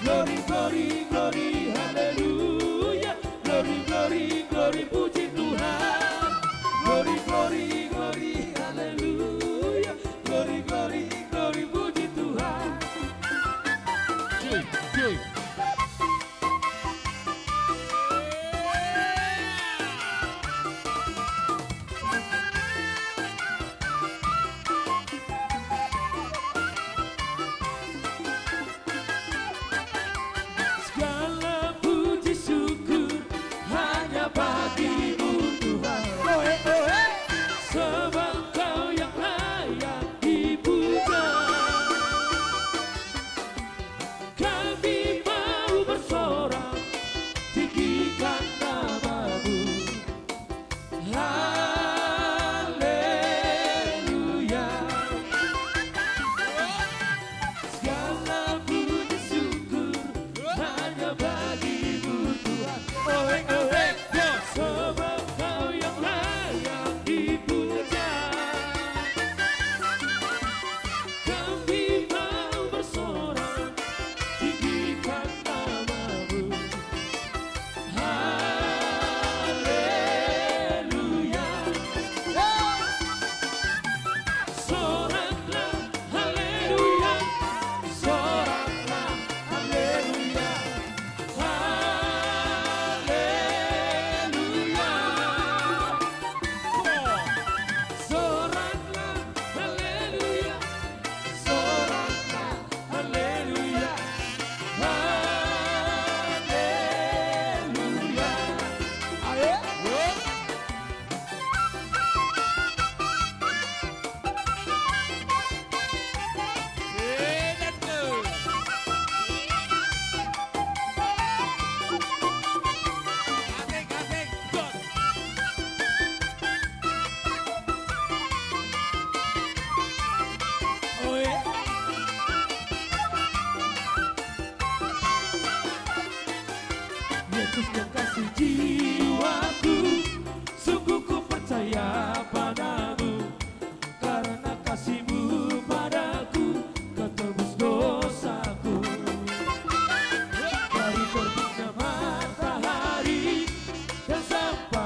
Glory, glory, glory, haleluya. Glory, glory, glory, puji Tuhan. Glory, glory, glory, haleluya. Glory, glory, glory, puji Tuhan. Cuy, cuy. Segala puji syukur hanya bagi-Mu Tuhan. Oe, oe. Semua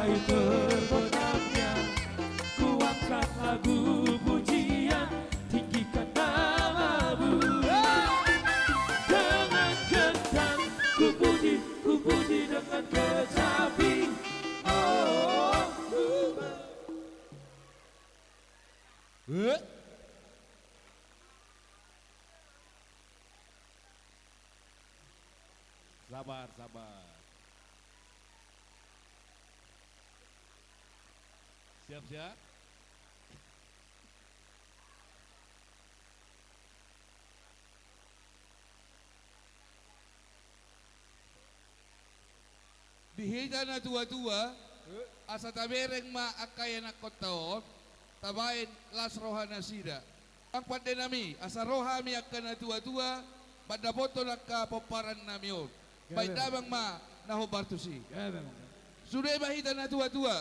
Terbenamnya, kuangkat lagu pujian, tinggikan namamu. Dengan gendang, ku puji, ku puji dengan kecapi. Oh, ku ber- Eh? Sabar, sabar. Siap, siap. Di hita na tua-tua, asa tabereng ma angka ianakhonta on, tabaen las roha nasida. Amang pande nami, asa ro hami angka na tua-tua mandapothon angka pomparan nami on. Baen damang ma na hombar tusi. Sude ma hita na tua-tua.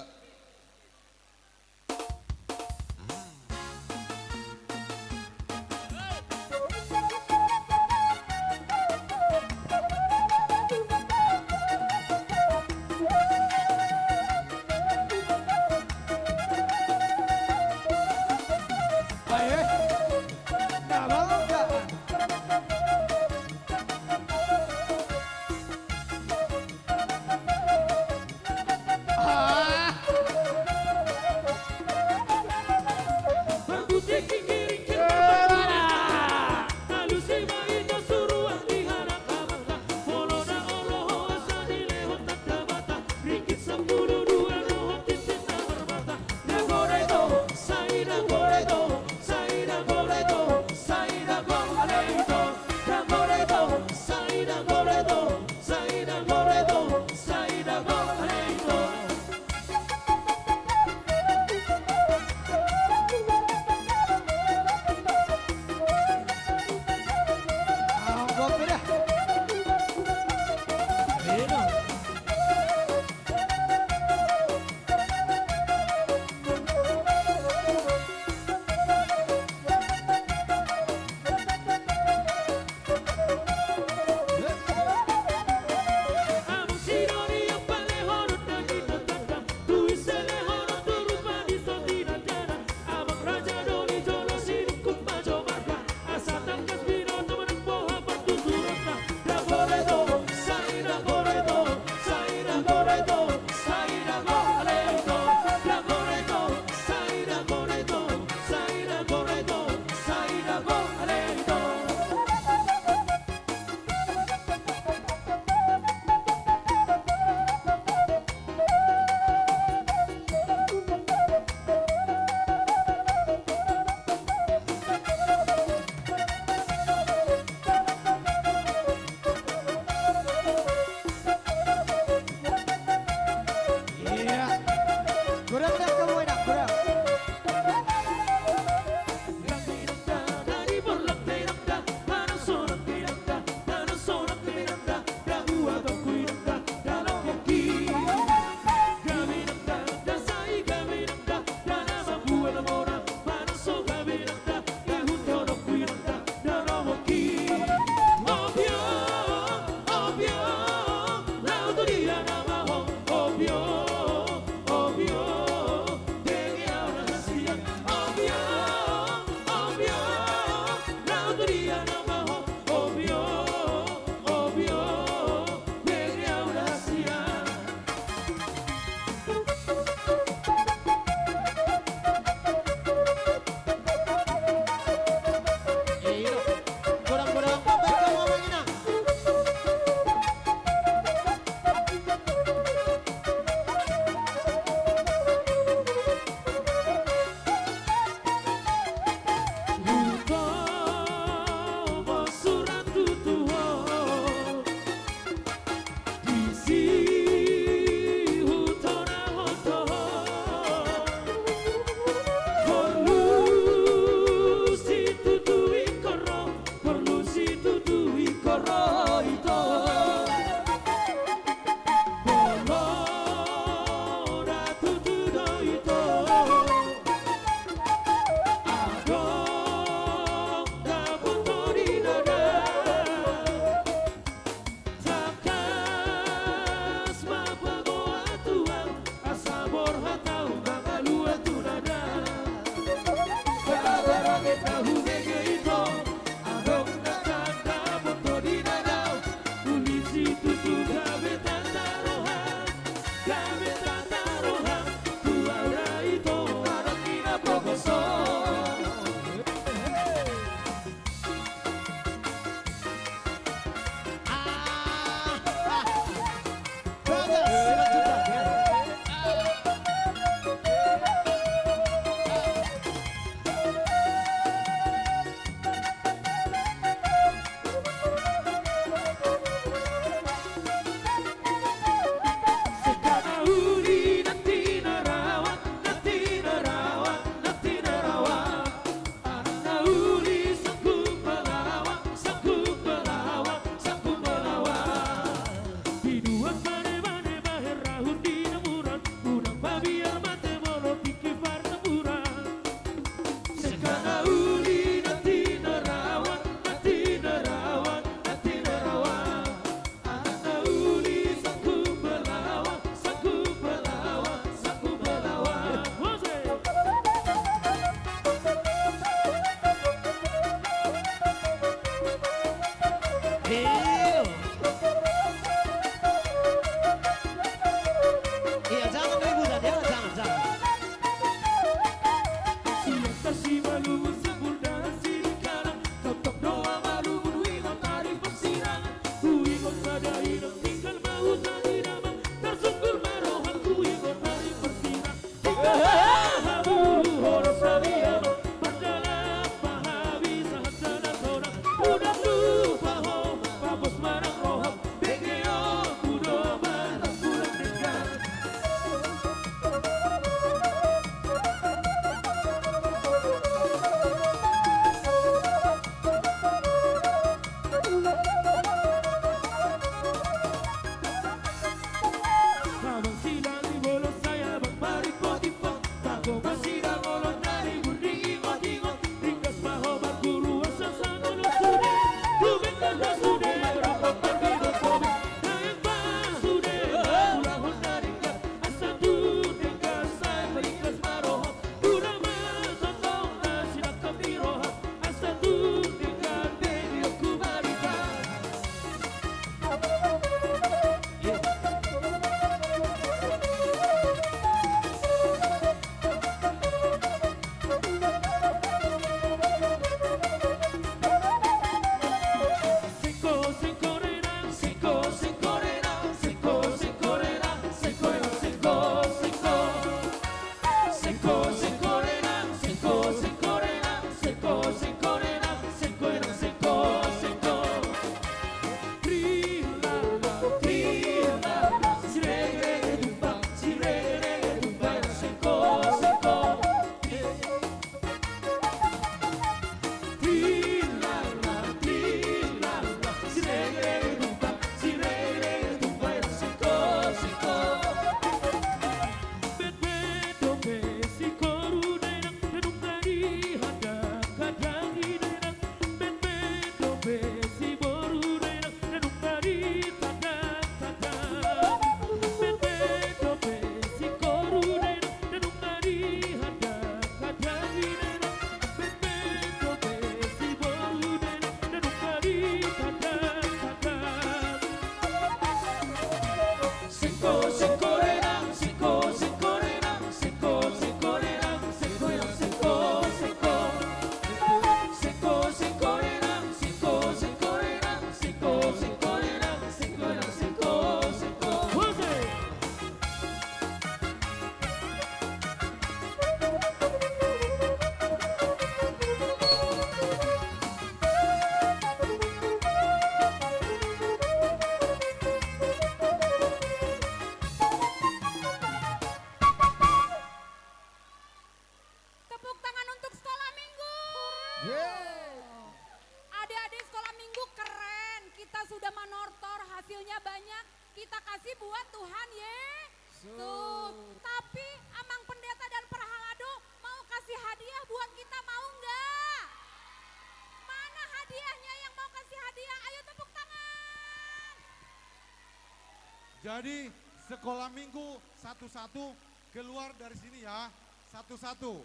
Jadi, sekolah minggu satu-satu keluar dari sini ya, satu-satu.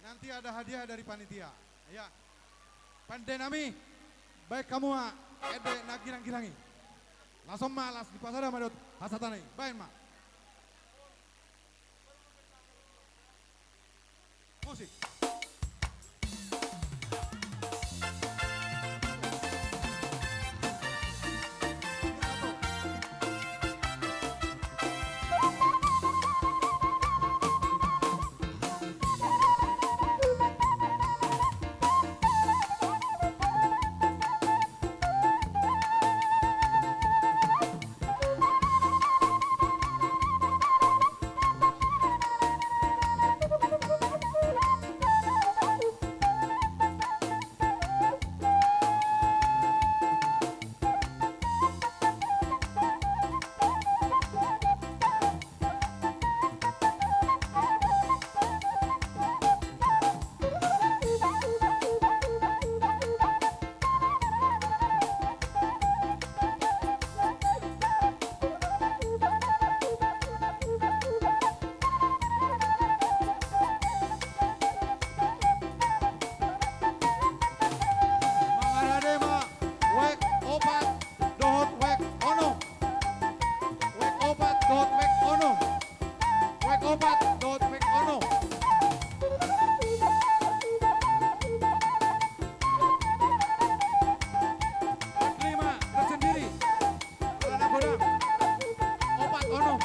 Nanti ada hadiah dari panitia. Ya. Pande nami, baen hamu ma ende na girang-girang i. Laos on ma, laos dipasada ma dohot hasahatan i. Baen ma. Musik. Mangarade ma wijk opat dohot wijk onom. Wijk opat dohot wijk onom. Wijk opat dohot wijk onom. Wijk lima tersendiri. Alana godang. Opat, onom.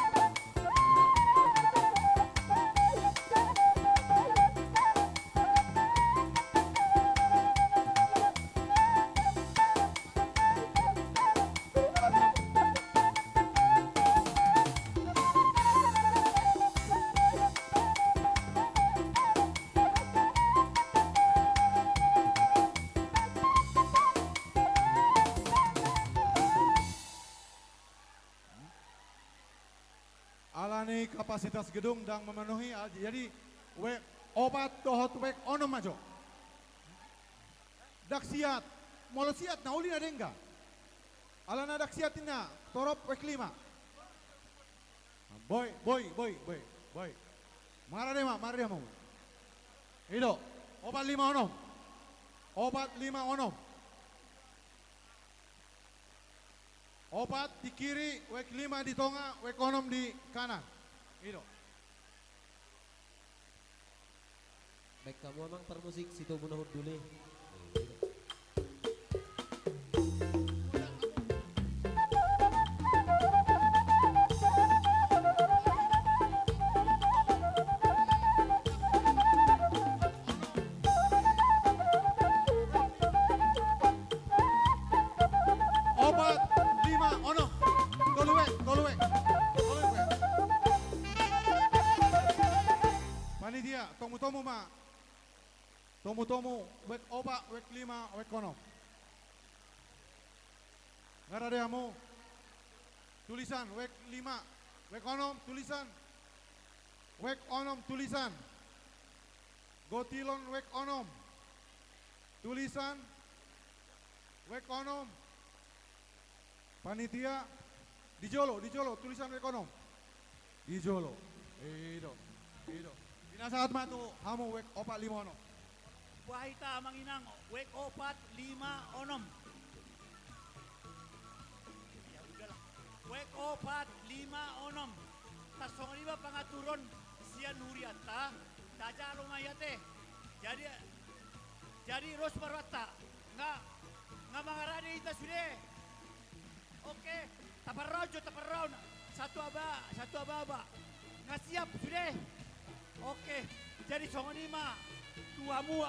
Alani kapasitas gedung ndang memenuhi, a-, jadi wijk opat dohot wijk onom ma jo. Ndang siat, molo siat na uli na denggan. Alana ndang siat ninna, torop wijk lima. Boi, boi, boi, boi, boi. Mangarade ma, mangarade ma. I do, opat lima onom. Opat lima onom. Opat di kiri, wijk lima di tonga, wijk onom di kanan. I do. Baen hamu amang parmusik, sitobu na hundul i. Opat, lima, onom. Tolu wijk, tolu wijk. Tolu wijk. Panitia, tomu-tomu ma. Tomu-tomu, wijk opat, wijk lima, wijk onom. Nga rade hamu? Tulisan, wijk lima, wijk onom, tulisan. Wijk onom, tulisan. Gotilon, wijk onom. Tulisan. Wijk onom. Panitia, di jolo, di jolo, tulisan wijk onom. Di jolo. I do, i do. Pinasahat ma tu hamu wijk opat lima onom. Buha hita amang inang, wijk opat lima onom. Ya udahlah. Wijk opat lima onom. Tarsongon i ma pangaturon sian hurianta, tajalo ma i ate. Jadi, jadi ros ma rohanta. Nga, nga mangarade hita sude. Oke, taparrohahon jo, taparrohahon. Satu aba, satu aba-aba. Nga siap sude. Oke, jadi songon i ma tu hamu,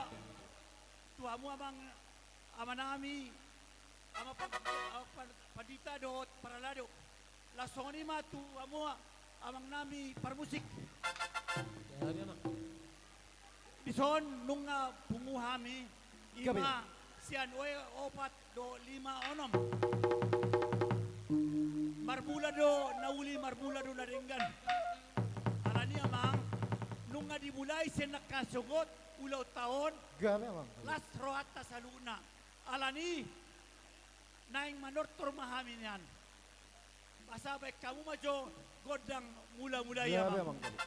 tu hamu amang, amanami, ama pan-, ama pan-, pandita dohot parhalado. Laos songon i ma tu hamu amangnami parmusik. Jadi, anak. Dison nunga pungu hami, i ma sian wijk opat dohot lima onom. Marmula do na uli, marmula do na denggan. Alani amang, nunga dimulai sian nangkin sogot ulaonta on, las rohanta saluhutna. Alani, naeng manortor ma hami nian. Asa baen hamu ma jo gondang mula-mula i, Amang. Gabe, Amang, gabe.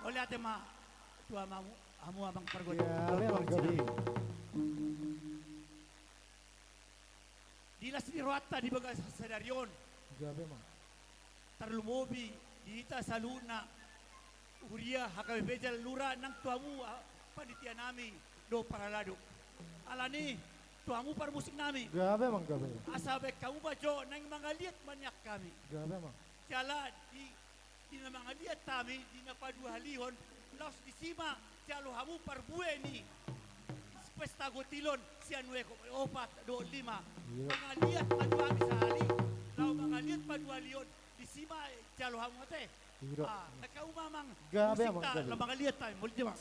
Mauliate ma tu hamu, hamu Amang pargonsi. Gabe, Amang, gabe. Di las ni rohanta di bagasan sadari on. Gabe, Amang. Tarlumobi di hita saluhutna huria H K B P Jalan Lura nang tu hamu, ah, panitia nami dohot parhalado. Alani tu hamu parmusik nami. Gabe, Amang, gabe. Asa baen hamu ma jo naeng mangaliat ma nian hami. Gabe, Amang. Jala di, di na mangaliat hami, di na paduahalihon, laos disi ma jalo hamu parbue ni pesta gotilon sian U E opat dohot lima. Iya. Mangaliat ma jo hami sahali, laho mangaliat paduahalihon, disi ma jalo hamu ate. Iya. Ah, baen hamu ma Amang. Gabe, Amang, musikta, gabe. Laho mangaliat hami, mauliate ma.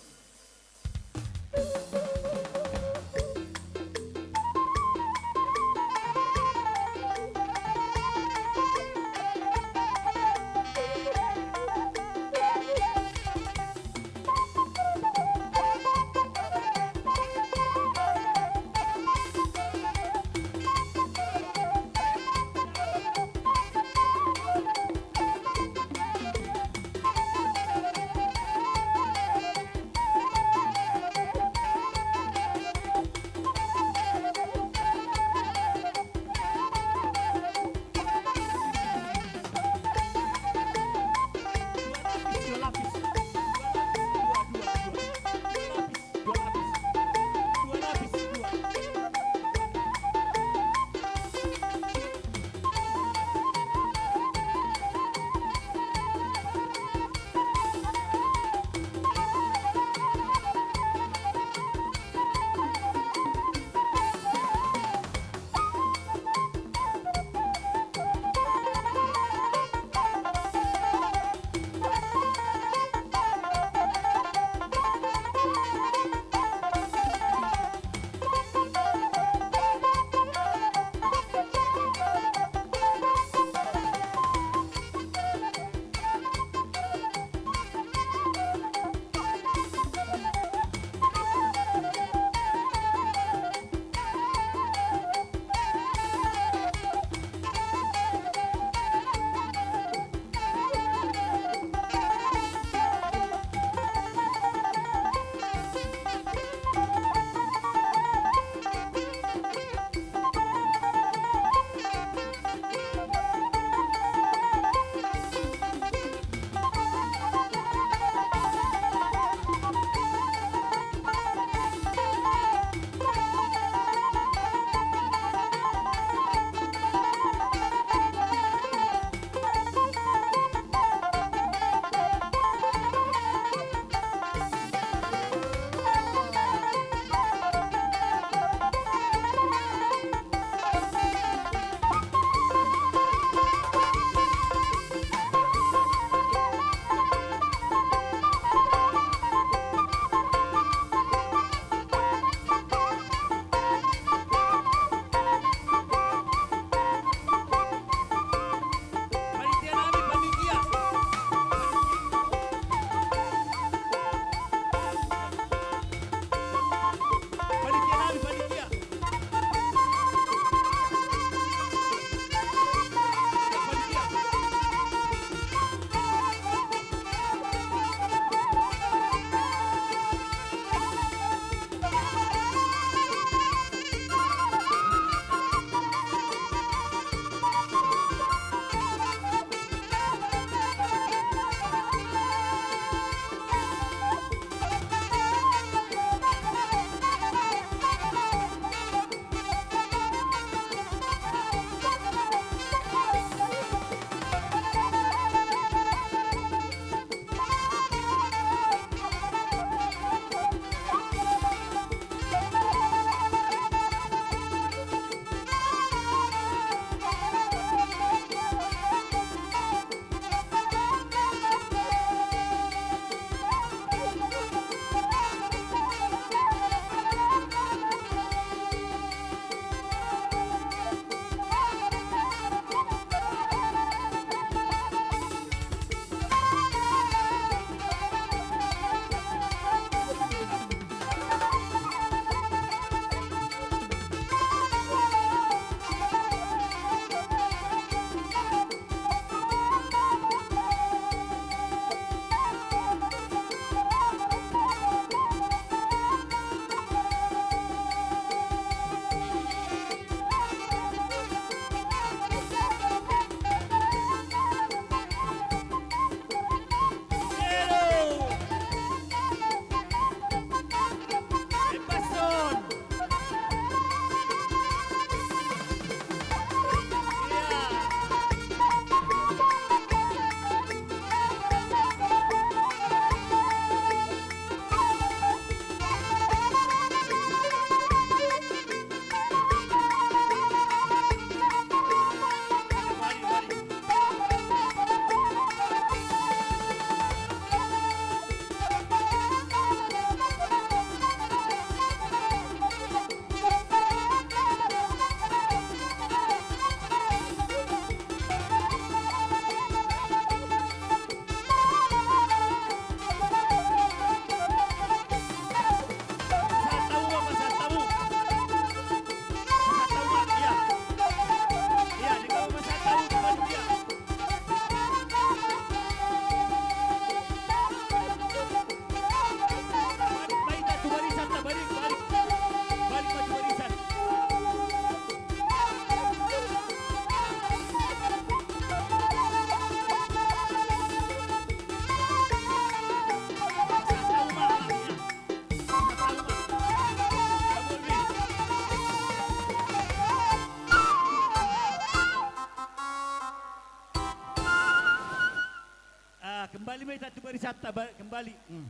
Ba-, kembali. Hmm.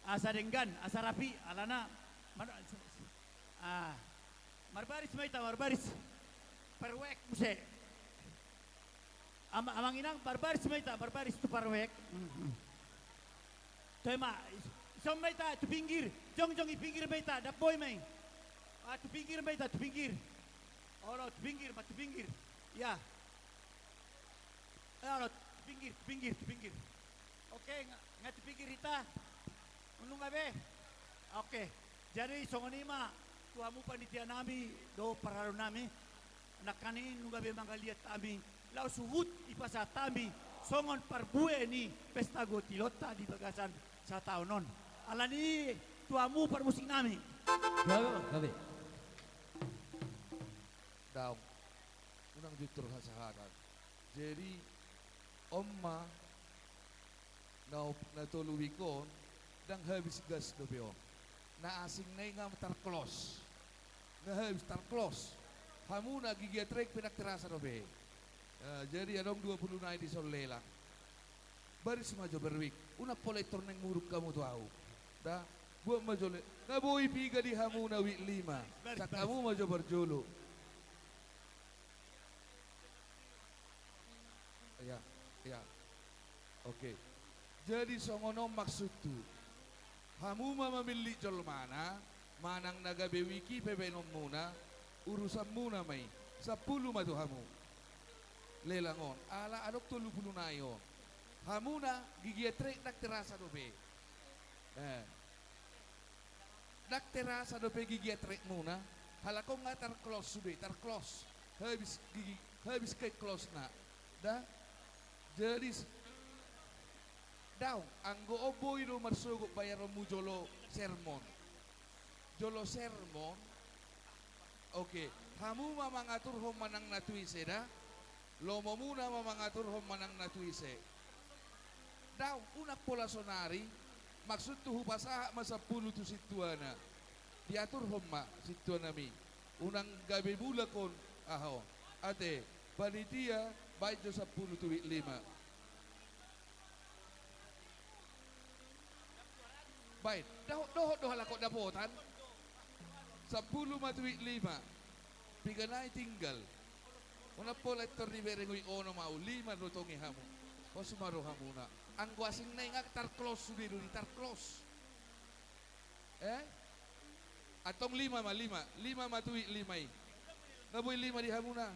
Asa denggan, asa rapi, alana mar-, ah, marbaris ma hita, marbaris. Paruek muse. Ama-, amang inang, marbaris ma hita, marbaris tu paruek. Hmm, hmm. Toe ma, i-, ison ma hita tu pinggir, jongjong di pinggir ma hita, dang boi ma i. Ah, tu pinggir ma hita, tu pinggir. Olo, tu pinggir ma, tu pinggir. Ya. Eh, olo, tu pinggir, tu pinggir, tu pinggir. Oke, nga, nga tu pinggir hita. Unang gabe. Oke. Jadi, songon i ma, tu hamu panitia nami, dohot parhalado nami. Nangkaning nunga be mangaliat hami, laos huhut dipasahat hami songon parbue ni pesta gotilonta di bagasan sataon on. Alani i tu hamu parmusik nami. Gabe, gabe. Daong, unang jutur hasahatan. Jadi, on ma na, na tolu wik on, ndang habis gas dope on. Na asing na i nga tarklos. Nga habis tarklos. Hamu na gigi atrek pe ndang terasa dope. Eh, jadi adong dua pulu nai dison lelang. Baris ma jo per wik. Unang pola i tor naeng muruk hamu tu ahu. Da, buat ma jo le. Nga boi piga di hamu na wik lima. Baris, baris. Sangkamu ma jo parjolo. Iya, iya. Oke. Jadi songon on maksudhu. Hamu ma mamillit jolmana, manang na gabe wik i pe baenonmuna, urusanmuna ma i. Sampulu ma tu hamu. Lelang on, ala adong tolu pulu nai on. Hamu na gigi atrek ndang terasa dope. Eh. Ndang terasa dope gigi atrekmuna, halak on nga tarklos sude, tarklos. Habis gigi, habis keklosna. Da? Jadi s-, daong, anggo on boi do marsogot bayaronmu jolo sermon. Jolo sermon. Oke, hamu ma mangaturhon manang na tu ise da? Lomomuna ma mangaturhon manang na tu ise. Daong, unang pola sonari, maksudhu hupasahat ma sampulu tu sintuana. Diaturhon ma sintuanami. Unang gabe mulak on, aha on. Ate, panitia, baen jo sampulu tu wik lima. Baen, dohot, dohot do halak on dapotan. Sampulu ma tu wik lima. Piga nai tinggal. Unang pola i tor dibereng wik onom ahu, lima do tong i hamu. Pos ma rohamuna. Anggo asing na i nga tarklos sude do i, tarklos. Eh? Antong lima ma, lima. Lima ma tu wik lima i. Nga boi lima di hamuna.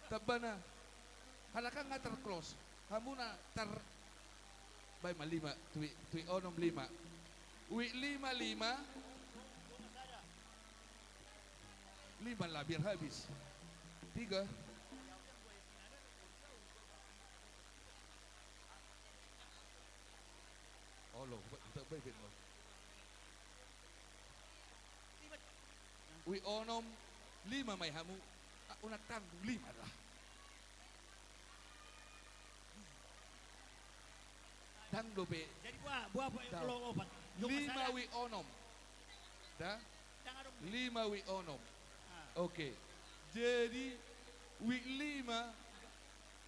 Tambana. Halak an nga tarklos. Hamuna tar-, baen ma lima, tu wik, tu wik onom lima. Wik lima, lima. Lima lah, biar habis. Tiga. Olo, ba-, ba-, baen, baen, baen. Wik onom, lima ma i hamu. Ah, unang tanggung, lima lah. Ndang dope. Jadi buat, buat apa? Ndang. Kalau opat. Lima wik onom. Da? Lima wik onom. Ah. Oke. Jadi wik lima,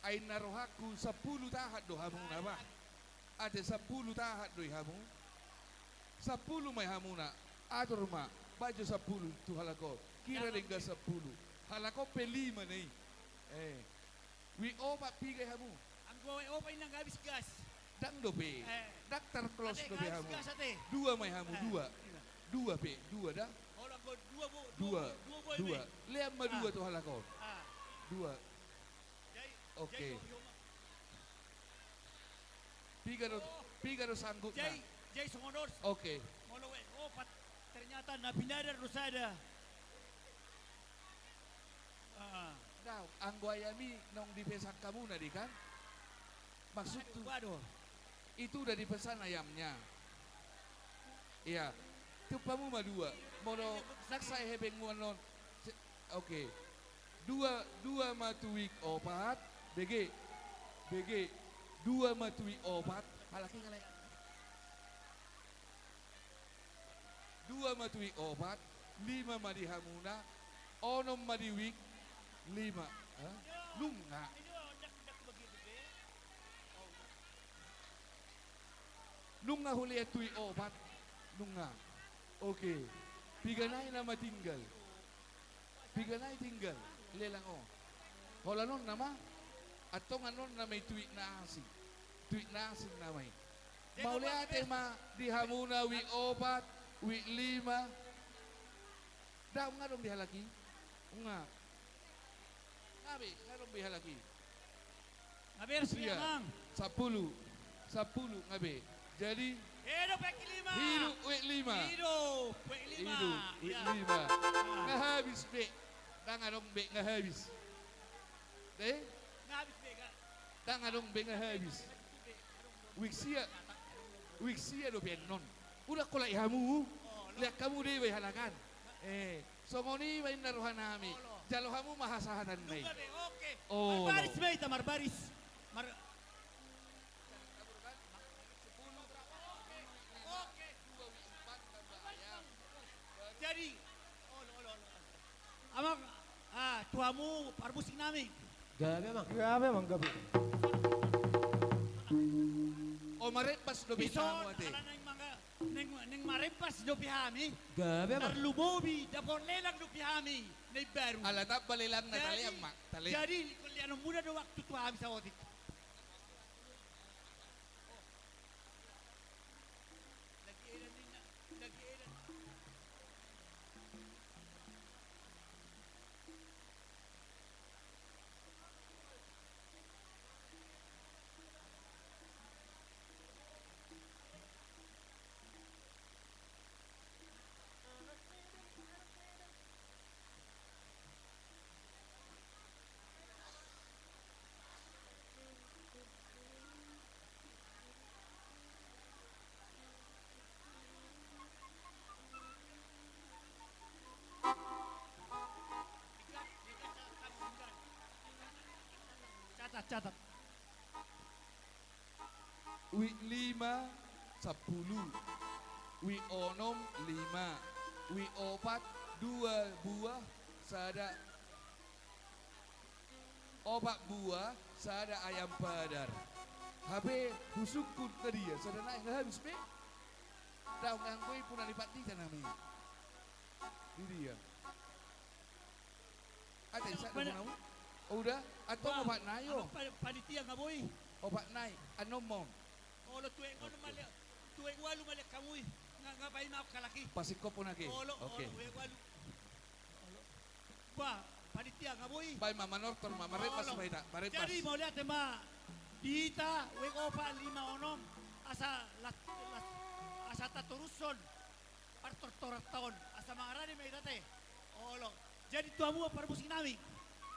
ai na rohangku sampulu tahat do hamuna, bah. Ate, sampulu tahat do i hamu. Sampulu ma i hamuna. Atur ma. Baen jo sampulu tu halak on. Kira denggan sampulu. Halak on pe lima na i. Eh. Wik opat piga i hamu? Anggo wik opat i ndang habis gas. Ndang dope. Eh. Ndang tarklos dope hamu. Ate, habis gas, ate. Dua ma i hamu, eh, dua. Dua pe, dua da. Olo, anggo dua bo-, dua, dua, dua, dua. Lean ma dua tu halak on. Ah. Dua. Oke. Piga do, piga do sanggupna? Jai, jai songon on. Oke. Molo wik opat, ternyata na pinadar do sada. Ah. Daong, anggo ayam i naung dipesan hamuna di kan? Maksudhu. Waduh, waduh. Itu udah dipesan ayamnya. Iya. Tiop hamu ma dua. Molo ndang sae hepengmu annon. Se-, oke. Dua, dua ma tu wik opat. Bege. Bege. Dua ma tu wik opat. Halak i ngalai. Dua ma tu wik opat, lima ma di hamuna, onom ma di wik lima. Hah? Nunga. Nunga. Nunga. Nunga hulean tu wijk opat. Nunga. Oke. Piga nai nama tinggal? Piga nai tinggal lelang on? Holan on nama? Antong annon nama i tu wijk na asing. Tu wijk na asing nama i. Mauliate ma di hamuna wijk opat, wijk lima. Ndang, nunga adong be halak i? Nunga. Nunga be, nunga adong be halak i? Nunga be, sia, sampulu. Sampulu, nunga be. Jadi, hidup wijk lima. Hidup wijk lima. Hidup wijk lima. Hidup wijk lima. Nunga habis be. Ndang adong be, nunga habis. Eh? Nunga habis be, nunga. Ndang adong be, nunga habis. Wijk sia, wijk sia dope annon. Uda, kolai hamu. Lean hamu do iba i, halangan. Eh, songon i ma inna rohanami. Jalo hamu ma hasahatan nai. Oke. Marbaris ma hita, marbaris. Mar- Jadi, olo, olo, olo. Amang, ah, tu hamu parmusik nami. Gabe, amang. Gabe, amang, gabe. O, marempas dope hamu ate. Ala naeng manga-, naeng, naeng marempas dope hami. Gabe, amang. Tarlumobi dapot lelang dope hami na imbaru. Ala tamba lelangna, talean ma, talean. Jadi, ingkon leanonmuna do waktu tu hami saotik. Catat, catat. Wijk lima, sampulu. Wijk onom, lima. Wijk opat, dua buah, sada. Opat buah, sada ayam padar. Hape husungkun, na dia, sada nai, nunga habis be. Ndang, anggo i puna ni pandita nami. Di dia. Ate, sada puna. O, uda, antong opat nai, o. Panitia nunga boi. Opat nai, annon ma on. Olo, tu wijk onom ma lean, tu wijk ualu ma lean hamu i. Nunga, nunga paima au halak i. Pasingkop on ate. Olo, olo, wijk ualu. Olo. Bah, panitia nunga boi. Baen ma, manortor ma, marempas ma hita, marempas. Jadi, mauliate ma di hita, wijk opat, lima, onom, asa lat-, lat-, asa tatorushon partortoranta on, asa mangarade ma hita ate. Olo. Jadi, tu hamu parmusik nami,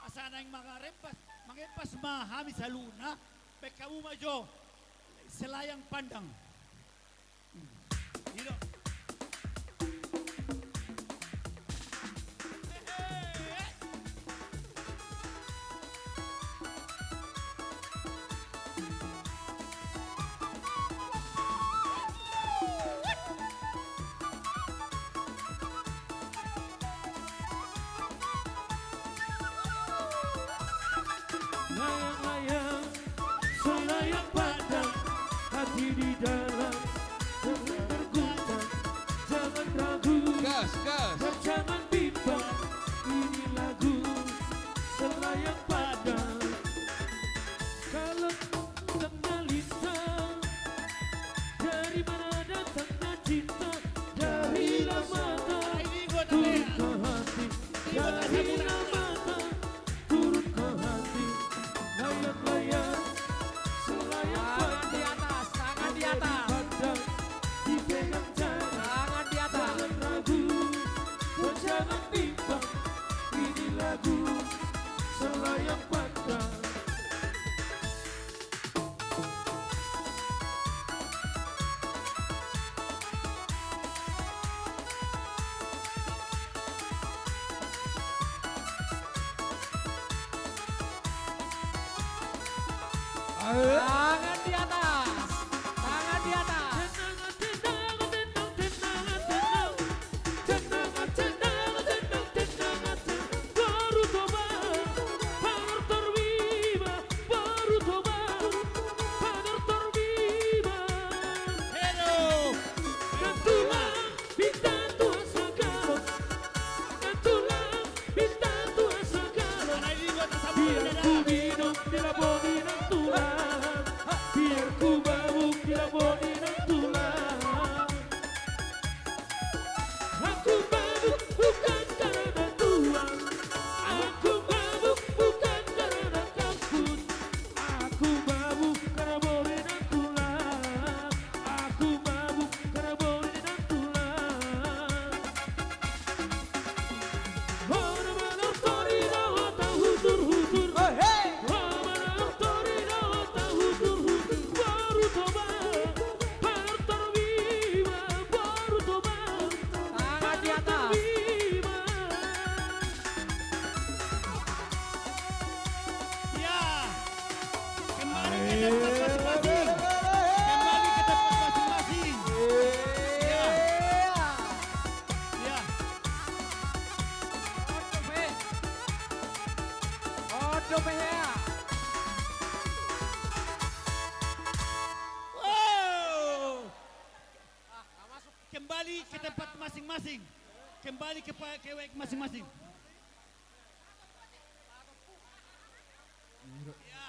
asa naeng mangarempas, mangempas ma hami saluhutna, baen hamu ma jo, Selayang Pandang. Layang-layang, selayang pandang, hati di dalam, jangan terguncang, jangan ragu. Gas, gas. Dan jangan bimbang, ini lagu Selayang Pandang. Kalau tengah lintang, dari mana datangnya cinta? Dari lamata turun ke hati, dari lamata turun ke hati. Layang-layang, selayang pandang, tangan di atas, tangan di atas. Dipandang, dipegang jangan, tangan di atas. Jangan ragu, dan jangan bimbang. Ini lagu Selayang Pandang. Tangan di atas, tangan di atas. Tenang, tenang, tenang, tenang, tenang. Tenang, tenang, tenang, tenang, tenang. Baru toba, panortor Wiba. Baru toba, panortor Wiba. Halo. Kembali ke tempat masing-masing. Kembali ke pa-, ke wek masing-masing. Ya.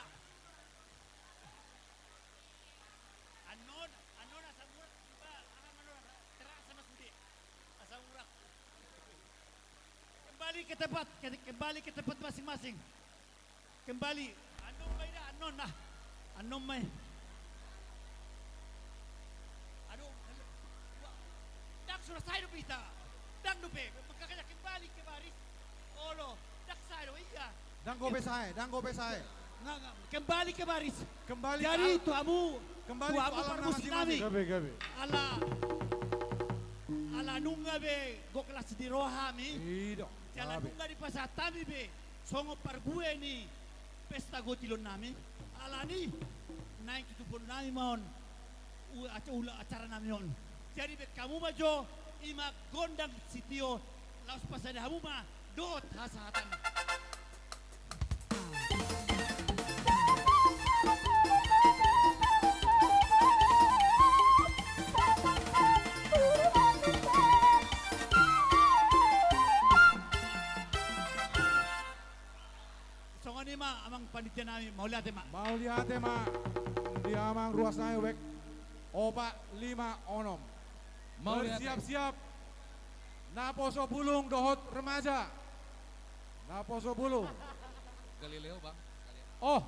Annon, annon asa murah, tiba, aha, annon asa terasa na sude. Asa murah. Kembali ke tempat, ke-, kembali ke tempat masing-masing. Kembali. Annon ma i da, annon, nah. Annon ma i. Aduh, ndang, sudah sae dope hita. Ndang dope, makanya kembali ke baris. Olo, ndang sae dope, iya. Ndang dope sae, ndang dope sae. Nga, nga, kembali ke baris. Kembali ke al-, jadi tu hamu, kembali tu hamu parmusik nami. Gabe, gabe. Ala, ala nunga be gok las di roha hami. I do. Jala nunga dipasahat hami be songon parbue ni pesta gotilon nami. Alani naeng tutupon nami ma on u-, aca-, ula acara nami on. Jadi baen hamu ma jo, i ma gondang sitio, laos pasada hamu ma dohot hasahatan. Songon i ma amang panitia nami, mauliate ma. Mauliate ma di amang ruas nai wek opat lima onom. Mauliate. Bersiap-siap. Naposo bulung dohot remaja. Naposo bulung. Galileo, Bang. Oh.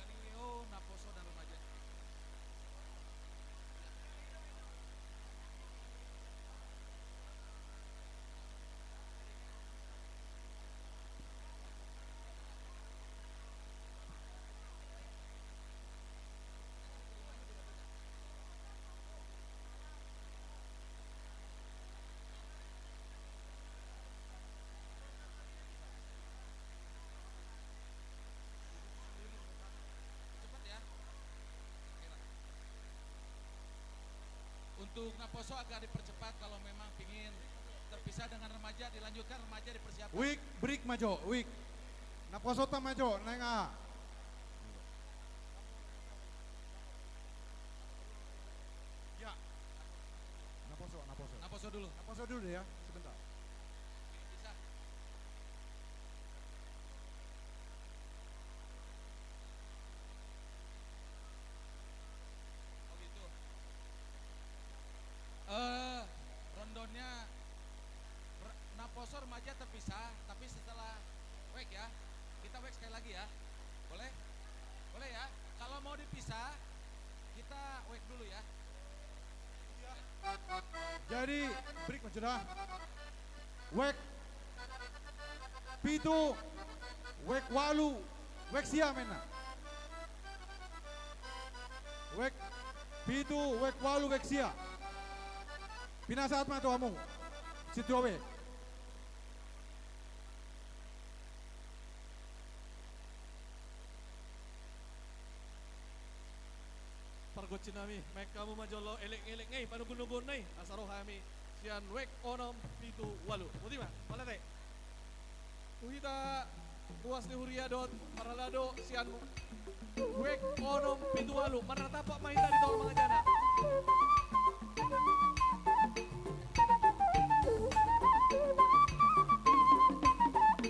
Galileo, naposo dan remaja. Cepat ya. Oke lah. Untuk naposo agak dipercepat kalau memang pingin terpisah dengan remaja, dilanjutkan remaja dipersiapkan. Wik, break ma jo, wik. Naposota ma jo, naeng aha. Ya. Naposo, naposo. Naposo dulu. Naposo dulu ya, sebentar. Oke, bisa. Oh gitu. Eh, rondonnya re-, naposo remaja terpisah, tapi setelah wek ya. Kita wek sekali lagi ya. Boleh? Boleh ya? Kalau mau dipisah, kita wek dulu ya. Jadi, break ma jo da. Wek pitu, wek ualu, wek sia ma inna. Wek pitu, wek ualu, wek sia. Pinasahat ma tu hamu. Sitio be. Pargonsi nami, baen hamu ma jolo elek-elek nai, panungkun-ungkun nai, asa ro hami sian wek onom pitu ualu. Boti ma, mauliate. Tu hita ruas ni huria dohot parhalado sian wek onom pitu ualu, marnatapa ma hita di tonga manganjana.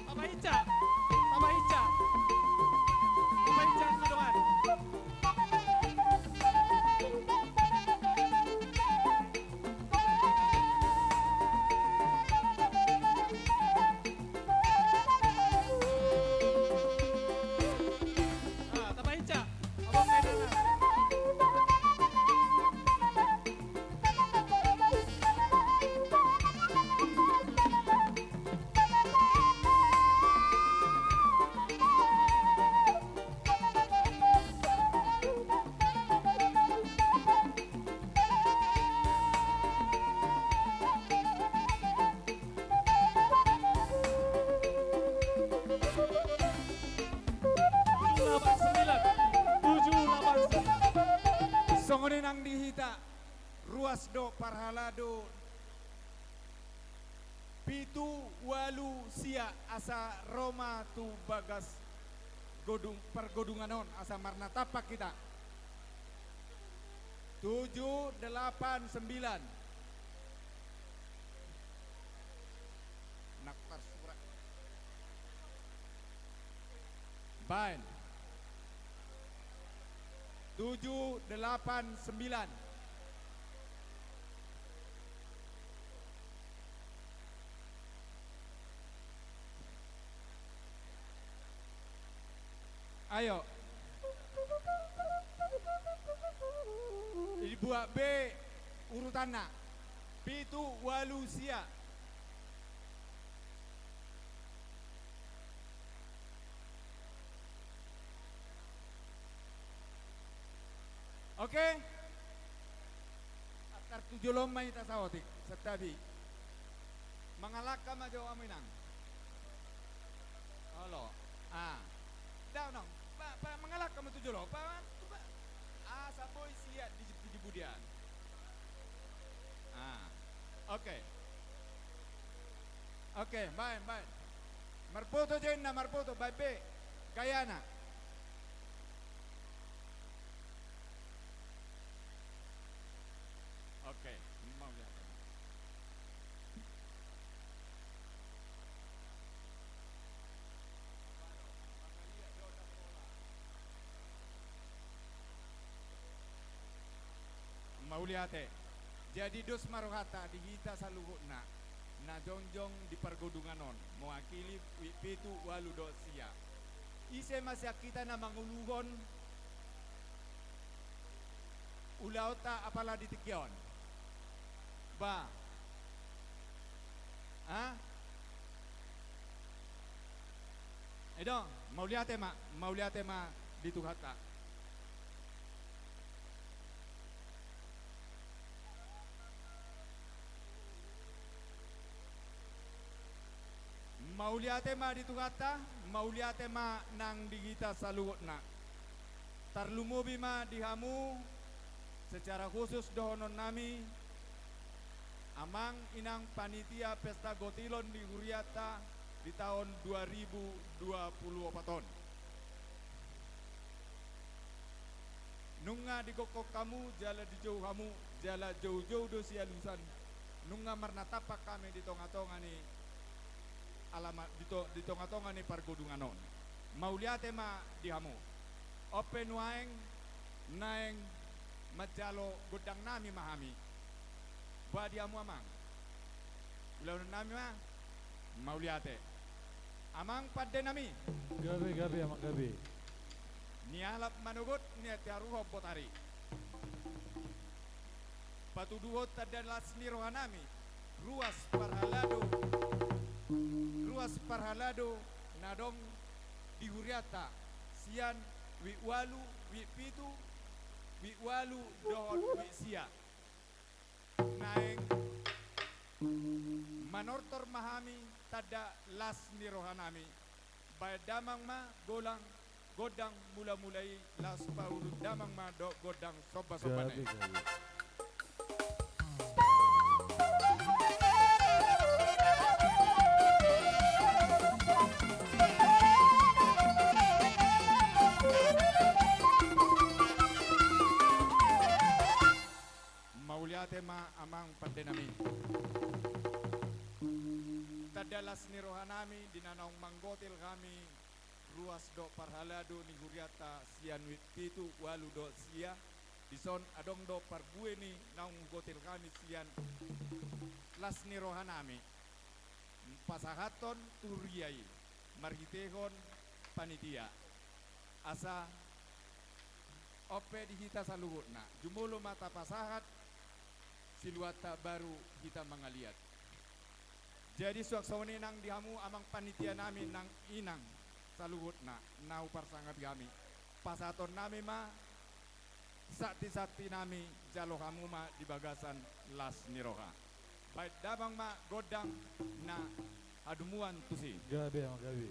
Tapahinsa, tapahinsa, tapahinsa tu dongan. Ah, tapahinsa. Abang Medan. Tujuh lapan sembilan. Tujuh lapan sembilan. Songon i nang di hita, ruas do parhalado pitu ualu sia, asa ro ma tu bagas godung, pargodungan on, asa marnatapa hita. Tujuh, delapan, sembilan. Nak tarsurak. Baen. Tujuh, delapan, sembilan. Ayo. Dibuat be urutanna. Pitu, ualu, sia. Oke? Antar tu jolo ma hita saotik, santabi. Mangalangka ma jo hamu inang. Olo. Ah. Dao nong. Pa, pa, mangalangka ma tu jolo. Pa, tu ba. Ah, asa boi siat di, di, di budian. Ah. Oke. Oke, baen, baen. Marpoto jo inna, marpoto, baen be. Gayana. Oke, mauliate. Mauliate. Jadi dos ma rohanta di hita saluhutna na jongjong di pargodungan on, mewakili Wijk Pitu, Ualu dohot Sia. Ise ma sian hita na manguluhon ulaonta apala di tingki on? Ba. Ha? Edo, mauliate ma, mauliate ma di Tuhanta. Mauliate ma di Tuhanta, mauliate ma nang di hita saluhutna. Tarlumobi ma di hamu, secara khusus dohononnami, amang inang panitia pesta gotilon di hurianta di taon dua ribu dua puluh opat on. Nunga digokhon hamu, jala dijou hamu, jala joujou do sialusan. Nunga marnatampak hami di tongatonga ni alaman, di to-, di tongatonga ni pargodungan on. Mauliate ma di hamu. On pe nuaeng naeng manjalo gondangnami ma hami. Boha di hamu amang? Ulaononnami ma. Mauliate. Amang pandenami. Gabe, gabe, amang gabe. Nialap manogot, niatiaruhon botari. Patuduhon tanda las ni rohanami, ruas parhalado, ruas parhalado na adong di hurianta, sian Wijk Ualu, Wijk Pitu, Wijk Ualu dohot Wijk Sia. Naeng manortor ma hami tanda las ni rohanami. Baen damang ma golang, gondang mulamula i, laos paurun damang ma dohot gondang sombasombana i. Gabe, gabe. Mauliate ma amang pandenami. Tanda las ni rohanami di na naung manggotil hami ruas dohot parhalado ni hurianta sian Wijk Pitu, Ualu dohot Sia. Dison adong do parbue ni naung gotil hami sian las ni rohanami. Pasahathon tu huria i marhitehon panitia. Asa on pe di hita saluhutna, jumolo ma tapasahat siluanta baru hita mangaliat. Jadi suang songon i nang di hamu amang panitianami nang inang saluhutna na huparsangapi hami. Pasahatonnami ma santisantinami, jalo hamu ma di bagasan las ni roha. Baen damang ma gondang na hadumuan tusi. Gabe, amang gabe.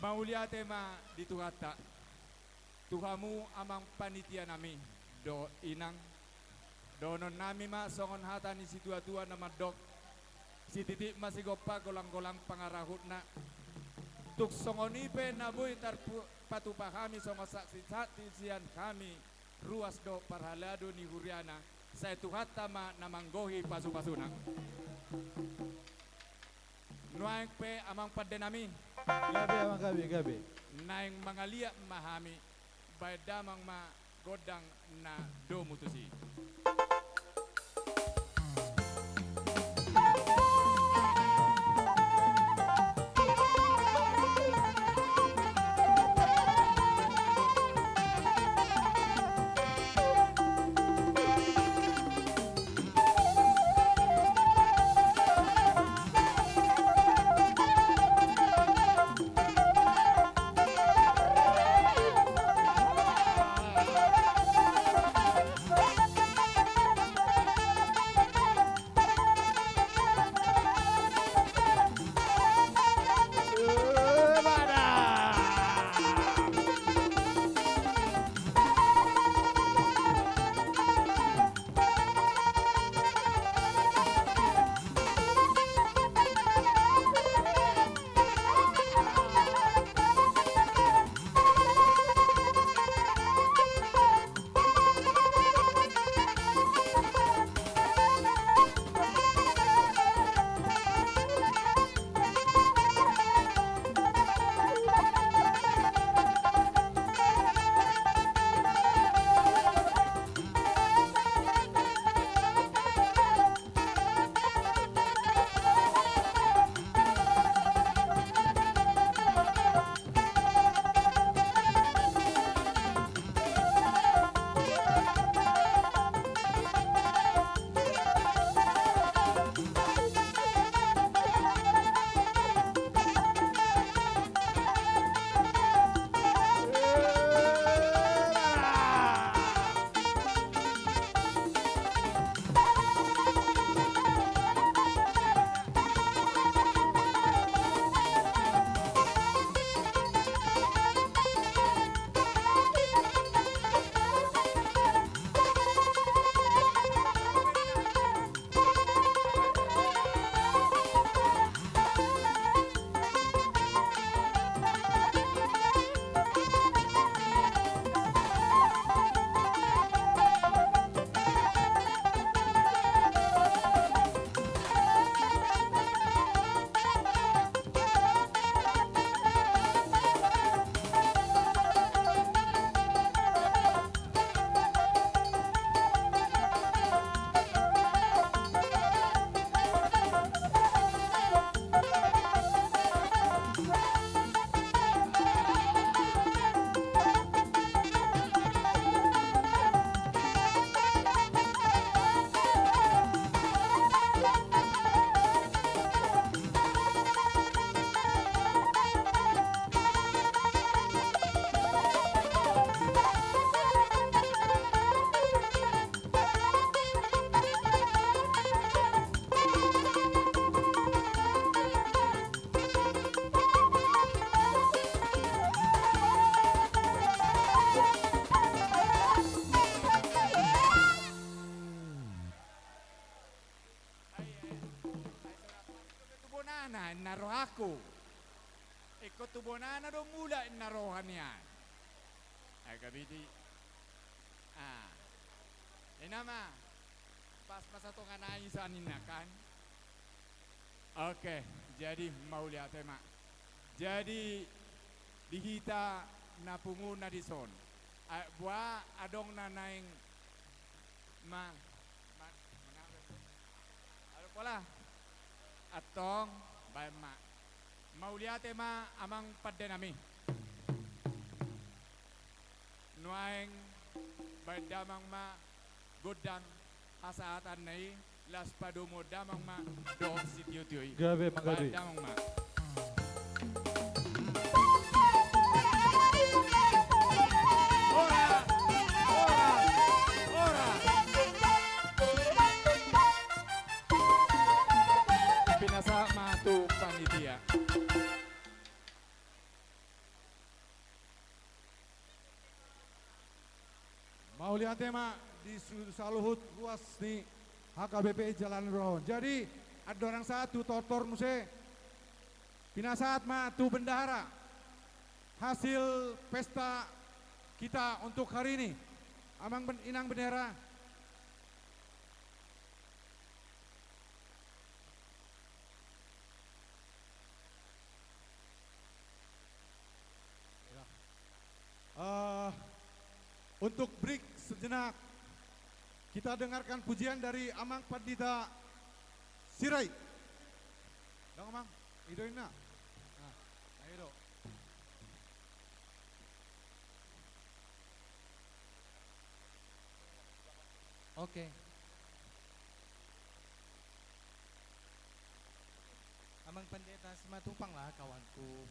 Mauliate ma di Tuhanta. Tu hamu amang panitia nami dohot inang, dohonon nami ma songon hata ni situatua na mandok: Sititi ma sigompa, golanggolang pangarahutna. Tung songon i pe na boi tarpu-, patupa hami songon saksisaksi sian hami ruas dohot parhalado ni huriana, sai Tuhanta ma na manggohi pasupasuna. Nuaeng pe amang pande nami. Gabe amang, gabe, gabe. Naeng mangaliat ma hami, baen damang ma gondang na domu tusi. Ai, ai, ai, songon i do tu bonana, ninna rohangku. Ingkon tu bonana do mulak, ninna roha nian. Ai, gabe i. Ah. I ma. Pas masa tonga nai sa ninna kan. Oke, jadi mauliate ma. Jadi di hita na pungu na dison. Ai, boha adong na naeng ma, ma, mangabe. Alo pola. Antong, baen ma. Mauliate ma amang pande nami. Nuaeng baen damang ma gondang hasahatan na i, laos padomu damang ma dohot sitiotio i. Gabe ma, gabe. Baen damang ma. Ora, ora, ora. Pinasahat ma tu panitia. Mauliate ma di su-, saluhut ruas ni H K B P Jalanan Ulaon. Jadi, andorang sahat tu tortor muse, pinasahat ma tu bendahara hasil pesta kita untuk hari ini. Amang ben-, Inang Bendahara. Ya. Eh, untuk break sejenak, kita dengarkan pujian dari Amang Pandita Sirait. Dang, Amang, i do inna. Nah, ayo do. Oke. Amang Pendeta Simatupang lah, kawanku.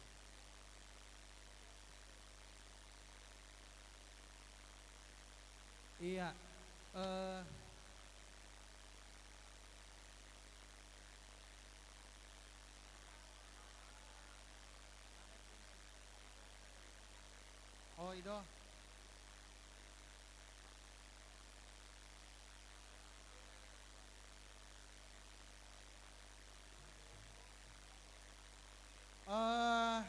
Iya, eh, oh, i do. Eh,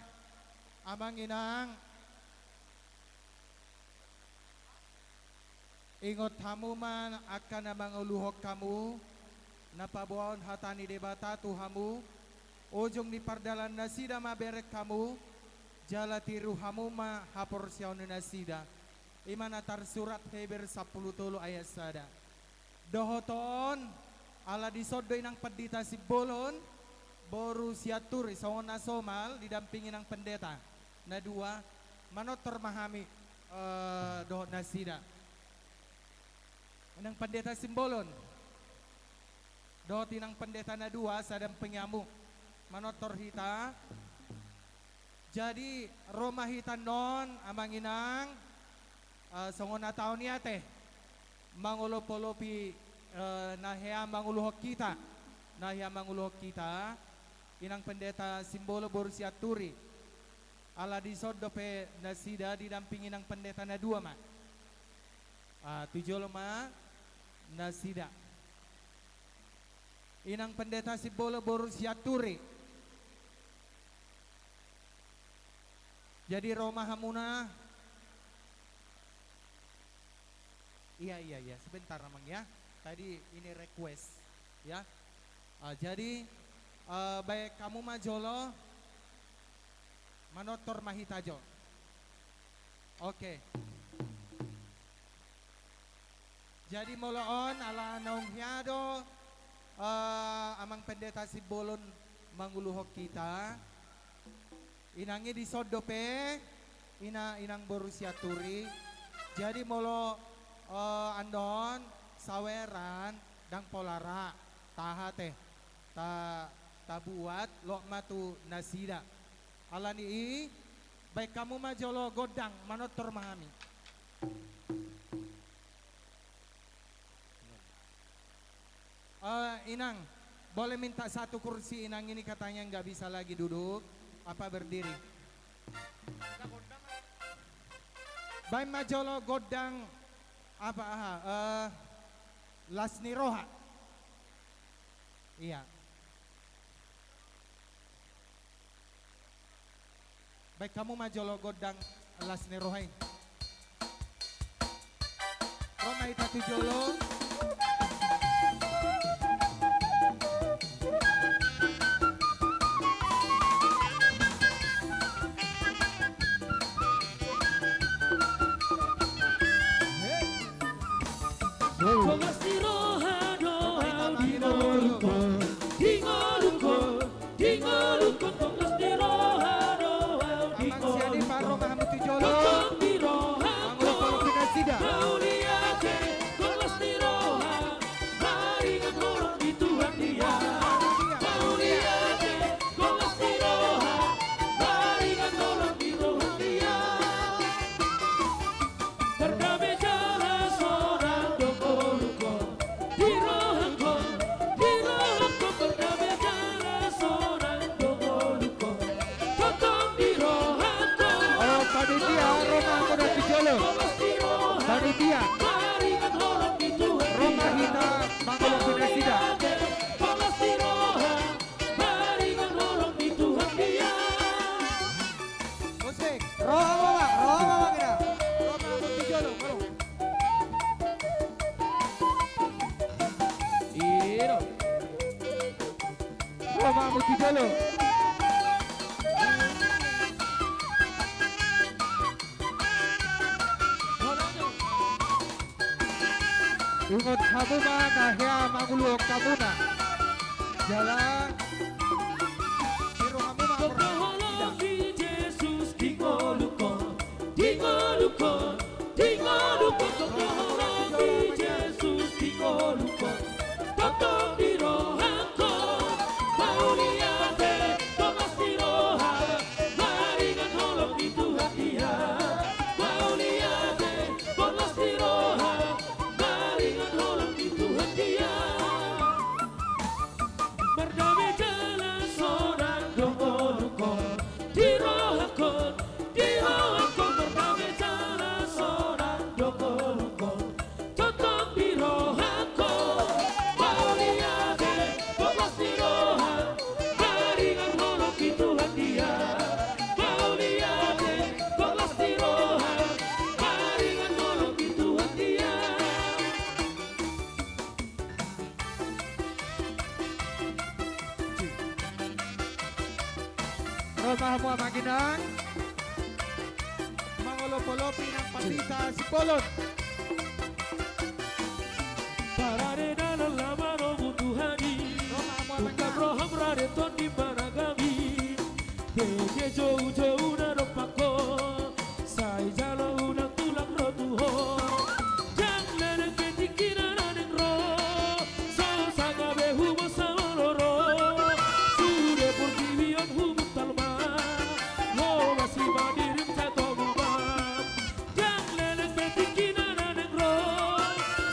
Amang Inang, ingot hamu ma angka na mangoluhon hamu, na paboahon hata ni Debata tu hamu, ujung ni pardalan nasida ma bereng hamu, jala tiru hamu ma haporseaon ni nasida. I ma na tarsurat Heber sampulu tolu ayat sada. Dohot on, ala dison do Inang Pandita Simbolon, boru Sianturi, songon na somal, didampingi Inang Pendeta na dua, manortor ma hami, eh, dohot nasida. Inang Pendeta Simbolon dohot Inang Pendeta na dua, sai dampingi hamu, manortor hita. Jadi, ro ma hita annon, Amang Inang, eh, songon na taon i ate, mangolopolopi, eh, na hea mangoluhon hita, na hea mangoluhon hita, Inang Pendeta Simbolon boru Sianturi. Ala dison dope nasida didampingi Inang Pendeta na dua ma. Ah, tu jolo ma nasida. Inang Pendeta Simbolon boru Sianturi. Jadi ro ma hamuna. Iya, iya, iya. Sebentar, Amang, ya. Tadi ini request, ya. Ah, jadi, eh, baen hamu ma jolo. Manortor ma hita jo. Oke. Jadi molo on, ala naung hea do, eh, Amang Pendeta Simbolon mangoluhon hita. Inang i dison dope, ina, Inang boru Sianturi. Jadi molo, eh, annon, saweran, dang pola ra, taha ate, ta, tabuat, loas ma tu nasida. Ala ni i, baen hamu ma jolo gondang, manortor ma hami. Eh, Inang, boleh minta satu kursi, Inang ini katanya nggak bisa lagi duduk, apa berdiri? Baen ma jolo gondang, apa, aha, eh, Las ni Roha. Iya. Baen hamu ma jolo gondang Las ni Roha i. Ro ma hita tu jolo. Las ni Roha do au di ngolungku, di ngolungku. Di ngolungku tong las ni roha do au di ngolungku. Amang Siadi, paro ma hamu tu jolo. Tong di roha, mangolopolopi nasida. Mauliate, tong las ni roha. Di jolo. Ingot hamu ma na hea manguluhon hamuna. Jala. Tiru hamu ma. Tontu holong ni Jesus di ngolungkon. Di ngolungkon, di ngolungkon, tontu holong ni Jesus di ngolungkon. Tongtong di rohangkon, mauliate, tongtong di roha, maringan holong ni Tuhan Dia. Mauliate, tongtong di roha, maringan holong ni Tuhan Dia. Mardame jala sonang do ngolungkon, di rohangkon, di rohangkon, mardame jala sonang do ngolungkon. Tongtong di rohangkon, mauliate, tongtong di roha, maringan holong ni Tuhan Dia. Mauliate, tongtong di roha, maringan holong ni Tuhan Dia. Ro ma hamu amang inang. Mangolopolopi nang pandita Simbolon. Parade dalan na maromu Tuhan i. Ro ma hamu amang inang. Ungkap roham rade tondi managami. Bege joujou na dompak ho. Sai jalo unang tulang ro tu ho. Ndang leleng be tingki na naeng ro. Songon sanga be humosa molo ro. Sude portibi on humuntal ma. Ho basi ma dirim sai tobu ma. Ndang leleng be tingki na naeng ro.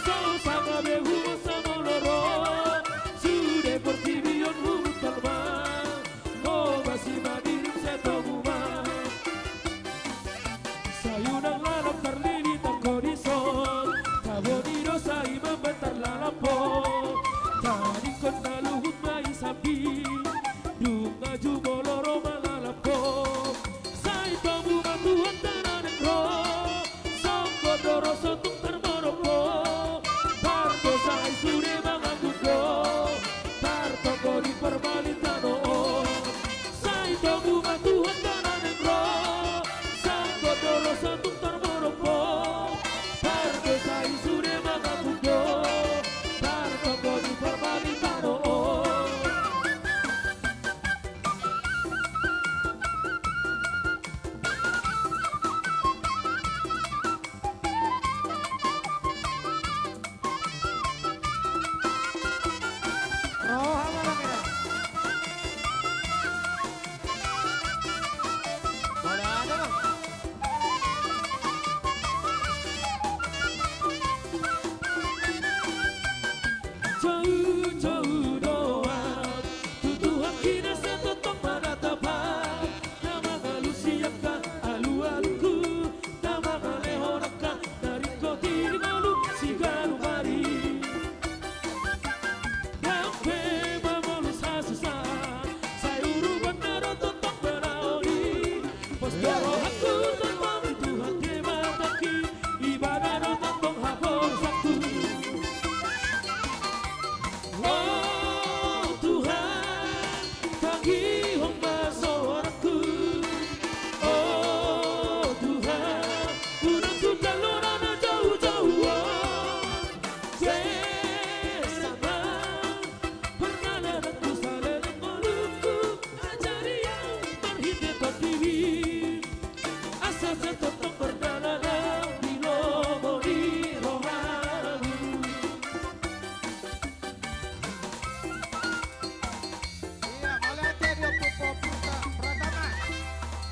Songon sanga be humosa molo ro. Sude portibi on humuntal ma. Ho basi ma dirim sai tobu ma. Sai unang lalap tarlili tangko dison. Tabo ni dosa i mambahen tarlalap ho. Tadingkon na luhut ma i sambing. Dung na jumolo ro ma lalap ho. Sai tobu ma Tuhanta na naeng ro. Songgot do ro so tung tarmodom ho. Pardosa i sude manganggur do. Tartonggo di parbalik tano on. Sai tobu ma Tuhanta na naeng ro. Songgot do ro so tung tarmodom ho. Pardosa i sude manganggur do. Tartonggo di parbalik tano on. Roha ma roha. Bola ada, Bang. Joujou do ahu tu Tuhan i na sai tongtong manatap ahu. Na mangalusi angka alualungku, na mangalehon angka na ringkot i di ngolu siganup ari. Ndang pe mamolus hasusaan, sai urupan na do tongtong balaon i. Pos do rohangku tongtong di Tuhan Debatangki, Ibana do tongtong haposanku. O Tuhan, tangihon ma soranku. O Tuhan, unang sundal rohaM na joujou on. Sesa ma pardalanan tu saleleng ngolungku, ajari ahu marhite TondiM. Asa sai tongtong mardalan ahu di lomo ni rohaMu. Iya, mauliate di Ompu Pratama.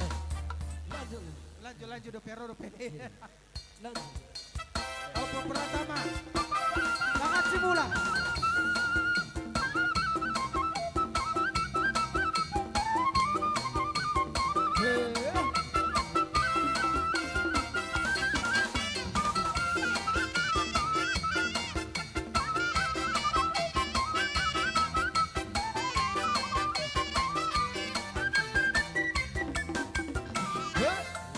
Eh, lanjut, lanjut. Lanjut, lanjut, dope ro, dope. Iya. Lanjut. Ompu Pratama. Tangan simula.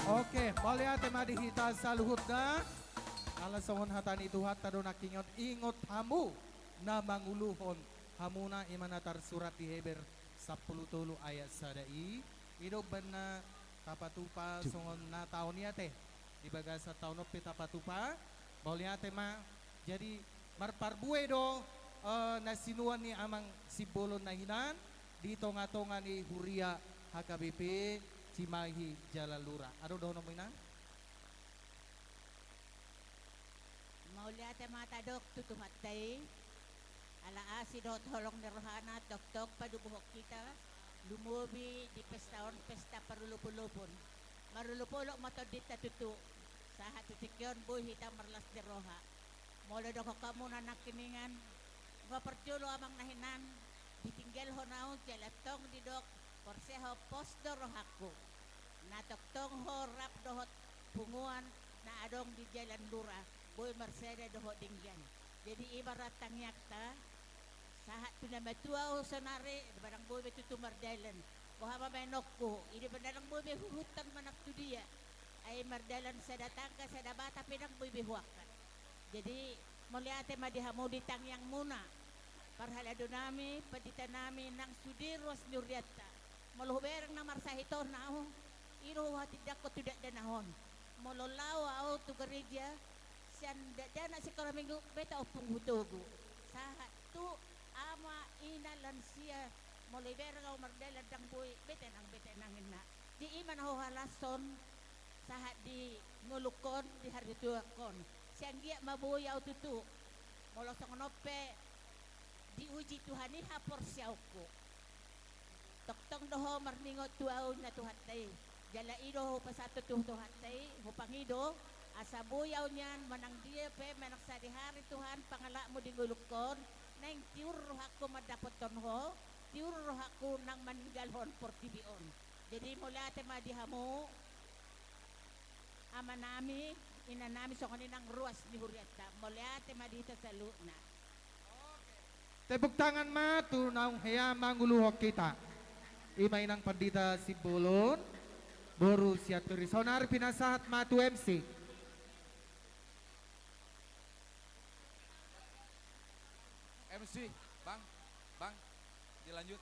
Oke, mauliate ma di hita saluhutna. Ala songon hata ni Tuhanta do nangkiningan, ingot hamu na manguluhon hamuna, i ma na tarsurat di Heber sampulu tolu ayat sada i, i do umbahen na tapatupa songon na taon i ate. Di bagasan taon on pe tapatupa. Mauliate ma. Jadi marparbue do, eh, na sinuan ni Amang Simbolon na hinan di tonga-tonga ni huria H K B P Cimahi Jalan Lurah. Adong dohononmu, Inang? Mauliate ma tadok tu Tuhanta i, ala asi dohot holong ni rohana tongtong padomuhon hita, lumobi di pesta on, pesta parolopolopon. Marolopolop ma tondinta tutu, sahat tu tingki on boi hita marlas ni roha. Molo didok hamuna nangkiningan, nga parjolo amang na hinan, ditinggalhon ahu jala tong didok, porsea ho, pos do rohangku. Na tongtong ho rap dohot punguan na adong di Jalan Lurah, boi marsada dohot denggan. Jadi i ma ra tangiangta, sahat tu na matua ahu saonari, manang boi be tutu mardalan. Boha ma baenonku, i do manang boi be huhuthon manang tu dia. Ai mardalan sada tangga, sada bata pe ndang boi be huangkat. Jadi, mauliate ma di hamu di tangiangmuna. Parhalado nami, pandita nami, nang sude ruas ni hurianta. Molo hubereng na marsahit on ahu, i do huhatindangkon tu dakdanak on. Molo laho ahu tu gareja, sian dakdanak sikola minggu, beta ompung hutogu. Sahat tu ama, ina, lansia, molo ibereng ahu mardalan ndang boi, beta nang, beta nang, inna. Jadi i ma na huhalashon, sahat di ngolungkon, di hatuaonkon. Sai anggiat ma boi ahu tutu. Molo songon on pe diuji Tuhan i haporseaonku. Tongtong do ho marningot tu ahu, inna Tuhanta i. Jala i do hupasahat tu Tuhanta i, hupangido, asa boi ahu nian manang dia pe, manang sadihari Tuhan pangalapmu di ngolungkon, naeng tiur rohangku mandapothon ho, tiur rohangku nang maninggalhon portibi on. Jadi mauliate ma di hamu, amanami, inanami, songon i nang ruas ni hurianta. Mauliate ma di hita saluhutna. Tepuk tangan ma tu naung hea manguluhon hita. I ma inang pandita Simbolon, boru Sianturi. Saonari pinasahat ma tu M C. M C, Bang, Bang, dilanjut.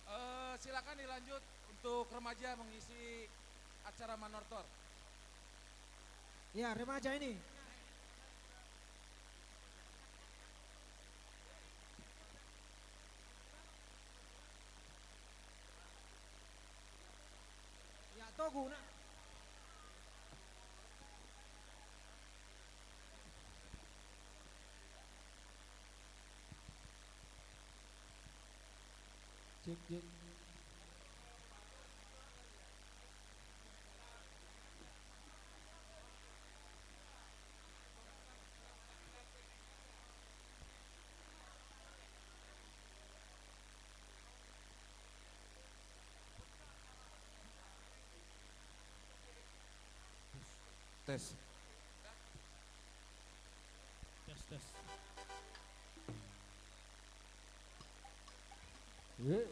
Eh, silakan dilanjut untuk remaja mengisi acara manortor. Ya, remaja ini. Ya, togu na. Cek, cek. Tes. Tes, tes. Eh.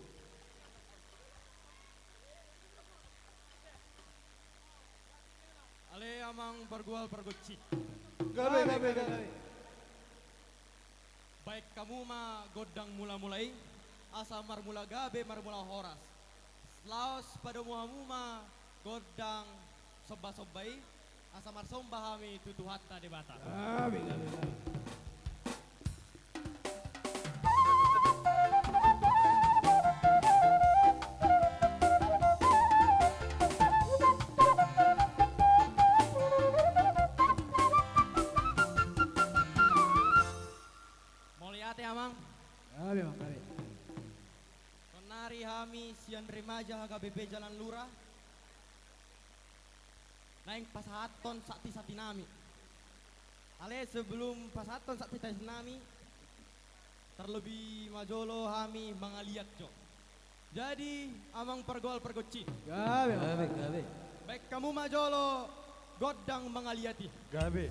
Ale amang pargual pargonsi. Gabe, gabe, gabe. Baen hamu ma gondang mulamula i, asa marmula gabe marmula horas. Laos padomu hamu ma gondang sombasomba i, asa marsomba hami tu Tuhanta Debata. Gabe, gabe, gabe. Mauliate amang. Gabe, amang, gabe. Saonari hami sian remaja H K B P Jalan Lurah naeng pasahathon sakti-sakti nami. Ale sebelum pasahathon sakti-sakti nami, tarlobi ma jolo hami mangaliat jo. Jadi amang pargual pargonsi. Gabe, gabe, gabe. Baen hamu ma jolo gondang mangaliat i. Gabe.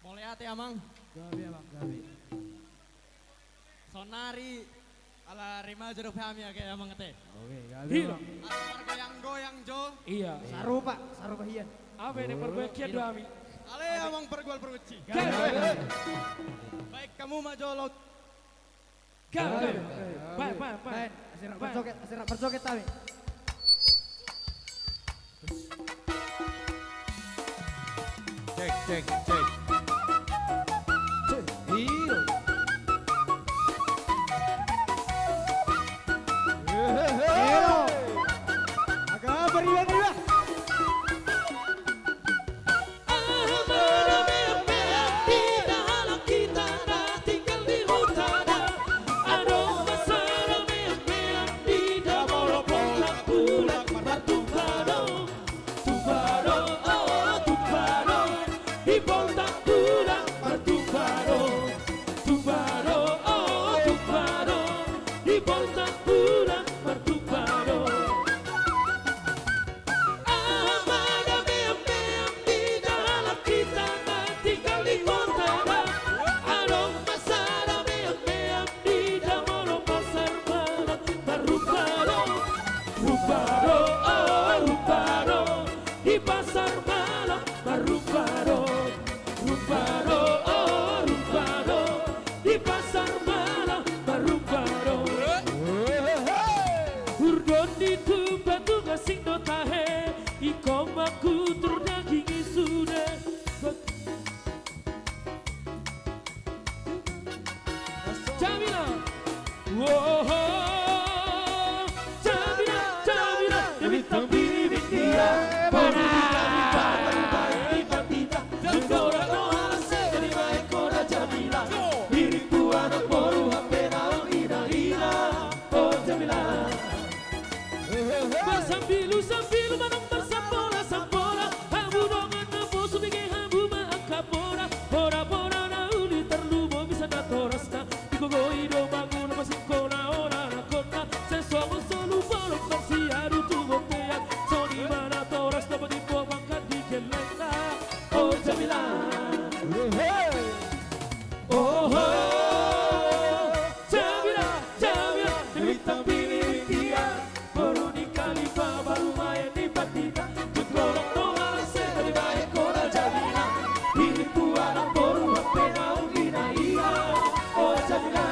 Mauliate, Amang. Gabe, Amang, gabe. Saonnari ala remaja dope hami ate, Amang, ate. Oke, gabe, Amang. Ala margoyang-goyang jo. Iya. Sarupa, sarupa hian. Apa ini, pargoyang hian do hami. Ale, Amang, pargual pargonsi. Gabe. Baen hamu ma jo laut. Gabe. Baen, baen, baen. Baen, asi rap marjoget, asi rap marjoget hami. Cek, cek, cek. Cek, iyo. Iyo. Aga beriwa-riwa. Aha ma na meam-meam di dalan hita na tinggal di huta na? Adong ma sada meam-meam di dalan hita na tinggal di huta na. Tumbado, tumbado, oh, tumbado, di Pontang Bulan martumbado. Tumbado, oh, tumbado, di Pontang Bulan martumbado. Aha ma na meam-meam di dalan hita na tinggal di huta na? Adong ma sada meam-meam di dalan Pasar Malam marrumbado. Rumbado, oh, rumbado, di Pasar Malam marrumbado. Rumbado, oh, rumbado, di Pasar Malam marrumbado. Urdon ni tumba tu gasing do tahe, ingkon mangkutur daging i sude. Jamila. Woho. Jamila, Jamila, Dewi Tambini Bintia. Bona. Bona. Jamila. Iring tu anak boru hape naung ina-ina. Oh, Jamila. Marsambilu-sambilu manang marsambola-sambola, hamu dongan na poso bege hamu ma angka bona. Bona-bona na uli tarlumobi sada torasna, digogoi do bangunan, pasingkola on anakkonna. Sai songon solu bolon marsiadu tu bontean, songon i ma na torasna, patimbang pangkat di gellengna. Oh, Jamila. Oho. Jamila, Jamila, Dewi Tambini Bintia, boru ni Kalima, baru maen ni Pandita. Jut golok dongan se, tadi baen kora Jamila. Iring tu anak boru hape naung ina-ina. Oh, Jamila.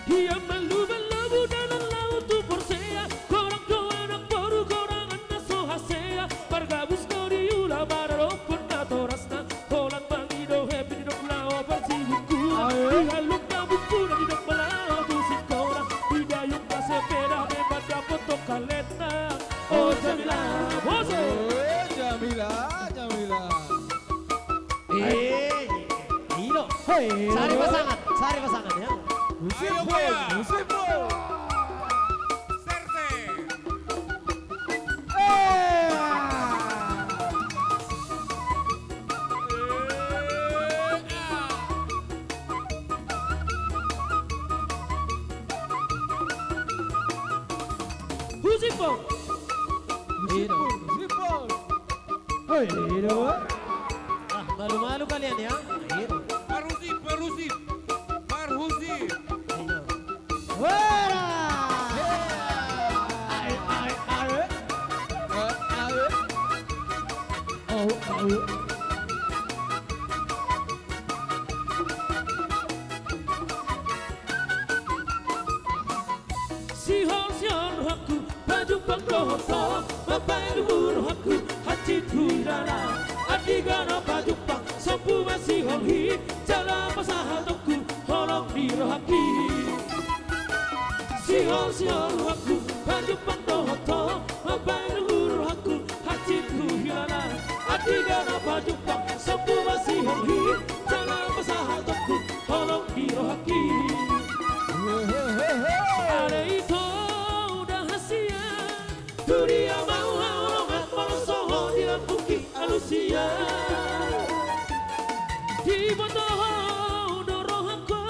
Ia malu-malu dalan laho tu Porsea, godang do anak boru godangan na so hasea, margabus do di ula maradophon natorasna, holan mangido happy didok laho parsibukkuran, ae, di haluk na bukkuran didok ma laho tu singkola, di dayung na sepeda memang dapot do kalenda. Oh, Jamila, mose. Oh, Jamila, Jamila. Eh, ino. Hei. Sari pasangan, sari pasangan ya. Musik, ayo, boy, boya. Musik, boy. Serse. Eh. Husi Sipon. Sipon, Sipon. Hei, Sipon. Ah, malu-malu kalian ya. Marhusip, Marhusip. Marhusip. Wara. Ae, ae, ae. Ae, ae. Au, au. Sihol, sihol rohangku, pajumpang dohot ho, mambahen luhut rohangku, hansit huhilala. Andigan na pajumpang, sombu ma sihol i, jala pasahatonku, holong ni rohangki. Sihol, sihol rohangku, pajumpang dohot ho, mambahen luhut rohangku, hansit huhilala. Andigan na pajumpang, sombu ma sihol i, jala pasahatonku, holong ni rohangki. Ale ito, uda hasian, tu dia ma huhaholongan, molo so ho di lambungki alusia. Diboto ho do rohangku,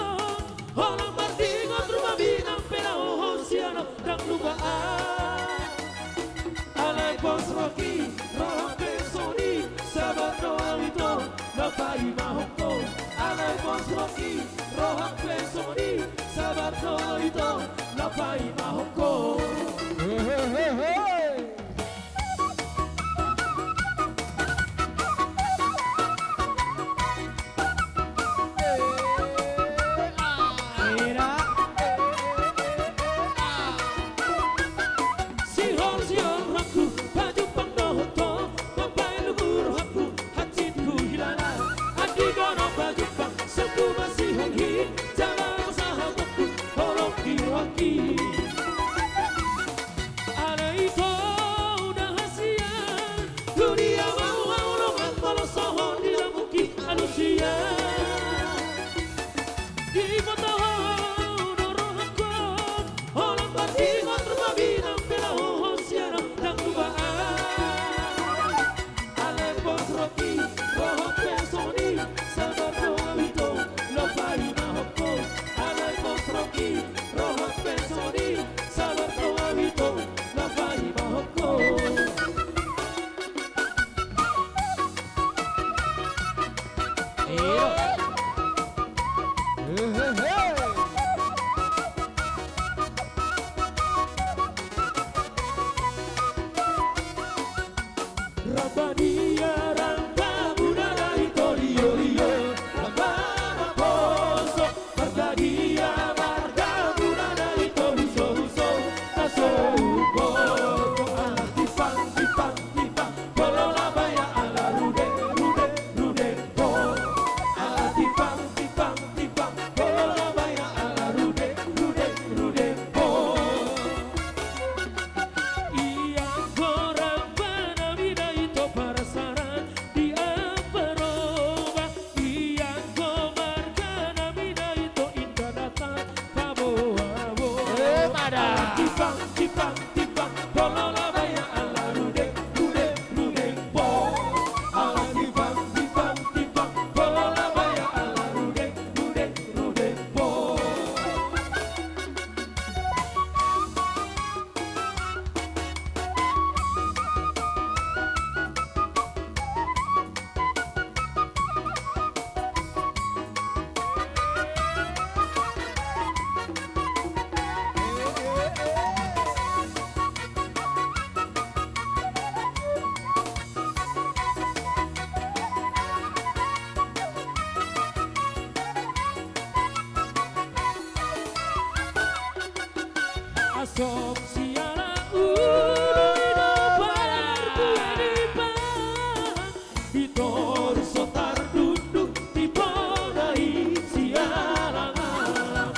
holan mardingot ruma binang pe laho ho sian ahu ndang lupa ahu. Alai pos rohangki, rohangku pe songon i, sabar do ahu ito, na paimahon ho. Alai pos rohangki, rohangku pe songon i, sabar do ahu ito, na paimahon ho. Sihol, sihol rohangku, pajumpang dohot ho, mambahen luhut rohangku, hansit huhilala. Andigan na pajumpang, sombu ma sihol i, jala pasahatonku, holong ni rohangki. Ale ito, uda hasian, tu dia ma huhaholongan, molo so ho di lambungki alusia. Diboto ho do rohangku, holan mardingot ruma binang pe laho ho sian ahu ndang lupa ahu. Alai pos rohangki, rohangku pe songon i, sabar do ahu ito, na paimahon ho. Alai pos rohangki, rohangku pe songon i, sabar do ahu ito, na paimahon ho. Ramba dia, ramba muna na ito liolioli, ramba naposo. Marga dia, marga muna na ito husohuso, na so huboto. Ala timpang, timpang, timpang, polola baya ala rudeng, rudeng, rudeng, ho. Ala timpang, timpang, timpang, polola baya ala rudeng, rudeng, rudeng, ho. Ia gorang panamina ito parasaran di ambaroba. Ia gorang panamina ito inda datang paboaboa. Eh, mada. Timpang, timpang, timpang, polola baya ala rudeng, rudeng, rudeng, ho. Ala timpang, timpang, timpang, polola baya ala rudeng, rudeng, rudeng, ho. Asong siala ulu i do parbudipa, ito so tardundung di bona i siala ngala.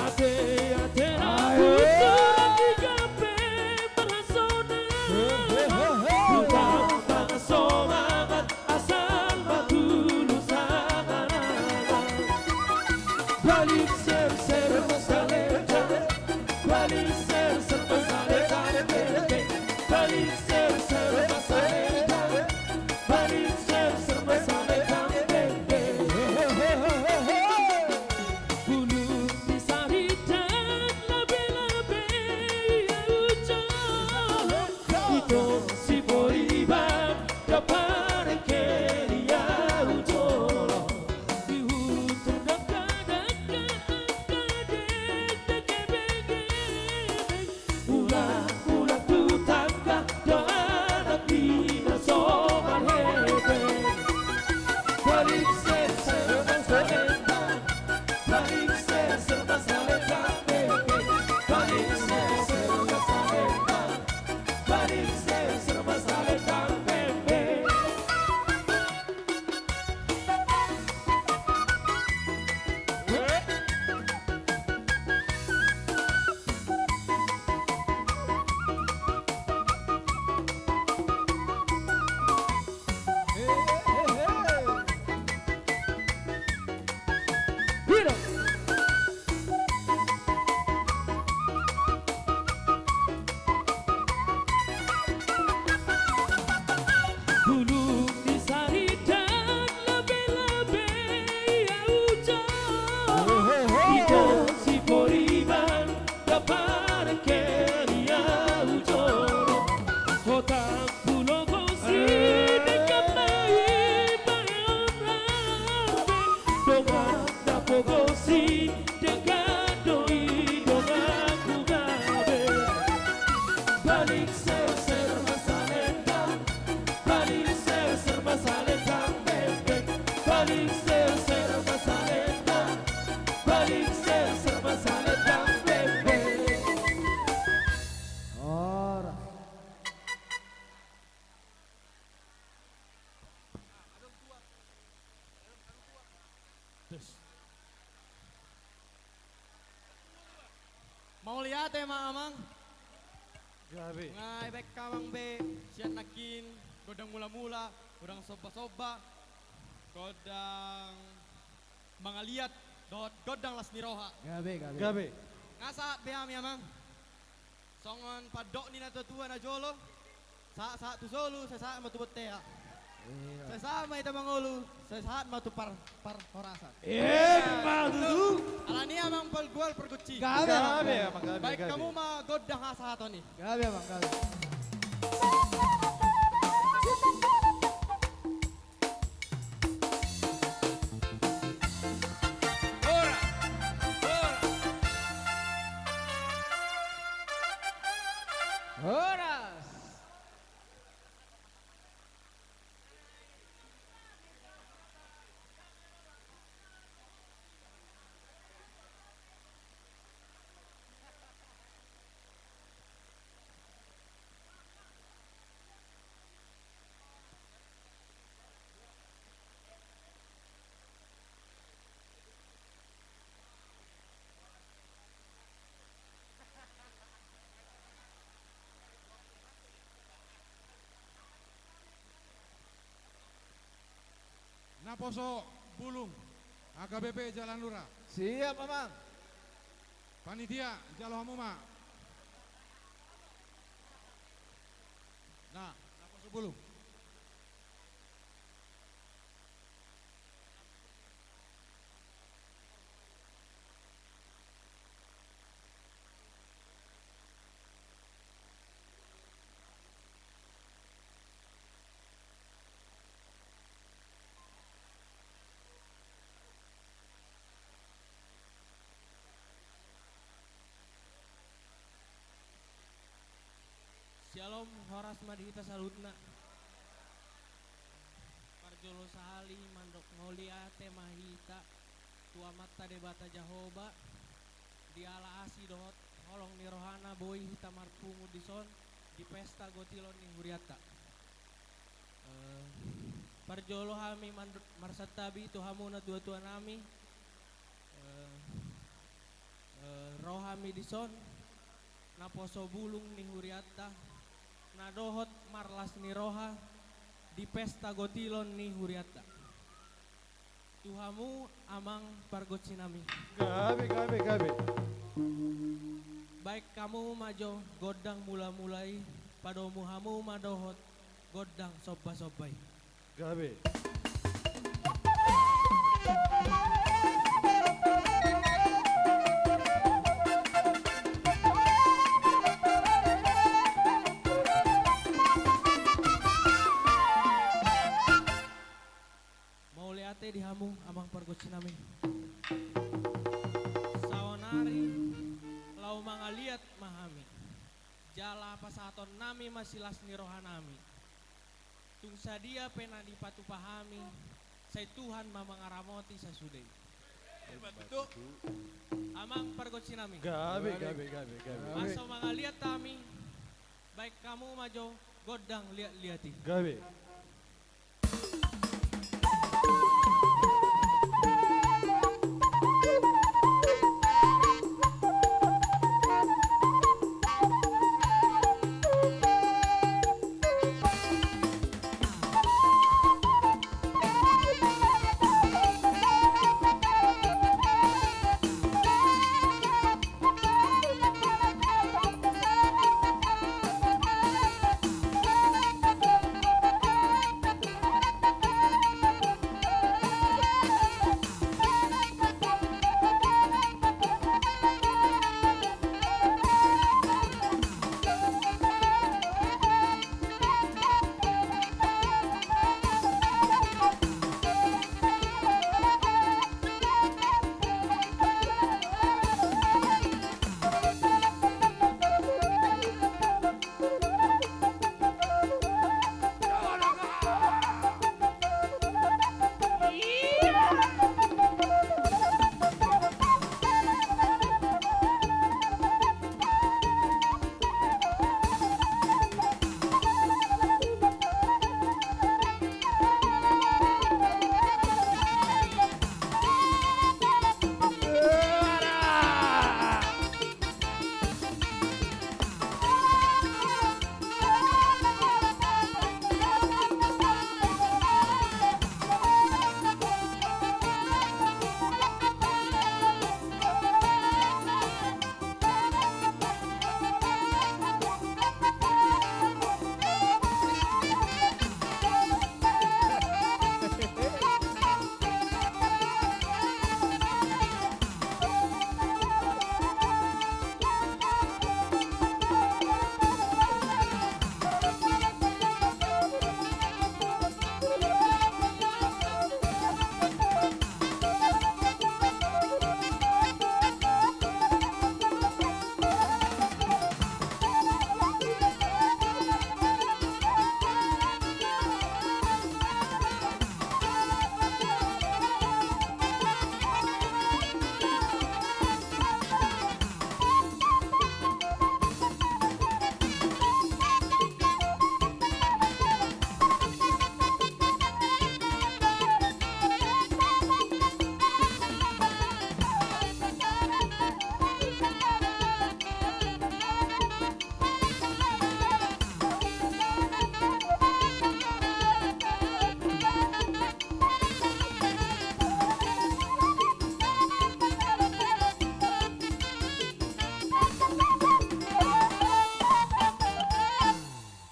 Ate, ate, ae. Usuran di gabe parhasona. He, he, he, he. Utang tang somangan. Asal ma tulus angan-angan. Balik serser masaleta, balik serser masaleta, balik serser masaleta, balik serser masaleta. Bulung di saritan labe-labe ia ucok. Bulung ni saridan labe-labe ia ujo. Ito si poriban daparke ia ujo. Hotang pulo gosi dekat mai baeon rambe. Dongan na pogosi dekat do i donganku gabe. Balik serser ma salendang. Balik serser ma salendang bebek. Balik serser ma salendang. Balik serser ma salendang bebek. Ora. Mauliate ma amang. Gabe. Nga ibaen amang be sian nangkin gondang mula-mula, gondang somba-somba, gondang mangaliat dohot gondang las ni roha. Gabe, gabe. Gabe. Nga sahat be hami amang. Songon pandok ni na tua-tua na jolo. Sahat-sahat tu solu, sai sahat ma tu bontean. Iya. Sai sahat ma hita mangolu, sai sahat ma tu par-, parhorasan. Emma tutu. Alani amang pargual pargonsi. Gabe, gabe, amang, gabe, gabe. Baen hamu ma gondang hasahaton i. Gabe, amang, gabe. Horas! Horas! Horas! Naposo bulung, H K B P jala lura. Siap, amang. Panitia, jalo hamu ma. Nah, naposo bulung. Syalom, horas ma di hita saluhutna. Parjolo sahali mandok mauliate ma hita tu Amanta Debata Jahowa, di ala asi dohot holong ni rohana boi hita marpungu dison di pesta gotilon ni hurianta. Eh, parjolo hami man-, marsantabi tu hamu natua-tua nami. Eh, eh, ro hami dison, naposo bulung ni hurianta, na dohot marlas ni roha di pesta gotilon ni hurianta. Tu hamu amang pargonsi nami. Gabe, gabe, gabe. Baen hamu ma jo gondang mula-mula i, padomu hamu ma dohot gondang somba-somba i. Gabe. Mauliate di hamu amang pargonsi nami. Saonari laho mangaliat ma hami. Jala pasahaton nami ma silas ni roha nami. Tung sadia pe na dipatupa hami, Sai Tuhan ma mangaramoti sasude i. Hebat betul. Amang pargonsi nami. Gabe, gabe, gabe, gabe. Asa mangaliat hami, baen hamu ma jo gondang liat-liat i. Gabe.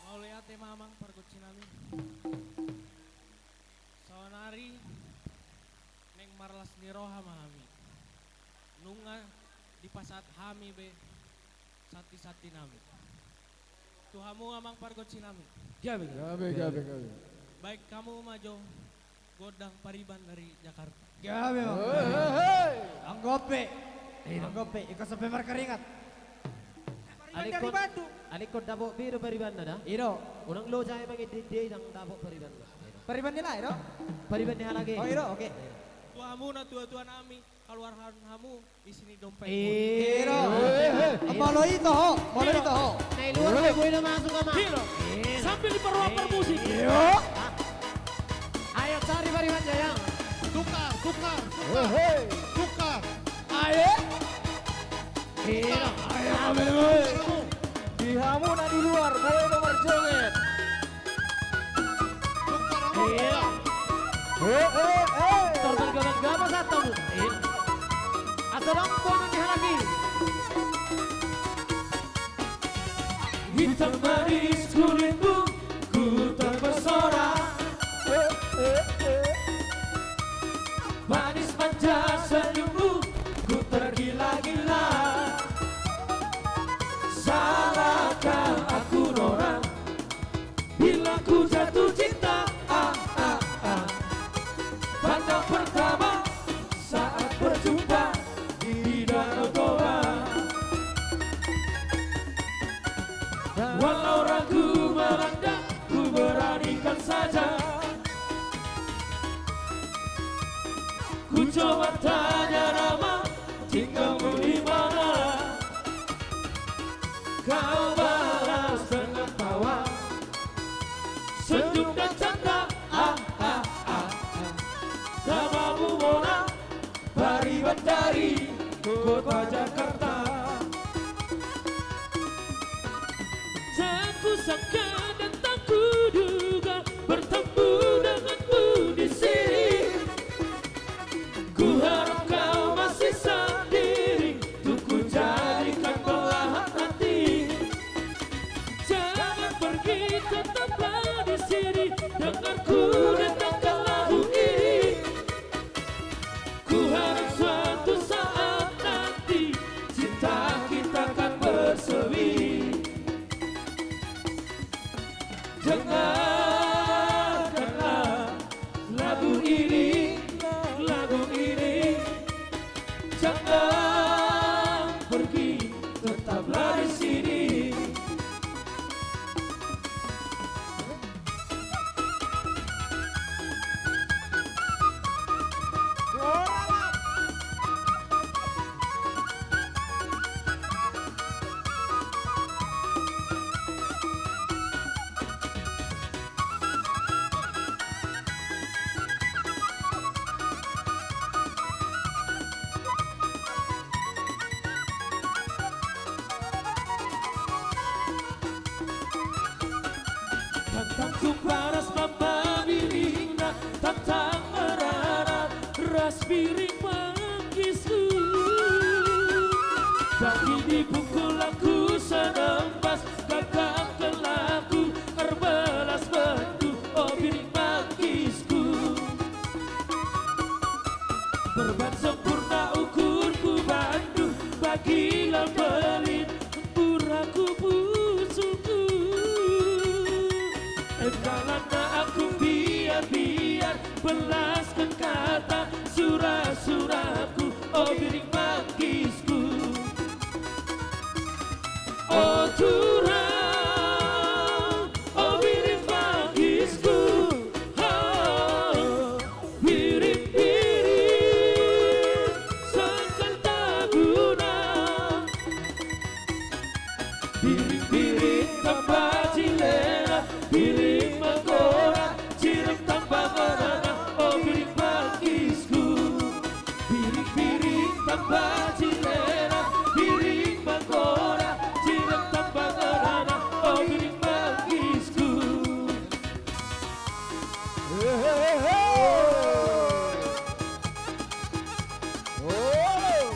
Mauliate ma amang pargonsi nami. Saonari naeng marlas ni roha ma hami. Nunga dipasahat hami be santi-santi nami. Tu hamu amang pargonsi nami. Gabe, gabe, gabe, gabe. Baen hamu ma jo gondang pariban dari Jakarta. Gabe, Bang. Hei, hei, hei. Anggo pe. Iya. Anggo pe, ingkon sampe markaringat. Pariban dari Bandung. Alai ingkon dapot be do paribanna da? Iya do. Unang loja i mangindo-indo i ndang dapot paribanna. Pariban ni lae do? Pariban ni halak i. Oh, iya do, oke. Tu hamu na tua-tua nami, kaluarhon hamu isi ni dompet. Iya do. Hei, hei. Molo i toho, molo i toho. Na i luar na boi do masuk, amang. Iya do. Sambil diperluar musik. Iya. Ayo cari pariban, Jayang. Tukar, tukar, tukar. Hei, hei. Tukar. Ayo. Iya. Ayo, ambil, ambil. Di hamu na di luar, boi do marjoget. Iya. Eh, eh, eh. Terus gabas-gabas atamu. Iya. Asa dong, boi do dihalaki. Hitam manis kulitmu, ku terpesona. Eh, eh, eh. Manis manja senyummu, ku tergila-gila. Salahkah aku, Nora, bila ku jatuh cinta? Ah, ah, ah. Pandang pertama saat berjumpa di Danau Toba. Walau ragu melanda, ku beranikan saja. Coba tanya nama, tinggalmu di mana? Kau balas dengan tawa, senyum dan canda. Ah, ah, ah, ah. Namamu Mona, Paribandari, kota Jakarta. Tak kusangka dan tak kuduga bertemu denganmu di sini. Kuharap kau masih sendiri, untuk kujadikan belahan hati. Jangan pergi, tetaplah di sini, denganku datangkan lagu ini. Kuharap suatu saat nanti cinta kita akan bersemi. Dengarkanlah lagu ini, lagu ini. Jangan pergi, tetaplah di sini. Tantang tung paras mambabiringna, tantang merana ras biring manggis. Bagi dipukul laku sanambas, gagangkan laku erbelas bandu, o biring manggis. Berban sempurna ukurku bandu, bagi lambelin burhaku pusuku. Enda lanna aku biar-biar, belaskan kata sura-suraku, o biring manggis. O Tuhan, o biring manggis, ho, biring-biring sangkal taguna. Biring-biring tamba cilena, biring manggora, cireng tamba ngenana, o biring manggis. Biring-biring tamba cilena, biring manggora, cireng tamba ngenana, o biring manggis. Hehehe. Oh.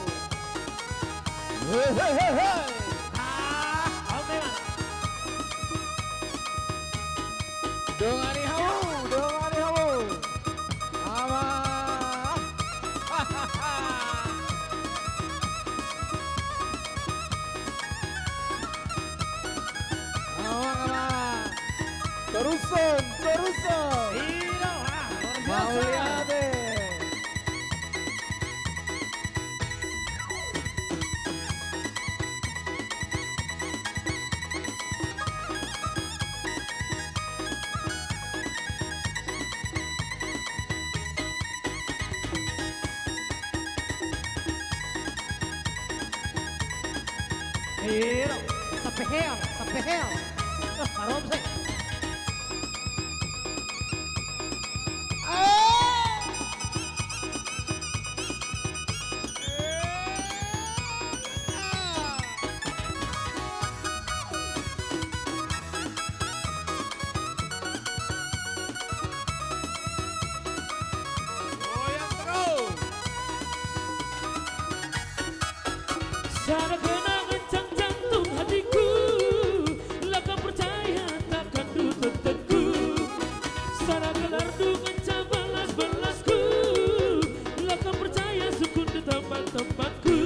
Hehehe. Ah, oke, Bang. Dongani hamu, dongani hamu. Ama. Ama, ama. Teruson, teruson. Ino, ah, luar biasa. Mauliate. Ero, sapehel, sapehel. Eh, maromsek. Goyang terus. Sada genang kencang jantung hatiku, lekat percaya takkan dutup teguh. Sada gelar dengan cabalas belasku, lekat percaya sukun di tempat-tempatku.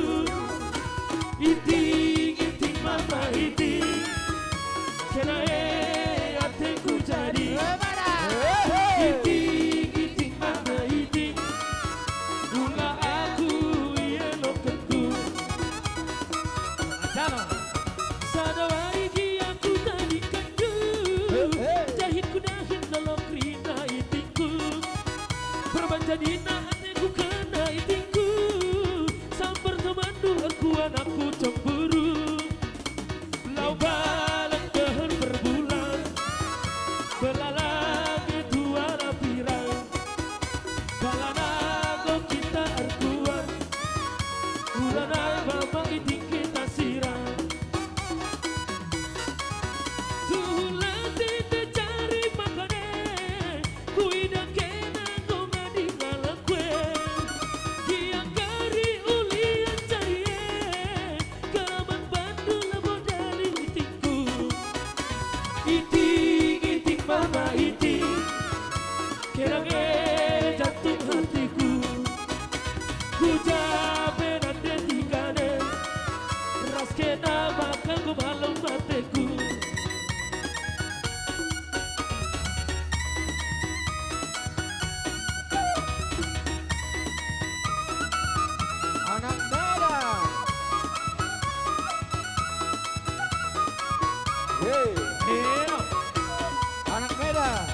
Iting, iting, mama iting, kena e atengku jadi. Iting, iting, mama iting, mula aku ielokkenku. Sada wari gia kutadingkan do, jahit kudahin lolok rinda itingku. Perban jadina atengku kena i Erkuan aku cemburu. Lau balang deher berbulan. Belalage tu ala pirang. Pala nanggo hita erkuan. Ula nai ma itik hita sirang. Tuhu latih te cari makane. Kuida kena nunga di ngalakue. Diangkari ulian carie. Kaman bandul bodari itikku. Itik, itik mama itik. Kedang e jantung hatiku. Hujabe nande tigane. Ras kena maka gomalo mateku. Anak Medan. Hei. Hei. Anak Medan.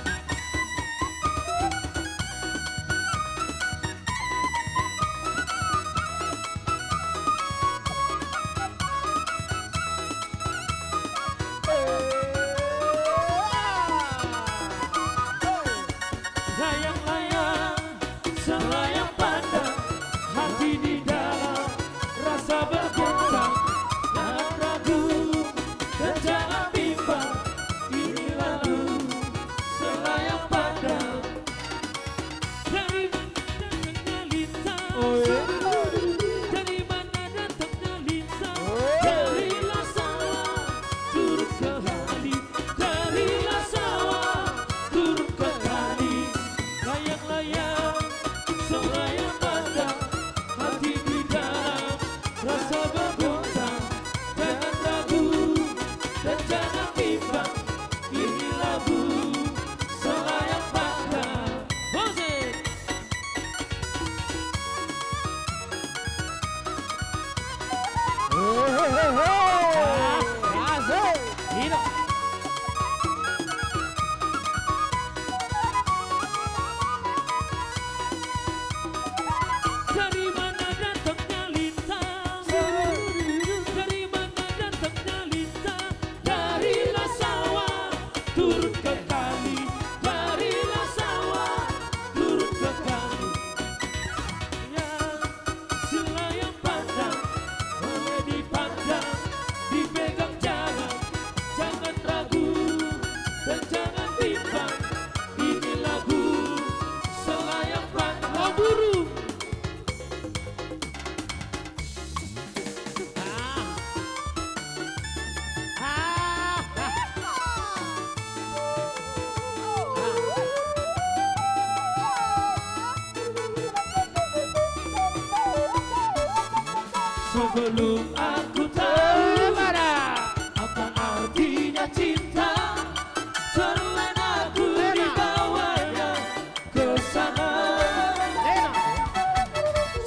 Layang-layang, selayang pandang, hati di dalam, rasa bergoncang, jangan ragu, dan jangan bimbang, ini lagu selayang pandang. Dari mana datangnya lintang? Oh, iya. Dari mana datangnya lintang? Oh. Dari Lasawa turun ke Kali. Dari Lasawa turun ke Kali. Layang-layang, selayang pandang, hati di dalam, rasa bergoncang. Jangan ragu dan jangan bimbang. Ini lagu selayang pandang. Musik. Hehehe. Asik. Ino. Dari mana datangnya lintang? Dari mana datangnya lintang? Dari Lasawa turun ke Kali, dari Lasawa turun ke Kali. Ya, selayang pandang, boleh dipandang, dipegang jangan, jangan ragu, dan jangan bimbang. Ini lagu selayang pandang. Lagu burung. Sebelum aku tahu apa artinya cinta, terlena aku dibawanya ke sana.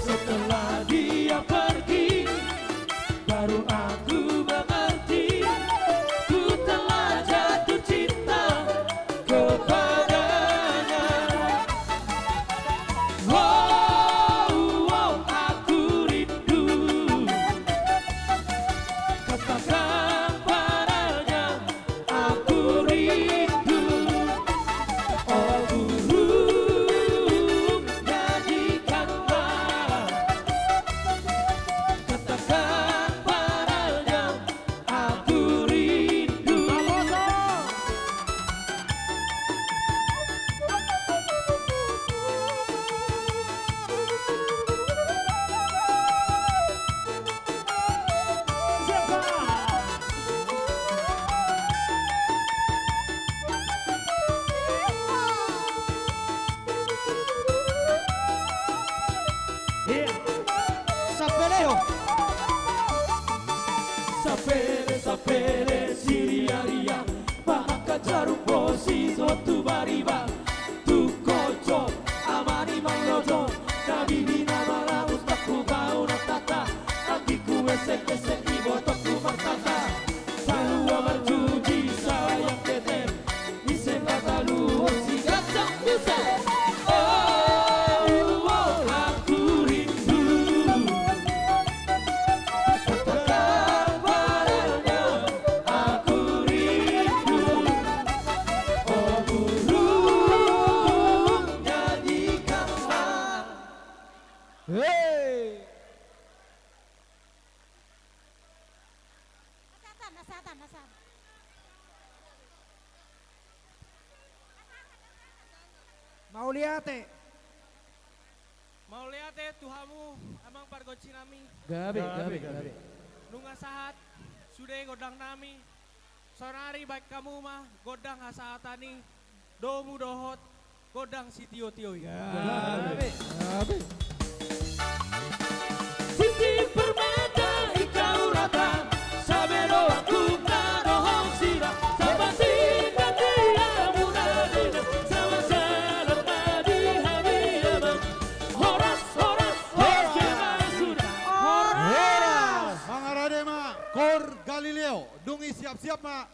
Setelah dia pergi, baru aku mengerti, ku telah jatuh cinta kepadanya. Wow, wow, aku rindu. Katakan padanya, aku rindu. Oh burung, nyanyikanlah. Katakan padanya, aku rindu. Sapele ho. Sapele, sapele, siriaria, pahangka jarum bosi, so tu bariba. Tu koco, amani manglojo, habibi na maramus, takku bau na tata, anggikku esek-esek, ibotongku martata. Salua marjuji, sayang ketek, ise patalu, si gajang buset. Oh, oh, aku rindu. Hei! Nasehatan, nasehatan, nasehatan. Mauliate. Mauliate tu hamu amang pargonsi nami. Gabe, gabe, gabe. Nunga sahat sude gondang nami. Saonari baen hamu ma gondang hasahatan i, domu dohot gondang sitiotio i. Gabe. Gabe. Sititi permata hita urata, sabe do aku na dohot sira, sabar singkat dia murah dena, sama salam tadi hami amang. Horas, horas, horas, horas. Horas. Mangarade ma, Kor Galileo, dung i siap-siap ma,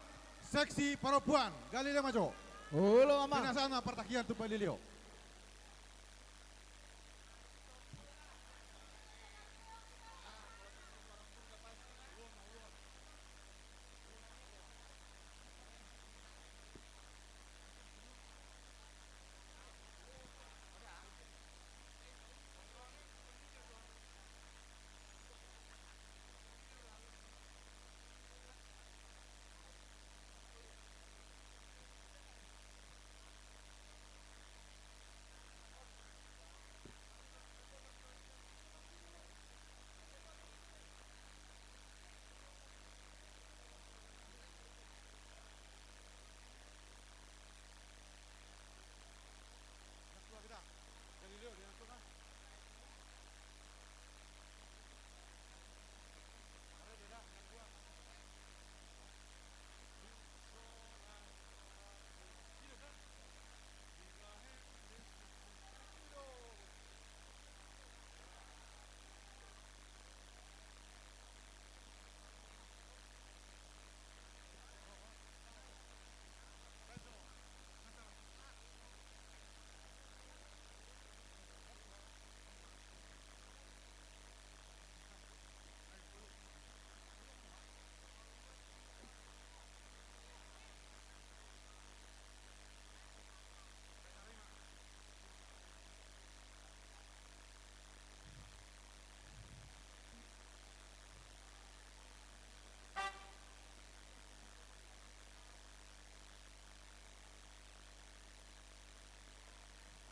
seksi parompuan, Galileo ma jo. Olo, amang. Pinasahat ma partingkian tu Galileo.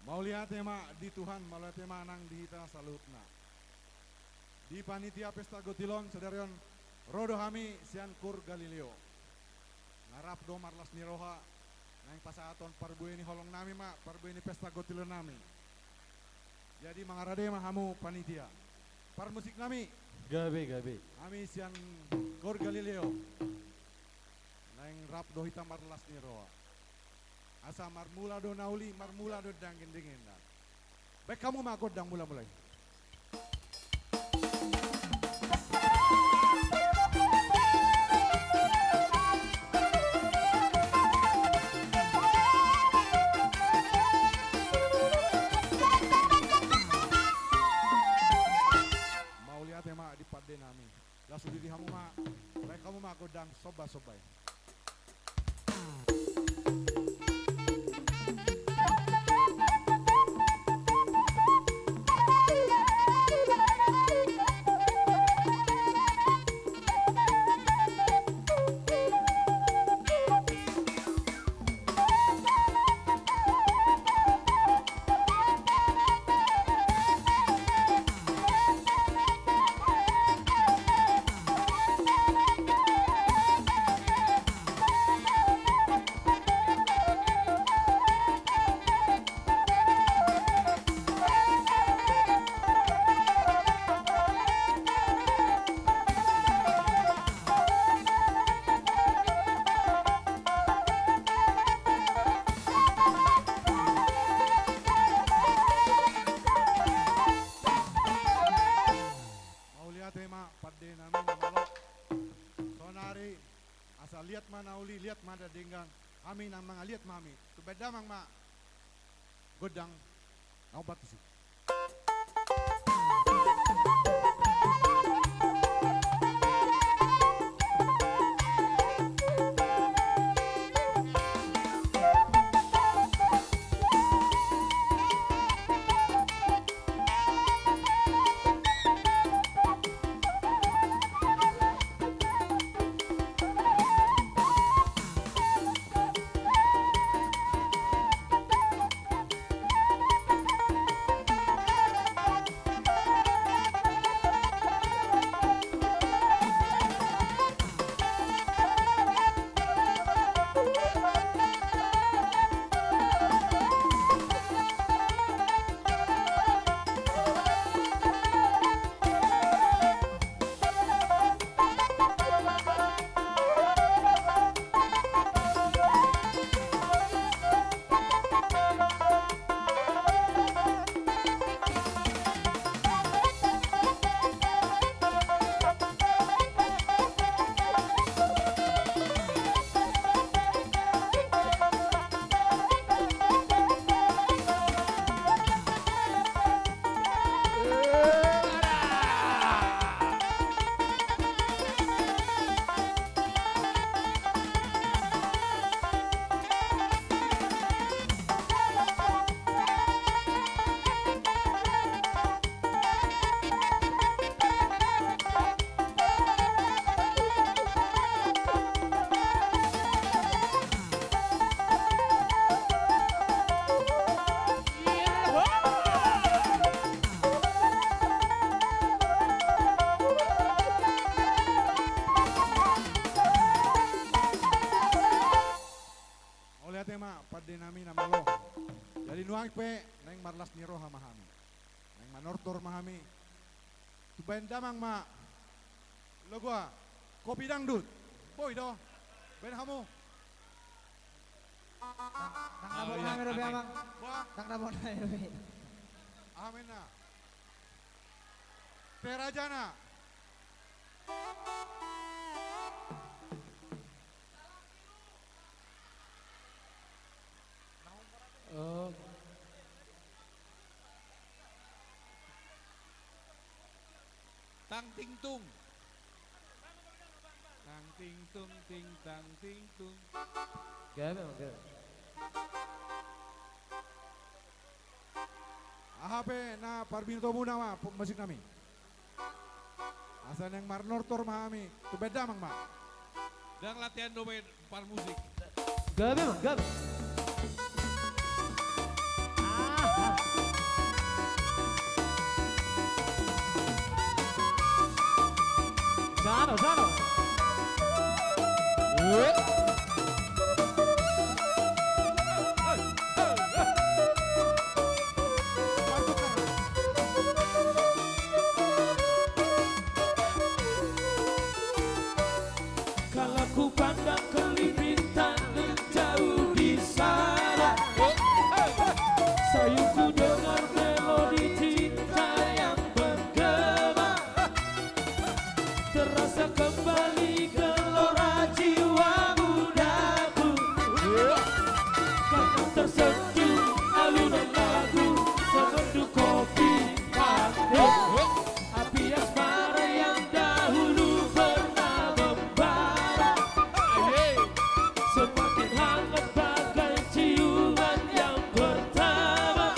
Mauliate ma di Tuhan, mauliate ma nang di hita saluhutna. Di panitia pesta gotil on sadari on, ro do hami sian Kor Galileo. Nga rap do marlas ni roha, naeng pasahathon parbue ni holong nami ma, parbue ni pesta gotil nami. Jadi mangarade ma hamu panitia. Parmusik nami. Gabe, gabe. Hami sian Kor Galileo. Naeng rap do hita marlas ni roha. Asa marmula do na uli, marmula do dangin-dangin. Baen hamu ma gondang mula-mula i. Mauliate ma di pande nami. Laos uli di hamu ma, baen hamu ma gondang somba-somba i. Mauliate ma pande nami na malo. Saonari asa liat ma na uli, liat ma na denggan. Hami nang mangaliat ma hami. Tumba damang ma gondang na umpat tusi. ma hami. Naeng manortor ma hami. Tumbaen damang ma. Logoa. Kopi dangdut. Boi do. Baen hamu. Ndang, ndang dapot nami dope, Amang. Wah. Ndang dapot nami dope. Aha ma inna. Te rajana. Oh. Tang ting tung. Tang ting tung, ting tang ting tung. Gabe, gabe. Aha pe na parbinotomuna ma, po-, musik nami. Asa naeng marnortor ma hami, tumbaen damang ma. Ndang latihan dope parmusik. Gabe, Amang, gabe. Ah. Jano, jano. Eh. Kala kupandang kerlip bintang menjauh di sana, sayup kudengar melodi cinta yang menggema. Terasa kembali gelora jiwa mudaku. Karena tersentuh alunan lagu, semerdu kopi panas. Api asmara yang dahulu pernah membara, semakin hangat bagai ciuman yang pertama.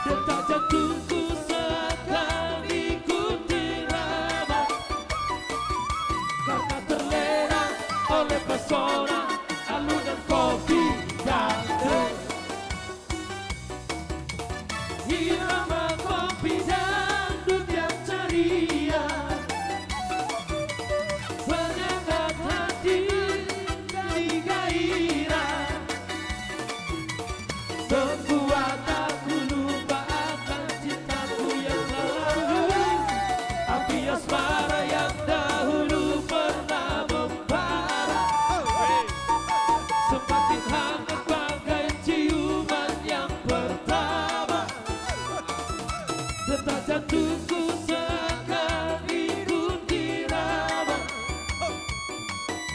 Detak jantungku seakan ikut irama, karena terlena oleh pesona alunan kopi dangdut. Irama kopi dangdut yang ceria, mengangkat hati dari gairah, membuat aku lupa akan cintaku yang lalu. Api asmara yang dahulu pernah membara, semakin hangat bagai ciuman yang pertama. Detak jantungku seakan ikut irama,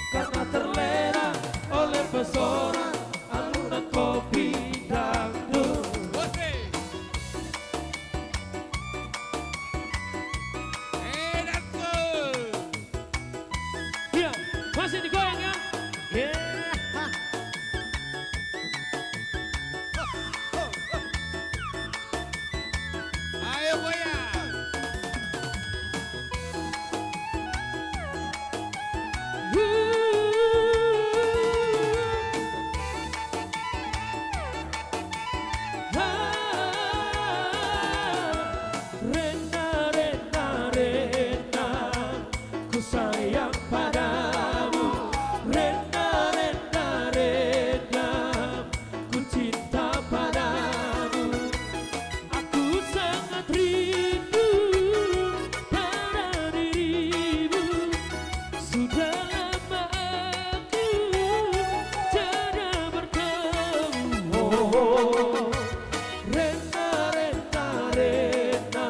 karena terlena oleh pesona alunan kopi dangdut. Iya, masih digoyang ya. Iya. Ayo goyang. Rena, rena, rena, ku sayang padamu. Rena, rena, rena, ku cinta padamu. Aku sangat rindu pada dirimu. Sudah lama aku tiada bertemu. Oh, rena, rena, rena,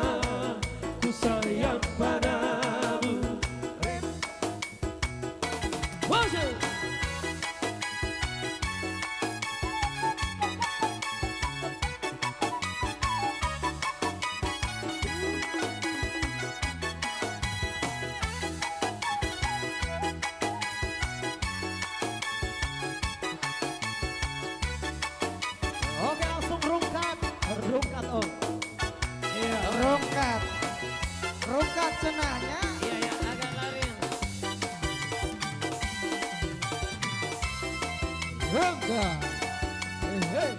ku sayang padamu. Wajah. Oke, langsung rungkat. Rungkat, Om. Iya. Rungkat. Rungkat cenahnya. Iya, iya, agak lari. Rungkat. Hei, hei.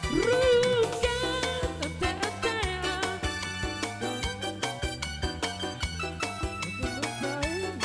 Rungkat, ente, ente, ah. Ente lupain.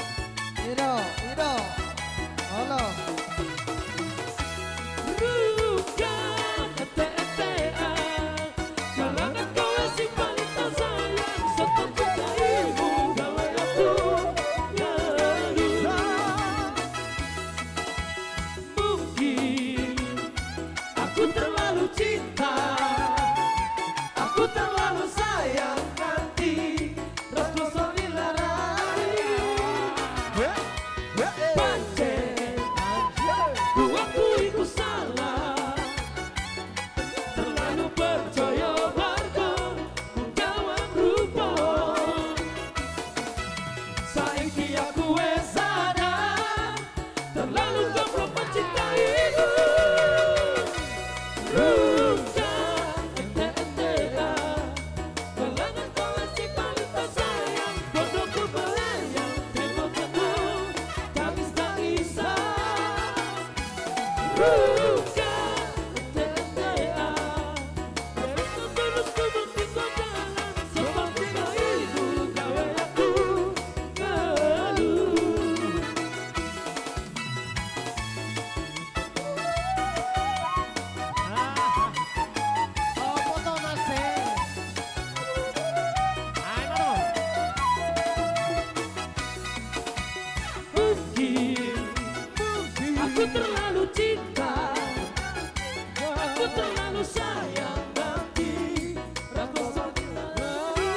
Mungkin, mungkin aku terlalu cinta, aku terlalu sayang, tapi rasa sakit hati.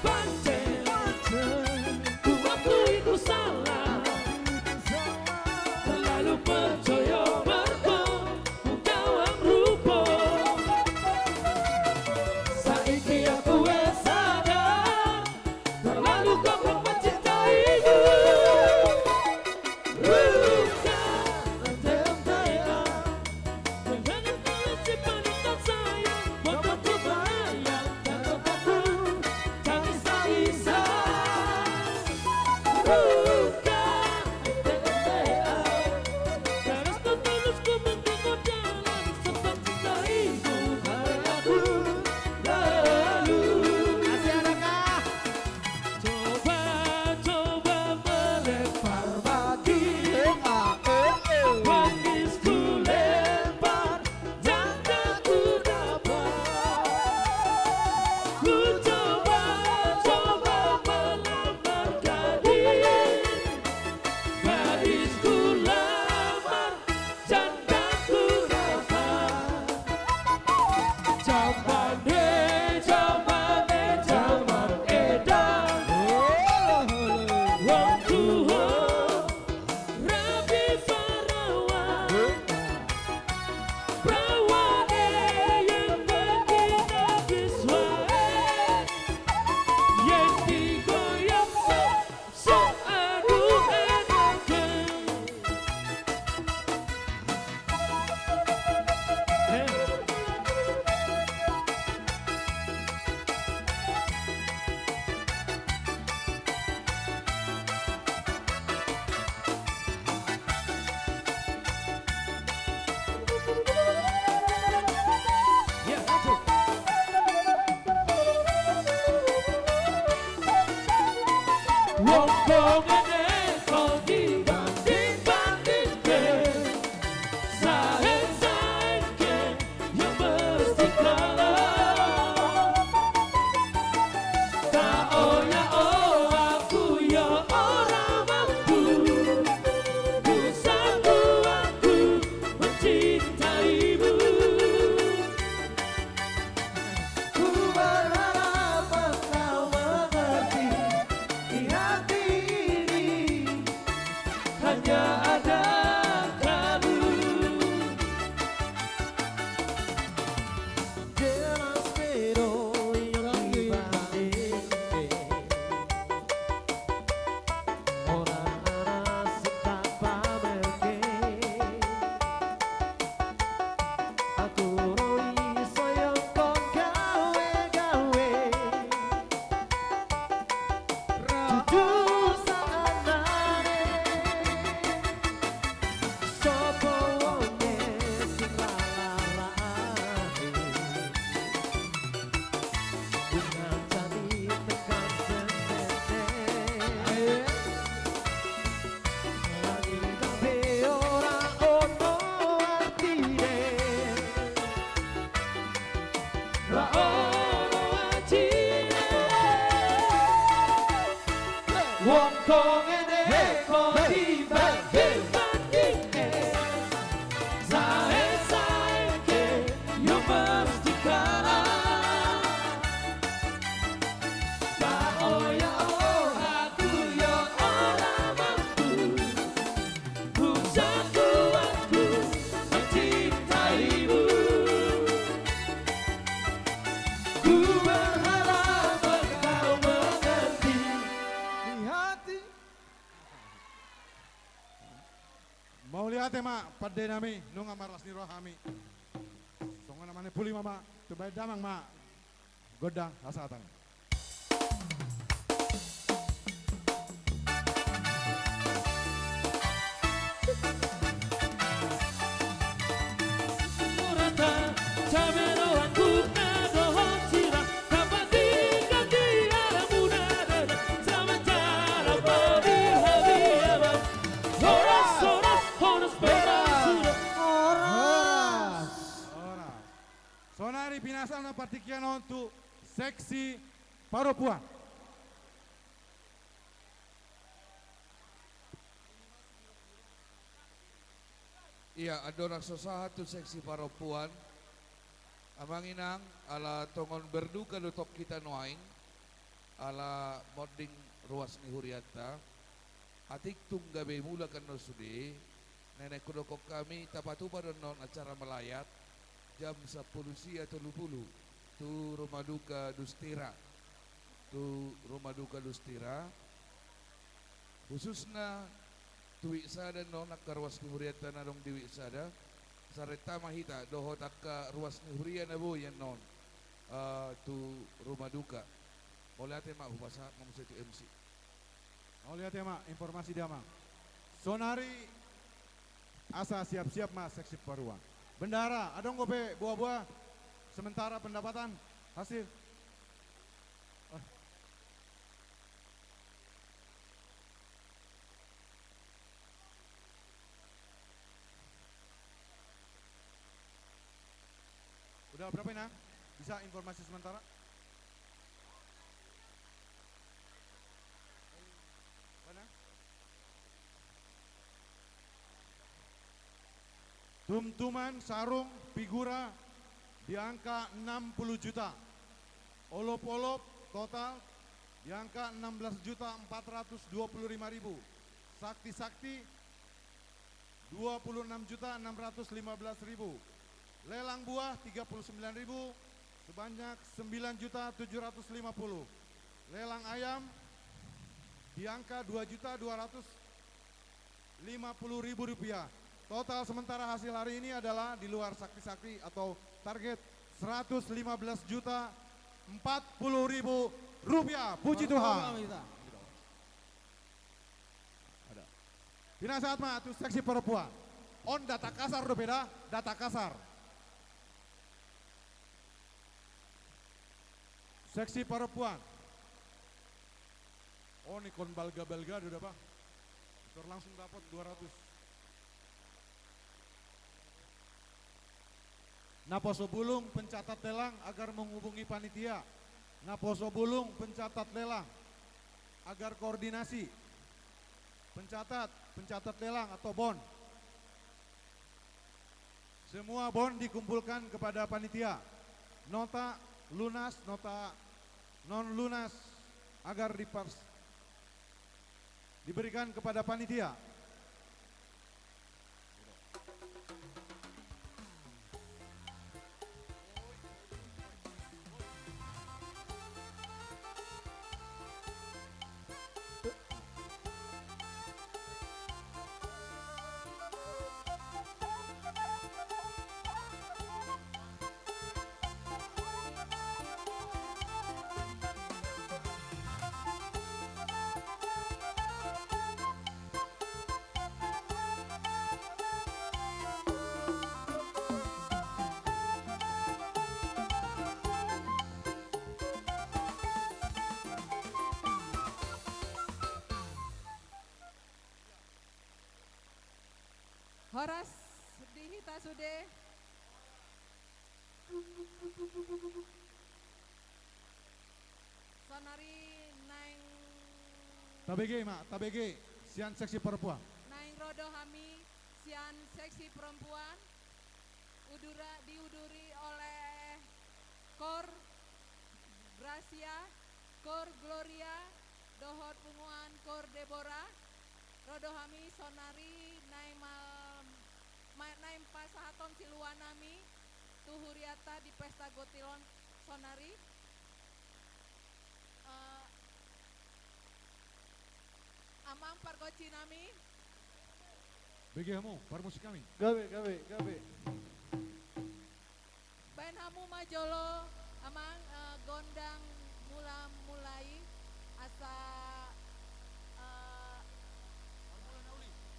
Pancen, ku akui ku salah, terlalu percaya mergo hudawang rupa. Saiki aku wes sadar, terlalu goblok mencintaimu. Ruka, T M T A. Jangan kau simpan rasa sayang, buat aku melayang, dan tetap ku tak bisa-bisa. Ruka, T M T A. Terus ku tulus ku mungkin kau jalan, sebab cintaimu tak pernah ku lalu. Masih adakah? Coba, coba melempar batu. Tangis ku lempar, dan tak ku dapat. Ku coba, coba melamar gadis. Gadis ku lamar, janda ku dapat. Jaman e, jaman e, jaman edan. Wong tuo rabi parawan. Parawan e yang penting habis wae. Yang digoyang so, so, aduh, enak e. Wong kau ngene kau dibanding-bandingke, sae-saengke yang mesti kalah. Tao ya o aku ya ora mampu, bisa ku aku mencintaimu. Ku berharap engkau mengerti, di hati ini hanya ada kamu. Jelas pe do yang dibandingke. Ora anas pamerke. Atur oi sayang kau gawe-gawe. Jujur saanane. Sopo wonge sing rara-rara. Bunga jadi tekan sendete. Langit kabeh ora ono artine. Ora ono artine. Wong kau ngene kau dibanding-bandingke. Sae-saengke yang mesti kalah. Tao ya o aku ya ora mampu, bisa ku aku mencintaimu. Ku berharap engkau mengerti. Di hati. Mauliate ma pande nami, nunga marlas ni roha hami. Songon na manipuli ma, ma, tubaen damang ma gondang hasahatan. Asal na partingkian on tu seksi parompuan. Ia, andorang so sahat tu seksi parompuan, amang inang, ala tongon berduka do tong hita nuaeng, ala monding ruas ni hurianta. Atik tung gabe mulak annon sude, naeng hudokhon hami tapatupa do annon acara melayat jam sampulu sia tolu pulu tu Rumah Duka Dustira. Tu Rumah Duka Dustira. Khususna tu Wik Sada annon, angka ruas ni hurianta na adong di Wik Sada. Sarenta ma hita dohot angka ruas ni huria na boi annon, eh, tu Rumah Duka. Mauliate ma, hupasahat ma muse tu M C. Mauliate ma, informasi di amang. Sonari asa siap-siap ma seksi parompuan. Bendahara, adong dope boa-boa sementara pendapatan hasil? Ah. Udah berapa, Inang? Bisa informasi sementara? Mana? Tumtuman sarung figura di angka enam puluh juta. Olop-olop total di angka enam belas juta empat ratus dua puluh lima ribu. Sakti-sakti dua puluh enam juta enam ratus lima belas ribu. Lelang buah tiga puluh sembilan ribu, sebanyak sembilan juta tujuh ratus lima puluh. Lelang ayam di angka dua juta dua ratus lima puluh ribu rupiah. Total sementara hasil hari ini adalah di luar sakti-sakti atau target seratus lima belas juta empat puluh ribu rupiah. Puji Tuhan. Ada. Pinasahat ma tu seksi perempuan. On data kasar dope da, data kasar. Seksi perempuan. On ingkon balga-balga do da, Bang. Biar langsung dapat dua ratus. Naposo bulung pencatat lelang agar menghubungi panitia. Naposo bulung pencatat lelang agar koordinasi. Pencatat, pencatat lelang atau bon. Semua bon dikumpulkan kepada panitia. Nota lunas, nota non lunas agar dipers-, diberikan kepada panitia. Horas di hita sude. Saonari naeng tabege ma, tabege sian seksi perempuan. Naeng ro do hami sian seksi perempuan. Udura-, diuduri oleh Kor Gracia, Kor Gloria, dohot punguan Kor Debora. Ro do hami saonari naeng mal-, ma-, naeng pasahathon siluanami tu hurianta di pesta gotil on saonari. Eh, amang pargonsinami. Bege hamu, parmusiknami. Gabe, gabe, gabe. Baen hamu ma jolo, amang, eh, gondang mula-mula i, asa, eh,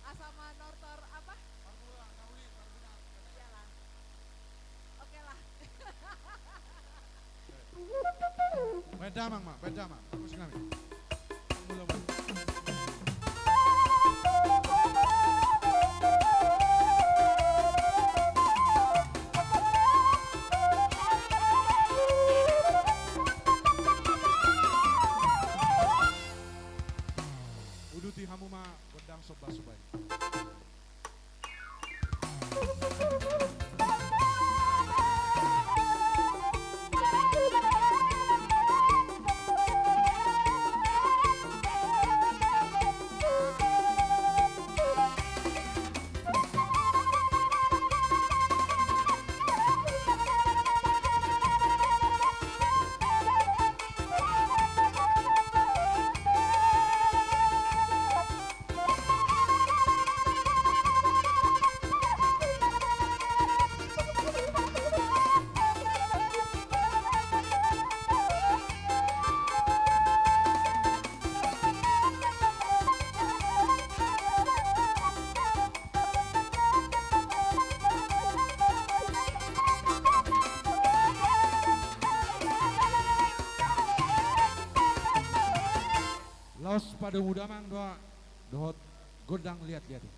asa manortor apa? Iyalah. Oke lah. Baen damang ma, baen damang. Parmusiknami. Mula, mula. Hamu ma gondang somba somba i. Laos padomu damang dohot gondang liat-liat i.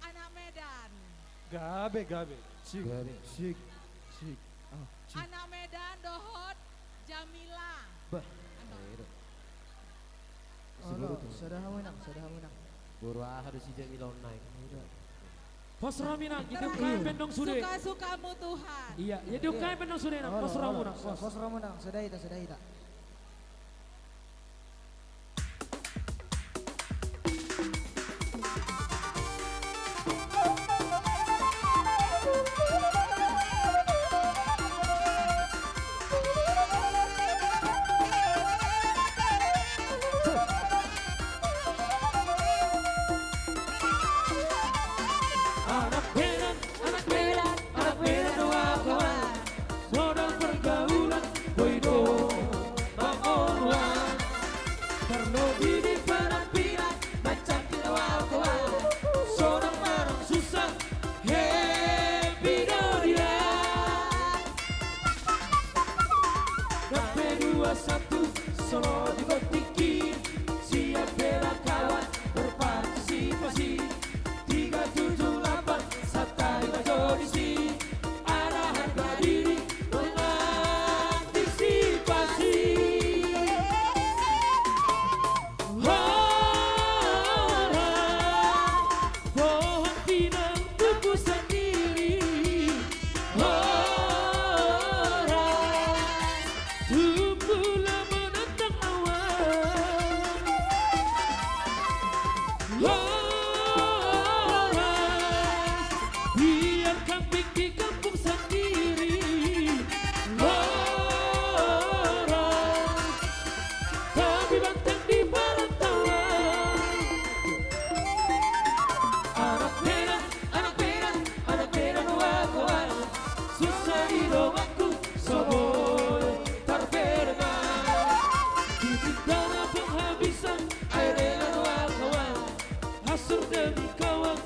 Anak Medan. Gabe, gabe. Sik, gabe. Sik, sik. Ah, sik. Anak Medan dohot Jamila. Bah. Anak. Ayo, dok. Olo, sada hamu, Nang, sada hamu, Nang. Boru aha do si Jamila on, Nang? Ayo, dok. Pos rohami, Nang, didok hami pe antong sude. Suka-sukamu Tuhan. Iya, iya, didok hami pe antong sude, Nang. Olo, pos rohamu, olo, Nang, pos. Pos rohamu, Nang, sada hita, sada hita. Anak Medan, anak Medan, anak Medan do au kawan. Modal pergaulan boi do mangolu au. Tarlobi di penampilan mancangkir do au kawan. Sonang manang susa, happy do dia. Dap dua satu, solo di tingki, siap bela kawan, berpartisipasi. Tiga tujuh lapan, satahi ma jo disi, ada harga diri mengantisipasi. Horas, pohon pinang tumbuh sendiri. Horas, tumbuhlah menantang awan. Horas, biar kambing di kampung sendiri. Horas, tapi banteng di perantauan. Anak Medan, anak Medan, anak Medan, wah, wah. Susah di donganku, so boi tarbahen. Di tengah penghabisan, air elan, wah, wah. Hasur demi kawan,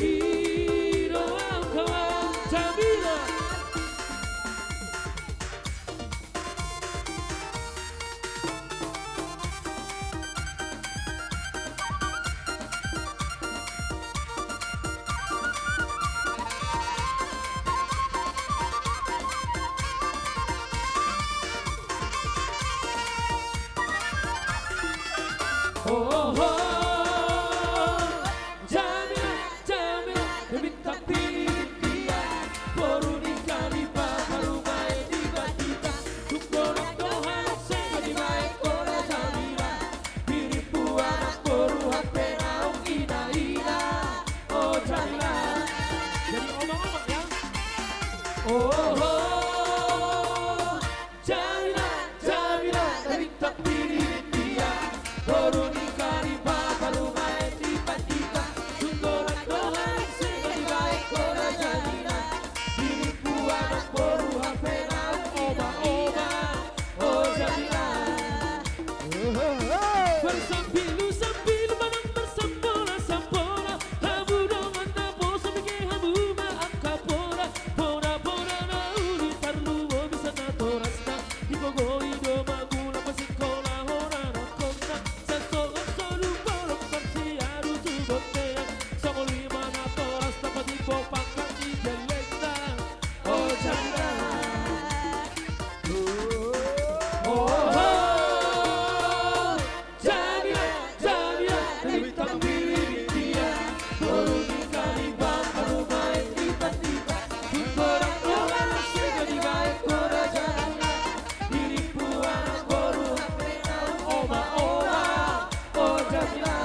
i do au kawan. Jamila. Oho. Jamila, Jamila, bintang pilihan dia, boru ni Kalipa, haru ma i di bandita, tung godang do halak sega dibahen horas Jamila, dirimu anak boru hape naung ina-ina, o Jamila. Jadi omong-omong ya. Oho. Jamila, Jamila, bintang pilihan dia, boru ni Kalipa, haru ma i di bandita, tung godang do halak sega dibahen horas Jamila, dirimu anak boru hape naung oba-oba, o Jamila. Marsampilu-sampilu manang marsambola-sambola, hamu dongan naposo, mangke hamu ma angka poda, poda-poda na uli, tarlumobi sian natorasna, digogoi do mangula, pasingkola hona anakkonta, sai songon solu bolon parsiadu tu bontean, songon i ma natorasna patimbo pangkat ni jellengna, o Jamila. Oho. Jamila, Jamila, bintang pilihan dia, boru ni Kalipa, haru ma i di bandita, tung godang do halak sega dibahen horas Jamila, dirimu anak boru hape naung oba-oba, o Jamila.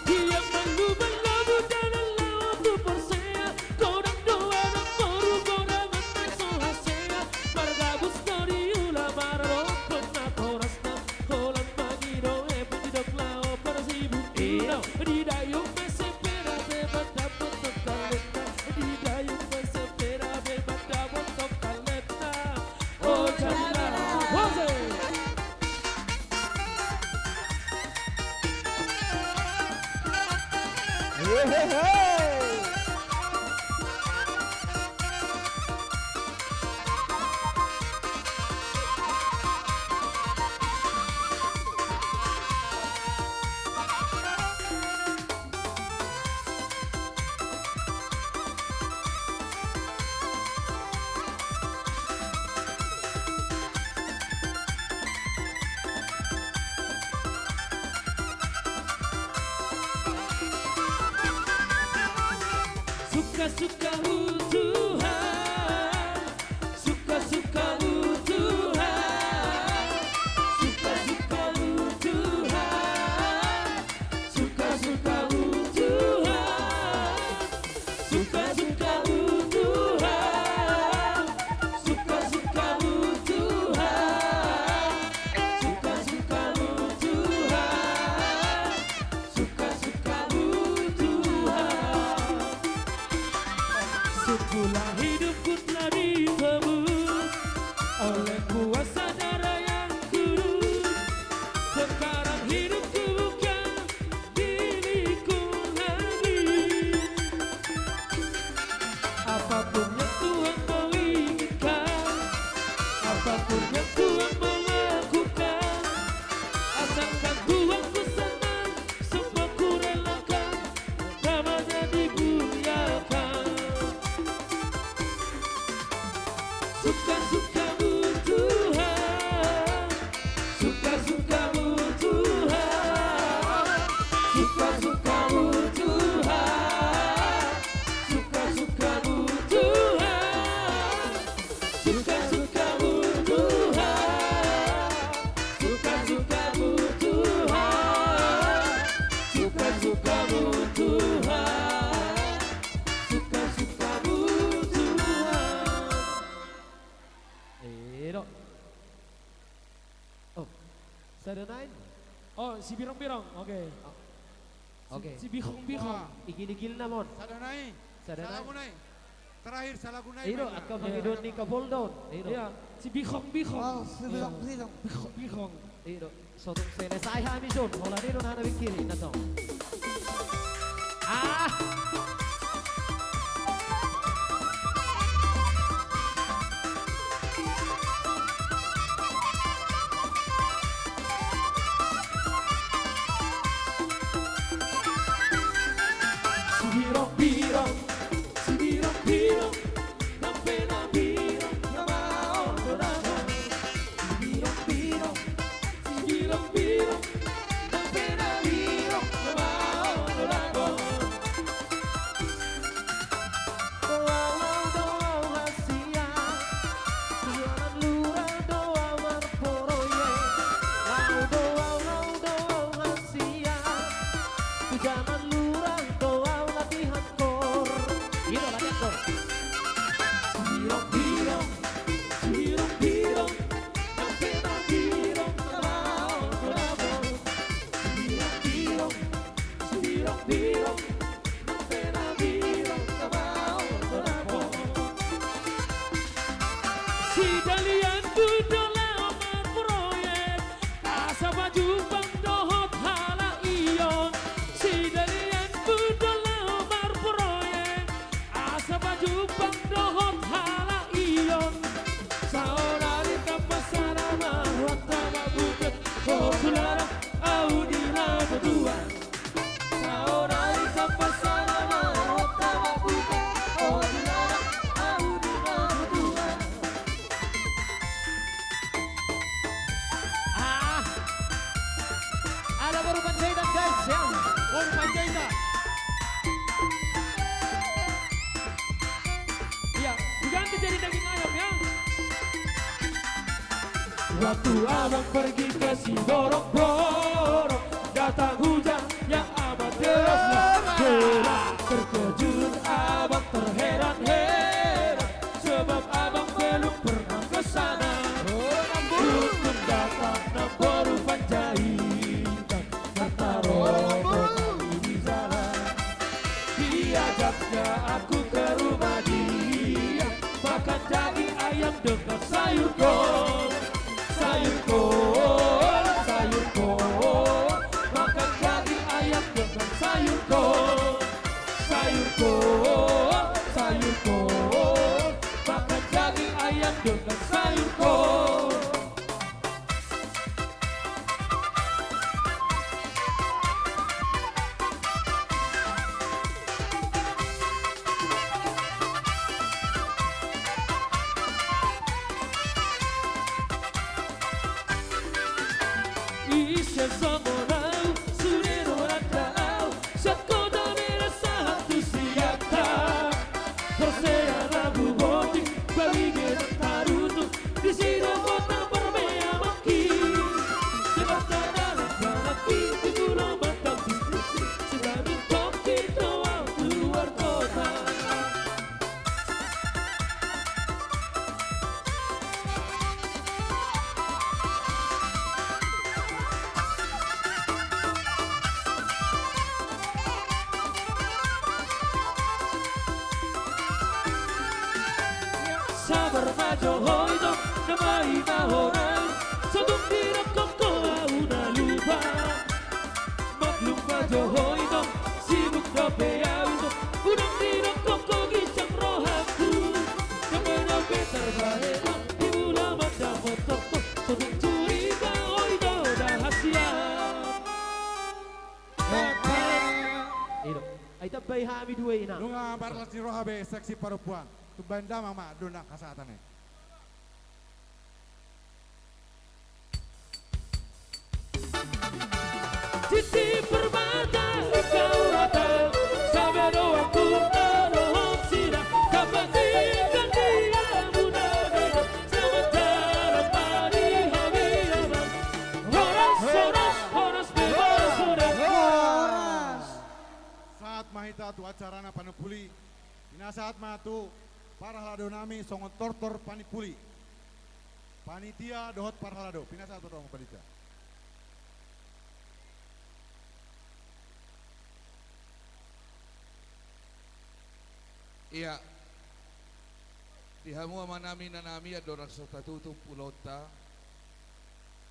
Dia malu-malu dalan laho tu Porsea, godang do anak boru, godang anak so hasea, margabus do diula, marrongkon natorasna, holan mangido epeng, didok laho parsibuk, ina, didayung ma sepeda pe mandapot tongkalenta, didayung ma sepeda pe mandapot tongkalenta, o Jamila. Ose. Suka-sukamu Tuhan, suka-sukamu Tuhan, suka-sukamu Tuhan, suka-sukamu Tuhan, suka-sukamu Tuhan, suka-sukamu Tuhan, suka-sukamu Tuhan. Suka-sukamu Tuhan. Sungguhlah hidupku telah ditebus oleh kuasa darah yang kudus. Sekarang hidupku bukan milikku lagi. Apapun yang Tuhan mau inginkan, apapun yang Tuhan mau lakukan, asalkan Tuhan ku senang, semua ku relakan, namanya dimuliakan. Suka-sukamu Tuhan, suka-sukamu Tuhan, suka-sukamu Tuhan, suka-sukamu Tuhan, suka-sukamu Tuhan, suka-sukamu Tuhan, suka-sukamu Tuhan, suka-sukamu Tuhan. Edo. Oh, sada nai. Oh, si Birong-birong. Oke. Oh. Si, oke. Si Bihong-bihong. Wah. Igil-igil na mon. Sada nai. Sada nai. Salagu nai. Terakhir salagu nai. Edo, main, angka pangidoan ni Kapolda on. Edo. Iya, si Bihong-bihong. Oh, si Bihong-bihong. Bihong-bihong. Edo. So tung selesai hami son, holan i do na nabingkiri na tong. Ah. Sibirong-birong, sibirong-birong, nang pe na birong na maol do dagong. Sibirong-birong, sibirong-birong, nang pe na birong na maol do dagong. Laho do au hasian, tu jaman lurah do au marproyek. Laho do au, laho do au hasian, tu jaman lurah do au latihan kor. Ino latihan kor. Sibirong-birong, sibirong-birong, nang pe na birong na maol do dagong. Sibirong-birong, sibirong-birong, nang pe na birong na maol do dagong. Si Dalian Bundo laho marproyek, asa pajumpang dohot halak Ion. Si Dalian Bundo laho marproyek, asa pajumpang dohot halak Ion. Saonari tamba sada ma rohanta mambuat, o tulang, ahu di na potuan. Saonari tamba sada ma rohanta mambuat, o tulang, ahu di na potuan. Ah. Ada boru Panjaitan, guys, ya. Boru Panjaitan. Iya, diganti jadi daging ayam, ya. Waktu abang pergi ke Siborongborong, datang hujan yang amat deras. Deras, terkejut abang terheran-heran. Sebab abang belum pernah ke sana. Rukun datang namboru Panjaitan, martaruhon ahu di jalan. Diajaknya aku ke rumah dia, makan daging ayam dengan sayur kol. Sayur kol, sayur kol, makan daging ayam dengan sayur kol. Sayur kol, sayur kol, makan daging ayam dengan sayur kol. Ise songon au, sude do ranta au, sangkota beda sahat tu sianta. Sabar ma jo ho ito, nama ita horas. Sotung didok ho au na lupa. Maklum ma jo ho ito, sibuk dope au ito. Unang didok ho ginjang rohangku. Nama na betar bae ito, di mula mata motor to. Sotung curiga ho ito, dah hasia. Ito. Ai tambai hami dua ina. Nunga marlas ni roha be seksi parompuan. Tumbaen damang ma dondang hasahatan i. Sisi permata, kau rata, sabe dohot ku, dohot sida, kapasikan dia muda dena, selamat jalan padi hami aman. Horas, horas, horas, horas, horas. Sahat ma hita tu acarana panupuli. Pinasahat ma tu parhalado nami songon tortor panipuli. Panitia dohot parhalado. Pinasahat ma tu hamu panitia. Ia. Di hamu amanami, inanami, andorang so tatutup ulaonta.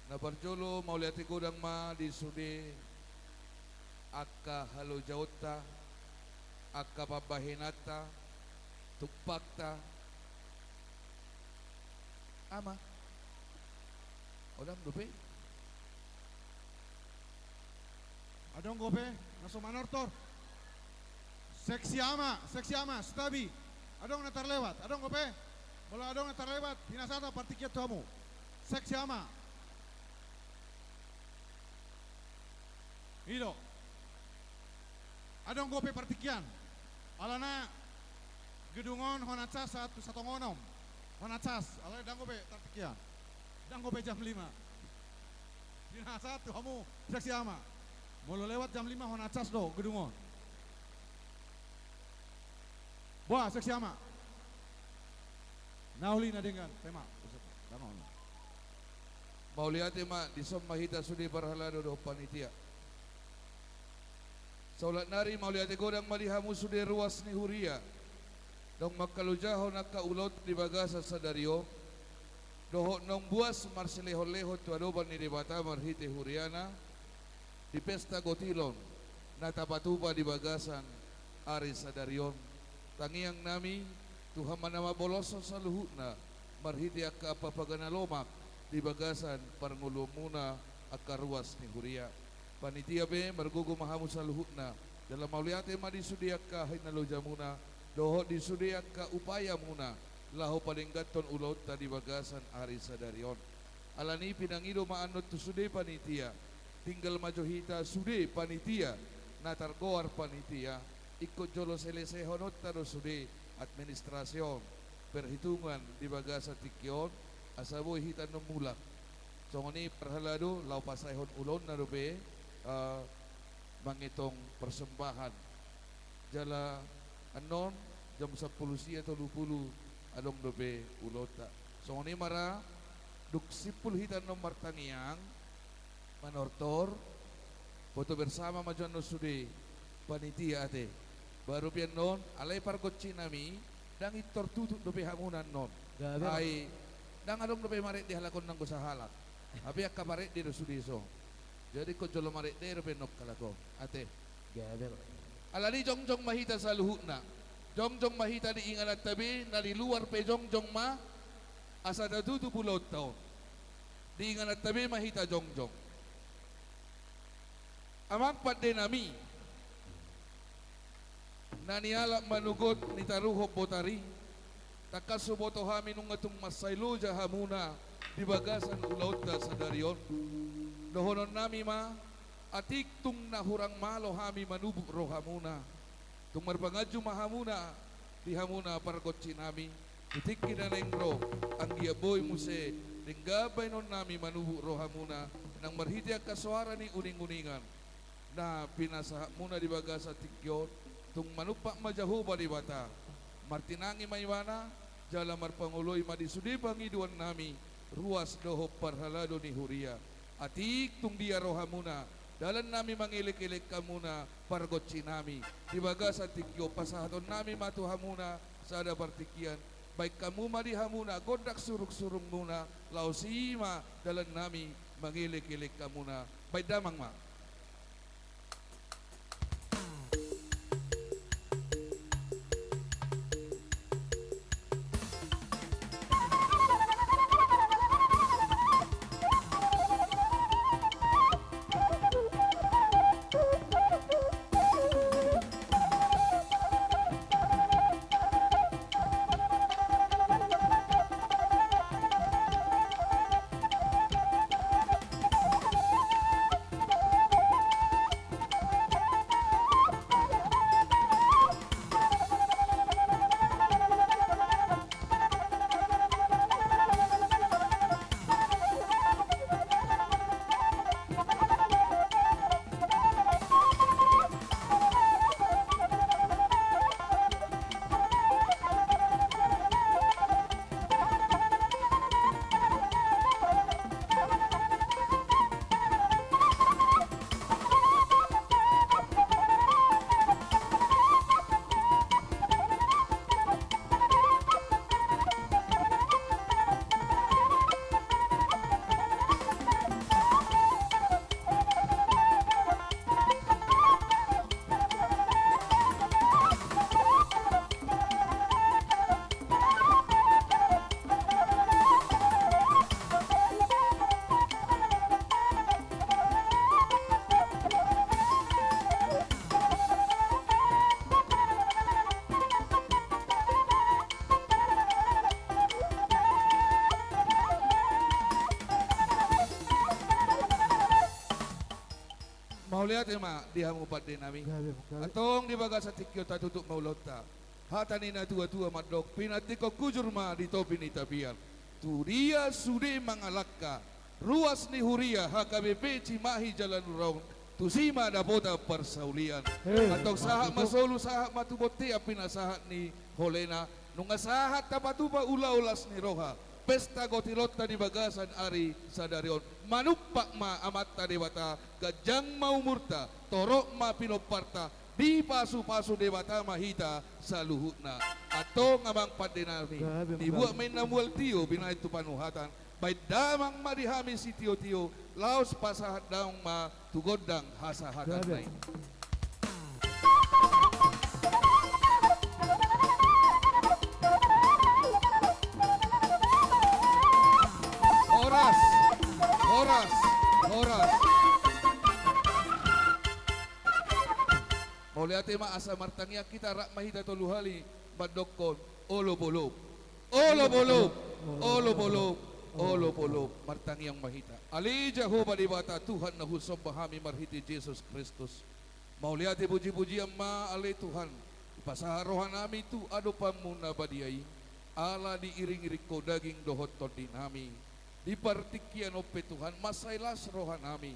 Na parjolo mauliate godang ma di sude angka halojaonta, angka pambahenanta, tumpakta. Ama. Odang dope. Adong dope na so manortor. Seksi ama, seksi ama, Sitabi. Adong na tarlewat, adong dope. Molo adong na tarlewat, pinasahat partingkian tu hamu. Seksi ama. I do. Adong dope partingkian. Alana gedung on hona cas sahat tu satongonom. Hona cas, alana ndang dope tartingkian. Ndang dope jam lima. Pinasahat tu hamu seksi ama. Molo lewat jam lima hona cas do gedung on. Boa, seksi ama. Na uli na denggan, tema. Mauliate ma, dison ma hita sude parhalado dohot panitia. Saulak nari mauliate godang ma di hamu sude ruas ni huria. Naung mangkalojahon angka ulaon di bagasan sadari on. Dohot naung buas marsilehonlehon tu adopan ni Debata marhite huriana. Di pesta gotilon, na tapatupa di bagasan ari sadari on. Tangiang nami, Tuhan ma na mamboloshon saluhutna, marhite angka ampapaga na lomak, di bagasan parngoluonmuna angka ruas ni huria. Panitia pe, margogo ma hamu saluhutna, jala mauliate ma di sude angka hinalojamuna, dohot di sude angka upayamuna, laho padengganhon ulaonta di bagasan ari sadari on. Alani pinangido ma annon tu sude panitia, tinggal ma jo hita sude panitia, na targoar panitia, ingkon jolo selesehononta do sude administrasi on, perhitungan di bagasan tingki on, asa boi hita annon mulak. Songon i parhalado, laho pasaehon ulaonna dope, eh, mangetong persembahan. Jala annon jam sampulu sia tolu pulu adong dope ulaonta. Songon i ma ra, dung simpul hita annon martangiang, manortor, foto bersama ma jo annon sude panitia ate. Baru pe annon, alai pargonsi nami, ndang intor tutup dope hamuna annon. Gabe. Ai, ndang adong dope marende halak on nanggo sahalak. Hape angka parende do sude so. Jadi ingkon jolo marende dope annon halak on. Ate. Gabe. Alani jongjong ma hita saluhutna. Jongjong ma hita di ingananta be, na di luar pe jongjong ma, asa tatutup ulaonta on. Di ingananta be ma hita jongjong. Amang pande nami, na nialap manugot nitaruhon botari, tangkas huboto hami nunga tung mansai loja hamuna di bagasan ulaonta sadari on. Dohonon nami ma, atik tung na hurang malo hami manubuk rohamuna, tung marpanganju ma hamuna di hamuna pargonsi nami, di tingki na naeng ro, anggiat boi muse denggan baenon nami manubuk rohamuna, nang marhite angka soara ni uning-uningan na pinasahatmuna di bagasan tingki on, tung manumpak ma Jahowa Debata, martinangi ma Ibana, jala marpangoloi ma di sude pangidoan nami, ruas dohot parhalado ni huria. Atik tung dia rohamuna, dalan nami mangelek-elek hamuna, pargonsi nami, di bagasan tingki on pasahaton nami ma tu hamuna, sada partingkian, Baen hamu ma di hamuna gondang surungsurungmuna, laos i ma dalannami mangelek-elek hamuna. Baen damang ma. Mauliate ma di hamu pandenami. Gabe, gabe. Antong di bagasan tingki on tatutup ma ulaonta. Hata ni natuatua mandok, pinantikhon hujur ma di topi ni tapian. Tudia sude mangalangka, ruas ni huria H K B P Cimahi Jalan Lura on, tusi ma dapotan parsaulian. Antong sahat ma solu, sahat ma tu bontean pinasahat ni holena, nunga sahat tapatupa ulaon las ni roha pesta gotilonta di bagasan ari sadari on. Manumpak ma Amanta Debata, ganjang ma umurta, torop ma pinomparta, dipasupasu Debata ma hita saluhutna. Antong amang pandenami, dibuat ma inna mual tio binahen tu panuhatan, baen damang ma di hami sitiotio, laos pasahat damang ma tu gondang hasahatanna i. Horas, horas, horas. Mauliate ma, asa martangiang hita, rap ma hita tolu hali mandokkon: Olopolop, olopolop, olopolop, olopolop. Martangiang ma hita. Ale Jahowa Debata, Tuhan na husomba hami marhite Jesus Kristus, mauliate pujipujian ma ale Tuhan, hupasahat rohanami tu adopanmu na badia i, ala diiringiring Ho daging dohot tondinami. Di partingkian on pe Tuhan, mansai las rohanami,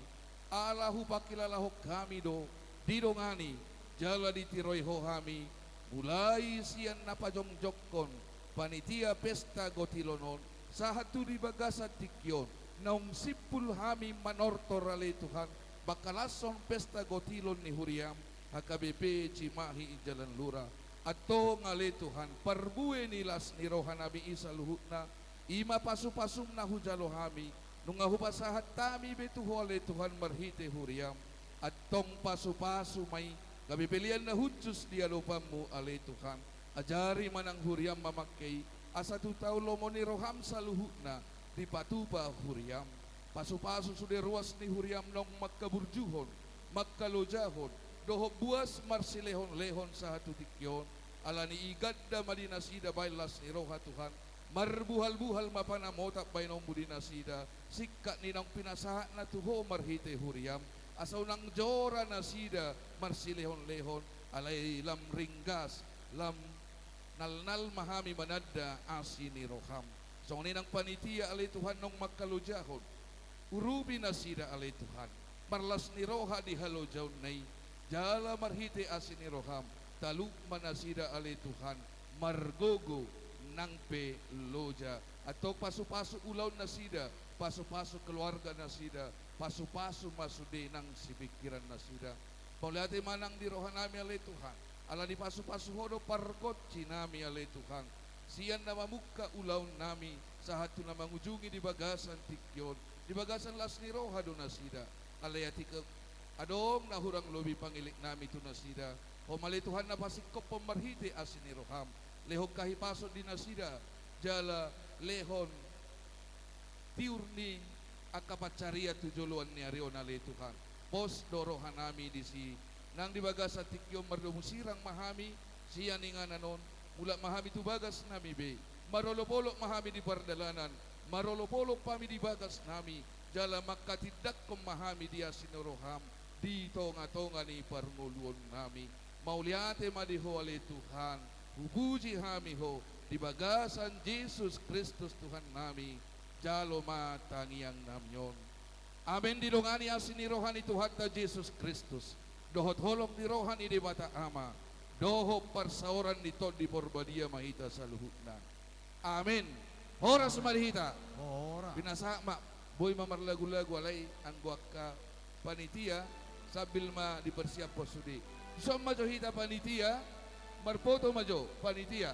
ala hupangkilalahon hami do, didongani, jala ditiroi Ho hami, mulai sian na pajongjongkon panitia pesta gotilon on, sahat tu di bagasan tingki on, naung simpul hami manortor ale Tuhan, mangkalashon pesta gotilon ni huriam, H K B P Cimahi Jalan Lura. Antong ale Tuhan, parbue ni las ni rohanami i saluhutna, i ma pasupasum na hujalo hami, nunga hupasahat hami be tu Ho ale Tuhan marhite huriam. Antong pasupasu ma i, gabe pelean na hushus di adopanmu ale Tuhan. Ajari ma nang huriam mamangke i, asa tu taon lomo ni roham saluhutna dipatupa huriam. Pasupasu sude ruas ni huriam naung mangkaburjuhon, mangkalojahon, dohot buas marsilehonlehon sahat tu tingki on, ala ni i ganda ma di nasida baen las ni roha Tuhan, marbuhalbuhal ma panamotap baenonmu di nasida, singkat ni naung pinasahatna tu Ho marhite huriam, asa unang jora nasida marsilehonlehon, alai lam ringgas, lam nalnal ma hami mananda asi ni roham. Songon i nang panitia ale Tuhan naung mangkalojahon, urupi nasida ale Tuhan, marlas ni roha di halojaonna i, jala marhite asi ni roham, talup ma nasida ale Tuhan, margogo nang pe loja. Antong pasupasu ulaon nasida, pasupasu keluarga nasida, pasupasu ma sude nang sipingkiran nasida. Mauliate ma nang di rohanami ale Tuhan, ala dipasupasu Ho do pargonsinami ale Tuhan, Sian na mamungka ulaonnami sahat tu na mangujungi di bagasan tingki on, di bagasan las ni roha do nasida. Alai atik adong na hurang lobi pangeleknami tu nasida, Ho ma ale Tuhan na pasingkophon marhite asi ni roham, lehon hahipason di nasida, jala lehon tiur ni angka pansarian tu joloan ni ari on ale Tuhan. Pos do rohanami disi, nang di bagasan tingki on mardomu sirang ma hami sian inganan on, mulak ma hami tu bagasnami be, marolopolop ma hami di pardalanan, marolopolop hami di bagasnami, jala manghatindanghon ma hami di asi ni roham di tongatonga ni parngoluonnami. Mauliate ma di Ho ale Tuhan, hupuji hami Ho di bagasan Jesus Kristus Tuhannami. Jalo ma tangiangnami on. Amen. Didongani asi ni roha ni Tuhanta Jesus Kristus, dohot holong ni roha ni Debata Ama, dohot parsaoran ni Tondi Porbadia ma hita saluhutna. Amen. Horas ma di hita. Horas. Pinasahat ma, boi ma marlagulagu alai anggo angka panitia sambil ma dipersiaphon sude. Dison ma jo hita panitia, marfoto ma jo panitia.